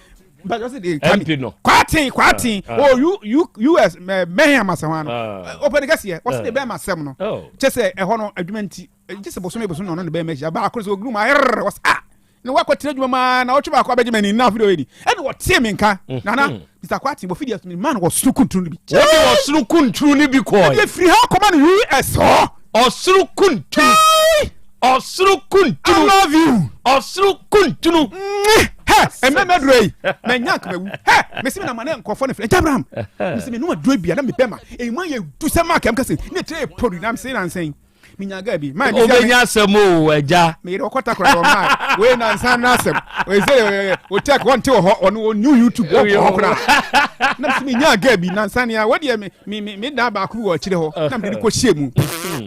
MP no kwaten kwaten o U U US mɛhɛn amasɛm ano ɔpɛ ne kɛseɛ wɔsi de bɛn asɛm no kyɛ sɛ ɛhɔ no adwuma nti gye sɛ bosome bosome na ɔno ne bɛn mɛhyia baako sɛ oguru mu ayɛrɛrɛ wɔsi ah na wakɔ tena adwuma maa na ɔtwe baako abɛgye m'ani na afei de ɔyɛ ni ɛna wɔtie me nka nana Mr. Kwaten wɔ fidi asumi man wɔ soro kunturu no bi. Wɔde ɔsoro kunturu no bi kɔɔ. Ɛde firi ha kɔma no US hɔ. Ɔsoro kunturu. Ɔsoro kunturu. I love you. Ɔsoro kunturu. Hɛ ɛmɛ mɛ duro yi mɛ nya nkama wu hɛ mesi mi na ma ne nkɔfɔ ne filɛ Abraham mesi mi numa duro bi a na mi bɛ ma eyi mu ayɛ du sɛ maa kɛm kɛse ne tire yɛ pori na mesi na nsɛn menya gaa bi. Wobɛnya asɛm o agya. Meyere ɔkɔ takora dɔ maa wei na nsa na asɛm. Wei sɛ o tech wɔnte wɔ hɔ ɔno o new YouTube wɔnkɔ hɔ koraa. Na mesi menya gaa bi na nsa nea wɔdeɛ me me me me dan baako bi wɔ akyire hɔ na mede no kɔ hyɛ mu.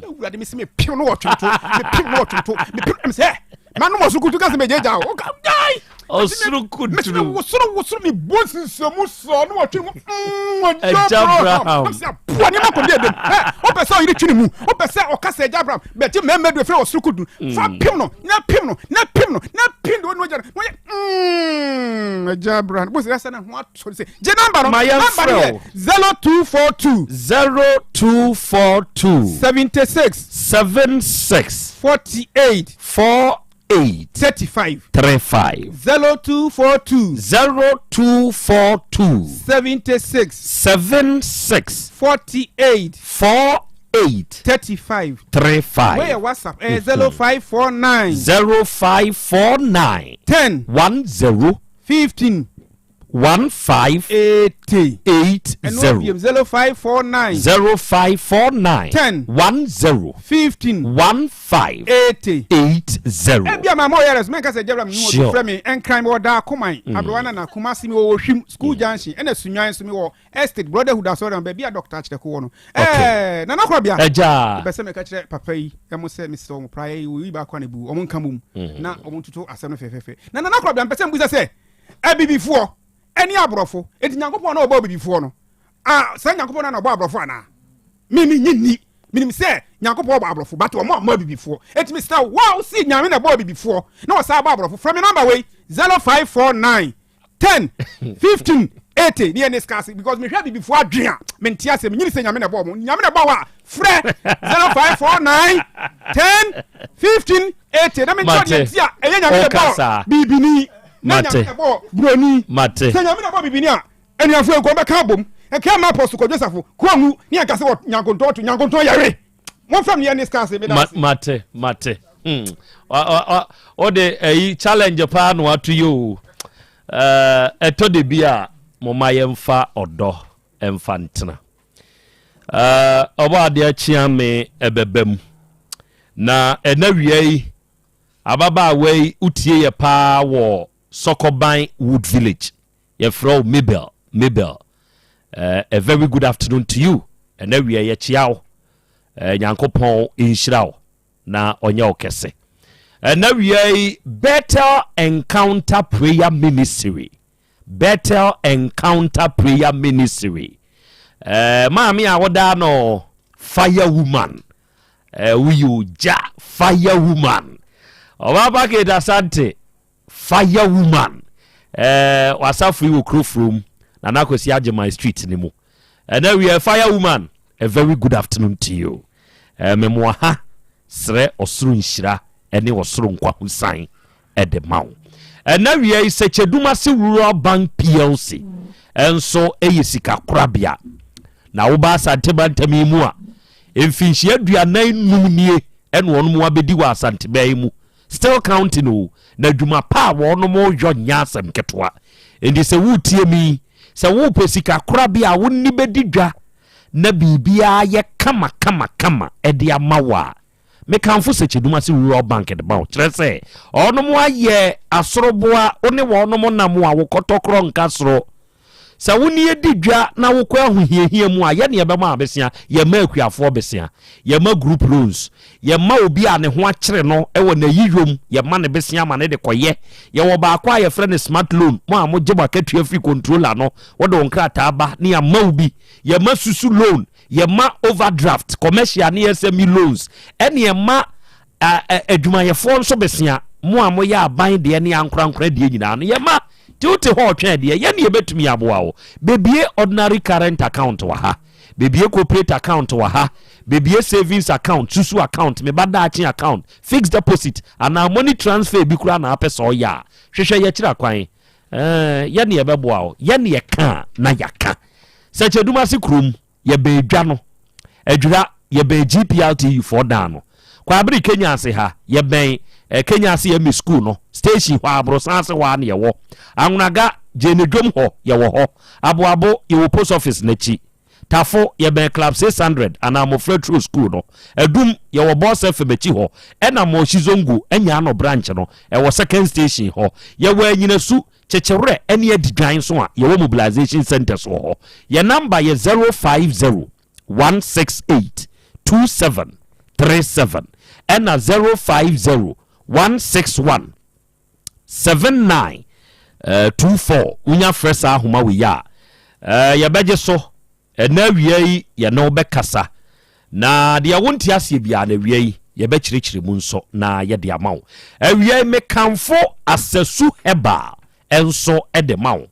Awurade mesi mepem no wɔ twonto mepem no wɔ twonto mepem no sɛ manom ɔsoro kutu ka sɛ megyagya o. Gyae! Ɔsoro kunturu. Wosoro wosoro mi bɔ nsinsiamu sɔɔ ne wɔtwe mu. Ɛgya Abraham. Ɛsɛ aboa nneɛma kɔ bi ɛdɛm. Ɛ wopɛ sɛ ɔyere twi ne mu. Wopɛ sɛ ɔka sɛ ɛgya Abraham. Bɛgye mmarima du efiri ɔsoro kudu. Fa pem no na pem no na pem no na pem no ɔno agya no. Wɔyɛ ɛgya Abraham. Bó sɛ ɛsɛ ne ho ato sɛ gye namba no. Ma yɛn Namba no frɛ yɛ wo. 0242. 0242. 76. 76. 48. 4. 8. 35. 35. 0242. 0242. 76. 76. 48. 48. 35. 35. Wei yɛ WhatsApp ɛyɛ 0549. 0549. 10. 10. 15. 15. 80. 80. Ɛno abiem 0549. 0549. 10. 10. 15. 15. 80. 80. Ebia maa ma ɔyɛ rɛ so mɛnka sɛ gyabra mi Sure. wɔ frɛ me nkran mi wɔ daa koman aberewa nana kumasi mi wɔ ohwim school junction ɛna sunwan nso mi wɔ estate brotherhood asɔre baabi a dɔkta akyerɛko wɔ no ɛɛ nana korɔbea Agya. bɛ sɛ mɛka kyerɛ papa yi ɛmo sɛ mesrɛ wɔn praeɛ yi wɔyi baako a na bu wɔn nka mom na wɔn ntoto asɛm no fɛfɛɛfɛ na nana korɔbea mpɛ sɛ mbusa sɛ abibifoɔ ɛne aborɔfo enti nyankopɔn na ɔbɔ abibifoɔ no a saa nyankopɔn na na ɔbɔ aborɔfo anaa me me nye nni menim sɛ nyankopɔn ɔbɔ aborɔfo but ɔmo ammɔ abibifoɔ enti mesrɛ wo a wosi nyame na ɛbɔ abibifoɔ na ɔsan bɔ aborɔfo frɛ me nɔmba wei 0549 10 15 80 ne yɛ ne sika ase because mehwɛ abibifoɔ adwen a mente aseɛ menyini sɛ nyame na ɛbɔ ɔmo nyame na ɛbɔ wo a frɛ 0549 10 15 80 na menkyerɛ deɛ nti a ɛyɛ nyame na ɛbɔ bibini na nyame na ɛbɔ buroni Mate. sɛ nyame na ɛbɔ bibini a anuafoɔ nko bɛka abom ɛka ma apɔso kɔdwo safo kɔngu ne yɛnka sɛ wɔ nyankontɔn to nyankontɔn yɛwe momfrɛ me yɛ ne sika ase meda ase Mate, mate. Wode ayi challenge paa na wato yi o. Ɛtɔ de bi a moma yɛmfa ɔdɔ ɛmfa ntena. Ɔbɔ adeɛ kyea me ɛbɛba mu. Na ɛna wia yi ababaawa yi wotie yɛ paa wɔ Sɔkɔban Wood Village. Yɛfrɛ wo Mabel, Mabel. A very good afternoon to you. Ɛna wia yɛkyea wo. Nyankopɔn nhyira wo na ɔnyɛ wo kɛse. Ɛna wia yi Bethel Encounter Prayer Ministry. Bethel Encounter Prayer Ministry. Maame a wodaa no Fire Woman. Woyɛ ogya Fire Woman. Ɔbaa Packet Asante Fire Woman. Wasafo yi wɔ kuro furom Nana Kwesi Agyeman Street ne mu. Ɛnɛ we are Fire Woman. A very good afternoon to you. Memoa ha srɛ ɔsoro nhyira ne ɔsoro nkwahosan de ma wo. Ɛna wia yi Sɛkyɛdumase Rural Bank PLC nso yɛ sikakorabea. Na woba Asante mantam yi mu a, mfinhyia 45 nie ɛna wɔn abɛdi wɔ Asanteman yi mu. Still counting o, na adwuma pa a wɔn yɔ nyɛ asɛm ketewa. Enti sɛ woretie me yi, sɛ wopɛ sikakorabea a wo ne bɛdi dwa na biribiara yɛ kama kama kama de ama wo a, Mekamfo Sekyedumase Rural Bank de ma wo. Kyerɛ sɛ, wɔnom ayɛ asoroboa, wo ne wɔnom nam a, wo kɔtɔkorɔ nka soro. Sɛ wo ne yɛdi dwa na wokɔ ahohiahia mu a, yɛne yɛbɛma abesea, yɛma akuafoɔ besea, yɛma group loans, yɛma obi a ne ho akyere no wɔ n'ayiyom, yɛma no besea ma no de kɔyɛ. Yɛwɔ baako a yɛfrɛ no smart loan, mo a mogye mo akatua firi controller no, wode wo nkrataa ba ne yɛama wo bi. Yɛma susu loan, Yɛma overdraft, commercial ne SME loans, ɛne yɛma adwumayɛfoɔ nso besea, mo a moyɛ aban deɛ ne ankorankora deɛ nyinaa no yɛma. Nti wote hɔ ɔtwɛn deɛ, yɛne yɛbɛtumi aboa wo. Bebie ordinary current account wɔ ha, bebie corporate account wɔ ha, bebie savings account, susu account, me ba daakye account, fixed deposit anaa money transfer bi koraa na apɛ sɛ ɔyɛ a, hwehwɛ yɛkyerɛ kwan. Yɛne yɛbɛboa wo, yɛne yɛka a na yɛaka. Sɛkyɛdumase kurom, yɛbɛn dwa no. Adwira, yɛbɛn GPRTU foɔ dan no. Kwabere Kenya ase ha, yɛbɛn eh, Kenya ase MA school no, station hɔ a, aborosan ase hɔ a na yɛwɔ. Anwonaga, Gyenedwom hɔ, yɛwɔ hɔ. Aboabo, yɛwɔ post office no akyi. Tafo, yɛbɛn Club 600 anaa Mmɔfra Turo school no. Adum, yɛwɔ Boss FM akyi hɔ. Ɛna Moshi Zongo, Anyaano branch no, ɛwɔ second station hɔ. Yɛwɔ Anyinasu, Kyekyewerɛ ne Adidwan nso a yɛwɔ mobilization centres wɔ hɔ. Yɛn number yɛ 050 168 2737 ɛna 050 161 79 24. Wonya frɛ saa ahoma wei a, yɛbɛgye so. Ɛnnɛ awia yi yɛne wo bɛkasa, na deɛ wonte aseɛ biara no awia yi yɛbɛkyerɛkyerɛ mu nso na yɛde ama wo. Awia yi mekamfo Asasu Herbal nso de ma wo.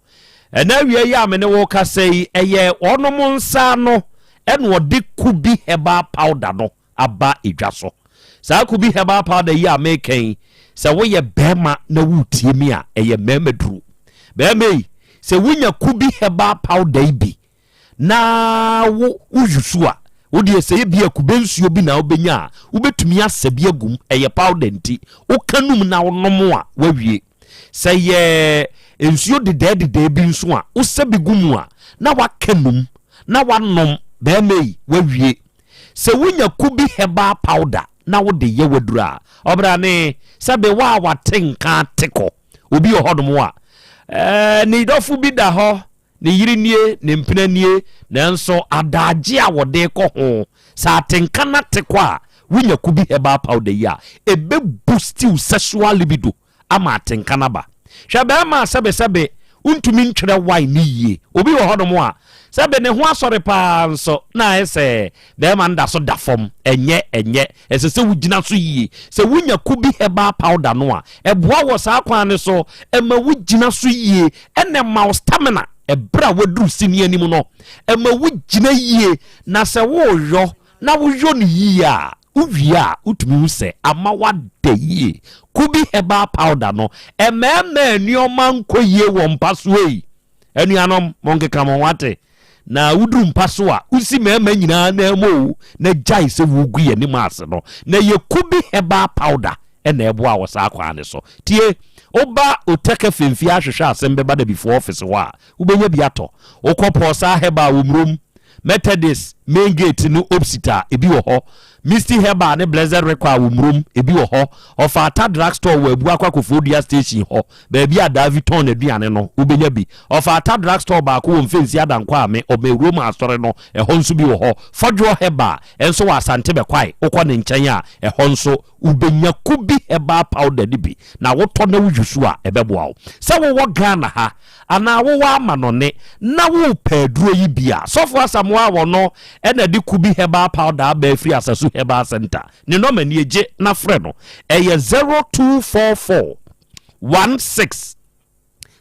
Ɛnnɛ awia yi a me ne wo kasa yi, ɛyɛ wɔnom nsa ano ɛna ɔde Kubi Herbal Powder no aba edwa so. Saa Kubi Herbal Powder yi a meka yi, Sɛ woyɛ bɛrima na woretie me a, ɛyɛ mmarima duro. Bɛrima yi, sɛ wonya Kubi herbal powder yi bi na wo woyusu a, wodeɛ sɛ ebi a kube nsuo bi na wobɛnya a, wobɛtumi asɛ bi agum, ɛyɛ powder nti, woka num na wonom a, woawie. Sɛ yɛ nsuo dedɛɛdedɛɛ bi nso a, wosɛ bi gu mu a, na waka num na wanom, bɛrima yi, woawie. Sɛ wonya kubi herbal powder na wode yɛ w'aduro a, ɔbrane, sɛbe wo a wate nka ate kɔ. Obi wɔ hɔnom a, ɛɛ, ne dɔfo bi da hɔ, ne yere nie, ne mpena nie, nanso adaagye a wɔde rekɔ ho, sɛ atenka no ate kɔ a, wonya kubi herbal powder yi a, ɛbɛ boost wo sexual libido ama atenka no aba. Hwɛ barima a sɛbesɛbe wontumi ntwerɛ wine no yie. Obi wɔ hɔnom a, sɛbe ne ho asɔre paa nso na ayɛ sɛ barima no da so da fam. Ɛnyɛ, ɛnyɛ. Ɛsɛ sɛ wogyina so yie. Sɛ wonya Kubi herbal powder no a, ɛboa wɔ saa kwan no so. Ɛma wogyina so yie, ɛna ɛma wo stamina ɛberɛ a woaduru sini anim no. Ɛma wogyina yie, na sɛ woreyɔ na woyɔ no yie a, Wowie a, wotumi hu sɛ ama woada yie. Kubi herbal powder no, ɛmɛɛmɛɛ nneɛma nkɔ yie wɔ mpa so ei. Anuanom, monkeka mo ho ate. Na woduru mpa so a, wosi mmarima nyinaa nan mu o, na gyae sɛ wogu yɛn anim ase no. Na ɛyɛ Kubi herbal powder na ɛboa wɔ saa kwan no so. Tie, woba Oteke Femfie ahwehwɛ asɛm bɛba Dabifoɔ ɔfese hɔ a, wobɛnya bi atɔ. Wokɔ Pɔɔsaa Herbal wɔ Murom, Methodist main gate no opsit a, ebi wɔ hɔ. Misty Herbal ne Blessed Require wɔ Murom, ebi wɔ hɔ. Ɔfaata Drug Store wɔ Abuakwa Koforidua Station hɔ, baabi a Davi tɔn n'aduane no, wobɛnya bi. Ɔfaata Drug Store baako wɔ Mfensi Adankwa Ame, ɔbɛn Roma Asɔre no, ɛhɔ nso bi wɔ hɔ. Fɔdwoɔ Herbal nso wɔ Asante Bɛkwae, wokɔ ne nkyɛn a, ɛhɔ nso wobɛnya Kubi Herbal Powder no bi na wotɔ na wo use a, ɛbɛboa wo. Sɛ wowɔ Ghana ha anaa wowɔ amanɔne na worepɛ aduro yi bi a, Sɔfo Asamoah a ɔno na ɛde Kubi Herbal Powder aba afiri Asasu Herbal Centre, ne nɔma nie, gye na frɛ no, ɛyɛ 0244 16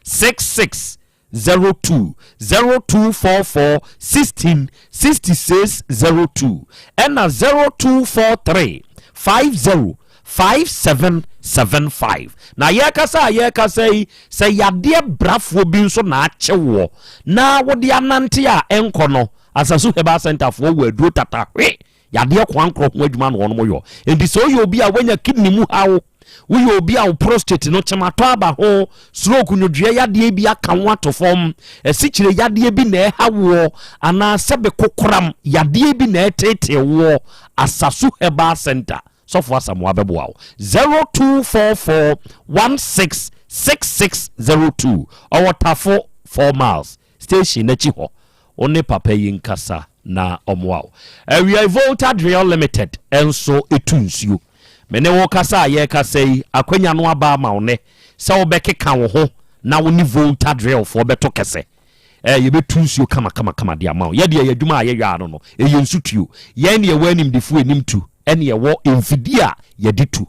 66 02 0244 16 66 02 ɛna 0243 50 57 75. Na yɛrekasa a yɛrekasa yi, sɛ yadeɛ brafoɔ bi nso na akye woɔ na wode anante a ɛnkɔ no, Asasu Herbal Centre foɔ wɔ aduro tatahwe Yadeɛ koankorɔ ho adwuma na wɔnom yɔ. Enti sɛ woyɛ obi a woanya kidney mu haw, woyɛ obi a wo prostate no kyematɔ aba ho, stroke, nwodwoeɛ yadeɛ bi aka wo ato fam, asikyire yadeɛ bi na ɛha woɔ, anaa sɛbe kokoram yadeɛ bi na ɛreteetee woɔ, Asasu Herbal Center, Sɔfo Asamoah bɛboa wo. 0244 16 6602, ɔwɔ Tafo, 4 miles. Station no akyi hɔ, wo ne papa yi nkasa na ɔmmoa wo. Awiai Volta Drill Limited nso tu nsuo. Me ne wo kasa a yɛrekasa yi, akwanya no aba ama wo nnɛ sɛ wobɛkeka wo ho na wo ne Volta Drill foɔ bɛto kɛsɛ. Ɛɛ, yɛbɛtu nsuo kamakamakama de ama wo. Yɛ deɛ yɛn adwuma a yɛyɔ ano no, ɛyɛ nsutuo. Yɛn ne yɛwɔ animdefoɔ a ɛnim tu, ɛne yɛwɔ mfidie a yɛde tu.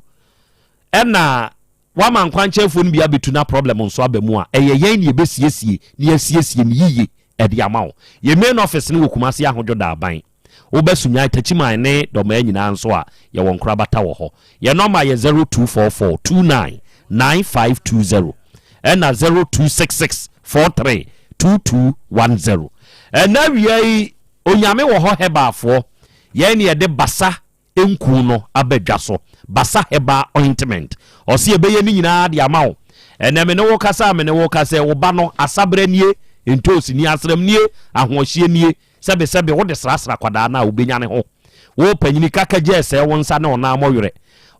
Ɛna Wama nkwankyɛnfoɔ no bi abɛtu na problem nso aba mu a, ɛyɛ yɛn na yɛbɛsiesie na yɛasiesie no yiye de ama wo. Yɛn main office no wɔ Kumasi Ahodwo Daaban. Woba Sunyani, Takyiman ne Dɔmaa nyinaa nso a, yɛwɔ nkorabata wɔ hɔ. Yɛn nɔma yɛ 0244 29 9520 ɛna 0266 43 2210. Ɛnnɛ awia yi, Onyame wɔ hɔ Herbalfoɔ, yɛn na yɛde basa nku no aba dwa so, Basa Herbal Ointment. Ɔse yɛbɛyɛ ne nyinaa de ama wo. Ɛnɛ me ne wo kasa a me ne wo kasa yi, wo ba no, asaberɛ nie, ntoosi nie, asram nie, ahoɔhyeɛ nie, sɛbesɛbe wode srasra kwadaa no a wobɛnya ne ho. Wo panyini kaka gya ɛsɛe wo nsa ne wo nan mɔwerɛ.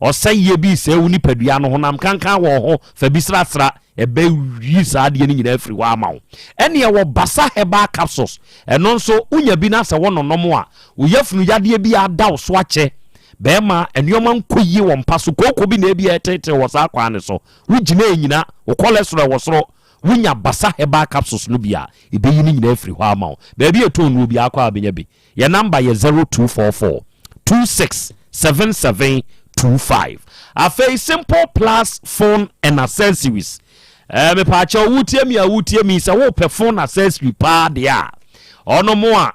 Ɔsɛeɛ bi resɛe wo nipadua no, honam kankan wɔ wo ho, fa bi srasra, ɛbɛyi saa adeɛ no nyinaa afiri hɔ ama wo. Ɛne ɛwɔ Basa Herbal Capsules, ɛno nso wonya bi na sɛ wononom a, Wo yafunu yadeɛ bi ada wo so akyɛ. Bɛrima, nneɛma nkɔ yie wɔ mpa so. Kooko bi na ebi a ɛreteetee wɔ saa kwan no so. Wogyina anyina, wo cholesterol wɔ soro. Wonya Basa Herbal Capsules no bi a, ɛbɛyi ne nyinaa afiri hɔ ama wo. Baabi a ɛtɔn nnuro biara kɔ a wobɛnya bi. Yɛn namba yɛ 0244 26 77 25. Afei Simple Plus Phone and Accessories. Eh, mepaakyɛw, wotie mi a wotie mi sɛ wopɛ phone accessory paa deɛ a, ɔno mo a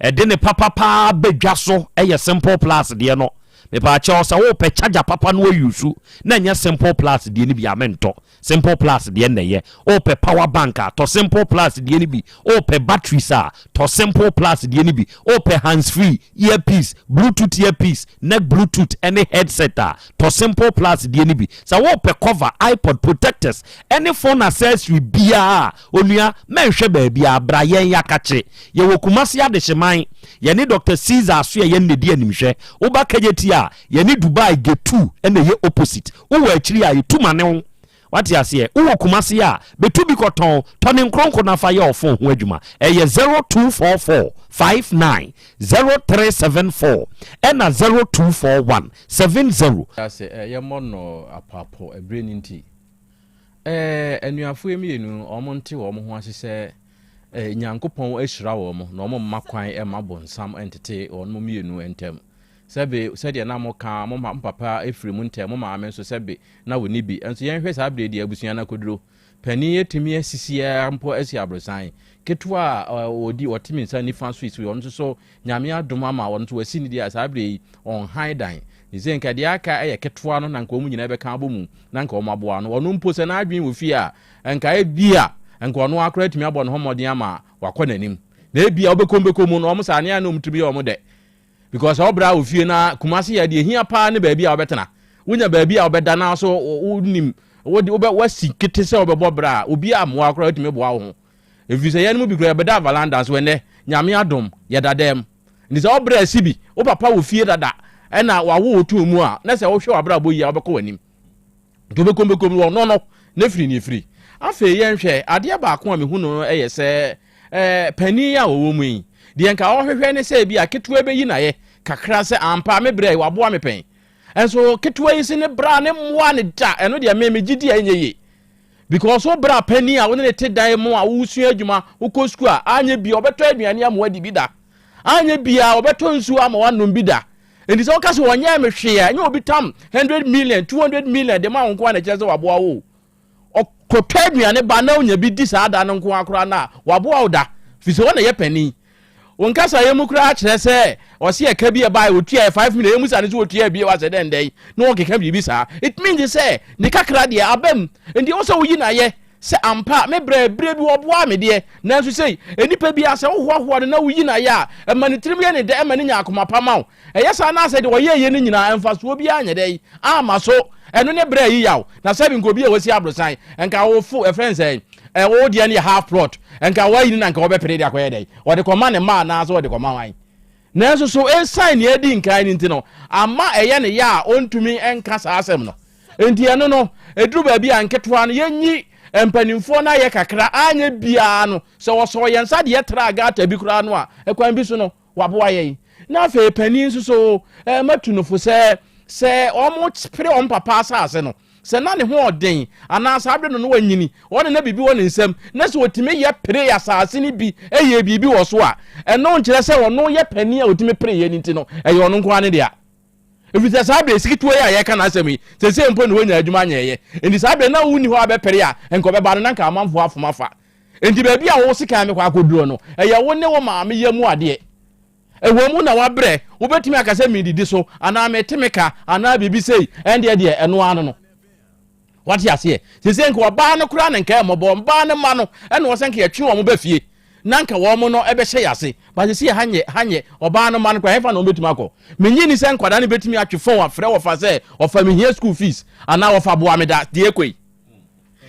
Ɛde ne papa paa ba dwa so yɛ simple plus deɛ no. Mepaakyɛw sɛ wopɛ charger papa no ayusu na ɛnyɛ Simple Plus deɛ no bi a mentɔ. Simple Plus deɛ na ɛyɛ. Wopɛ power bank a tɔ Simple Plus deɛ no bi. Wopɛ batteries a tɔ Simple Plus deɛ no bi. Wopɛ hands free, earpiece, bluetooth earpiece, neck bluetooth ɛne headset a tɔ Simple Plus deɛ no bi. Sɛ wopɛ cover, iPod protectors ɛne phone accessory biara a onua mɛnhwɛ baabi a bra yɛn yakakye. Yɛwɔ Kumasi Adehyeman. Yɛne Dr. Caesar aso yɛ yɛn na di animhwɛ. Woba Kejetia a yɛne Dubai Gate 2 ɛna ɛyɛ opposite. Wowɔ akyiri a yɛtu ma ne ho. Wate aseɛ? Wowɔ Kumase a bɛtu bi kɔtɔn tɔ ne nkronko nafa yɛ ɔfon ho adwuma. Ɛyɛ 0244 59 0374 ɛna 0241 70. Ase ɛ yɛmmɔ no apoapo ɛberɛ no nti. Ɛ anuafoɔ mmienu wɔn nte wɔn ho ase sɛ ɛ Nyankopɔn ahyira wɔn na wɔn mma kwan mma bonsam ntete wɔn mmienu ntam. Sɛbe sɛdeɛ na moka mo ma mo papa firi mu ntɛm, mo maame nso sɛbe na wɔnni bi. Nso yɛnhwɛ saa berɛ yi deɛ abusua no akɔduro. Panin atumi asisi ara mpo asi aborosan. Ketewa a ɔdi ɔte me nsa nifa so yi so ɔno nso so Nyame adom ama ɔno nso wasi ne deɛ a saa berɛ yi ɔnhan dan. Seesei nka deɛ aka yɛ ketewa no na nka wɔn nyinaa bɛka abɔ mu na nka wɔn aboa no. Ɔno mpo sɛ n'adwene wɔ fie a nka ebia nka ɔno ara koraa atumi abɔ ne ho mmɔden ama wakɔ n'anim. Na ebia wobɛkɔ mu bɛkɔ mu no wɔn saa ne a na wɔn tirim yɛ wɔn dɛ. Because sɛ wobra wo fie na Kumasi yɛ deɛ ehia paa ne baabi a wobɛtena. Wonya baabi a wobɛda na so wonim wode wobɛ wasi kete sɛ wobɛbɔ bra a obi a mmoa koraa wotumi boa wo ho. Ɛfiri sɛ yɛn mu bi koraa yɛbɛda valanda nso ɛnɛ Nyame adom yɛda dɛm. Nti sɛ wobrɛ asi bi wo papa wɔ fie dada ɛna wawo wo too mu a na sɛ wohwɛ w'abrabɔ yie a wobɛkɔ w'anim. Nti wobɛkom bɛkom no ɔno no ne firi ne firi. Afei yɛnhwɛ adeɛ baako a mehu no yɛ sɛ ɛɛ panin a ɔwɔ mu yi deɛ nka ɔhwehwɛ ne sɛ bi a ketewa bɛyi n'ayɛ kakra sɛ ampa me brɛ waboa me pɛn. Nso ketewa yi se ne bra ne mmoa ne da ɛno deɛ me megye di a ɛnyɛ yie. Because wo bra panin a wo ne ne te dan mu a wosua adwuma wokɔ sukuu a anyɛ bia ɔbɛtɔ aduane ama wadi bi da. Anyɛ bia ɔbɛtɔ nsuo ama wanom bi da. Enti sɛ woka sɛ ɔnyɛɛ me hwee a, ɛnyɛ obi tam 100 million, 200 million de ma wo nko ara na ɛkyerɛ sɛ waboa wo. Ɔkɔtɔ aduane ba na onya bi di saa da no nko ara koraa no a, waboa wo da. Firi sɛ ɔna ɛyɛ panin. Wo nkasaeɛ mu koraa kyerɛ sɛ ɔse ɛka bi ɛbaeɛ ɔtuaeɛ 5 million, ɛmu sa no sɛ ɔtuaeɛ bio asɛ dɛn dɛn na ɔkeka biribi saa. It means sɛ ne kakra deɛ aba mu. Enti ɛwɔ sɛ woyi no ayɛ. Sɛ ampa, me brɛ, berɛ bi wɔboaa me deɛ, nanso sei, nnipa biara sɛ wohoahoa no na woyi no ayɛ a, ɛma ne tirim yɛ no dɛ, ɛma no nya akoma pa ma wo. Ɛyɛ saa na sɛ deɛ ɔyɛeɛ no nyinaa, mfasoɔ biara nyɛ dɛn amma so. Ɛno ne berɛ a ɛyi yaw. Na sɛbi nka obi a wasi aborosan, nka wo fo, ɛfrɛ no sɛn, ɛ, wo deɛ no yɛ half plot, nka woayi no na nka wɔbɛpere de akɔyɛ dɛn? Wɔde kɔma ne mma anaasɛ wɔde kɔma hwan? Nanso so esiane nea adi nkan no nti no, ama ɛyɛ no ya a ontumi nka saa asɛm no? Enti ɛno no, eduru baabi a nketewa no, yenyi mpanimfoɔ no ayɛ kakra, anyɛ biara no, sɛ wɔsɔɔ yɛn nsa de yɛtraa gata bi koraa no a, ɛkwan bi so no, wɔaboa yɛn. Na afei panin nso so, eh, matu no fo sɛ, sɛ wɔpere wɔn papa asase no, Sɛ na ne ho ɔden anaa saa bere no na wanyini, ɔne na biribi wɔ ne nsam, na sɛ otumi yɛ pere asase no bi yɛ biribi wɔ so a, ɛno nkyerɛ sɛ ɔno yɛ panin a otumi pere yɛ no nti no, ɛyɛ ɔno nko ara ne dea. Efisɛ saa bere siketewa yi a yɛreka n'asɛm yi, seesei mpo na wanya adwuma nyɛeɛ. Enti saa bere na wonni hɔ a bɛpere a, nka ɔbɛba no na nka amanfoɔ afom afa. Enti baabi a wo sekan bɛkɔ akɔduro no, ɛyɛ wo ne wo maame yam adeɛ. Ɛwɔ mu na wabrɛ, wobɛtumi aka sɛ medidi so anaa mete me ka anaa biribi sei, ɛndeɛ deɛ ɛno ara no no. Wate aseɛ? Sese nka ɔbaa no koraa na nka ɛmmɔbɔ, ɔbaa no mma no ɛna ɔsɛ nka yɛtwe wɔn ba fie na nka wɔn no ɛbɛhyɛ yɛ ase. Ba sese ha nyɛ, ha nyɛ, ɔbaa no mma no koraa ɛhefa na wɔn bɛtumi akɔ? Menye ni sɛ nkwadaa no bɛtumi atwe fon afrɛ wɔfa sɛ ɔfa mehia school fees anaa wɔfa boa me da deɛ ɛkɔ yi.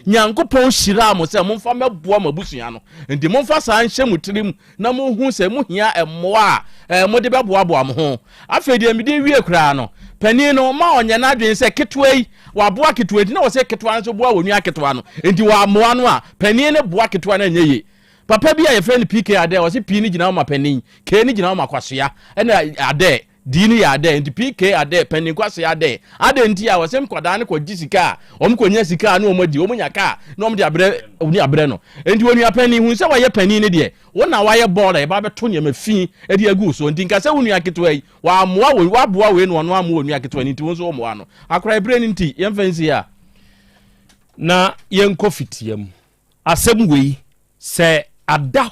Nyankopɔn hyiraa mo sɛ momfa mmɛboa mo abusua no. Enti momfa saa nhyɛ mo tirim na monhu sɛ mohia mmoa a mode bɛboaboa mo ho. Afei deɛ mede rewie koraa no, panin no, mma ɔnyɛ n'adwene sɛ ketewa yi, waboa ketewa nti na wɔsɛ ketewa no nso boa wɔn nua ketewa no. Enti wɔammoa no a, panin no boa ketewa no anyɛ yie. Papa bi a yɛfrɛ no PK Adair, ɔse P no gyina hɔ ma panin, K no gyina hɔ ma kwasea, ɛna Adair. Dii no yɛ adɛn nti PK adɛn panin kwasea adɛn adɛn nti a wɔsɛ nkwadaa no kɔgye sika a wɔn kɔnya sika a na wɔn adi wɔn nya kaa na wɔn de abrɛ wɔn de abrɛ no nti onua panin hu sɛ wɔyɛ panin no deɛ wɔn na wɔayɛ bɔɔl a yɛba abɛto nneɛma fi de agu so nti nka sɛ wo nua ketewa yi wɔamoa wɔ wɔaboa wei na ɔno amoa onua ketewa no nti wɔn nso wɔmoa no akora ebere no nti yɛmfa nsi a na yɛnkɔ fitia mu asɛm wei sɛ ada.